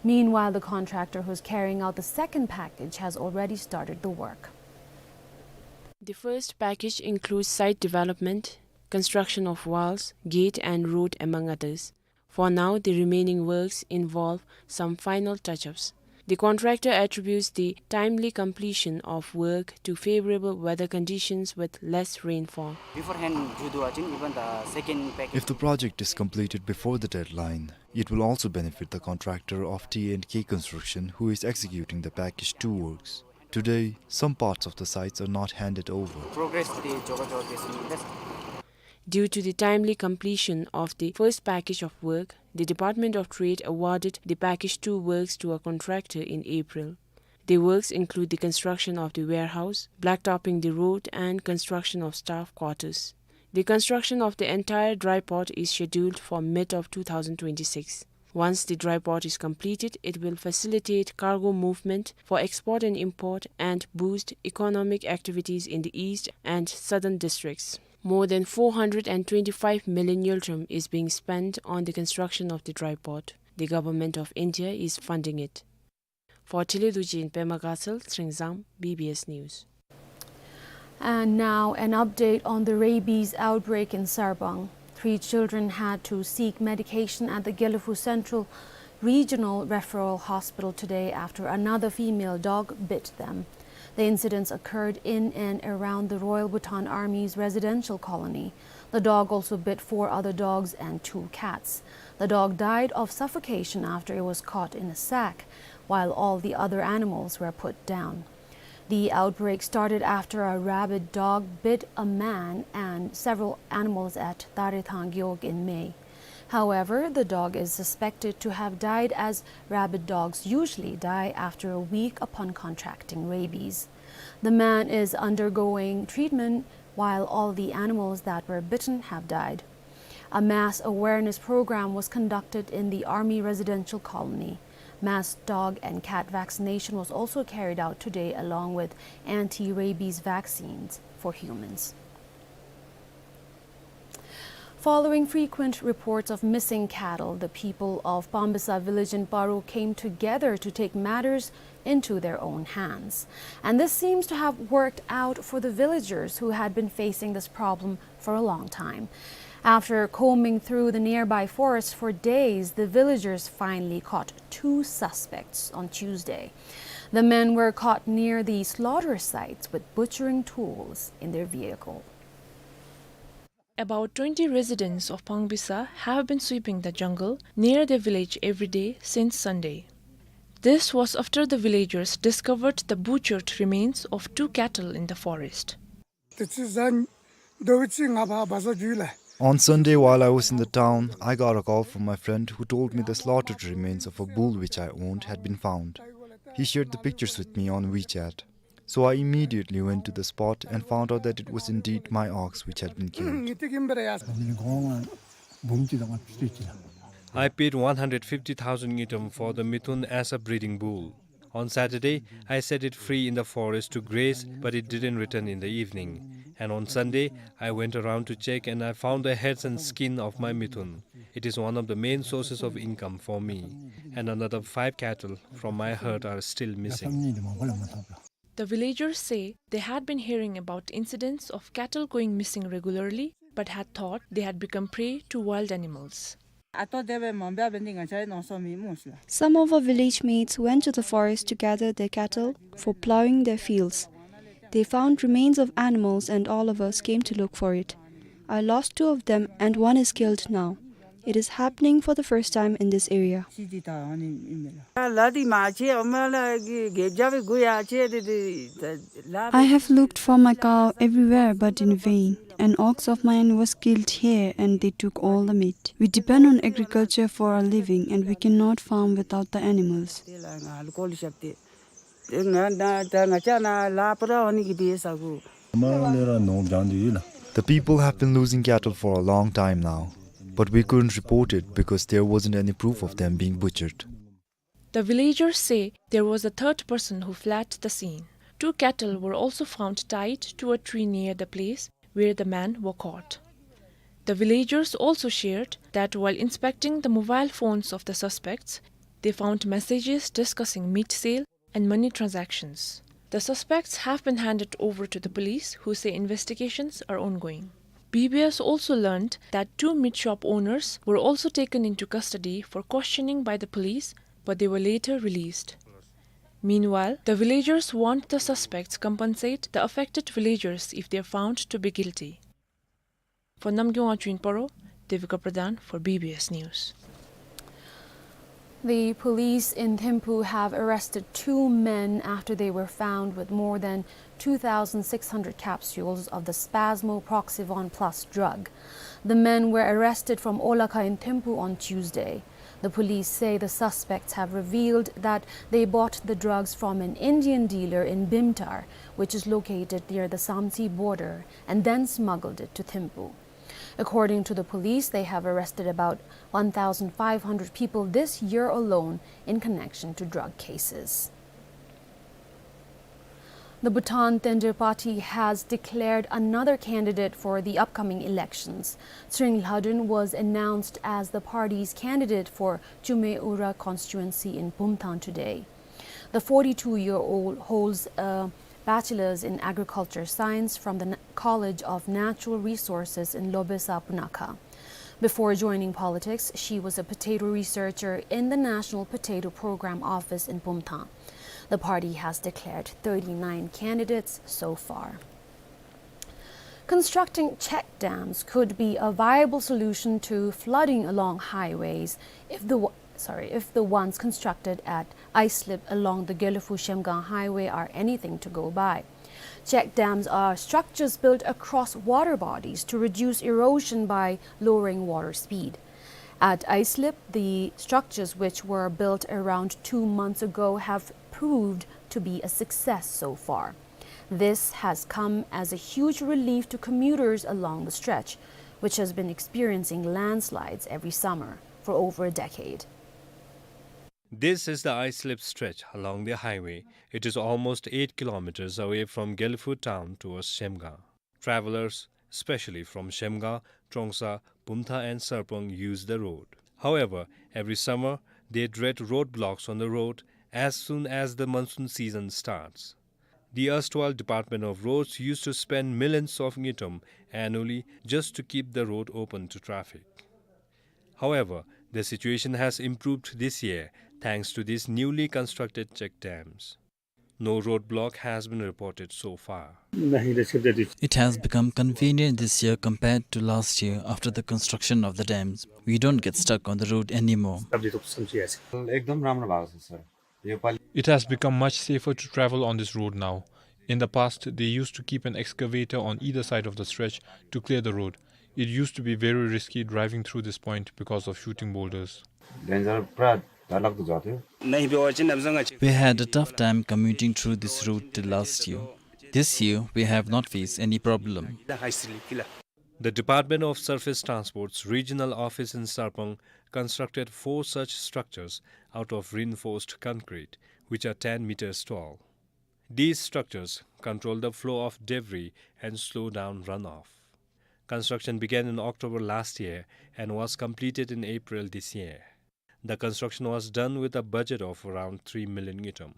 Meanwhile, the contractor who's carrying out the second package has already started the work. The first package includes site development, construction of walls, gate and road, among others. For now, the remaining works involve some final touch-ups. The contractor attributes the timely completion of work to favorable weather conditions with less rainfall. Beforehand, ཇུས་འདུག་པ་ཅིན་even the second package. If the project is completed before the deadline, it will also benefit the contractor of T and K Construction, who is executing the package two works. Today, some parts of the sites are not handed over. Progress འདི་འགྱོ་ག་འགྱོ་དེས་ཟེར་ཨིན་པས། Due to the timely completion of the first package of work, the Department of Trade awarded the package two works to a contractor in April. The works include the construction of the warehouse, blacktopping the road, and construction of staff quarters. The construction of the entire dry port is scheduled for mid of two thousand twenty-six. Once the dry port is completed, it will facilitate cargo movement for export and import and boost economic activities in the east and southern districts. More than four hundred and twenty-five million ngultrum is being spent on the construction of the dry port. The Government of India is funding it. For Thili Dujin, Pema Gatsal, Sringzang, B B S News. And now, an update on the rabies outbreak in Sarpang. Three children had to seek medication at the Gelephu Central Regional Referral Hospital today after another female dog bit them. The incidents occurred in and around the Royal Bhutan Army's residential colony. The dog also bit four other dogs and two cats. The dog died of suffocation after it was caught in a sack, while all the other animals were put down. The outbreak started after a rabid dog bit a man and several animals at Tarethang Gewog in May. However, the dog is suspected to have died, as rabid dogs usually die after a week upon contracting rabies. The man is undergoing treatment, while all the animals that were bitten have died. A mass awareness program was conducted in the Army residential colony. Mass dog and cat vaccination was also carried out today, along with anti-rabies vaccines for humans. Following frequent reports of missing cattle, the people of Pangbisa village in Paro came together to take matters into their own hands. And this seems to have worked out for the villagers who had been facing this problem for a long time. After combing through the nearby forest for days, the villagers finally caught two suspects on Tuesday. The men were caught near the slaughter sites with butchering tools in their vehicle. About twenty residents of Pangbisa have been sweeping the jungle near their village every day since Sunday. This was after the villagers discovered the butchered remains of two cattle in the forest. On Sunday, while I was in the town, I got a call from my friend who told me the slaughtered remains of a bull which I owned had been found. He shared the pictures with me on WeChat. So I immediately went to the spot and found out that it was indeed my ox which had been killed. I paid one hundred fifty thousand ngultrum for the Mithun as a breeding bull. On Saturday, I set it free in the forest to graze, but it didn't return in the evening. And on Sunday, I went around to check and I found the heads and skin of my Mithun. It is one of the main sources of income for me. And another five cattle from my herd are still missing. The villagers say they had been hearing about incidents of cattle going missing regularly, but had thought they had become prey to wild animals. Some of our village mates went to the forest to gather their cattle for plowing their fields. They found remains of animals and all of us came to look for it. I lost two of them and one is killed now. It is happening for the first time in this area. I have looked for my cow everywhere, but in vain. An ox of mine was killed here and they took all the meat. We depend on agriculture for our living and we cannot farm without the animals. The people have been losing cattle for a long time now, but we couldn't report it because there wasn't any proof of them being butchered. The villagers say there was a third person who fled the scene. Two cattle were also found tied to a tree near the place where the men were caught. The villagers also shared that while inspecting the mobile phones of the suspects, they found messages discussing meat sale and money transactions. The suspects have been handed over to the police, who say investigations are ongoing. B B S also learned that two meat shop owners were also taken into custody for questioning by the police, but they were later released. Meanwhile, the villagers want the suspects compensate the affected villagers if they are found to be guilty. For Namgyong Achuin Paro, Devika Pradhan for B B S News. The police in Thimphu have arrested two men after they were found with more than two thousand six hundred capsules of the Spasmo Proxivon Plus drug. The men were arrested from Olakha in Thimphu on Tuesday. The police say the suspects have revealed that they bought the drugs from an Indian dealer in Bhimtar, which is located near the Samtse border, and then smuggled it to Thimphu. According to the police, they have arrested about one thousand five hundred people this year alone in connection to drug cases. The Bhutan Tenjir Party has declared another candidate for the upcoming elections. Tshering Lhadon was announced as the party's candidate for Chume Ura constituency in Bumthang today. The forty-two-year-old holds a bachelor's in agriculture science from the Na-, College of Natural Resources in Lobesa, Punakha. Before joining politics, she was a potato researcher in the National Potato Program Office in Bumthang. The party has declared thirty-nine candidates so far. Constructing check dams could be a viable solution to flooding along highways if the wa-, sorry, if the ones constructed at Aislip along the Gelephu-Shemgang highway are anything to go by. Check dams are structures built across water bodies to reduce erosion by lowering water speed. At Aislip, the structures which were built around two months ago have proved to be a success so far. This has come as a huge relief to commuters along the stretch, which has been experiencing landslides every summer for over a decade. This is the Aislip stretch along the highway. It is almost eight kilometers away from Gelephu town towards Shemgang. Travelers, especially from Shemgang, Trongsa, Bumthang and Sarpang, use the road. However, every summer, they dread roadblocks on the road as soon as the monsoon season starts. The erstwhile Department of Roads used to spend millions of ngultrum annually just to keep the road open to traffic. However, the situation has improved this year thanks to these newly constructed check dams. No roadblock has been reported so far. It has become convenient this year compared to last year after the construction of the dams. We don't get stuck on the road anymore. एकदम राम्रो भएको छ, सर। योपालि It has become much safer to travel on this road now. In the past, they used to keep an excavator on either side of the stretch to clear the road. It used to be very risky driving through this point because of shooting boulders. Danger, पुरा डरलाग्दो झर्थ्यो। We had a tough time commuting through this road till last year. This year, we have not faced any problem. The Department of Surface Transport's regional office in Sarpang constructed four such structures out of reinforced concrete, which are ten meters tall. These structures control the flow of debris and slow down runoff. Construction began in October last year and was completed in April this year. The construction was done with a budget of around three million ngultrum.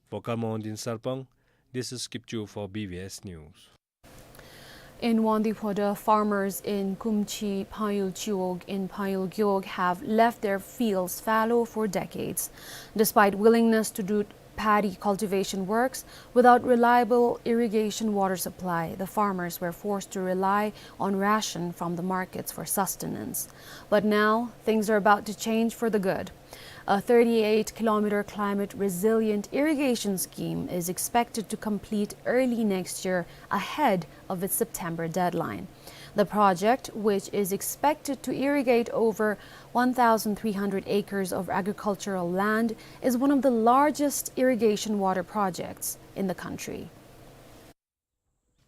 For Karma Wangdi in Sarpang, this is Kipchu for B B S News. In Wangdi Phodrang, farmers in Kumchi Pangyul Chiwog in Pangyul Gewog have left their fields fallow for decades. Despite willingness to do paddy cultivation works, without reliable irrigation water supply, the farmers were forced to rely on ration from the markets for sustenance. But now, things are about to change for the good. A thirty-eight kilometer climate resilient irrigation scheme is expected to complete early next year ahead of its September deadline. The project, which is expected to irrigate over one thousand three hundred acres of agricultural land, is one of the largest irrigation water projects in the country.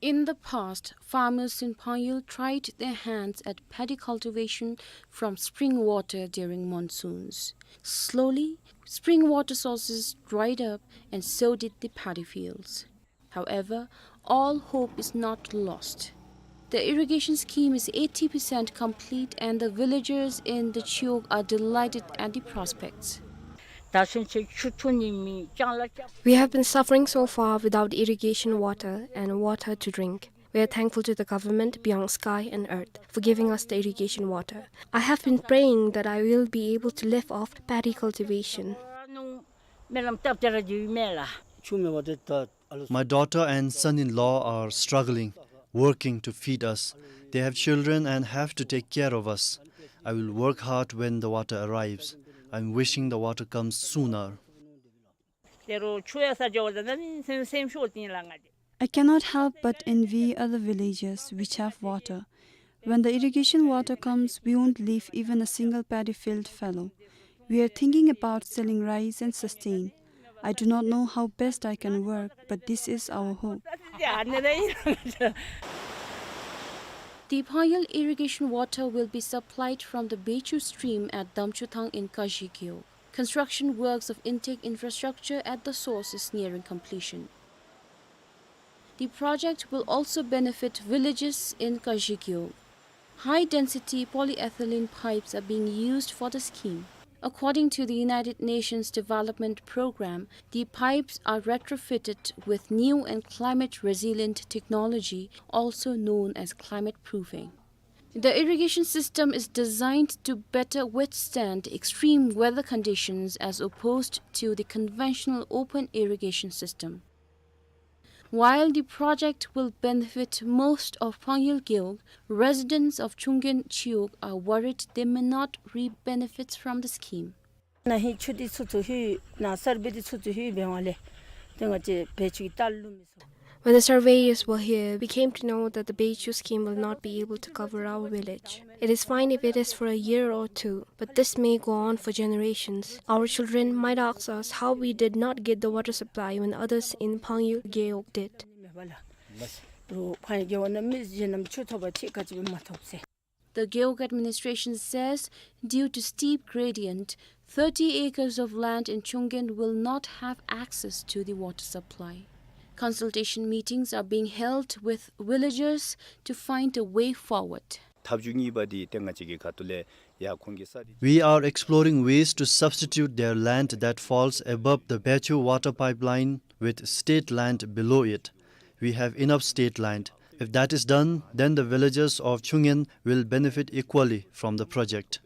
In the past, farmers in Pangyul tried their hands at paddy cultivation from spring water during monsoons. Slowly, spring water sources dried up and so did the paddy fields. However, all hope is not lost. The irrigation scheme is eighty percent complete and the villagers in the Chiwog are delighted at the prospects. We have been suffering so far without irrigation water and water to drink. We are thankful to the government beyond sky and earth for giving us the irrigation water. I have been praying that I will be able to live off paddy cultivation. My daughter and son-in-law are struggling, working to feed us. They have children and have to take care of us. I will work hard when the water arrives. I'm wishing the water comes sooner. I cannot help but envy other villages which have water. When the irrigation water comes, we won't leave even a single paddy field fallow. We are thinking about selling rice and sustain. I do not know how best I can work, but this is our hope. The Phangyul irrigation water will be supplied from the Bechu stream at Damchuthang in Kazhi Gewog. Construction works of intake infrastructure at the source is nearing completion. The project will also benefit villages in Kazhi Gewog. High-density polyethylene pipes are being used for the scheme. According to the United Nations Development Programme, the pipes are retrofitted with new and climate-resilient technology, also known as climate proofing. The irrigation system is designed to better withstand extreme weather conditions as opposed to the conventional open irrigation system. While the project will benefit most of Phangyul Gewog, residents of Chunggen Chiwog are worried they may not reap benefits from the scheme. ན་ཧིང་ཆུ་འདི་ཚུ་ཚུ་ཧུད་ན་སར་བེ་འདི་ཚུ་ཚུ་ཧུད་འབད་བ་ལས་ཏེ་ང་བཅས་བེ་ཆུ་གི་རྟ་ལུ་མི་ཚུ། When the surveyors were here, we came to know that the Bechu scheme will not be able to cover our village. It is fine if it is for a year or two, but this may go on for generations. Our children might ask us how we did not get the water supply when others in Phangyul Gewog did. རུང་ཕན་རྒྱལ་བ་ན་མི་གཞན་རྣམས་ཆུ་ཐོབ་པ་ཅིག་ག་ཅི་སྦེ་མ་ཐོབ་ཟེར། The Gewog administration says, due to steep gradient, thirty acres of land in Chunggen will not have access to the water supply. Consultation meetings are being held with villagers to find a way forward. ཐབས་བྱུས་གཉིས་པ་འདི་ཏེ་ང་བཅས་ཀྱི་ཁ་ཐུག་ལས་ཡ་ཁོང་གི་ས་འདི། We are exploring ways to substitute their land that falls above the Bechu water pipeline with state land below it. We have enough state land. If that is done, then the villagers of Chunggen will benefit equally from the project.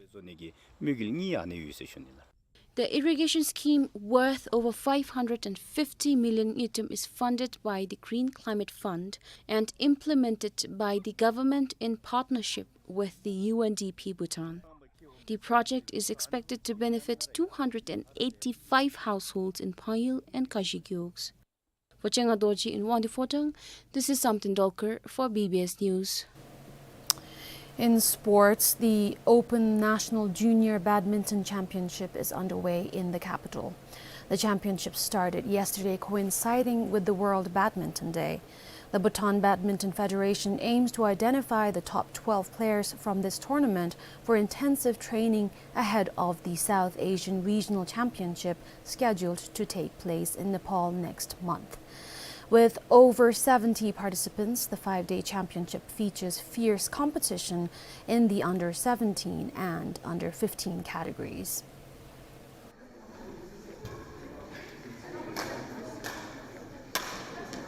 The irrigation scheme worth over five hundred and fifty million ngultrum is funded by the Green Climate Fund and implemented by the government in partnership with the U N D P Bhutan. The project is expected to benefit two hundred and eighty-five households in Phangyul and Kazhi Gewogs. For Chenga Dorji in Wangdue Phodrang, this is Samten Dolkar for B B S News. In sports, the Open National Junior Badminton Championship is underway in the capital. The championship started yesterday, coinciding with the World Badminton Day. The Bhutan Badminton Federation aims to identify the top twelve players from this tournament for intensive training ahead of the South Asian Regional Championship scheduled to take place in Nepal next month. With over seventy participants, the five-day championship features fierce competition in the under seventeen and under fifteen categories.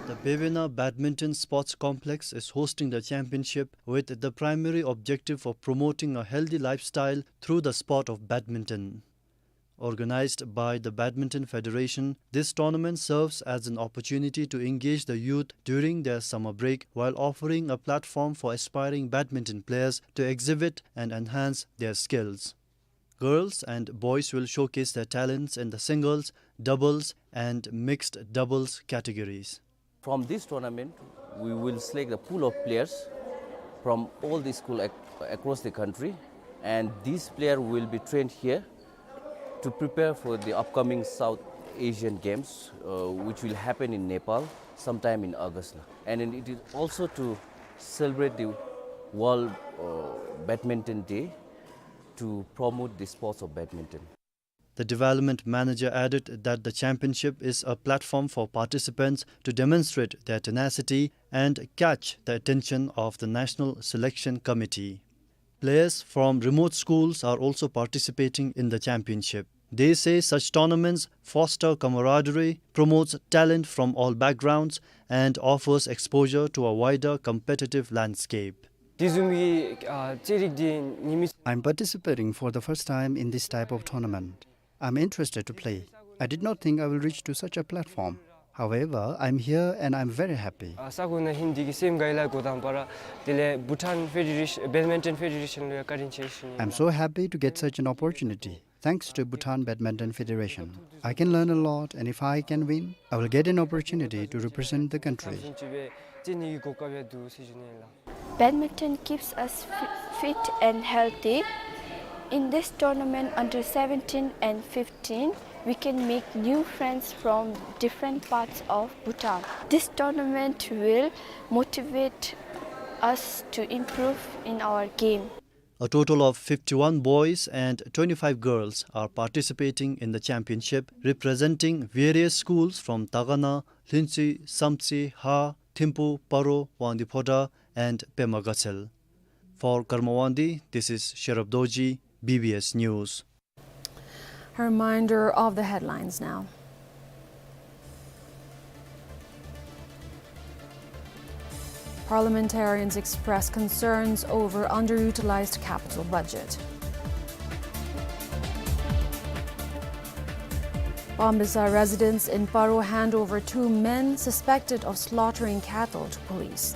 The Bevena Badminton Sports Complex is hosting the championship with the primary objective of promoting a healthy lifestyle through the sport of badminton. Organized by the Badminton Federation, this tournament serves as an opportunity to engage the youth during their summer break while offering a platform for aspiring badminton players to exhibit and enhance their skills. Girls and boys will showcase their talents in the singles, doubles, and mixed doubles categories. From this tournament, we will select a pool of players from all the school ac-, across the country, and these players will be trained here to prepare for the upcoming South Asian Games, uh, which will happen in Nepal sometime in August. And then it is also to celebrate the World, uh, Badminton Day to promote the sports of badminton. The development manager added that the championship is a platform for participants to demonstrate their tenacity and catch the attention of the National Selection Committee. Players from remote schools are also participating in the championship. They say such tournaments foster camaraderie, promotes talent from all backgrounds, and offers exposure to a wider competitive landscape. དེ་བཟུམ་གྱི་ཨ་རྩེད་རིགས་འདི་ཉིན་མི། I'm participating for the first time in this type of tournament. I'm interested to play. I did not think I will reach to such a platform. However, I'm here and I'm very happy. ཨ་ས་གོ་ན་ཧིང་འདི་གིས་སེམས་དགའ་ཡི་ལགས། གོ་དང་པ་ར་དེ་ལས་Bhutan Federation, Badminton Federation ལུ་ཡང་བཀའ་དྲིན་ཆེ་ཞུ་ནི། I'm so happy to get such an opportunity. Thanks to Bhutan Badminton Federation, I can learn a lot, and if I can win, I will get an opportunity to represent the country. བཟུམ་ཅིག་སྦེ་རྩེད་ནི་གི་གོ་སྐབས་ཡང་འདུག་ཟེར་ཞུ་ནི་ལགས། Badminton keeps us fi-, fit and healthy. In this tournament under seventeen and fifteen, we can make new friends from different parts of Bhutan. This tournament will motivate us to improve in our game. A total of fifty-one boys and twenty-five girls are participating in the championship, representing various schools from Dagana, Lhintshi, Samtse, Ha, Thimphu, Paro, Wangdue Phodrang, and Pema Gatshel. For Karma Wangdi, this is Sherab Dorji, B B S News. A reminder of the headlines now. Parliamentarians express concerns over underutilized capital budget. Bambisa residents in Paro hand over two men suspected of slaughtering cattle to police.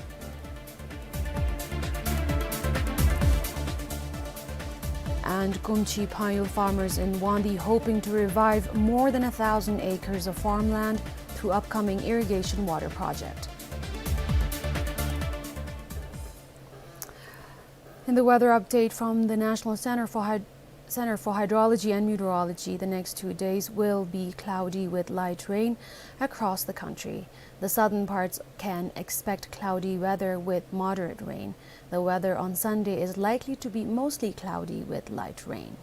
And Kumchi Phayul farmers in Wangdi hoping to revive more than a thousand acres of farmland through upcoming irrigation water project. In the weather update from the National Center for Hyd-, Center for Hydrology and Meteorology, the next two days will be cloudy with light rain across the country. The southern parts can expect cloudy weather with moderate rain. The weather on Sunday is likely to be mostly cloudy with light rain.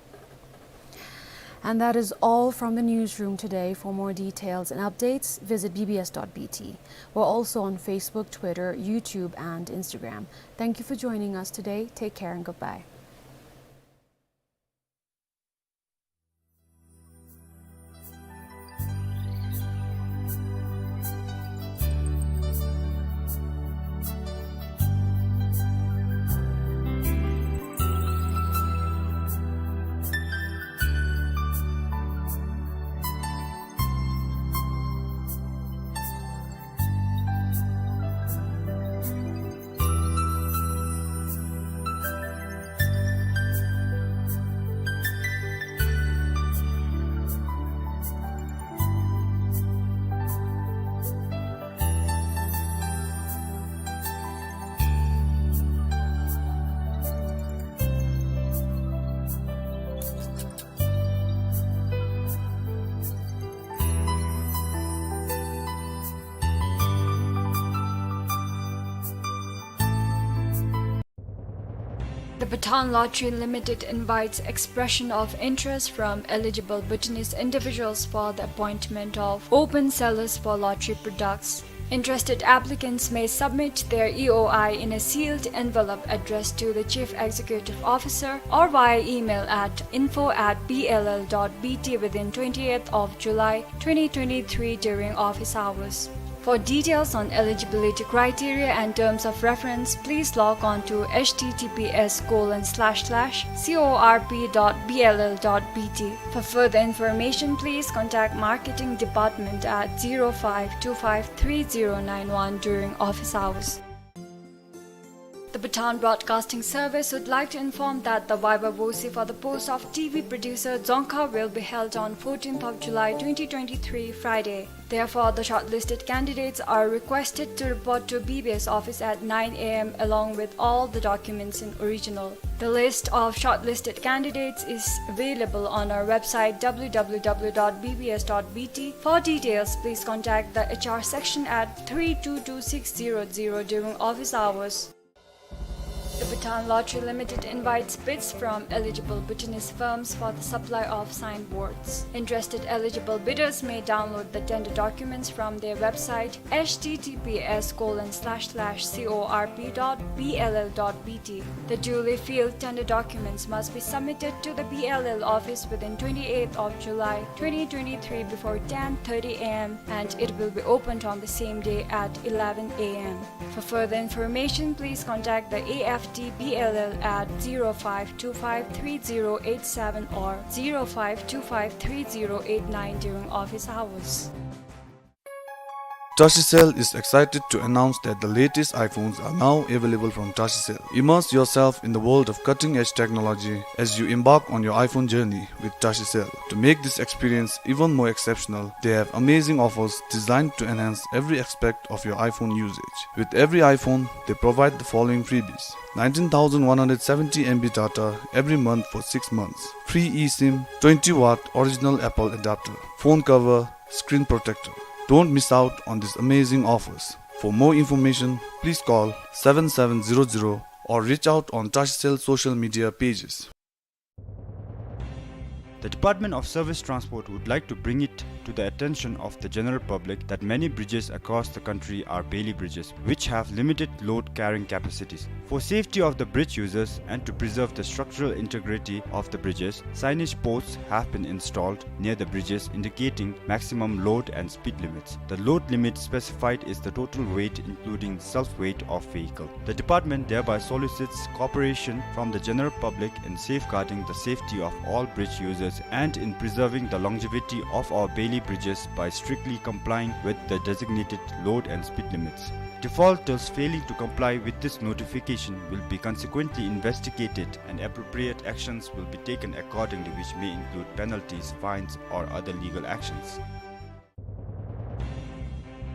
And that is all from the newsroom today. For more details and updates, visit B B S dot B T. We're also on Facebook, Twitter, YouTube, and Instagram. Thank you for joining us today. Take care and goodbye. The Bhutan Lottery Limited invites expression of interest from eligible Bhutanese individuals for the appointment of open sellers for lottery products. Interested applicants may submit their E O I in a sealed envelope addressed to the Chief Executive Officer or via email at info at B L L dot B T within twenty-eighth of July twenty twenty-three during office hours. For details on eligibility criteria and terms of reference, please log on to H T T P S colon slash slash C O R P dot B L L dot B T. For further information, please contact Marketing Department at zero five two five three zero nine one during office hours. The Bhutan Broadcasting Service would like to inform that the viva voce for the post of T V producer Dzongkha will be held on fourteenth of July twenty twenty-three, Friday. Therefore, the shortlisted candidates are requested to report to B B S office at nine A M along with all the documents in original. The list of shortlisted candidates is available on our website W W W dot B B S dot B T. For details, please contact the H R section at three two two six zero zero during office hours. The Bhutan Lottery Limited invites bids from eligible Bhutanese firms for the supply of signboards. Interested eligible bidders may download the tender documents from their website, H T T P S colon slash slash C O R P dot B L L dot B T. The duly filled tender documents must be submitted to the B L L office within twenty-eighth of July twenty twenty-three before ten thirty A M, and it will be opened on the same day at eleven A M. For further information, please contact the A F T B L L at zero five two five three zero eight seven or zero five two five three zero eight nine during office hours. Tashicell is excited to announce that the latest iPhones are now available from Tashicell. Immerse yourself in the world of cutting-edge technology as you embark on your iPhone journey with Tashicell. To make this experience even more exceptional, they have amazing offers designed to enhance every aspect of your iPhone usage. With every iPhone, they provide the following freebies: nineteen thousand one hundred seventy M B data every month for six months, free eSIM, twenty watt original Apple adapter, phone cover, screen protector. Don't miss out on these amazing offers. For more information, please call seven seven zero zero or reach out on Tashicell social media pages. The Department of Surface Transport would like to bring it to the attention of the general public that many bridges across the country are Bailey bridges, which have limited load carrying capacities. For safety of the bridge users and to preserve the structural integrity of the bridges, signage posts have been installed near the bridges indicating maximum load and speed limits. The load limit specified is the total weight including self-weight of vehicle. The department thereby solicits cooperation from the general public in safeguarding the safety of all bridge users and in preserving the longevity of our Bailey bridges by strictly complying with the designated load and speed limits. Defaulters failing to comply with this notification will be consequently investigated and appropriate actions will be taken accordingly, which may include penalties, fines, or other legal actions.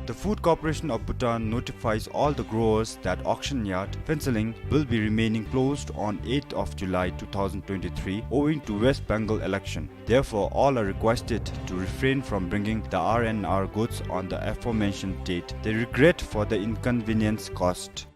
The Food Corporation of Bhutan notifies all the growers that auction yard Phentsholing will be remaining closed on eighth of July two thousand twenty-three owing to West Bengal election. Therefore, all are requested to refrain from bringing the R and R goods on the aforementioned date. They regret for the inconvenience caused.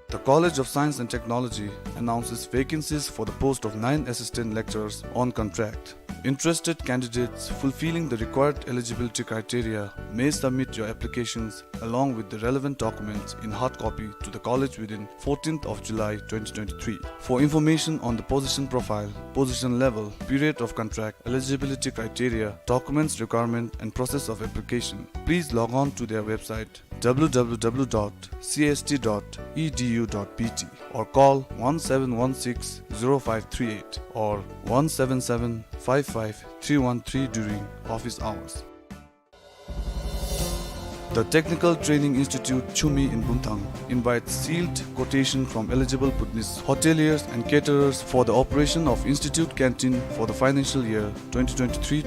The College of Science and Technology announces vacancies for the post of nine assistant lecturers on contract. Interested candidates fulfilling the required eligibility criteria may submit your applications along with the relevant documents in hard copy to the college within fourteenth of July twenty twenty-three. For information on the position profile, position level, period of contract, eligibility criteria, documents requirement and process of application, please log on to their website w w w dot c s t dot e d u dot b t or call one seven one six zero five three eight or one seven seven five five three one three during office hours. The Technical Training Institute Chumi in Bumthang invites sealed quotation from eligible Bhutanese hoteliers and caterers for the operation of institute canteen for the financial year twenty twenty-three